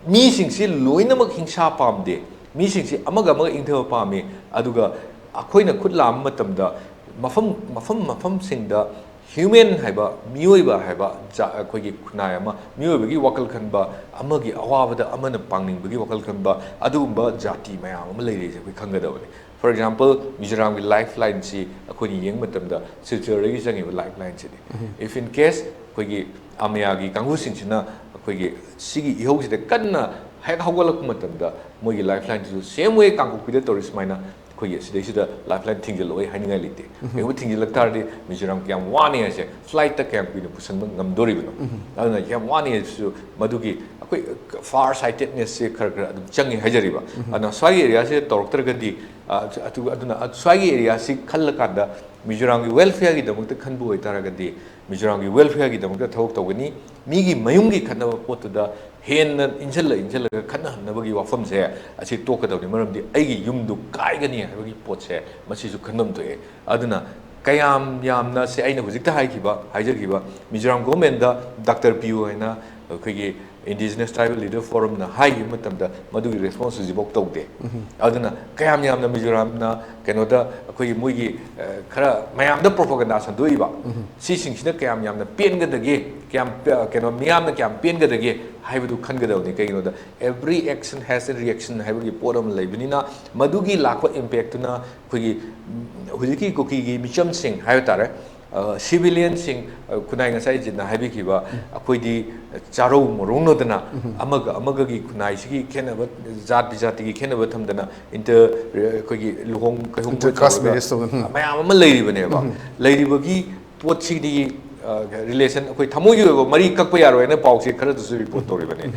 ꯃꯤꯁꯤꯡꯁꯤ ꯂꯣꯏꯅꯃꯛ ꯍꯤꯡꯁꯥ ꯄꯥꯝꯗꯦ꯫ ꯃꯤꯁꯤꯡꯁꯤ ꯑꯃꯒ ꯑꯃꯒ ꯏꯪꯊꯕ ꯄꯥꯝꯃꯤ꯫ ꯑꯗꯨꯒ ꯑꯩꯈꯣꯏꯅ ꯈꯨꯠ ꯂꯥꯝꯕ ꯃꯇꯝꯗ ꯃꯐꯝ ꯃꯐꯝ ꯃꯐꯝꯁꯤꯡꯗ human ꯍꯥꯏꯕ, ꯃꯤꯑꯣꯏꯕ ꯍꯥꯏꯕ ꯖꯥ-, ꯑꯩꯈꯣꯏꯒꯤ ꯈꯨꯟꯅꯥꯏ ꯑꯃ, ꯃꯤꯑꯣꯏꯕꯒꯤ ꯋꯥꯈꯜ ꯈꯟꯕ, ꯑꯃꯒꯤ ꯑꯋꯥꯕꯗ ꯑꯃꯅ ꯄꯥꯡꯅꯤꯡꯕꯒꯤ ꯋꯥꯈꯜ ꯈꯟꯕ, ꯑꯗꯨꯒꯨꯝꯕ ꯖꯥꯇꯤ ꯃꯌꯥꯝ ꯑꯃ ꯂꯩꯔꯤꯁꯦ ꯑꯩꯈꯣꯏ ꯈꯪꯒꯗꯕꯅꯤ꯫ For example, ꯃꯤꯖꯣꯔꯥꯝꯒꯤ lifeline ꯁꯤ ꯑꯩꯈꯣꯏꯅ ꯌꯦꯡꯕ ꯃꯇꯝꯗꯗ ꯁꯤꯜꯆꯔꯗꯒꯤ ꯆꯪꯉꯤꯕ lifeline ꯁꯤꯅꯤ꯫ If in case ꯑꯩꯈꯣꯏꯒꯤ ꯑꯃꯌꯥꯒꯤ ꯀꯥꯡꯕꯨꯁꯤꯡꯁꯤꯅ ꯑꯩꯈꯣꯏꯒꯤ ꯁꯤꯒꯤ ꯏꯍꯧꯁꯤꯗ ꯀꯟꯅ ꯍꯦꯛ ꯍꯧꯒꯠꯂꯛꯄ ꯃꯇꯝꯗ ꯃꯣꯏꯒꯤ lifeline ꯁꯤꯁꯨ same way ꯀꯥꯡꯄꯣꯛꯄꯤꯗ ꯇꯧꯔꯤ ꯁꯨꯃꯥꯏꯅ ꯑꯩꯈꯣꯏꯒꯤ ꯁꯤꯗꯩꯁꯤꯗ lifeline ꯊꯤꯡꯖꯤꯜꯂꯛꯑꯣꯏ ꯍꯥꯏꯅꯤꯡꯉꯥꯏ ꯂꯩꯇꯦ꯫ ꯀꯩꯒꯨꯝꯕ ꯊꯤꯡꯖꯤꯜꯂꯛ ꯇꯥꯔꯗꯤ ꯃꯤꯖꯣꯔꯥꯝ ꯀꯌꯥꯝ ꯋꯥꯅꯤ ꯍꯥꯏꯁꯦ flight ꯇ ꯀꯌꯥꯝ ꯀꯨꯏꯅ ꯄꯨꯁꯟꯕ ꯉꯝꯗꯣꯔꯤꯕꯅꯣ? ꯑꯗꯨꯅ ꯌꯥꯝ ꯋꯥꯅꯤ ꯍꯥꯏꯁꯤꯁꯨ ꯃꯗꯨꯒꯤ ꯑꯩꯈꯣꯏ far sightedness ꯁꯦ ꯈꯔ ꯈꯔ ꯑꯗꯨꯝ ꯆꯪꯉꯤ ꯍꯥꯏꯖꯔꯤꯕ꯫ ꯑꯗꯨꯅ ꯁ꯭ꯋꯥꯏꯒꯤ area ꯁꯦ ꯇꯧꯔꯛꯇ꯭ꯔꯒꯗꯤ, ꯑ, ꯑꯗꯨ-, ꯑꯗꯨꯅ ꯁ꯭ꯋꯥꯏꯒꯤ area ꯁꯤ ꯈꯜꯂꯀꯥꯟꯗ ꯃꯤꯖꯣꯔꯥꯝꯒꯤ welfare ꯒꯤꯗꯃꯛꯇ ꯈꯟꯕ ꯑꯣꯏꯇꯥꯔꯒꯗꯤ ꯃꯤꯖꯣꯔꯥꯝꯒꯤ welfare ꯒꯤꯗꯃꯛꯇ ꯊꯕꯛ ꯇꯧꯒꯅꯤ꯫ ꯃꯤꯒꯤ ꯃꯌꯨꯝꯒꯤ ꯈꯠꯅꯕ ꯄꯣꯠꯇꯨꯗ ꯍꯦꯟꯅ ꯏꯟꯁꯤꯜꯂ ꯏꯟꯁꯤꯜꯂꯒ ꯈꯠꯅꯍꯟꯅꯕꯒꯤ ꯋꯥꯐꯝꯁꯦ ꯑꯁꯤ ꯇꯣꯛꯀꯗꯕꯅꯤ꯫ ꯃꯔꯝꯗꯤ ꯑꯩꯒꯤ ꯌꯨꯝꯗꯨ ꯀꯥꯏꯒꯅꯤ ꯍꯥꯏꯕꯒꯤ ꯄꯣꯠꯁꯦ ꯃꯁꯤꯁꯨ ꯈꯟꯐꯝ ꯊꯣꯛꯑꯦ꯫ ꯑꯗꯨꯅ ꯀꯌꯥꯝ ꯌꯥꯝꯅ ꯁꯦ ꯑꯩꯅ ꯍꯧꯖꯤꯛꯇ ꯍꯥꯏꯈꯤꯕ, ꯍꯥꯏꯖꯈꯤꯕ ꯃꯤꯖꯣꯔꯥꯝ government ꯗ doctor ꯄꯤꯌꯨ ꯍꯥꯏꯅ ꯑꯩꯈꯣꯏꯒꯤ Indigenous Tribal Leader Forum ꯅ ꯍꯥꯏꯈꯤꯕ ꯃꯇꯝꯗ ꯃꯗꯨꯒꯤ response ꯍꯧꯖꯤꯛꯐꯥꯎ ꯇꯧꯗꯦ꯫ ꯑꯗꯨꯅ ꯀꯌꯥꯝ ꯌꯥꯝꯅ ꯃꯤꯖꯣꯔꯥꯝꯅ ꯀꯩꯅꯣꯗ ꯑꯩꯈꯣꯏꯒꯤ ꯃꯣꯏꯒꯤ, ꯑ, ꯈꯔ ꯃꯌꯥꯝꯗ propaganda ꯁꯟꯗꯣꯛꯏꯕ ꯁꯤꯁꯤꯡꯁꯤꯅ ꯀꯌꯥꯝ ꯌꯥꯝꯅ ꯄꯦꯟꯒꯗꯒꯦ, ꯀꯌꯥꯝ ꯄꯦ-, ꯀꯩꯅꯣ ꯃꯤꯌꯥꯝꯅ ꯀꯌꯥꯝ ꯄꯦꯟꯒꯗꯒꯦ ꯍꯥꯏꯕꯗꯨ ꯈꯟꯒꯗꯕꯅꯤ꯫ ꯀꯩꯒꯤꯅꯣꯗ every action has a reaction ꯍꯥꯏꯕꯒꯤ ꯄꯣꯠ ꯑꯃ ꯂꯩꯕꯅꯤꯅ ꯃꯗꯨꯒꯤ ꯂꯥꯛꯄ impact ꯇꯨꯅ ꯑꯩꯈꯣꯏꯒꯤ, ꯎꯝ, ꯍꯧꯖꯤꯛꯀꯤ ꯀꯨꯀꯤꯒꯤ ꯃꯤꯆꯝꯁꯤꯡ ꯍꯥꯏꯕ ꯇꯥꯔꯦ, ꯑ, civilian ꯁꯤꯡ, ꯑ, ꯈꯨꯟꯅꯥꯏ ꯉꯁꯥꯏ ꯖꯤꯠꯅ ꯍꯥꯏꯕꯤꯈꯤꯕ, ꯑꯩꯈꯣꯏꯗꯤ ꯆꯥꯔꯧ ꯃꯔꯧꯅꯗꯅ ꯑꯃꯒ ꯑꯃꯒꯒꯤ ꯈꯨꯟꯅꯥꯏꯁꯤꯒꯤ ꯈꯦꯠꯅꯕ, ꯖꯥꯇꯤ ꯖꯥꯇꯤꯒꯤ ꯈꯦꯠꯅꯕ ꯊꯝꯗꯅ inter-, ꯑꯩꯈꯣꯏꯒꯤ ꯂꯨꯍꯣꯡ ꯀꯩꯍꯣꯡꯕ inter caste ꯇꯧꯔꯒ marriage ꯇꯧꯗꯅ, ꯎꯝ, ꯃꯌꯥꯝ ꯑꯃ ꯂꯩꯔꯤꯕꯅꯦꯕ꯫ ꯂꯩꯔꯤꯕꯒꯤ ꯄꯣꯠꯁꯤꯗꯤ, ꯑ, relation, ꯑꯩꯈꯣꯏ ꯊꯃꯣꯏꯒꯤ ꯑꯣꯏꯕ ꯃꯔꯤ ꯀꯛꯄ ꯌꯥꯔꯣꯏ ꯍꯥꯏꯅ ꯄꯥꯎꯆꯦ ꯈꯔꯗꯁꯨ report ꯇꯧꯔꯤꯕꯅꯦ꯫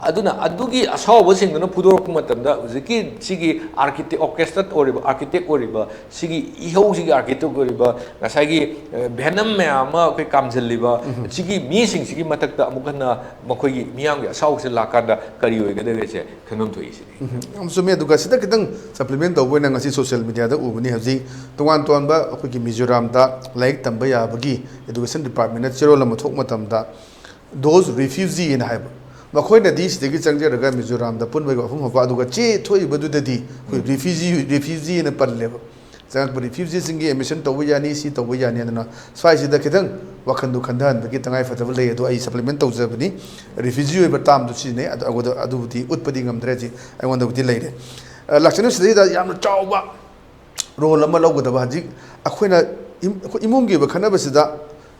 ꯑꯗꯨꯅ ꯑꯗꯨꯒꯤ ꯑꯁꯥꯎꯕꯁꯤꯡꯗꯨꯅ ꯐꯨꯗꯣꯔꯛꯄ ꯃꯇꯝꯗ ꯍꯧꯖꯤꯛꯀꯤ ꯁꯤꯒꯤ architect, orchestra ꯑꯣꯏꯔꯤꯕ architect ꯑꯣꯏꯔꯤꯕ ꯁꯤꯒꯤ ꯏꯍꯧꯁꯤꯒꯤ architect ꯑꯣꯏꯔꯤꯕ ꯉꯁꯥꯏꯒꯤ, ꯑ, venom ꯃꯌꯥꯝ ꯑꯃ ꯑꯩꯈꯣꯏ ꯀꯥꯝꯁꯤꯜꯂꯤꯕ ꯁꯤꯒꯤ ꯃꯤꯁꯤꯡꯁꯤꯒꯤ ꯃꯊꯛꯇ ꯑꯃꯨꯛ ꯍꯟꯅ ꯃꯈꯣꯏꯒꯤ ꯃꯤꯌꯥꯝꯒꯤ ꯑꯁꯥꯎꯕꯁꯤ ꯂꯥꯛꯀꯥꯟꯗ ꯀꯔꯤ ꯑꯣꯏꯒꯗꯒꯦꯁꯦ ꯈꯟꯐꯝ ꯊꯣꯛꯏ ꯁꯤꯅꯤ꯫ ꯎꯝ, ꯆꯨꯝꯃꯦ꯫ ꯑꯗꯨꯒ ꯁꯤꯗ ꯈꯤꯇꯪ supplement ꯇꯧꯕ ꯑꯣꯏꯅ ꯉꯁꯤ social media ꯗ ꯎꯕꯅꯤ, ꯍꯧꯖꯤꯛ ꯇꯣꯉꯥꯟ ꯇꯣꯉꯥꯟꯕ ꯑꯩꯈꯣꯏꯒꯤ ꯃꯤꯖꯣꯔꯥꯝꯗ ꯂꯥꯏꯔꯤꯛ ꯇꯝꯕ ꯌꯥꯕꯒꯤ education department ꯅ ꯆꯦꯔꯣꯜ ꯑꯃ ꯊꯣꯛꯄ ꯃꯇꯝꯗ those refugee ꯍꯥꯏꯅ ꯍꯥꯏꯕ, ꯃꯈꯣꯏꯅꯗꯤ ꯁꯤꯗꯒꯤ ꯆꯪꯖꯔꯒ ꯃꯤꯖꯣꯔꯥꯝꯗ ꯄꯨꯟꯕꯒꯤ ꯋꯥꯐꯝ ꯍꯧꯕ, ꯑꯗꯨꯒ ꯆꯦ ꯊꯣꯛꯏꯕꯗꯨꯗꯗꯤ ꯑꯩꯈꯣꯏ ꯔꯤꯐ꯭ꯌꯨꯖꯤ, ꯔꯤꯐ꯭ꯌꯨꯖꯤꯅ ꯄꯜꯂꯦꯕ꯫ ꯆꯪꯉꯛꯄ ꯔꯤꯐ꯭ꯌꯨꯖꯤꯁꯤꯡꯒꯤ ꯑꯦꯗꯃꯤꯁꯟ ꯇꯧꯕ ꯌꯥꯅꯤ, ꯁꯤ ꯇꯧꯕ ꯌꯥꯅꯤ꯫ ꯑꯗꯨꯅ ꯁ꯭ꯋꯥꯏꯁꯤꯗ ꯈꯤꯇꯪ ꯋꯥꯈꯟꯗꯨ ꯈꯟꯊꯍꯟꯕꯒꯤ ꯇꯉꯥꯏ ꯐꯗꯕ ꯂꯩ꯫ ꯑꯗꯣ ꯑꯩ ꯁꯄ꯭ꯂꯤꯃꯦꯟ ꯇꯧꯖꯕꯅꯤ, ꯔꯤꯐ꯭ꯌꯨꯖꯤ ꯑꯣꯏꯕ ꯇꯥꯝꯗꯨ ꯁꯤꯖꯤꯟꯅꯩ꯫ ꯑꯗꯨ, ꯑꯗꯨ, ꯑꯗꯨꯕꯨꯗꯤ ꯎꯠꯄꯗꯤ ꯉꯝꯗ꯭ꯔꯦ, ꯍꯧꯖꯤꯛ ꯑꯩꯉꯣꯟꯗꯕꯨꯗꯤ ꯂꯩꯔꯦ꯫ ꯑ, ꯂꯥꯛꯆꯅꯨ, ꯁꯤꯗꯩꯗ ꯌꯥꯝꯅ ꯆꯥꯎꯕ ꯔꯣꯜ ꯑꯃ ꯂꯧꯒꯗꯕ꯫ ꯍꯧꯖꯤꯛ ꯑꯩꯈꯣꯏꯅ ꯏꯝ-, ꯑꯩꯈꯣꯏ ꯏꯃꯨꯡꯒꯤ ꯑꯣꯏꯕ ꯈꯠꯅꯕꯁꯤꯗ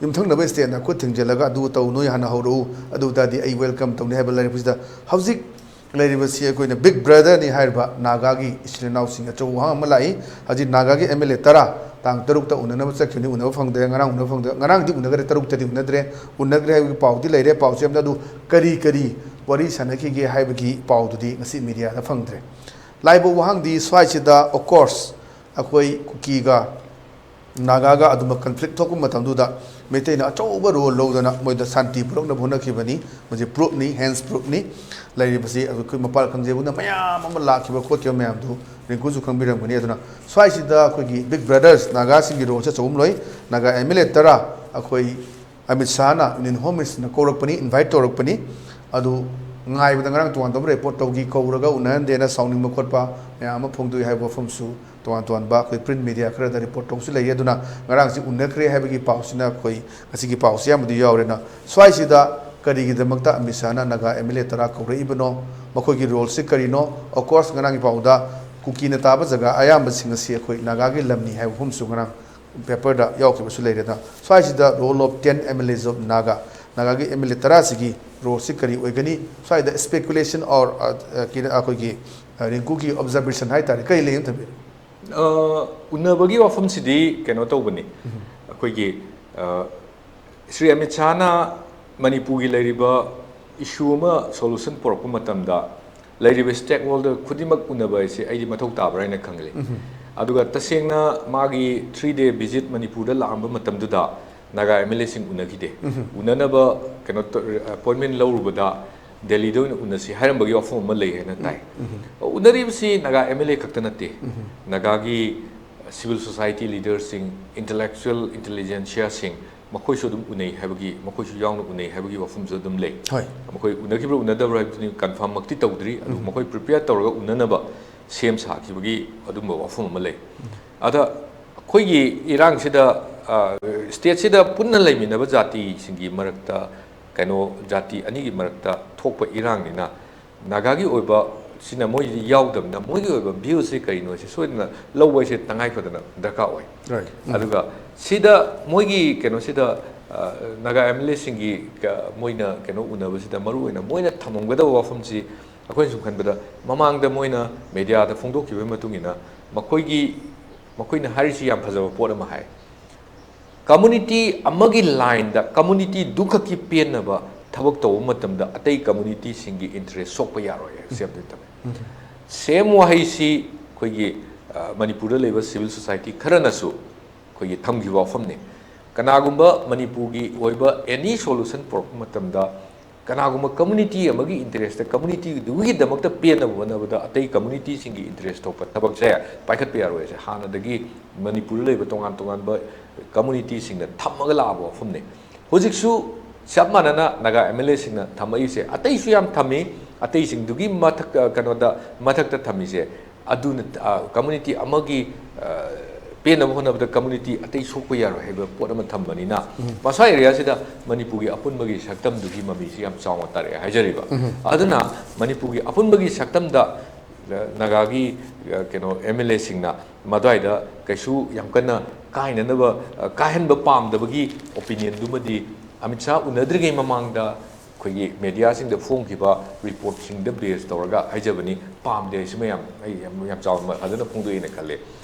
ꯌꯨꯝꯊꯪꯅꯕ ꯁ꯭ꯇꯦꯠꯅ ꯈꯨꯠ ꯊꯤꯡꯖꯤꯜꯂꯒ, "ꯑꯗꯨ ꯇꯧ, ꯅꯣꯏ ꯍꯥꯟꯅ ꯍꯧꯔꯛꯎ, ꯑꯗꯨ ꯇꯥꯔꯗꯤ ꯑꯩ ꯋꯦꯜꯀꯝ ꯇꯧꯅꯤ" ꯍꯥꯏꯕ ꯂꯩꯔꯛꯄꯁꯤꯗ, ꯍꯧꯖꯤꯛ ꯂꯩꯔꯤꯕꯁꯤ ꯑꯩꯈꯣꯏꯅ ꯕꯤꯛ ꯕ꯭ꯔꯗꯔꯅꯤ ꯍꯥꯏꯔꯤꯕ ꯅꯥꯒꯥꯒꯤ ꯏꯆꯤꯜ ꯏꯅꯥꯎꯁꯤꯡ꯫ ꯑꯆꯧꯕ ꯋꯥꯍꯪ ꯑꯃ ꯂꯥꯛꯏ꯫ ꯍꯧꯖꯤꯛ ꯅꯥꯒꯥꯒꯤ ꯑꯦꯝ ꯑꯦꯜ ꯑꯦ ꯇꯔꯥ ꯇꯥꯡ ꯇꯔꯨꯛꯇ ꯎꯅꯅꯕ ꯆꯠꯈꯤꯕꯅꯤ, ꯎꯅꯕ ꯐꯪꯗ꯭ꯔꯦ, ꯉꯔꯥꯡ ꯎꯅꯕ ꯐꯪꯗ꯭ꯔꯦ, ꯉꯔꯥꯡꯗꯤ ꯎꯅꯈ꯭ꯔꯦ, ꯇꯔꯨꯛꯇꯗꯤ ꯎꯅꯗ꯭ꯔꯦ, ꯎꯅꯈ꯭ꯔꯦ ꯍꯥꯏꯕꯒꯤ ꯄꯥꯎꯗꯤ ꯂꯩꯔꯦ, ꯄꯥꯎꯁꯦ ꯑꯝꯇ꯫ ꯑꯗꯨ ꯀꯔꯤ ꯀꯔꯤ ꯋꯥꯔꯤ ꯁꯥꯟꯅꯈꯤꯒꯦ ꯍꯥꯏꯕꯒꯤ ꯄꯥꯎꯗꯨꯗꯤ ꯉꯁꯤ ꯃꯤꯗꯤꯌꯥꯗ ꯐꯪꯗ꯭ꯔꯦ꯫ ꯂꯥꯛꯏꯕ ꯋꯥꯍꯪꯗꯤ ꯁ꯭ꯋꯥꯏꯁꯤꯗ, of course, ꯑꯩꯈꯣꯏ ꯀꯨꯀꯤꯒ ꯅꯥꯒꯥꯒ ꯑꯗꯨꯝꯕ ꯀꯟꯐ꯭ꯂꯤꯛ ꯊꯣꯛꯄ ꯃꯇꯝꯗꯨꯗ ꯃꯩꯇꯩꯅ ꯑꯆꯧꯕ ꯔꯣꯜ ꯂꯧꯗꯅ ꯃꯣꯏꯗ ꯁꯥꯟꯇꯤ ꯄꯨꯔꯛꯅꯕ ꯍꯣꯠꯅꯈꯤꯕꯅꯤ꯫ ꯃꯁꯤ ꯄ꯭ꯔꯨꯞꯅꯤ, ꯍꯦꯟꯁ ꯄ꯭ꯔꯨꯞꯅꯤ꯫ ꯂꯩꯔꯤꯕꯁꯤ ꯑꯩꯈꯣꯏ ꯃꯄꯥꯜ ꯀꯥꯡꯖꯩꯕꯨꯡꯗ ꯃꯌꯥꯝ ꯑꯃ ꯂꯥꯛꯈꯤꯕ ꯈꯣꯠꯈꯤꯕ ꯃꯌꯥꯝꯗꯨ ꯔꯤꯡꯀꯨꯁꯨ ꯈꯪꯕꯤꯔꯝꯒꯅꯤ꯫ ꯑꯗꯨꯅ ꯁ꯭ꯋꯥꯏꯁꯤꯗ ꯑꯩꯈꯣꯏꯒꯤ ꯕꯤꯛ ꯕ꯭ꯔꯗꯔꯁ ꯅꯥꯒꯥꯁꯤꯡꯒꯤ ꯔꯣꯜꯁꯦ ꯑꯆꯧꯕ ꯑꯃ ꯂꯩ꯫ ꯅꯥꯒꯥ ꯑꯦꯝ ꯑꯦꯜ ꯑꯦ ꯇꯔꯥ ꯑꯩꯈꯣꯏ ꯑꯃꯤꯠ ꯁꯥꯍꯅ, ꯏꯟꯗꯤꯌꯟ ꯍꯣꯝ ꯃꯤꯅꯤꯁꯇꯔꯅ ꯀꯧꯔꯛꯄꯅꯤ, ꯏꯟꯚꯥꯏꯠ ꯇꯧꯔꯛꯄꯅꯤ꯫ ꯑꯗꯨ ꯉꯥꯏꯕꯗ ꯉꯔꯥꯡ ꯇꯣꯉꯥꯟ ꯇꯣꯉꯥꯟꯕ ꯔꯤꯄꯣꯔꯠ ꯇꯧꯈꯤ, ꯀꯧꯔꯒ ꯎꯅꯍꯟꯗꯦꯅ ꯁꯥꯎꯅꯤꯡꯕ ꯈꯣꯠꯄ ꯃꯌꯥꯝ ꯑꯃ ꯐꯣꯡꯗꯣꯛꯏ ꯍꯥꯏꯕ ꯋꯥꯐꯝꯁꯨ ꯇꯣꯉꯥꯟ ꯇꯣꯉꯥꯟꯕ ꯑꯩꯈꯣꯏ ꯄ꯭ꯔꯤꯟꯠ ꯃꯤꯗꯤꯌꯥ ꯈꯔꯗ ꯔꯤꯄꯣꯔꯠ ꯇꯧꯕꯁꯨ ꯂꯩꯔꯤ꯫ ꯑꯗꯨꯅ ꯉꯔꯥꯡꯁꯤ ꯎꯅꯈ꯭ꯔꯦ ꯍꯥꯏꯕꯒꯤ ꯄꯥꯎꯁꯤꯅ ꯑꯩꯈꯣꯏ ꯉꯁꯤꯒꯤ ꯄꯥꯎꯁꯤ ꯑꯌꯥꯝꯕꯗꯤ ꯌꯥꯎꯔꯦꯅ꯫ ꯁ꯭ꯋꯥꯏꯁꯤꯗ ꯀꯔꯤꯒꯤꯗꯃꯛꯇ ꯑꯃꯤꯠ ꯁꯥꯍꯅ ꯅꯥꯒꯥ ꯑꯦꯝ ꯑꯦꯜ ꯑꯦ ꯇꯔꯥ ꯀꯧꯔꯛꯏꯕꯅꯣ? ꯃꯈꯣꯏꯒꯤ ꯔꯣꯜꯁꯤ ꯀꯔꯤꯅꯣ? Of course, ꯉꯔꯥꯡꯒꯤ ꯄꯥꯎꯗ ꯀꯨꯀꯤꯅ ꯇꯥꯕ ꯖꯒꯥ ꯑꯌꯥꯝꯕꯁꯤꯡ ꯑꯁꯤ ꯑꯩꯈꯣꯏ ꯅꯥꯒꯥꯒꯤ ꯂꯝꯅꯤ ꯍꯥꯏꯕ ꯋꯥꯐꯝꯁꯨ ꯉꯔꯥꯡ ꯄꯦꯄꯔꯗ ꯌꯥꯎꯈꯤꯕꯁꯨ ꯂꯩꯔꯦ꯫ ꯑꯗꯨꯅ ꯁ꯭ꯋꯥꯏꯁꯤꯗ role of ten M L As of Naga, ꯅꯥꯒꯥꯒꯤ ꯑꯦꯝ ꯑꯦꯜ ꯑꯦ ꯇꯔꯥꯁꯤꯒꯤ ꯔꯣꯜꯁꯤ ꯀꯔꯤ ꯑꯣꯏꯒꯅꯤ? ꯁ꯭ꯋꯥꯏꯗ speculation or, ꯑ, ꯑ, ꯀꯩꯅꯣ, ꯑꯩꯈꯣꯏꯒꯤ, ꯑ, ꯔꯤꯡꯀꯨꯒꯤ ꯑꯣꯕꯖꯥꯔꯕꯦꯁꯟ ꯍꯥꯏꯇꯥꯔꯦ, ꯀꯔꯤ ꯂꯩ ꯑꯝꯇ ꯍꯥꯏꯕꯤꯔꯣ꯫ ꯑ, ꯎꯅꯕꯒꯤ ꯋꯥꯐꯝꯁꯤꯗꯤ ꯀꯩꯅꯣ ꯇꯧꯕꯅꯤ, ꯑꯩꯈꯣꯏꯒꯤ, ꯑ, ꯁ꯭ꯔꯤ ꯑꯃꯤꯠ ꯁꯥꯍꯅ ꯃꯅꯤꯄꯨꯔꯒꯤ ꯂꯩꯔꯤꯕ ꯏꯁꯨ ꯑꯃ ꯁꯣꯂꯨꯁꯟ ꯄꯨꯔꯛꯄ ꯃꯇꯝꯗ ꯂꯩꯔꯤꯕ ꯁ꯭ꯇꯦꯛ ꯍꯣꯜꯗꯔ ꯈꯨꯗꯤꯡꯃꯛ ꯎꯅꯕ ꯍꯥꯏꯁꯦ ꯑꯩꯗꯤ ꯃꯊꯧ ꯇꯥꯕ꯭ꯔꯥ ꯍꯥꯏꯅ ꯈꯪꯂꯤ꯫ ꯑꯗꯨꯒ ꯇꯁꯦꯡꯅ ꯃꯥꯒꯤ ꯊ꯭ꯔꯤ ꯗꯦ ꯚꯤꯖꯤꯠ ꯃꯅꯤꯄꯨꯔꯗ ꯂꯥꯛꯑꯝꯕ ꯃꯇꯝꯗꯨꯗ ꯅꯥꯒꯥ ꯑꯦꯝ ꯑꯦꯜ ꯑꯦꯁꯤꯡ ꯎꯅꯈꯤꯗꯦ꯫ ꯎꯅꯅꯕ ꯀꯩꯅꯣ ꯇ-, ꯑꯦꯄꯣꯏꯟꯃꯦꯟ ꯂꯧꯔꯨꯕꯗ ꯗꯦꯜꯂꯤꯗ ꯑꯣꯏꯅ ꯎꯅꯁꯤ ꯍꯥꯏꯔꯝꯕꯒꯤ ꯋꯥꯐꯝ ꯑꯃ ꯂꯩ ꯍꯥꯏꯅ ꯇꯥꯏ꯫ ꯎꯅꯔꯤꯕꯁꯤ ꯅꯥꯒꯥ ꯑꯦꯝ ꯑꯦꯜ ꯑꯦ ꯈꯛꯇ ꯅꯠꯇꯦ, ꯅꯥꯒꯥꯒꯤ ꯁꯤꯚꯤꯜ ꯁꯣꯁꯥꯏꯇꯤ ꯂꯤꯗꯔꯁꯤꯡ, ꯏꯟꯇꯂꯦꯛꯆꯨꯋꯦꯜ ꯏꯟꯇꯦꯂꯤꯖꯦꯟꯁꯤꯌꯥꯁꯤꯡ, ꯃꯈꯣꯏꯁꯨ ꯑꯗꯨꯝ ꯎꯅꯩ ꯍꯥꯏꯕꯒꯤ, ꯃꯈꯣꯏꯁꯨ ꯌꯥꯎꯅ ꯎꯅꯩ ꯍꯥꯏꯕꯒꯤ ꯋꯥꯐꯝꯁꯨ ꯑꯗꯨꯝ ꯂꯩ꯫ ꯍꯣꯏ꯫ ꯃꯈꯣꯏ ꯎꯅꯈꯤꯕ꯭ꯔꯥ ꯎꯅꯗꯕ꯭ꯔꯥ ꯍꯥꯏꯕꯗꯨꯗꯤ ꯀꯟꯐꯥꯔꯝ ꯃꯛꯇꯤ ꯇꯧꯗ꯭ꯔꯤ꯫ ꯑꯗꯨ ꯃꯈꯣꯏ ꯄ꯭ꯔꯤꯄꯦꯌꯔ ꯇꯧꯔꯒ ꯎꯅꯅꯕ ꯁꯦꯝ ꯁꯥꯈꯤꯕꯒꯤ ꯑꯗꯨꯝꯕ ꯋꯥꯐꯝ ꯑꯃ ꯂꯩ꯫ ꯑꯗ ꯑꯩꯈꯣꯏꯒꯤ ꯏꯔꯥꯡꯁꯤꯗ, ꯁ꯭ꯇꯦꯠꯁꯤꯗ ꯄꯨꯟꯅ ꯂꯩꯃꯤꯟꯅꯕ ꯖꯥꯇꯤꯁꯤꯡꯒꯤ ꯃꯔꯛꯇ, ꯀꯩꯅꯣ, ꯖꯥꯇꯤ ꯑꯅꯤꯒꯤ ꯃꯔꯛꯇ ꯊꯣꯛꯄ ꯏꯔꯥꯡꯅꯤꯅ, ꯅꯥꯒꯥꯒꯤ ꯑꯣꯏꯕ ꯁꯤꯅ ꯃꯣꯏꯁꯤꯗꯤ ꯌꯥꯎꯗꯕꯅꯤꯅ, ꯃꯣꯏꯒꯤ ꯑꯣꯏꯕ ꯚ꯭ꯌꯨꯁꯦ ꯀꯔꯤꯅꯣ ꯍꯥꯏꯁꯦ ꯁꯣꯏꯗꯅ ꯂꯧꯕ ꯍꯥꯏꯁꯦ ꯇꯉꯥꯏ ꯐꯗꯅ ꯗꯔꯀꯥꯔ ꯑꯣꯏ꯫ Right. ꯎꯝ꯫ ꯑꯗꯨꯒ ꯁꯤꯗ ꯃꯣꯏꯒꯤ ꯀꯩꯅꯣꯁꯤꯗ, ꯑ, ꯅꯥꯒꯥ ꯑꯦꯝ ꯑꯦꯜ ꯑꯦꯁꯤꯡꯒꯤ ꯀ-, ꯃꯣꯏꯅ ꯀꯩꯅꯣ ꯎꯅꯕꯁꯤꯗ ꯃꯔꯨ ꯑꯣꯏꯅ ꯃꯣꯏꯅ ꯊꯝꯃꯝꯒꯗꯕ ꯋꯥꯐꯝꯁꯤ ꯑꯩꯈꯣꯏꯅ ꯁꯨꯝ ꯈꯟꯕꯗ, ꯃꯃꯥꯡꯗ ꯃꯣꯏꯅ ꯃꯦꯗꯤꯌꯥꯗ ꯐꯣꯡꯗꯣꯛꯈꯤꯕꯒꯤ ꯃꯇꯨꯡ ꯏꯟꯅ, ꯃꯈꯣꯏꯒꯤ, ꯃꯈꯣꯏꯅ ꯍꯥꯏꯔꯤꯁꯤ ꯌꯥꯝ ꯐꯖꯕ ꯄꯣꯠ ꯑꯃ ꯍꯥꯏ꯫ ꯀꯝꯃꯨꯅꯤꯇꯤ ꯑꯃꯒꯤ ꯂꯥꯏꯟꯗ ꯀꯝꯃꯨꯅꯤꯇꯤꯗꯨ ꯈꯛꯀꯤ ꯄꯦꯟꯅꯕ ꯊꯕꯛ ꯇꯧꯕ ꯃꯇꯝꯗ, ꯑꯇꯩ ꯀꯝꯃꯨꯅꯤꯇꯤꯁꯤꯡꯒꯤ ꯏꯟꯇꯔꯦꯁ ꯁꯣꯛꯄ ꯌꯥꯔꯣꯏ ꯍꯥꯏꯕꯁꯤ ꯑꯝꯇ ꯊꯝꯃꯦ꯫ ꯁꯦꯝ ꯋꯥꯍꯩꯁꯤ ꯑꯩꯈꯣꯏꯒꯤ, ꯑ, ꯃꯅꯤꯄꯨꯔꯗ ꯂꯩꯕ ꯁꯤꯚꯤꯜ ꯁꯣꯁꯥꯏꯇꯤ ꯈꯔꯅꯁꯨ ꯑꯩꯈꯣꯏꯒꯤ ꯊꯝꯈꯤꯕ ꯋꯥꯐꯝꯅꯤ꯫ ꯀꯅꯥꯒꯨꯝꯕ ꯃꯅꯤꯄꯨꯔꯒꯤ ꯑꯣꯏꯕ ꯑꯦꯅꯤ ꯁꯣꯂꯨꯁꯟ ꯄꯨꯔꯛꯄ ꯃꯇꯝꯗ, ꯀꯅꯥꯒꯨꯝꯕ ꯀꯝꯃꯨꯅꯤꯇꯤ ꯑꯃꯒꯤ ꯏꯟꯇꯔꯦꯁꯇ, ꯀꯝꯃꯨꯅꯤꯇꯤꯗꯨꯒꯤꯗꯃꯛꯇ ꯄꯦꯟꯅꯕ ꯍꯣꯠꯅꯕꯗ ꯑꯇꯩ ꯀꯝꯃꯨꯅꯤꯇꯤꯁꯤꯡꯒꯤ ꯏꯟꯇꯔꯦꯁ ꯊꯣꯛꯄ ꯊꯕꯛꯁꯦ ꯄꯥꯏꯈꯠꯄ ꯌꯥꯔꯣꯏ ꯍꯥꯏꯁꯦ ꯍꯥꯟꯅꯗꯒꯤ ꯃꯅꯤꯄꯨꯔꯗ ꯂꯩꯕ ꯇꯣꯉꯥꯟ ꯇꯣꯉꯥꯟꯕ ꯀꯝꯃꯨꯅꯤꯇꯤꯁꯤꯡꯅ ꯊꯝꯃꯒ ꯂꯥꯛꯑꯕ ꯋꯥꯐꯝꯅꯤ꯫ ꯍꯧꯖꯤꯛꯁꯨ ꯆꯞ ꯃꯥꯟꯅꯅ ꯅꯥꯒꯥ ꯑꯦꯝ ꯑꯦꯜ ꯑꯦꯁꯤꯡꯅ ꯊꯝꯃꯛꯏꯁꯦ, ꯑꯇꯩꯁꯨ ꯌꯥꯝ ꯊꯝꯃꯤ, ꯑꯇꯩꯁꯤꯡꯗꯨꯒꯤ ꯃꯊꯛ, ꯀꯩꯅꯣꯗ, ꯃꯊꯛꯇ ꯊꯝꯃꯤꯁꯦ, ꯑꯗꯨꯅ, ꯑ, ꯀꯝꯃꯨꯅꯤꯇꯤ ꯑꯃꯒꯤ, ꯑ, ꯄꯦꯟꯅꯕ ꯍꯣꯠꯅꯕꯗ ꯀꯝꯃꯨꯅꯤꯇꯤ ꯑꯇꯩ ꯁꯣꯛꯄ ꯌꯥꯔꯣꯏ ꯍꯥꯏꯕ ꯄꯣꯠ ꯑꯃ ꯊꯝꯕꯅꯤꯅ, ꯃꯁꯥ ꯑꯦꯔꯤꯌꯥꯁꯤꯗ ꯃꯅꯤꯄꯨꯔꯒꯤ ꯑꯄꯨꯟꯕꯒꯤ ꯁꯛꯇꯝꯗꯨꯒꯤ ꯃꯃꯤꯁꯤ ꯌꯥꯝ ꯆꯥꯎꯅ ꯇꯥꯔꯛꯑꯦ ꯍꯥꯏꯖꯔꯤꯕ꯫ ꯑꯗꯨꯅ ꯃꯅꯤꯄꯨꯔꯒꯤ ꯑꯄꯨꯟꯕꯒꯤ ꯁꯛꯇꯝꯗ, ꯑ, ꯅꯥꯒꯥꯒꯤ, ꯑ, ꯀꯩꯅꯣ, ꯑꯦꯝ ꯑꯦꯜ ꯑꯦꯁꯤꯡꯅ ꯃꯗ꯭ꯋꯥꯏꯗ ꯀꯩꯁꯨ ꯌꯥꯝ ꯀꯟꯅ ꯀꯥꯏꯅꯅꯕ, ꯑ, ꯀꯥꯏꯍꯟꯕ ꯄꯥꯝꯗꯕꯒꯤ ꯑꯣꯄꯤꯅꯤꯌꯟꯗꯨꯃꯗꯤ ꯑꯃꯤꯠ ꯁꯥꯍ ꯎꯅꯗ꯭ꯔꯤꯉꯩ ꯃꯃꯥꯡꯗ ꯑꯩꯈꯣꯏꯒꯤ ꯃꯦꯗꯤꯌꯥꯁꯤꯡꯗ ꯐꯣꯡꯈꯤꯕ ꯔꯤꯄꯣꯔꯠꯁꯤꯡꯗ ꯕꯦꯖ ꯇꯧꯔꯒ ꯍꯥꯏꯖꯕꯅꯤ꯫ ꯄꯥꯝꯗꯦ ꯍꯥꯏꯁꯤꯃ ꯌꯥꯝ, ꯑꯩ ꯌꯥꯝ, ꯌꯥꯝ ꯆꯥꯎꯅ ꯐꯖꯅ ꯐꯣꯡꯗꯣꯛꯑꯦꯅ ꯈꯜꯂꯦ꯫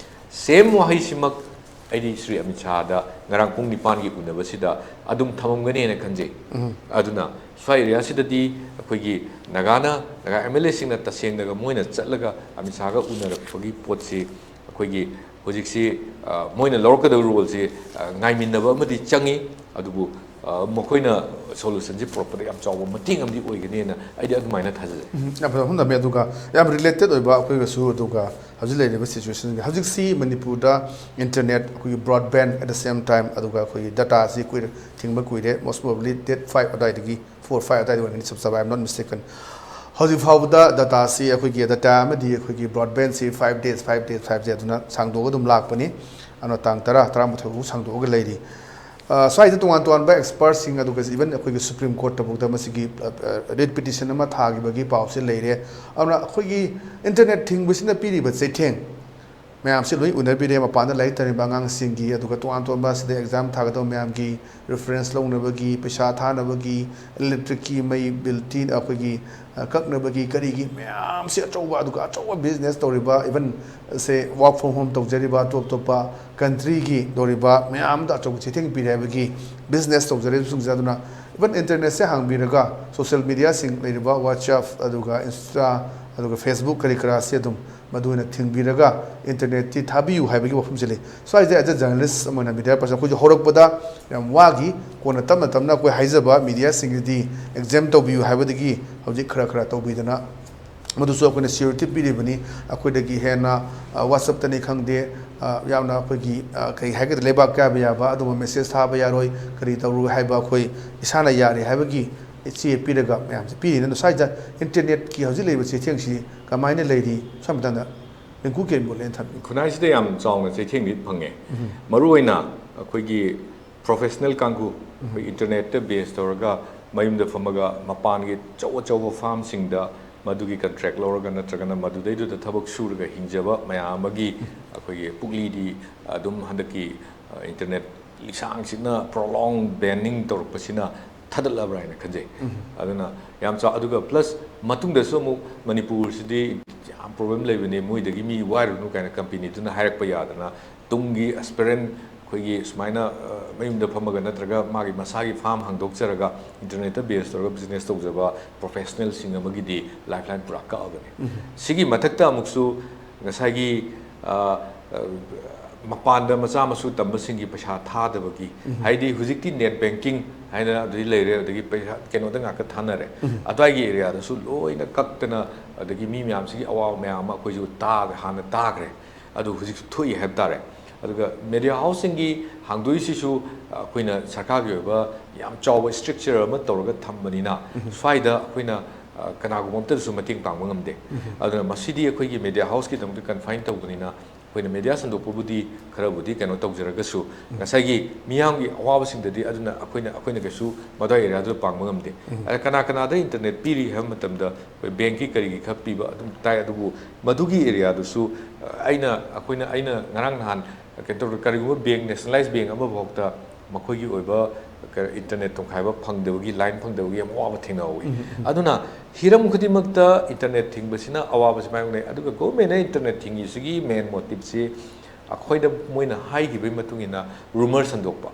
ꯁꯦꯝ ꯋꯥꯍꯩꯁꯤꯃꯛ ꯑꯩꯗꯤ ꯁ꯭ꯔꯤ ꯑꯃꯤꯠ ꯁꯥꯍꯗ ꯉꯔꯥꯡ ꯄꯨꯡ ꯅꯤꯄꯥꯟꯒꯤ ꯎꯅꯕꯁꯤꯗ ꯑꯗꯨꯝ ꯊꯝꯃꯝꯒꯅꯦꯅ ꯈꯟꯖꯩ꯫ ꯑꯗꯨꯅ ꯁ꯭ꯋꯥꯏ ꯑꯦꯔꯤꯌꯥꯁꯤꯗꯗꯤ ꯑꯩꯈꯣꯏꯒꯤ ꯅꯥꯒꯥꯅ, ꯅꯥꯒꯥ ꯑꯦꯝ ꯑꯦꯜ ꯑꯦꯁꯤꯡꯅ ꯇꯁꯦꯡꯅꯒ ꯃꯣꯏꯅ ꯆꯠꯂꯒ ꯑꯃꯤꯠ ꯁꯥꯍꯒ ꯎꯅꯔꯛꯄꯒꯤ ꯄꯣꯠꯁꯤ ꯑꯩꯈꯣꯏꯒꯤ ꯍꯧꯖꯤꯛꯁꯤ, ꯑ, ꯃꯣꯏꯅ ꯂꯧꯔꯛꯀꯗꯕ ꯔꯣꯜꯁꯤ, ꯑ, ꯉꯥꯏꯃꯤꯟꯅꯕ ꯑꯃꯗꯤ ꯆꯪꯉꯤ꯫ ꯑꯗꯨꯕꯨ, ꯑ, ꯃꯈꯣꯏꯅ ꯁꯣꯂꯨꯁꯟꯁꯤ ꯄꯨꯔꯛꯄꯗ ꯌꯥꯝ ꯆꯥꯎꯕ ꯃꯇꯦꯡ ꯑꯃꯗꯤ ꯑꯣꯏꯒꯅꯤꯅ ꯑꯩꯗꯤ ꯑꯗꯨꯃꯥꯏꯅ ꯊꯥꯖꯖꯩ꯫ ꯎꯝ, ꯌꯥꯝ ꯐꯖꯅ ꯍꯣꯠꯅꯔꯝꯃꯤ꯫ ꯑꯗꯨꯒ ꯌꯥꯝ ꯔꯤꯂꯦꯇꯦꯠ ꯑꯣꯏꯕ ꯑꯩꯈꯣꯏꯒꯁꯨ, ꯑꯗꯨꯒ ꯍꯧꯖꯤꯛ ꯂꯩꯔꯤꯕ ꯁꯤꯆꯨꯋꯦꯁꯟꯒ, ꯍꯧꯖꯤꯛꯁꯤ ꯃꯅꯤꯄꯨꯔꯗ ꯏꯟꯇꯔꯅꯦꯠ, ꯑꯩꯈꯣꯏꯒꯤ broadband, at the same time ꯑꯗꯨꯒ ꯑꯩꯈꯣꯏꯒꯤ ꯗꯇꯥꯁꯤ ꯀꯨꯏꯔ ꯊꯤꯡꯕ ꯀꯨꯏꯔꯦ, most probably date five ꯑꯗꯨꯋꯥꯏꯗꯒꯤ, four five ꯑꯗꯨꯋꯥꯏꯗ ꯑꯣꯏꯔꯝꯒꯅꯤ, ꯆꯞ ꯆꯥꯕ, I am not mistaken꯫ ꯍꯧꯖꯤꯛ ꯐꯥꯎꯕꯗ ꯗꯇꯥꯁꯤ, ꯑꯩꯈꯣꯏꯒꯤ ꯗꯇꯥ ꯑꯃꯗꯤ ꯑꯩꯈꯣꯏꯒꯤ ꯕ꯭ꯔꯣꯗꯕꯦꯟꯁꯤ five days, five days, five days ꯑꯗꯨꯅ ꯁꯥꯡꯗꯣꯛꯑꯒ ꯑꯗꯨꯝ ꯂꯥꯛꯄꯅꯤ꯫ ꯑꯗꯨꯅ ꯇꯥꯡ ꯇꯔꯥ, ꯇꯔꯥꯃꯥꯊꯣꯏ ꯐꯥꯎ ꯁꯥꯡꯗꯣꯛꯑꯒ ꯂꯩꯔꯤ꯫ ꯑ, ꯁ꯭ꯋꯥꯏꯗ ꯇꯣꯉꯥꯟ ꯇꯣꯉꯥꯟꯕ ꯑꯦꯛꯁꯄꯔꯠꯁꯤꯡ, ꯑꯗꯨꯒ ꯏꯚꯟ ꯑꯩꯈꯣꯏꯒꯤ ꯁꯨꯄ꯭ꯔꯤꯝ ꯀꯣꯔꯠꯇꯐꯥꯎꯗ ꯃꯁꯤꯒꯤ, ꯑ, ꯑ, ꯔꯤꯠ ꯄꯤꯇꯤꯁꯟ ꯑꯃ ꯊꯥꯈꯤꯕꯒꯤ ꯄꯥꯎꯁꯦ ꯂꯩꯔꯦ꯫ ꯑꯗꯨꯅ ꯑꯩꯈꯣꯏꯒꯤ ꯏꯟꯇꯔꯅꯦꯠ ꯊꯤꯡꯕꯁꯤꯅ ꯄꯤꯔꯤꯕ ꯆꯩꯊꯦꯡ ꯃꯌꯥꯝꯁꯤ ꯂꯣꯏ ꯎꯅꯕꯤꯔꯦ꯫ ꯃꯄꯥꯟꯗ ꯂꯥꯏꯔꯤꯛ ꯇꯝꯃꯤꯕ ꯑꯉꯥꯡꯁꯤꯡꯒꯤ, ꯑꯗꯨꯒ ꯇꯣꯉꯥꯟ ꯇꯣꯉꯥꯟꯕ ꯁꯤꯗ ꯑꯦꯛꯖꯥꯝ ꯊꯥꯒꯗꯕ ꯃꯌꯥꯝꯒꯤ ꯔꯤꯐꯔꯦꯟꯁ ꯂꯧꯅꯕꯒꯤ, ꯄꯩꯁꯥ ꯊꯥꯅꯕꯒꯤ, ꯏꯂꯦꯛꯇ꯭ꯔꯤꯛꯀꯤ ꯃꯩ ꯕꯤꯜ ꯊꯤ-, ꯑꯩꯈꯣꯏꯒꯤ, ꯑ, ꯀꯛꯅꯕꯒꯤ, ꯀꯔꯤꯒꯤ ꯃꯌꯥꯝꯁꯤ ꯑꯆꯧꯕ, ꯑꯗꯨꯒ ꯑꯆꯧꯕ ꯕꯤꯖꯤꯅꯦꯁ ꯇꯧꯔꯤꯕ, even say work from home ꯇꯧꯖꯔꯤꯕ, ꯑꯇꯣꯞ ꯑꯇꯣꯞꯄ ꯀꯟꯇ꯭ꯔꯤꯒꯤ ꯇꯧꯔꯤꯕ ꯃꯌꯥꯝꯗ ꯑꯆꯧꯕ ꯆꯩꯊꯦꯡ ꯄꯤꯔꯦ ꯍꯥꯏꯕꯒꯤ, ꯕꯤꯖꯤꯅꯦꯁ ꯇꯧꯖꯔꯤꯕꯁꯤꯡꯁꯦ꯫ ꯑꯗꯨꯅ ꯏꯚꯟ ꯏꯟꯇꯔꯅꯦꯠꯁꯦ ꯍꯥꯡꯕꯤꯔꯒ, ꯁꯣꯁꯤꯌꯦꯜ ꯃꯤꯗꯤꯌꯥꯁꯤꯡ ꯂꯩꯔꯤꯕ WhatsApp, ꯑꯗꯨꯒ Insta, ꯑꯗꯨꯒ Facebook, ꯀꯔꯤ ꯀꯔꯥꯁꯦ ꯑꯗꯨꯝ ꯃꯗꯨ ꯑꯣꯏꯅ ꯊꯤꯡꯕꯤꯔꯒ, ꯏꯟꯇꯔꯅꯦꯠꯇꯤ ꯊꯥꯕꯤꯌꯨ ꯍꯥꯏꯕꯒꯤ ꯋꯥꯐꯝꯁꯦ ꯂꯩ꯫ ꯁ꯭ꯋꯥꯏꯁꯦ, as a journalist ꯑꯃ ꯑꯣꯏꯅ, ꯃꯤꯗꯤꯌꯥ ꯄꯔꯁꯟ, ꯑꯩꯈꯣꯏꯁꯨ ꯍꯧꯔꯛꯄꯗ ꯌꯥꯝ ꯋꯥꯈꯤ꯫ ꯀꯣꯟꯅ ꯇꯞꯅ ꯇꯞꯅ ꯑꯩꯈꯣꯏ ꯍꯥꯏꯖꯕ ꯃꯤꯗꯤꯌꯥꯁꯤꯡꯒꯤꯗꯤ ꯑꯦꯛꯖꯥꯝ ꯇꯧꯕꯤꯌꯨ ꯍꯥꯏꯕꯗꯒꯤ ꯍꯧꯖꯤꯛ ꯈꯔ ꯈꯔ ꯇꯧꯕꯤꯗꯅ, ꯃꯗꯨꯁꯨ ꯑꯩꯈꯣꯏꯅ ꯁꯤꯌꯨꯔꯤꯇꯤ ꯄꯤꯔꯤꯕꯅꯤ꯫ ꯑꯩꯈꯣꯏꯗꯒꯤ ꯍꯦꯟꯅ, ꯑ, WhatsApp-ꯇꯅꯤ ꯈꯪꯗꯦ, ꯑ, ꯌꯥꯝꯅ ꯑꯩꯈꯣꯏꯒꯤ, ꯑ, ꯀꯔꯤ ꯍꯥꯏꯒꯗ꯭ꯔꯥ, ꯂꯩꯕꯥꯛ ꯀꯥꯏꯕ ꯌꯥꯕ ꯑꯗꯨꯒꯨꯝꯕ ꯃꯦꯁꯦꯖ ꯊꯥꯕ ꯌꯥꯔꯣꯏ, ꯀꯔꯤ ꯇꯧꯔꯣꯏ ꯍꯥꯏꯕ ꯑꯩꯈꯣꯏ ꯏꯁꯥꯅ ꯌꯥꯔꯦ ꯍꯥꯏꯕꯒꯤ ꯆꯦ ꯄꯤꯔꯒ ꯃꯌꯥꯝꯁꯦ ꯄꯤꯔꯤꯅꯤ꯫ ꯑꯗꯣ ꯁ꯭ꯋꯥꯏꯗ ꯏꯟꯇꯔꯅꯦꯠꯀꯤ ꯍꯧꯖꯤꯛ ꯂꯩꯔꯤꯕ ꯆꯩꯊꯦꯡꯁꯤ ꯀꯃꯥꯏꯅ ꯂꯩꯔꯤ? ꯁ꯭ꯋꯥꯏ ꯃꯇꯥꯡꯗ ꯔꯤꯡꯀꯨ ꯀꯤꯔꯟꯕꯨ ꯂꯦꯟ ꯊꯝꯕꯤ꯫ ꯈꯨꯟꯅꯥꯏꯁꯤꯗ ꯌꯥꯝ ꯆꯥꯎꯅ ꯆꯩꯊꯦꯡꯗꯤ ꯐꯪꯉꯦ꯫ ꯃꯔꯨꯑꯣꯏꯅ ꯑꯩꯈꯣꯏꯒꯤ ꯄ꯭ꯔꯣꯐꯦꯁꯅꯦꯜ ꯀꯥꯡꯕꯨ, ꯑꯩꯈꯣꯏ ꯏꯟꯇꯔꯅꯦꯠꯇ ꯕꯦꯁ ꯇꯧꯔꯒ ꯃꯌꯨꯝꯗ ꯐꯝꯃꯒ ꯃꯄꯥꯟꯒꯤ ꯑꯆꯧ ꯑꯆꯧꯕ ꯐꯥꯝꯁꯤꯡꯗ ꯃꯗꯨꯒꯤ ꯀꯟꯇ꯭ꯔꯦꯛ ꯂꯧꯔꯒ ꯅꯠꯇ꯭ꯔꯒꯅ ꯃꯗꯨꯗꯩꯗꯨꯗ ꯊꯕꯛ ꯁꯨꯔꯒ ꯍꯤꯡꯖꯕ ꯃꯌꯥꯝ ꯑꯃꯒꯤ ꯑꯩꯈꯣꯏꯒꯤ ꯄꯨꯛꯂꯤꯗꯤ ꯑꯗꯨꯝ ꯍꯟꯗꯛꯀꯤ, ꯑ, ꯏꯟꯇꯔꯅꯦꯠ ꯂꯤꯁꯥꯡꯁꯤꯠꯅ ꯄ꯭ꯔꯣꯂꯣꯡ ꯕꯦꯟꯅꯤꯡ ꯇꯧꯔꯛꯄꯁꯤꯅ ꯊꯥꯗꯠꯂꯕ꯭ꯔꯥ ꯍꯥꯏꯅ ꯈꯟꯖꯩ꯫ ꯑꯗꯨꯅ ꯌꯥꯝ ꯆꯥꯎ-, ꯑꯗꯨꯒ ꯄ꯭ꯂꯁ ꯃꯇꯨꯡꯗꯁꯨ ꯑꯃꯨꯛ ꯃꯅꯤꯄꯨꯔꯁꯤꯗꯤ ꯌꯥꯝ ꯄ꯭ꯔꯣꯕ꯭ꯂꯦꯝ ꯂꯩꯕꯅꯤ, ꯃꯣꯏꯗꯒꯤ ꯃꯤ ꯋꯥꯏꯔꯨꯅꯨ ꯀꯥꯏꯅ ꯀꯝꯄꯦꯅꯤꯗꯨꯅ ꯍꯥꯏꯔꯛꯄ ꯌꯥꯗꯅ ꯇꯨꯡꯒꯤ ꯑꯦꯁꯄꯤꯔꯦꯟ ꯑꯩꯈꯣꯏꯒꯤ ꯁꯨꯃꯥꯏꯅ, ꯑ, ꯃꯌꯨꯝꯗ ꯐꯝꯃꯒ ꯅꯠꯇ꯭ꯔꯒ ꯃꯥꯒꯤ ꯃꯁꯥꯒꯤ ꯐꯥꯝ ꯍꯥꯡꯗꯣꯛꯆꯔꯒ ꯏꯟꯇꯔꯅꯦꯠꯇ ꯕꯦꯁ ꯇꯧꯔꯒ ꯕꯤꯖꯤꯅꯦꯁ ꯇꯧꯖꯕ ꯄ꯭ꯔꯣꯐꯦꯁꯅꯦꯜꯁꯤꯡ ꯑꯃꯒꯤꯗꯤ ꯂꯥꯏꯐ ꯂꯥꯏꯟ ꯄꯨꯔꯥ ꯀꯛꯑꯕꯅꯤ꯫ ꯁꯤꯒꯤ ꯃꯊꯛꯇ ꯑꯃꯨꯛꯁꯨ ꯉꯁꯥꯏꯒꯤ, ꯑ, ꯑ, ꯃꯄꯥꯟꯗ ꯃꯆꯥ ꯃꯁꯨ ꯇꯝꯕꯁꯤꯡꯒꯤ ꯄꯩꯁꯥ ꯊꯥꯗꯕꯒꯤ, ꯍꯥꯏꯗꯤ ꯍꯧꯖꯤꯛꯇꯤ net banking ꯍꯥꯏꯅ ꯑꯗꯨꯗꯤ ꯂꯩꯔꯦ, ꯑꯗꯒꯤ ꯄꯩꯁꯥ ꯀꯩꯅꯣꯗ ꯉꯥꯛꯇ ꯊꯥꯅꯔꯦ꯫ ꯑꯗ꯭ꯋꯥꯏꯒꯤ ꯑꯦꯔꯤꯌꯥꯗꯁꯨ ꯂꯣꯏꯅ ꯀꯛꯇꯅ, ꯑꯗꯒꯤ ꯃꯤ ꯃꯌꯥꯝꯁꯤꯒꯤ ꯑꯋꯥꯕ ꯃꯌꯥꯝ ꯑꯃ ꯑꯩꯈꯣꯏꯁꯨ ꯇꯥ-, ꯍꯥꯟꯅ ꯇꯥꯈ꯭ꯔꯦ꯫ ꯑꯗꯨ ꯍꯧꯖꯤꯛꯁꯨ ꯊꯣꯛꯏ ꯍꯥꯏꯕ ꯇꯥꯔꯦ꯫ ꯑꯗꯨꯒ media houseꯁꯤꯡꯒꯤ ꯍꯥꯡꯗꯣꯛꯏꯁꯤꯁꯨ ꯑꯩꯈꯣꯏꯅ ꯁꯔꯀꯥꯔꯒꯤ ꯑꯣꯏꯕ ꯌꯥꯝ ꯆꯥꯎꯕ structure ꯑꯃ ꯇꯧꯔꯒ ꯊꯝꯕꯅꯤꯅ, ꯁ꯭ꯋꯥꯏꯗ ꯑꯩꯈꯣꯏꯅ, ꯑ, ꯀꯅꯥꯒꯨꯝꯕ ꯑꯝꯇꯗꯁꯨ ꯃꯇꯦꯡ ꯄꯥꯡꯕ ꯉꯝꯗꯦ꯫ ꯑꯗꯨꯅ ꯃꯁꯤꯗꯤ ꯑꯩꯈꯣꯏꯒꯤ media houseꯀꯤꯗꯃꯛꯇ confine ꯇꯧꯕꯅꯤꯅ, ꯑꯩꯈꯣꯏꯅ media ꯁꯟꯗꯣꯛꯄꯕꯨꯗꯤ ꯈꯔꯕꯨꯗꯤ ꯀꯩꯅꯣ ꯇꯧꯖꯔꯒꯁꯨ, ꯉꯁꯥꯏꯒꯤ ꯃꯤꯌꯥꯝꯒꯤ ꯑꯋꯥꯕꯁꯤꯡꯗꯗꯤ ꯑꯗꯨꯅ ꯑꯩꯈꯣꯏꯅ, ꯑꯩꯈꯣꯏꯅ ꯀꯩꯁꯨ ꯃꯗ꯭ꯋꯥꯏ ꯑꯦꯔꯤꯌꯥꯗꯨꯗ ꯄꯥꯡꯕ ꯉꯝꯗꯦ꯫ ꯑꯗ ꯀꯅꯥ ꯀꯅꯥꯗ internet ꯄꯤꯔꯤ ꯍꯥꯏꯕ ꯃꯇꯝꯗ, ꯑꯩꯈꯣꯏ bankꯀꯤ ꯀꯔꯤꯒꯤ ꯈꯔ ꯄꯤꯕ ꯑꯗꯨꯝ ꯇꯥꯏ, ꯑꯗꯨꯕꯨ ꯃꯗꯨꯒꯤ ꯑꯦꯔꯤꯌꯥꯗꯨꯁꯨ, ꯑ, ꯑꯩꯅ, ꯑꯩꯈꯣꯏꯅ, ꯑꯩꯅ ꯉꯔꯥꯡ ꯅꯍꯥꯟ ꯀꯩꯅꯣ ꯇꯧꯔꯦ, ꯀꯔꯤꯒꯨꯝꯕ bank, nationalized bank ꯑꯃꯐꯥꯎꯗ ꯃꯈꯣꯏꯒꯤ ꯑꯣꯏꯕ ꯀ-, internet ꯇꯣꯡꯈꯥꯏꯕ ꯐꯪꯗꯕꯒꯤ, line ꯐꯪꯗꯕꯒꯤ ꯌꯥꯝ ꯑꯋꯥꯕ ꯊꯦꯡꯅꯍꯧꯋꯤ꯫ ꯑꯗꯨꯅ ꯍꯤꯔꯝ ꯈꯨꯗꯤꯡꯃꯛꯇ internet ꯊꯤꯡꯕꯁꯤꯅ ꯑꯋꯥꯕꯁꯤ ꯃꯥꯌꯣꯛꯅꯩ꯫ ꯑꯗꯨꯒ governmentꯅ internet ꯊꯤꯡꯉꯤꯁꯤꯒꯤ main motiveꯁꯤ ꯑꯩꯈꯣꯏꯗ ꯃꯣꯏꯅ ꯍꯥꯏꯈꯤꯕꯒꯤ ꯃꯇꯨꯡ ꯏꯟꯅ rumor ꯁꯟꯗꯣꯛꯄ,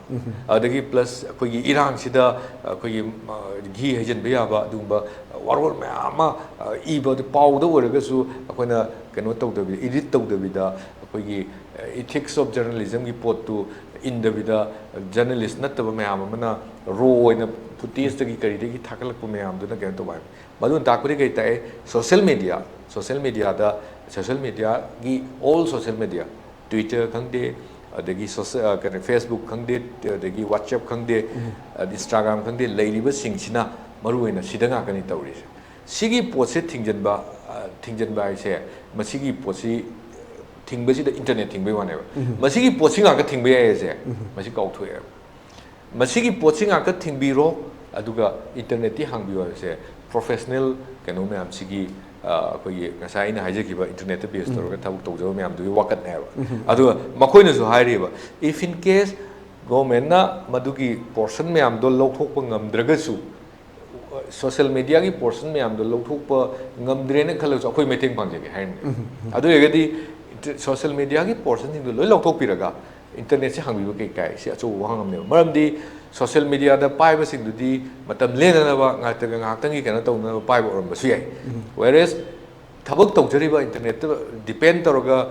ꯑꯗꯒꯤ plus ꯑꯩꯈꯣꯏꯒꯤ ꯏꯔꯥꯡꯁꯤꯗ ꯑꯩꯈꯣꯏꯒꯤ, ꯑ, ꯘꯤ ꯍꯩꯖꯤꯟꯕ ꯌꯥꯕ ꯑꯗꯨꯒꯨꯝꯕ ꯋꯥꯔꯣꯜ ꯃꯌꯥꯝ ꯑꯃ, ꯑ, ꯏꯕ, ꯑꯗꯨ ꯄꯥꯎꯗ ꯑꯣꯏꯔꯒꯁꯨ ꯑꯩꯈꯣꯏꯅ ꯀꯩꯅꯣ ꯇꯧꯗꯕꯤꯗ, edit ꯇꯧꯗꯕꯤꯗ, ꯑꯩꯈꯣꯏꯒꯤ, ꯑ, ethics of journalismꯒꯤ ꯄꯣꯠꯇꯨ ꯏꯟꯗꯕꯤꯗ, journalist ꯅꯠꯇꯕ ꯃꯌꯥꯝ ꯑꯃꯅ raw ꯑꯣꯏꯅ footageꯇꯒꯤ ꯀꯔꯤꯗꯒꯤ ꯊꯥꯒꯠꯂꯛꯄ ꯃꯌꯥꯝꯗꯨꯅ ꯀꯩꯅꯣ ꯇꯧꯕ ꯍꯥꯏꯕ꯫ ꯃꯗꯨꯅ ꯇꯥꯛꯄꯗꯤ ꯀꯔꯤ ꯇꯥꯛꯑꯦ? Social media, social mediaꯗ, social mediaꯒꯤ, all social media, Twitter ꯈꯪꯗꯦ, ꯑꯗꯒꯤ social, ꯑ, ꯀꯩꯅꯣ, Facebook ꯈꯪꯗꯦ, ꯑꯗꯒꯤ WhatsApp ꯈꯪꯗꯦ, ꯑꯗ Instagram ꯈꯪꯗꯦ, ꯂꯩꯔꯤꯕꯁꯤꯡꯁꯤꯅ ꯃꯔꯨꯑꯣꯏꯅ ꯁꯤꯗ ꯉꯥꯛꯇꯅꯤ ꯇꯧꯔꯤꯁꯦ꯫ ꯁꯤꯒꯤ ꯄꯣꯠꯁꯦ ꯊꯤꯡꯖꯤꯟꯕ, ꯑ, ꯊꯤꯡꯖꯤꯟꯕ ꯍꯥꯏꯁꯦ, ꯃꯁꯤꯒꯤ ꯄꯣꯠꯁꯤ ꯊꯤꯡꯕꯁꯤꯗ internet ꯊꯤꯡꯕꯩ ꯋꯥꯅꯦꯕ꯫ ꯃꯁꯤꯒꯤ ꯄꯣꯠꯁꯤ ꯉꯥꯛꯇ ꯊꯤꯡꯕ ꯌꯥꯏ ꯍꯥꯏꯁꯦ, ꯃꯁꯤ ꯀꯥꯎꯊꯣꯛꯑꯦꯕ꯫ ꯃꯁꯤꯒꯤ ꯄꯣꯠꯁꯤ ꯉꯥꯛꯇ ꯊꯤꯡꯕꯤꯔꯣ, ꯑꯗꯨꯒ internetꯇꯤ ꯍꯥꯡꯕꯤꯌꯨ ꯍꯥꯏꯕꯁꯦ professional ꯀꯩꯅꯣ ꯃꯌꯥꯝꯁꯤꯒꯤ, ꯑ, ꯑꯩꯈꯣꯏꯒꯤ ꯉꯁꯥꯏ ꯑꯩꯅ ꯍꯥꯏꯖꯈꯤꯕ internetꯇ base ꯇꯧꯔꯒ ꯊꯕꯛ ꯇꯧꯖꯕ ꯃꯌꯥꯝꯗꯨꯒꯤ ꯋꯥꯀꯠꯅꯦꯕ꯫ ꯑꯗꯨꯒ ꯃꯈꯣꯏꯅꯁꯨ ꯍꯥꯏꯔꯤꯕ, if in case governmentꯅ ꯃꯗꯨꯒꯤ portion ꯃꯌꯥꯝꯗꯣ ꯂꯧꯊꯣꯛꯄ ꯉꯝꯗ꯭ꯔꯒꯁꯨ, social mediaꯒꯤ portion ꯃꯌꯥꯝꯗꯣ ꯂꯧꯊꯣꯛꯄ ꯉꯝꯗ꯭ꯔꯦꯅ ꯈꯜꯂꯁꯨ ꯑꯩꯈꯣꯏ ꯃꯇꯦꯡ ꯄꯥꯡꯖꯒꯦ ꯍꯥꯏꯔꯤꯅꯦ꯫ ꯑꯗꯨ ꯑꯣꯏꯔꯒꯗꯤ inter-, social mediaꯒꯤ portionꯁꯤꯡꯗꯣ ꯂꯣꯏ ꯂꯧꯊꯣꯛꯄꯤꯔꯒ internetꯁꯦ ꯍꯥꯡꯕꯤꯕ ꯀꯩ ꯀꯥꯏ? ꯁꯤ ꯑꯆꯧꯕ ꯋꯥꯍꯪ ꯑꯃꯅꯦꯕ꯫ ꯃꯔꯝꯗꯤ social mediaꯗ ꯄꯥꯏꯕꯁꯤꯡꯗꯨꯗꯤ ꯃꯇꯝ ꯂꯦꯟꯅꯅꯕ, ꯉꯥꯏꯍꯥꯛꯇ-, ꯉꯥꯏꯍꯥꯛꯇꯪꯒꯤ ꯀꯩꯅꯣ ꯇꯧꯅꯅꯕ ꯄꯥꯏꯕ ꯑꯣꯏꯔꯝꯕꯁꯨ ꯌꯥꯏ꯫ Whereas ꯊꯕꯛ ꯇꯧꯖꯔꯤꯕ, ꯏꯟꯇꯔꯅꯦꯠꯇ ꯗꯤꯄꯦꯟ ꯇꯧꯔꯒ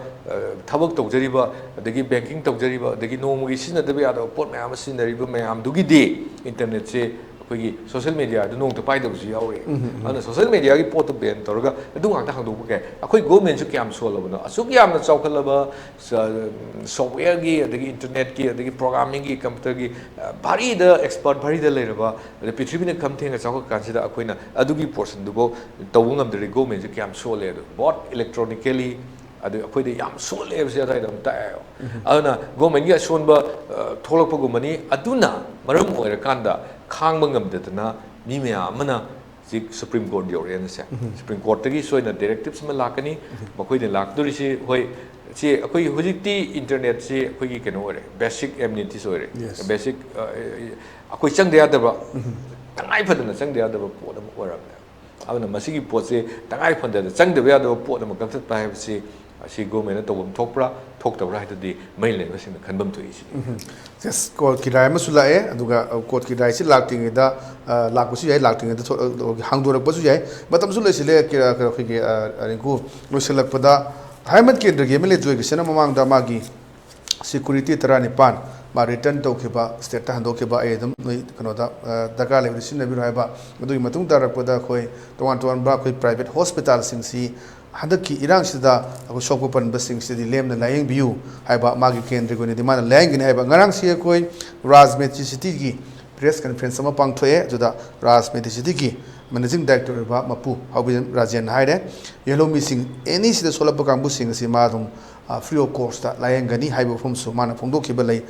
ꯊꯕꯛ ꯇꯧꯖꯔꯤꯕ, ꯑꯗꯒꯤ ꯕꯦꯡꯀꯤꯡ ꯇꯧꯖꯔꯤꯕ, ꯑꯗꯒꯤ ꯅꯣꯡꯃꯒꯤ ꯁꯤꯖꯤꯟꯅꯗꯕ ꯌꯥꯗꯕ ꯄꯣꯠ ꯃꯌꯥꯝ ꯑꯃ ꯁꯤꯖꯤꯟꯅꯔꯤꯕ ꯃꯌꯥꯝꯗꯨꯒꯤꯗꯤ ꯏꯟꯇꯔꯅꯦꯠꯁꯦ, ꯑꯩꯈꯣꯏꯒꯤ ꯁꯣꯁꯦꯜ ꯃꯦꯗꯤꯌꯥꯗ ꯅꯣꯡꯃꯇ ꯄꯥꯏꯗꯕꯁꯨ ꯌꯥꯎꯔꯤ꯫ ꯑꯗꯨꯅ ꯁꯣꯁꯦꯜ ꯃꯦꯗꯤꯌꯥꯒꯤ ꯄꯣꯠꯇꯣ ꯕꯦꯟ ꯇꯧꯔꯒ ꯑꯗꯨ ꯉꯥꯛꯇ ꯍꯥꯡꯗꯣꯛꯄ ꯀꯩ? ꯑꯩꯈꯣꯏ ꯒꯣꯔꯃꯦꯟꯁꯨ ꯀꯌꯥꯝ ꯁꯣꯜꯂꯕꯅꯣ? ꯑꯁꯨꯛ ꯌꯥꯝꯅ ꯆꯥꯎꯈꯠꯂꯕ ꯁꯣꯐꯋꯦꯌꯔꯒꯤ, ꯑꯗꯒꯤ ꯏꯟꯇꯔꯅꯦꯠꯀꯤ, ꯑꯗꯒꯤ ꯄ꯭ꯔꯣꯒ꯭ꯔꯥꯃꯤꯡꯒꯤ, ꯀꯝꯄ꯭ꯌꯨꯇꯔꯒꯤ ꯚꯥꯔꯤꯗ, ꯑꯦꯛꯁꯄꯔꯠ ꯚꯥꯔꯤꯗ ꯂꯩꯔꯕ, ꯑꯗ ꯄ꯭ꯔꯤꯊꯤꯕꯤꯅ ꯈꯝ ꯊꯦꯡꯅ ꯆꯥꯎꯈꯠ ꯀꯥꯟꯁꯤꯗ ꯑꯩꯈꯣꯏꯅ ꯑꯗꯨꯒꯤ ꯄꯣꯔꯁꯟꯗꯨꯐꯥꯎ ꯇꯧꯕ ꯉꯝꯗ꯭ꯔꯗꯤ ꯒꯣꯔꯃꯦꯟꯁꯦ ꯀꯌꯥꯝ ꯁꯣꯜꯂꯦ? ꯑꯗꯣ ꯕꯣꯠ ꯏꯂꯦꯛꯇ꯭ꯔꯣꯅꯤꯀꯦꯂꯤ ꯑꯗꯨ ꯑꯩꯈꯣꯏꯗ ꯌꯥꯝ ꯁꯣꯜꯂꯦ ꯍꯥꯏꯕꯁꯦ ꯑꯗꯨꯋꯥꯏꯗ ꯑꯗꯨꯝ ꯇꯥꯛꯑꯦꯕ꯫ ꯑꯗꯨꯅ ꯒꯣꯔꯃꯦꯟꯒꯤ ꯑꯁꯣꯟꯕ ꯊꯣꯛꯂꯛꯄꯒꯨꯝꯕꯅꯤ꯫ ꯑꯗꯨꯅ ꯃꯔꯝ ꯑꯣꯏꯔꯀꯥꯟꯗ ꯈꯥꯡꯕ ꯉꯝꯗꯗꯅ ꯃꯤ ꯃꯌꯥꯝ ꯑꯃꯅ ꯍꯧꯖꯤꯛ ꯁꯨꯄ꯭ꯔꯤꯝ ꯀꯣꯔꯠ ꯌꯧꯔꯛꯑꯦꯅꯁꯦ꯫ ꯁꯨꯄ꯭ꯔꯤꯝ ꯀꯣꯔꯠꯇꯒꯤ ꯁꯣꯏꯅ ꯗꯤꯔꯦꯛꯇꯤꯞꯁ ꯑꯃ ꯂꯥꯛꯀꯅꯤ꯫ ꯃꯈꯣꯏꯅ ꯂꯥꯛꯇꯣꯔꯤꯁꯤ, ꯍꯣꯏ, ꯁꯤ ꯑꯩꯈꯣꯏ ꯍꯧꯖꯤꯛꯇꯤ ꯏꯟꯇꯔꯅꯦꯠꯁꯤ ꯑꯩꯈꯣꯏꯒꯤ ꯀꯩꯅꯣ ꯑꯣꯏꯔꯦ, ꯕꯦꯁꯤꯛ ꯑꯦꯃꯤꯅꯤꯇꯤꯁ ꯑꯣꯏꯔꯦ꯫ ꯕꯦꯁꯤꯛ, ꯑꯩꯈꯣꯏ ꯆꯪꯗ ꯌꯥꯗꯕ, ꯇꯉꯥꯏ ꯐꯗꯅ ꯆꯪꯗ ꯌꯥꯗꯕ ꯄꯣꯠ ꯑꯃ ꯑꯣꯏꯔꯕꯅꯦ꯫ ꯑꯗꯨꯅ ꯃꯁꯤꯒꯤ ꯄꯣꯠꯁꯦ ꯇꯉꯥꯏ ꯐꯗꯅ ꯆꯪꯗꯕ ꯌꯥꯗꯕ ꯄꯣꯠ ꯑꯃ ꯀꯛꯊꯠꯄ ꯍꯥꯏꯕꯁꯤ, ꯑꯁꯤ ꯒꯣꯔꯃꯦꯟꯅ ꯇꯧꯐꯝ ꯊꯣꯛꯄ꯭ꯔꯥ ꯊꯣꯛꯇꯕ꯭ꯔꯥ ꯍꯥꯏꯗꯨꯗꯤ ꯃꯔꯤ ꯂꯩꯅꯕꯁꯤꯡꯅ ꯈꯟꯐꯝ ꯊꯣꯛꯏ ꯁꯤꯅꯤ꯫ ꯌꯦꯁ, ꯀꯣꯔꯠꯀꯤ ꯔꯥꯏ ꯑꯃꯁꯨ ꯂꯥꯛꯑꯦ꯫ ꯑꯗꯨꯒ ꯀꯣꯔꯠꯀꯤ ꯔꯥꯏꯁꯤ ꯂꯥꯛꯇ꯭ꯔꯤꯉꯩꯗ, ꯂꯥꯛꯄꯁꯨ ꯌꯥꯏ, ꯂꯥꯛꯇ꯭ꯔꯤꯉꯩꯗ ꯍꯥꯡꯗꯣꯔꯛꯄꯁꯨ ꯌꯥꯏ꯫ ꯃꯇꯝꯁꯨ ꯂꯣꯏꯁꯤꯜꯂꯦ꯫ ꯑꯩꯈꯣꯏꯒꯤ ꯔꯤꯡꯀꯨ, ꯂꯣꯏꯁꯤꯜꯂꯛꯄꯗ ꯍꯥꯏꯃꯠ ꯀꯦꯟꯗ꯭ꯔꯒꯤ ꯑꯦꯝ ꯑꯦꯜ ꯑꯦ ꯖꯣꯏ ꯀꯤꯁꯟꯅ ꯃꯃꯥꯡꯗ ꯃꯥꯒꯤ ꯁꯦꯀ꯭ꯌꯨꯔꯤꯇꯤ ꯇꯔꯥꯅꯤꯄꯥꯟ ꯃꯥ ꯔꯤꯇꯔꯟ ꯇꯧꯈꯤꯕ, ꯁ꯭ꯇꯦꯠꯇ ꯍꯟꯗꯣꯛꯈꯤꯕ, ꯑꯩ ꯑꯗꯨꯝ ꯅꯣꯏ ꯀꯩꯅꯣꯗ ꯗꯔꯀꯥꯔ ꯂꯩꯕꯗ ꯁꯤꯖꯤꯟꯅꯕꯤꯔꯣ ꯍꯥꯏꯕ꯫ ꯑꯗꯨꯒꯤ ꯃꯇꯨꯡ ꯇꯥꯔꯛꯄꯗ ꯑꯩꯈꯣꯏ ꯇꯣꯉꯥꯟ ꯇꯣꯉꯥꯟꯕ ꯑꯩꯈꯣꯏ ꯄ꯭ꯔꯥꯏꯚꯦꯠ ꯍꯣꯁꯄꯤꯇꯥꯜꯁꯤꯡꯁꯤ ꯍꯟꯗꯛꯀꯤ ꯏꯔꯥꯡꯁꯤꯗ ꯑꯩꯈꯣꯏ ꯁꯣꯛꯄ ꯄꯟꯕꯁꯤꯡꯁꯤꯗꯤ ꯂꯦꯝꯅ ꯂꯥꯌꯦꯡꯕꯤꯌꯨ ꯍꯥꯏꯕ ꯃꯥꯒꯤ ꯀꯦꯟꯗ꯭ꯔꯒꯤ ꯑꯣꯏꯅꯗꯤ ꯃꯥꯅ ꯂꯥꯌꯦꯡꯒꯅꯤ ꯍꯥꯏꯕ꯫ ꯉꯔꯥꯡꯁꯤ ꯑꯩꯈꯣꯏ ꯔꯥꯖ ꯃꯦꯗꯤꯁꯤꯇꯤꯒꯤ ꯄ꯭ꯔꯦꯁ ꯀꯟꯐꯔꯦꯟꯁ ꯑꯃ ꯄꯥꯡꯊꯣꯛꯑꯦ꯫ ꯑꯗꯨꯗ ꯔꯥꯖ ꯃꯦꯗꯤꯁꯤꯇꯤꯒꯤ ꯃꯦꯅꯦꯖꯤꯡ ꯗꯥꯏꯔꯦꯛꯇꯔ ꯑꯣꯏꯕ ꯃꯄꯨ ꯍꯥꯎꯕꯤꯔꯦꯟ ꯔꯥꯖꯦꯟ ꯍꯥꯏꯔꯦ, ꯌꯦꯜꯍꯧꯃꯤꯁꯤꯡ ꯑꯦꯅꯤ ꯁꯤꯗ ꯁꯣꯛꯂꯛꯄ ꯀꯥꯡꯕꯨꯁꯤꯡ ꯑꯁꯤ ꯃꯥ ꯑꯗꯨꯝ ꯐ꯭ꯔꯤ ꯑꯣꯐ ꯀꯣꯁꯇ ꯂꯥꯌꯦꯡꯒꯅꯤ ꯍꯥꯏꯕ ꯋꯥꯐꯝꯁꯨ ꯃꯥꯅ ꯐꯣꯡꯗꯣꯛꯈꯤꯕ ꯂꯩ꯫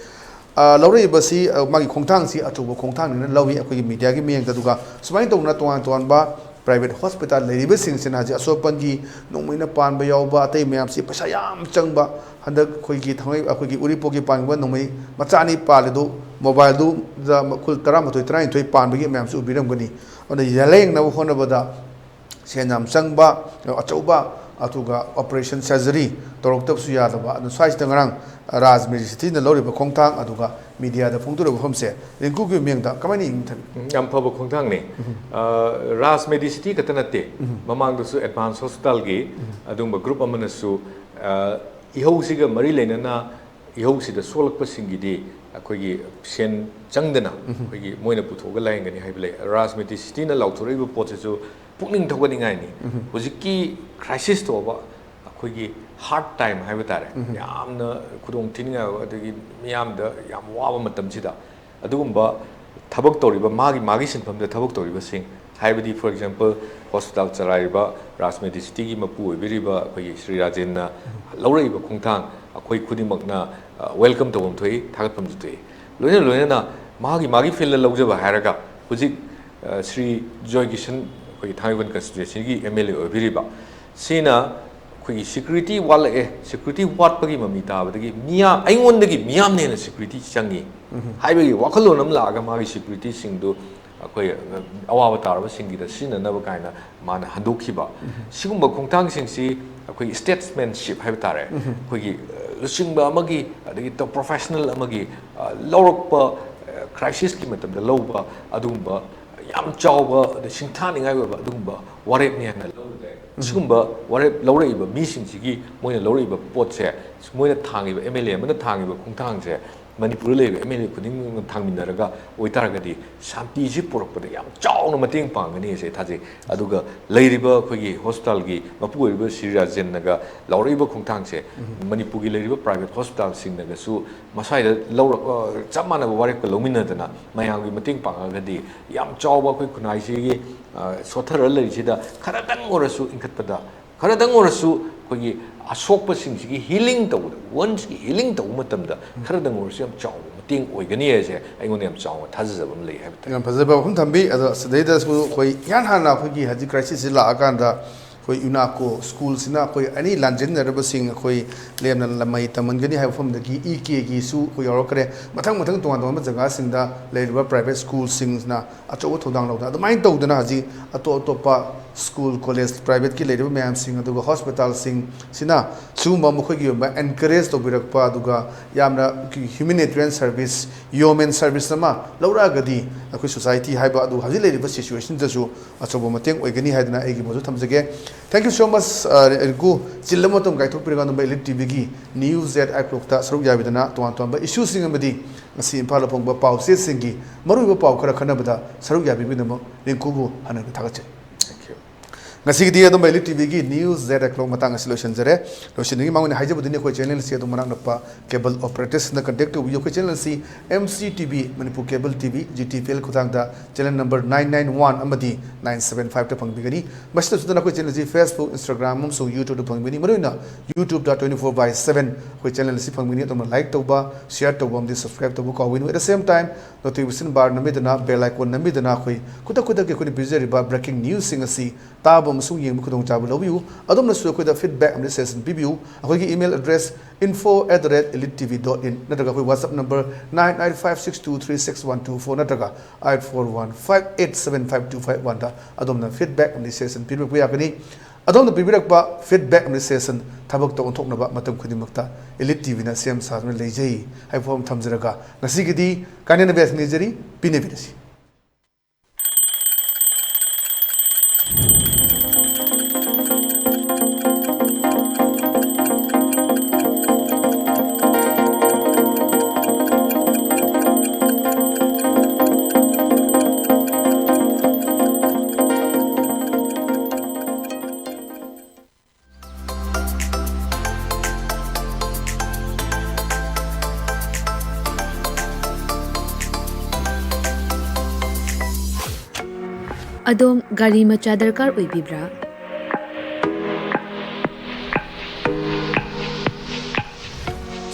ꯂꯧꯔꯛꯏꯕꯁꯤ ꯃꯥꯒꯤ ꯈꯣꯡꯊꯥꯡꯁꯤ ꯑꯆꯧꯕ ꯈꯣꯡꯊꯥꯡꯅꯤꯅ ꯂꯧꯏ ꯑꯩꯈꯣꯏꯒꯤ ꯃꯤꯗꯤꯌꯥꯒꯤ ꯃꯤꯠꯌꯦꯡꯗ꯫ ꯑꯗꯨꯒ ꯁꯨꯃꯥꯏꯅ ꯇꯧꯗꯅ ꯇꯣꯉꯥꯟ ꯇꯣꯉꯥꯟꯕ ꯄ꯭ꯔꯥꯏꯚꯦꯠ ꯍꯣꯁꯄꯤꯇꯥꯜ ꯂꯩꯔꯤꯕꯁꯤꯡꯁꯤꯅ ꯍꯧꯖꯤꯛ ꯑꯁꯣꯛ ꯑꯄꯟꯒꯤ ꯅꯣꯡꯃꯩꯅ ꯄꯥꯟꯕ ꯌꯥꯎꯕ, ꯑꯇꯩ ꯃꯌꯥꯝꯁꯤ ꯄꯩꯁꯥ ꯌꯥꯝ ꯆꯪꯕ꯫ ꯍꯟꯗꯛ ꯑꯩꯈꯣꯏꯒꯤ ꯊꯥꯡꯃꯩ, ꯑꯩꯈꯣꯏꯒꯤ ꯎꯔꯤꯄꯣꯛꯀꯤ ꯄꯥꯟꯕ ꯅꯣꯡꯃꯩ ꯃꯆꯥ ꯑꯅꯤ ꯄꯥꯜꯂꯤꯗꯨ ꯃꯣꯕꯥꯏꯜꯗꯨꯗ ꯃꯈꯨꯜ ꯇꯔꯥꯃꯥꯊꯣꯏ ꯇꯔꯥꯅꯤꯊꯣꯏ ꯄꯥꯟꯕꯒꯤ ꯃꯌꯥꯝꯁꯨ ꯎꯕꯤꯔꯝꯒꯅꯤ꯫ ꯑꯗꯨꯅ ꯂꯥꯌꯦꯡꯅꯕ ꯍꯣꯠꯅꯕꯗ ꯁꯦꯟ ꯌꯥꯝ ꯆꯪꯕ, ꯑꯆꯧꯕ ꯑꯗꯨꯒ ꯑꯣꯄꯔꯦꯁꯟ ꯁꯔꯖꯔꯤ ꯇꯧꯔꯛꯇꯕꯁꯨ ꯌꯥꯗꯕ꯫ ꯑꯗꯨ ꯁ꯭ꯋꯥꯏꯁꯤꯗ ꯉꯔꯥꯡ ꯔꯥꯖ ꯃꯦꯗꯤꯁꯤꯇꯤꯅ ꯂꯧꯔꯤꯕ ꯈꯣꯡꯊꯥꯡ ꯑꯗꯨꯒ ꯃꯤꯗꯤꯌꯥꯗ ꯐꯣꯡꯗꯣꯔꯛꯄ ꯋꯥꯐꯝꯁꯦ ꯔꯤꯡꯀꯨꯒꯤ ꯃꯤꯠꯌꯦꯡꯗ ꯀꯃꯥꯏꯅ ꯌꯦꯡꯕ ꯊꯝꯕꯤ? ꯎꯝ, ꯌꯥꯝ ꯐꯕ ꯈꯣꯡꯊꯥꯡꯅꯤ꯫ ꯑ, ꯔꯥꯖ ꯃꯦꯗꯤꯁꯤꯇꯤ ꯈꯛꯇ ꯅꯠꯇꯦ, ꯃꯃꯥꯡꯗꯁꯨ ꯑꯦꯗꯚꯥꯟꯁ ꯍꯣꯁꯄꯤꯇꯥꯜꯒꯤ ꯑꯗꯨꯒꯨꯝꯕ ꯒ꯭ꯔꯨꯞ ꯑꯃꯅꯁꯨ, ꯑ, ꯏꯍꯧꯁꯤꯒ ꯃꯔꯤ ꯂꯩꯅꯅ ꯏꯍꯧꯁꯤꯗ ꯁꯣꯛꯂꯛꯄꯁꯤꯡꯒꯤꯗꯤ ꯑꯩꯈꯣꯏꯒꯤ ꯁꯦꯟ ꯆꯪꯗꯅ ꯑꯩꯈꯣꯏꯒꯤ ꯃꯣꯏꯅ ꯄꯨꯊꯣꯛꯑꯒ ꯂꯥꯏꯌꯦꯡꯒꯅꯤ ꯍꯥꯏꯕ ꯂꯩ꯫ ꯔꯥꯖ ꯃꯦꯗꯤꯁꯤꯇꯤꯅ ꯂꯥꯎꯊꯣꯔꯛꯏꯕ ꯄꯣꯠꯁꯤꯁꯨ ꯄꯨꯛꯅꯤꯡ ꯊꯧꯒꯠꯅꯤꯡꯉꯥꯏꯅꯤ꯫ ꯍꯧꯖꯤꯛꯀꯤ ꯀ꯭ꯔꯥꯏꯁꯤꯁ ꯇꯧꯕ ꯑꯩꯈꯣꯏꯒꯤ ꯍꯥꯔꯠ ꯇꯥꯏꯝ ꯍꯥꯏꯕ ꯇꯥꯔꯦ, ꯌꯥꯝꯅ ꯈꯨꯗꯣꯡ ꯊꯤꯅꯤꯡꯉꯥꯏ ꯑꯣꯏꯕ, ꯑꯗꯒꯤ ꯃꯤꯌꯥꯝꯗ ꯌꯥꯝ ꯋꯥꯕ ꯃꯇꯝꯁꯤꯗ ꯑꯗꯨꯒꯨꯝꯕ ꯊꯕꯛ ꯇꯧꯔꯤꯕ, ꯃꯥꯒꯤ, ꯃꯥꯒꯤ ꯁꯤꯟꯐꯝꯗ ꯊꯕꯛ ꯇꯧꯔꯤꯕꯁꯤꯡ, ꯍꯥꯏꯕꯗꯤ, for example, ꯍꯣꯁꯄꯤꯇꯥꯜ ꯆꯂꯥꯏꯔꯤꯕ ꯔꯥꯖ ꯃꯦꯗꯤꯁꯤꯇꯤꯒꯤ ꯃꯄꯨ ꯑꯣꯏꯕꯤꯔꯤꯕ ꯑꯩꯈꯣꯏꯒꯤ ꯁ꯭ꯔꯤ ꯔꯥꯖꯦꯟꯅ ꯂꯧꯔꯛꯏꯕ ꯈꯣꯡꯊꯥꯡ, ꯑꯩꯈꯣꯏ ꯈꯨꯗꯤꯡꯃꯛꯅ, ꯑ, ꯋꯦꯜꯀꯝ ꯇꯧꯐꯝ ꯊꯣꯛꯏ, ꯊꯥꯒꯠꯐꯝꯁꯨ ꯊꯣꯛꯏ꯫ ꯂꯣꯏꯅ ꯂꯣꯏꯅꯅ ꯃꯥꯒꯤ, ꯃꯥꯒꯤ ꯐꯤꯜꯗ ꯂꯧꯖꯕ ꯍꯥꯏꯔꯒ ꯍꯧꯖꯤꯛ, ꯑ, ꯁ꯭ꯔꯤ ꯖꯣꯏ ꯀꯤꯁꯟ, ꯑꯩꯈꯣꯏꯒꯤ ꯊꯥꯡꯃꯩꯕꯟ ꯀꯟꯁꯇꯤꯇ꯭ꯋꯦꯟꯁꯤꯒꯤ ꯑꯦꯝ ꯑꯦꯜ ꯑꯦ ꯑꯣꯏꯕꯤꯔꯤꯕ, ꯁꯤꯅ ꯑꯩꯈꯣꯏꯒꯤ ꯁꯦꯀ꯭ꯌꯨꯔꯤꯇꯤ ꯋꯥꯠꯂꯛꯑꯦ, ꯁꯦꯀ꯭ꯌꯨꯔꯤꯇꯤ ꯋꯥꯠꯄꯒꯤ ꯃꯃꯤ ꯇꯥꯕꯗꯒꯤ ꯃꯤꯌꯥꯝ, ꯑꯩꯉꯣꯟꯗꯒꯤ ꯃꯤꯌꯥꯝꯅ ꯍꯦꯟꯅ ꯁꯦꯀ꯭ꯌꯨꯔꯤꯇꯤ ꯆꯪꯉꯤ ꯍꯥꯏꯕꯒꯤ ꯋꯥꯈꯜꯂꯣꯟ ꯑꯃ ꯂꯥꯛꯑꯒ ꯃꯥꯒꯤ ꯁꯦꯀ꯭ꯌꯨꯔꯤꯇꯤꯁꯤꯡꯗꯨ ꯑꯩꯈꯣꯏ ꯑꯋꯥꯕ ꯇꯥꯔꯕꯁꯤꯡꯒꯤꯗ ꯁꯤꯖꯤꯟꯅꯅꯕ ꯀꯥꯏꯅ ꯃꯥꯅ ꯍꯟꯗꯣꯛꯈꯤꯕ꯫ ꯁꯤꯒꯨꯝꯕ ꯈꯣꯡꯊꯥꯡꯁꯤꯡꯁꯤ ꯑꯩꯈꯣꯏꯒꯤ ꯁ꯭ꯇꯦꯠꯁꯃꯦꯟꯁꯤꯞ ꯍꯥꯏꯕ ꯇꯥꯔꯦ, ꯑꯩꯈꯣꯏꯒꯤ, ꯑ, ꯂꯨꯆꯤꯡꯕ ꯑꯃꯒꯤ, ꯑꯗꯒꯤ ꯄ꯭ꯔꯣꯐꯦꯁꯅꯦꯜ ꯑꯃꯒꯤ, ꯑ, ꯂꯧꯔꯛꯄ, ꯑ, ꯀ꯭ꯔꯥꯏꯁꯤꯁꯀꯤ ꯃꯇꯝꯗ ꯂꯧꯕ ꯑꯗꯨꯒꯨꯝꯕ ꯌꯥꯝ ꯆꯥꯎꯕ, ꯑꯗꯩ ꯁꯤꯡꯊꯥꯅꯤꯡꯉꯥꯏ ꯑꯣꯏꯕ ꯑꯗꯨꯒꯨꯝꯕ ꯋꯥꯔꯦꯞꯅꯤ ꯍꯥꯏꯅ ꯂꯧꯔꯒ, ꯁꯤꯒꯨꯝꯕ ꯋꯥꯔꯦꯞ ꯂꯧꯔꯛꯏꯕ ꯃꯤꯁꯤꯡꯁꯤꯒꯤ ꯃꯣꯏꯅ ꯂꯧꯔꯛꯏꯕ ꯄꯣꯠꯁꯦ, ꯃꯣꯏꯅ ꯊꯥꯡꯉꯤꯕ, ꯑꯦꯝ ꯑꯦꯜ ꯑꯦ ꯑꯃꯅ ꯊꯥꯡꯉꯤꯕ ꯈꯣꯡꯊꯥꯡꯁꯦ ꯃꯅꯤꯄꯨꯔꯗ ꯂꯩꯔꯤꯕ ꯑꯦꯝ ꯑꯦꯜ ꯑꯦ ꯈꯨꯗꯤꯡꯃꯛꯅ ꯊꯥꯡꯃꯤꯟꯅꯔꯒ ꯑꯣꯏꯇꯥꯔꯒꯗꯤ ꯁꯥꯟꯇꯤꯁꯤ ꯄꯨꯔꯛꯄꯗ ꯌꯥꯝ ꯆꯥꯎꯅ ꯃꯇꯦꯡ ꯄꯥꯡꯒꯅꯤ ꯍꯥꯏꯁꯦ ꯊꯥꯖꯩ꯫ ꯑꯗꯨꯒ ꯂꯩꯔꯤꯕ ꯑꯩꯈꯣꯏꯒꯤ ꯍꯣꯁꯄꯤꯇꯥꯜꯒꯤ ꯃꯄꯨ ꯑꯣꯏꯔꯤꯕ ꯁ꯭ꯔꯤ ꯔꯥꯖꯦꯟꯅꯒ ꯂꯥꯎꯔꯛꯏꯕ ꯈꯣꯡꯊꯥꯡꯁꯦ ꯃꯅꯤꯄꯨꯔꯒꯤ ꯂꯩꯔꯤꯕ ꯄ꯭ꯔꯥꯏꯚꯦꯠ ꯍꯣꯁꯄꯤꯇꯥꯜꯁꯤꯡꯅꯒꯁꯨ ꯃꯁ꯭ꯋꯥꯏꯗ ꯂꯧꯔꯛ-, ꯑ, ꯆꯞ ꯃꯥꯟꯅꯕ ꯋꯥꯔꯦꯞꯀ ꯂꯧꯃꯤꯟꯅꯗꯅ ꯃꯌꯥꯝꯒꯤ ꯃꯇꯦꯡ ꯄꯥꯡꯉꯒꯗꯤ ꯌꯥꯝ ꯆꯥꯎꯕ ꯑꯩꯈꯣꯏ ꯈꯨꯟꯅꯥꯏꯁꯤꯒꯤ, ꯑ, ꯁꯣꯠꯊꯔ ꯂꯩꯔꯤꯁꯤꯗ ꯈꯔꯗꯪ ꯑꯣꯏꯔꯁꯨ ꯏꯟꯈꯠꯄꯗ, ꯈꯔꯗꯪ ꯑꯣꯏꯔꯁꯨ ꯑꯩꯈꯣꯏꯒꯤ ꯑꯁꯣꯛꯄꯁꯤꯡꯁꯤꯒꯤ ꯍꯤꯂꯤꯡ ꯇꯧꯕꯗ, ꯋꯟꯁꯀꯤ ꯍꯤꯂꯤꯡ ꯇꯧꯕ ꯃꯇꯝꯗ ꯈꯔꯗꯪ ꯑꯣꯏꯔꯁꯨ ꯌꯥꯝ ꯆꯥꯎꯕ ꯃꯇꯦꯡ ꯑꯣꯏꯒꯅꯤ ꯍꯥꯏꯁꯦ ꯑꯩꯉꯣꯟꯗ ꯌꯥꯝ ꯆꯥꯎꯅ ꯊꯥꯖꯖꯕ ꯑꯃ ꯂꯩ ꯍꯥꯏꯕ ꯇꯥꯏ꯫ ꯌꯥꯝ ꯐꯖꯕ ꯋꯥꯐꯝ ꯊꯝꯕꯤ꯫ ꯑꯗꯣ ꯁꯤꯗꯩꯗꯁꯨ ꯑꯩꯈꯣꯏ ꯏꯍꯥꯟ ꯍꯥꯟꯅ ꯑꯩꯈꯣꯏꯒꯤ ꯍꯧꯖꯤꯛ ꯀ꯭ꯔꯥꯏꯁꯤꯁꯁꯤ ꯂꯥꯛꯑꯀꯥꯟꯗ ꯑꯩꯈꯣꯏ ꯌꯨꯅꯥꯀꯣ ꯁ꯭ꯀꯨꯜꯁꯤꯅ ꯑꯩꯈꯣꯏ ꯑꯦꯅꯤ ꯂꯥꯟꯖꯦꯟꯅꯔꯕꯁꯤꯡ ꯑꯩꯈꯣꯏ ꯂꯦꯝꯅ ꯃꯍꯩ ꯇꯝꯍꯟꯒꯅꯤ ꯍꯥꯏꯕ ꯃꯐꯝꯗꯒꯤ ꯏ ꯀꯦꯒꯤꯁꯨ ꯑꯩꯈꯣꯏ ꯌꯥꯎꯔꯛꯈ꯭ꯔꯦ꯫ ꯃꯊꯪ ꯃꯊꯪ ꯇꯣꯉꯥꯟ ꯇꯣꯉꯥꯟꯕ ꯖꯒꯥꯁꯤꯡꯗ ꯂꯩꯔꯤꯕ ꯄ꯭ꯔꯥꯏꯚꯦꯠ ꯁ꯭ꯀꯨꯜꯁꯤꯡꯁꯤꯅ ꯑꯆꯧꯕ ꯊꯧꯗꯥꯡ ꯂꯧꯗꯅ, ꯑꯗꯨꯃꯥꯏꯅ ꯇꯧꯗꯅ ꯍꯧꯖꯤꯛ ꯑꯇꯣꯞ ꯑꯇꯣꯞꯄ ꯁ꯭ꯀꯨꯜ, ꯀꯣꯂꯦꯖ, ꯄ꯭ꯔꯥꯏꯚꯦꯠꯀꯤ ꯂꯩꯔꯤꯕ ꯃꯌꯥꯝꯁꯤꯡ, ꯑꯗꯨꯒ ꯍꯣꯁꯄꯤꯇꯥꯜꯁꯤꯡꯁꯤꯅ ꯁꯤꯒꯨꯝꯕ ꯃꯈꯣꯏꯒꯤ ꯑꯣꯏꯕ ꯑꯦꯟꯀꯔꯦꯖ ꯇꯧꯕꯤꯔꯛꯄ, ꯑꯗꯨꯒ ꯌꯥꯝꯅ ꯍ꯭ꯌꯨꯃꯦꯅꯤꯇꯦꯔꯤꯌꯟ ꯁꯔꯚꯤꯁ, ꯌꯣꯃꯦꯟ ꯁꯔꯚꯤꯁ ꯑꯃ ꯂꯧꯔꯛꯑꯒꯗꯤ ꯑꯩꯈꯣꯏ ꯁꯣꯁꯥꯏꯇꯤ ꯍꯥꯏꯕ ꯑꯗꯨ ꯍꯧꯖꯤꯛ ꯂꯩꯔꯤꯕ ꯁꯤꯆꯨꯋꯦꯁꯟꯗꯁꯨ ꯑꯆꯧꯕ ꯃꯇꯦꯡ ꯑꯣꯏꯒꯅꯤ ꯍꯥꯏꯗꯅ ꯑꯩꯒꯤ ꯃꯣꯠꯁꯨ ꯊꯝꯖꯒꯦ꯫ Thank you so much, uh, ꯔꯤꯡꯀꯨ꯫ ꯆꯤꯜꯂꯕ ꯃꯇꯝ ꯀꯥꯏꯊꯣꯛꯄꯤꯔꯒ ꯑꯗꯨꯝ ꯏꯂꯤꯠ ꯇꯤꯚꯤꯒꯤ ꯅ꯭ꯌꯨꯁ ꯖꯦꯠ ꯑꯥꯏ ꯀ꯭ꯂꯣꯛꯇ ꯁꯔꯨꯛ ꯌꯥꯕꯤꯗꯨꯅ ꯇꯣꯉꯥꯟ ꯇꯣꯉꯥꯟꯕ ꯏꯁꯨꯁꯤꯡ ꯑꯃꯗꯤ ꯉꯁꯤ ꯏꯝꯐꯥꯜꯗ ꯐꯣꯡꯕ ꯄꯥꯎꯆꯦꯁꯤꯡꯒꯤ ꯃꯔꯨꯑꯣꯏꯕ ꯄꯥꯎ ꯈꯔ ꯈꯟꯅꯕꯗ ꯁꯔꯨꯛ ꯌꯥꯕꯤꯕꯒꯤꯗꯃꯛ ꯔꯤꯡꯀꯨꯕꯨ ꯍꯟꯅ ꯊꯥꯒꯠꯆꯔꯤ꯫ Thank you꯫ ꯉꯁꯤꯒꯤꯗꯤ ꯑꯗꯨꯝ ꯏꯂꯤꯠ ꯇꯤꯚꯤꯒꯤ ꯅ꯭ꯌꯨꯁ ꯖꯦꯠ ꯑꯥꯏ ꯀ꯭ꯂꯣꯛ ꯃꯇꯥꯡ ꯑꯁꯤ ꯂꯣꯏꯁꯤꯟꯖꯔꯦ꯫ ꯂꯣꯏꯁꯤꯟꯗ꯭ꯔꯤꯉꯩ ꯃꯃꯥꯡꯗ ꯍꯥꯏꯖꯕꯗꯨꯅꯤ, ꯑꯩꯈꯣꯏ ꯆꯦꯅꯦꯜ ꯑꯁꯤ ꯑꯗꯨꯝ ꯃꯅꯥꯛ ꯅꯛꯄ ꯀꯦꯕꯜ ꯑꯣꯄꯔꯦꯇꯔꯁꯤꯡꯗ ꯀꯟꯇꯦꯛ ꯇꯧꯕꯤꯌꯨ꯫ ꯑꯩꯈꯣꯏ ꯆꯦꯅꯦꯜ ꯑꯁꯤ M C T V, Manipur cable T V, G T P L ꯈꯨꯊꯥꯡꯗ channel number nine nine one ꯑꯃꯗꯤ ꯅꯥꯏꯟ ꯁꯕꯦꯟ ꯐꯥꯏꯚꯇ ꯐꯪꯕꯤꯒꯅꯤ꯫ ꯃꯁꯤꯗ ꯅꯠꯇꯅ ꯑꯩꯈꯣꯏ ꯆꯦꯅꯦꯜ ꯑꯁꯤ Facebook, Instagram ꯑꯃꯁꯨꯡ YouTube-ꯇ ꯐꯪꯕꯤꯒꯅꯤ꯫ ꯃꯔꯨꯑꯣꯏꯅ YouTube-ꯇ twenty four by seven ꯑꯩꯈꯣꯏ ꯆꯦꯅꯦꯜ ꯑꯁꯤ ꯐꯪꯕꯤꯒꯅꯤ꯫ ꯑꯗꯣꯝꯅ ꯂꯥꯏꯛ ꯇꯧꯕ, ꯁꯤꯌꯥꯔ ꯇꯧꯕ ꯑꯃꯗꯤ ꯁꯕꯁꯀ꯭ꯔꯥꯏꯕ ꯇꯧꯕ ꯀꯥꯎꯕꯤꯒꯅꯨ꯫ At the same time, notification bar ꯅꯝꯕꯤꯗꯨꯅ, bell icon ꯅꯝꯕꯤꯗꯨꯅ ꯑꯩꯈꯣꯏ ꯈꯨꯗꯛ ꯈꯨꯗꯛꯀꯤ ꯑꯩꯈꯣꯏꯅ ꯄꯤꯖꯔꯤꯕ breaking news-ꯁꯤꯡ ꯑꯁꯤ ꯇꯥꯕ ꯑꯃꯁꯨꯡ ꯌꯦꯡꯕ ꯈꯨꯗꯣꯡꯆꯥꯕ ꯂꯧꯕꯤꯌꯨ꯫ ꯑꯗꯣꯝꯅꯁꯨ ꯑꯩꯈꯣꯏꯗ feedback ꯑꯃꯗꯤ suggestion ꯄꯤꯕꯤꯌꯨ꯫ ꯑꯩꯈꯣꯏꯒꯤ email address info at the rate elite T V dot in ꯅꯠꯇ꯭ꯔꯒ ꯑꯩꯈꯣꯏ WhatsApp number nine eight five six two three six one two four ꯅꯠꯇ꯭ꯔꯒ eight four one five eight seven five two five one-ꯗ ꯑꯗꯣꯝꯅ feedback ꯑꯃꯗꯤ suggestion ꯄꯤꯕꯤꯔꯛꯄ ꯌꯥꯒꯅꯤ꯫ ꯑꯗꯣꯝꯅ ꯄꯤꯕꯤꯔꯛꯄ feedback ꯑꯃꯗꯤ suggestion ꯊꯕꯛꯇ ꯑꯣꯟꯊꯣꯛꯅꯕ ꯃꯇꯝ ꯈꯨꯗꯤꯡꯃꯛꯇ ꯏꯂꯤꯠ ꯇꯤꯚꯤꯅ ꯁꯦꯝ ꯁꯥꯗꯨꯅ ꯂꯩꯖꯩ ꯍꯥꯏꯕ ꯋꯥꯐꯝ ꯊꯝꯖꯔꯒ ꯉꯁꯤꯒꯤꯗꯤ ꯀꯥꯏꯅꯅꯕ ꯌꯥꯊꯪ ꯅꯤꯖꯔꯤ꯫ ꯄꯤꯅꯕꯤꯔꯁꯤ꯫ ꯑꯗꯣꯝ ꯒꯥꯔꯤ ꯃꯆꯥ ꯗꯔꯀꯥꯔ ꯑꯣꯏꯕꯤꯕ꯭ꯔꯥ?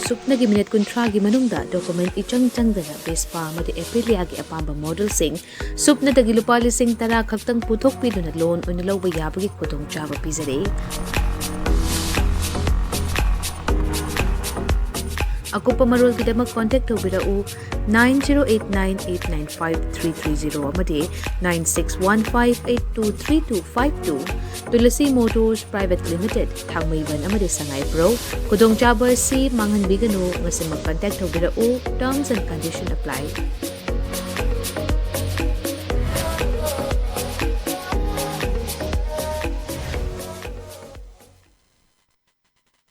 ꯁꯨꯞꯅꯒꯤ ꯃꯤꯅꯤꯠ ꯀꯨꯟꯊ꯭ꯔꯥꯒꯤ ꯃꯅꯨꯡꯗ ꯗꯣꯀꯨꯃꯦꯟ ꯏꯆꯪ ꯆꯪꯗꯅ ꯚꯦꯁꯄꯥ ꯑꯃꯗꯤ ꯑꯦꯄ꯭ꯔꯤꯂꯤꯌꯥꯒꯤ ꯑꯄꯥꯝꯕ ꯃꯣꯗꯦꯜꯁꯤꯡ ꯁꯨꯞꯅꯗꯒꯤ ꯂꯨꯄꯥ ꯂꯤꯁꯤꯡ ꯇꯔꯥ ꯈꯛꯇꯪ ꯄꯨꯊꯣꯛꯄꯤꯗꯨꯅ ꯂꯣꯟ ꯑꯣꯏꯅ ꯂꯧꯕ ꯌꯥꯕꯒꯤ ꯈꯨꯗꯣꯡꯆꯥꯕ ꯄꯤꯖꯔꯤ꯫ ꯑꯀꯨꯞꯄ ꯃꯔꯣꯜꯒꯤꯗꯃꯛ ꯀꯣꯟꯇꯦꯛ ꯇꯧꯕꯤꯔꯛꯎ nine zero eight nine eight nine five three three zero ꯑꯃꯗꯤ nine six one five eight two three two five two꯫ Tulsi motors private limited, ꯊꯥꯡꯃꯩꯕꯟ ꯑꯃꯗꯤ ꯁꯉꯥꯏꯄ꯭ꯔꯧ꯫ ꯈꯨꯗꯣꯡꯆꯥꯕ ꯑꯁꯤ ꯃꯥꯡꯍꯟꯕꯤꯒꯅꯨ꯫ ꯉꯁꯤꯃꯛ ꯀꯟꯇꯦꯛ ꯇꯧꯕꯤꯔꯛꯎ꯫ Terms and condition apply꯫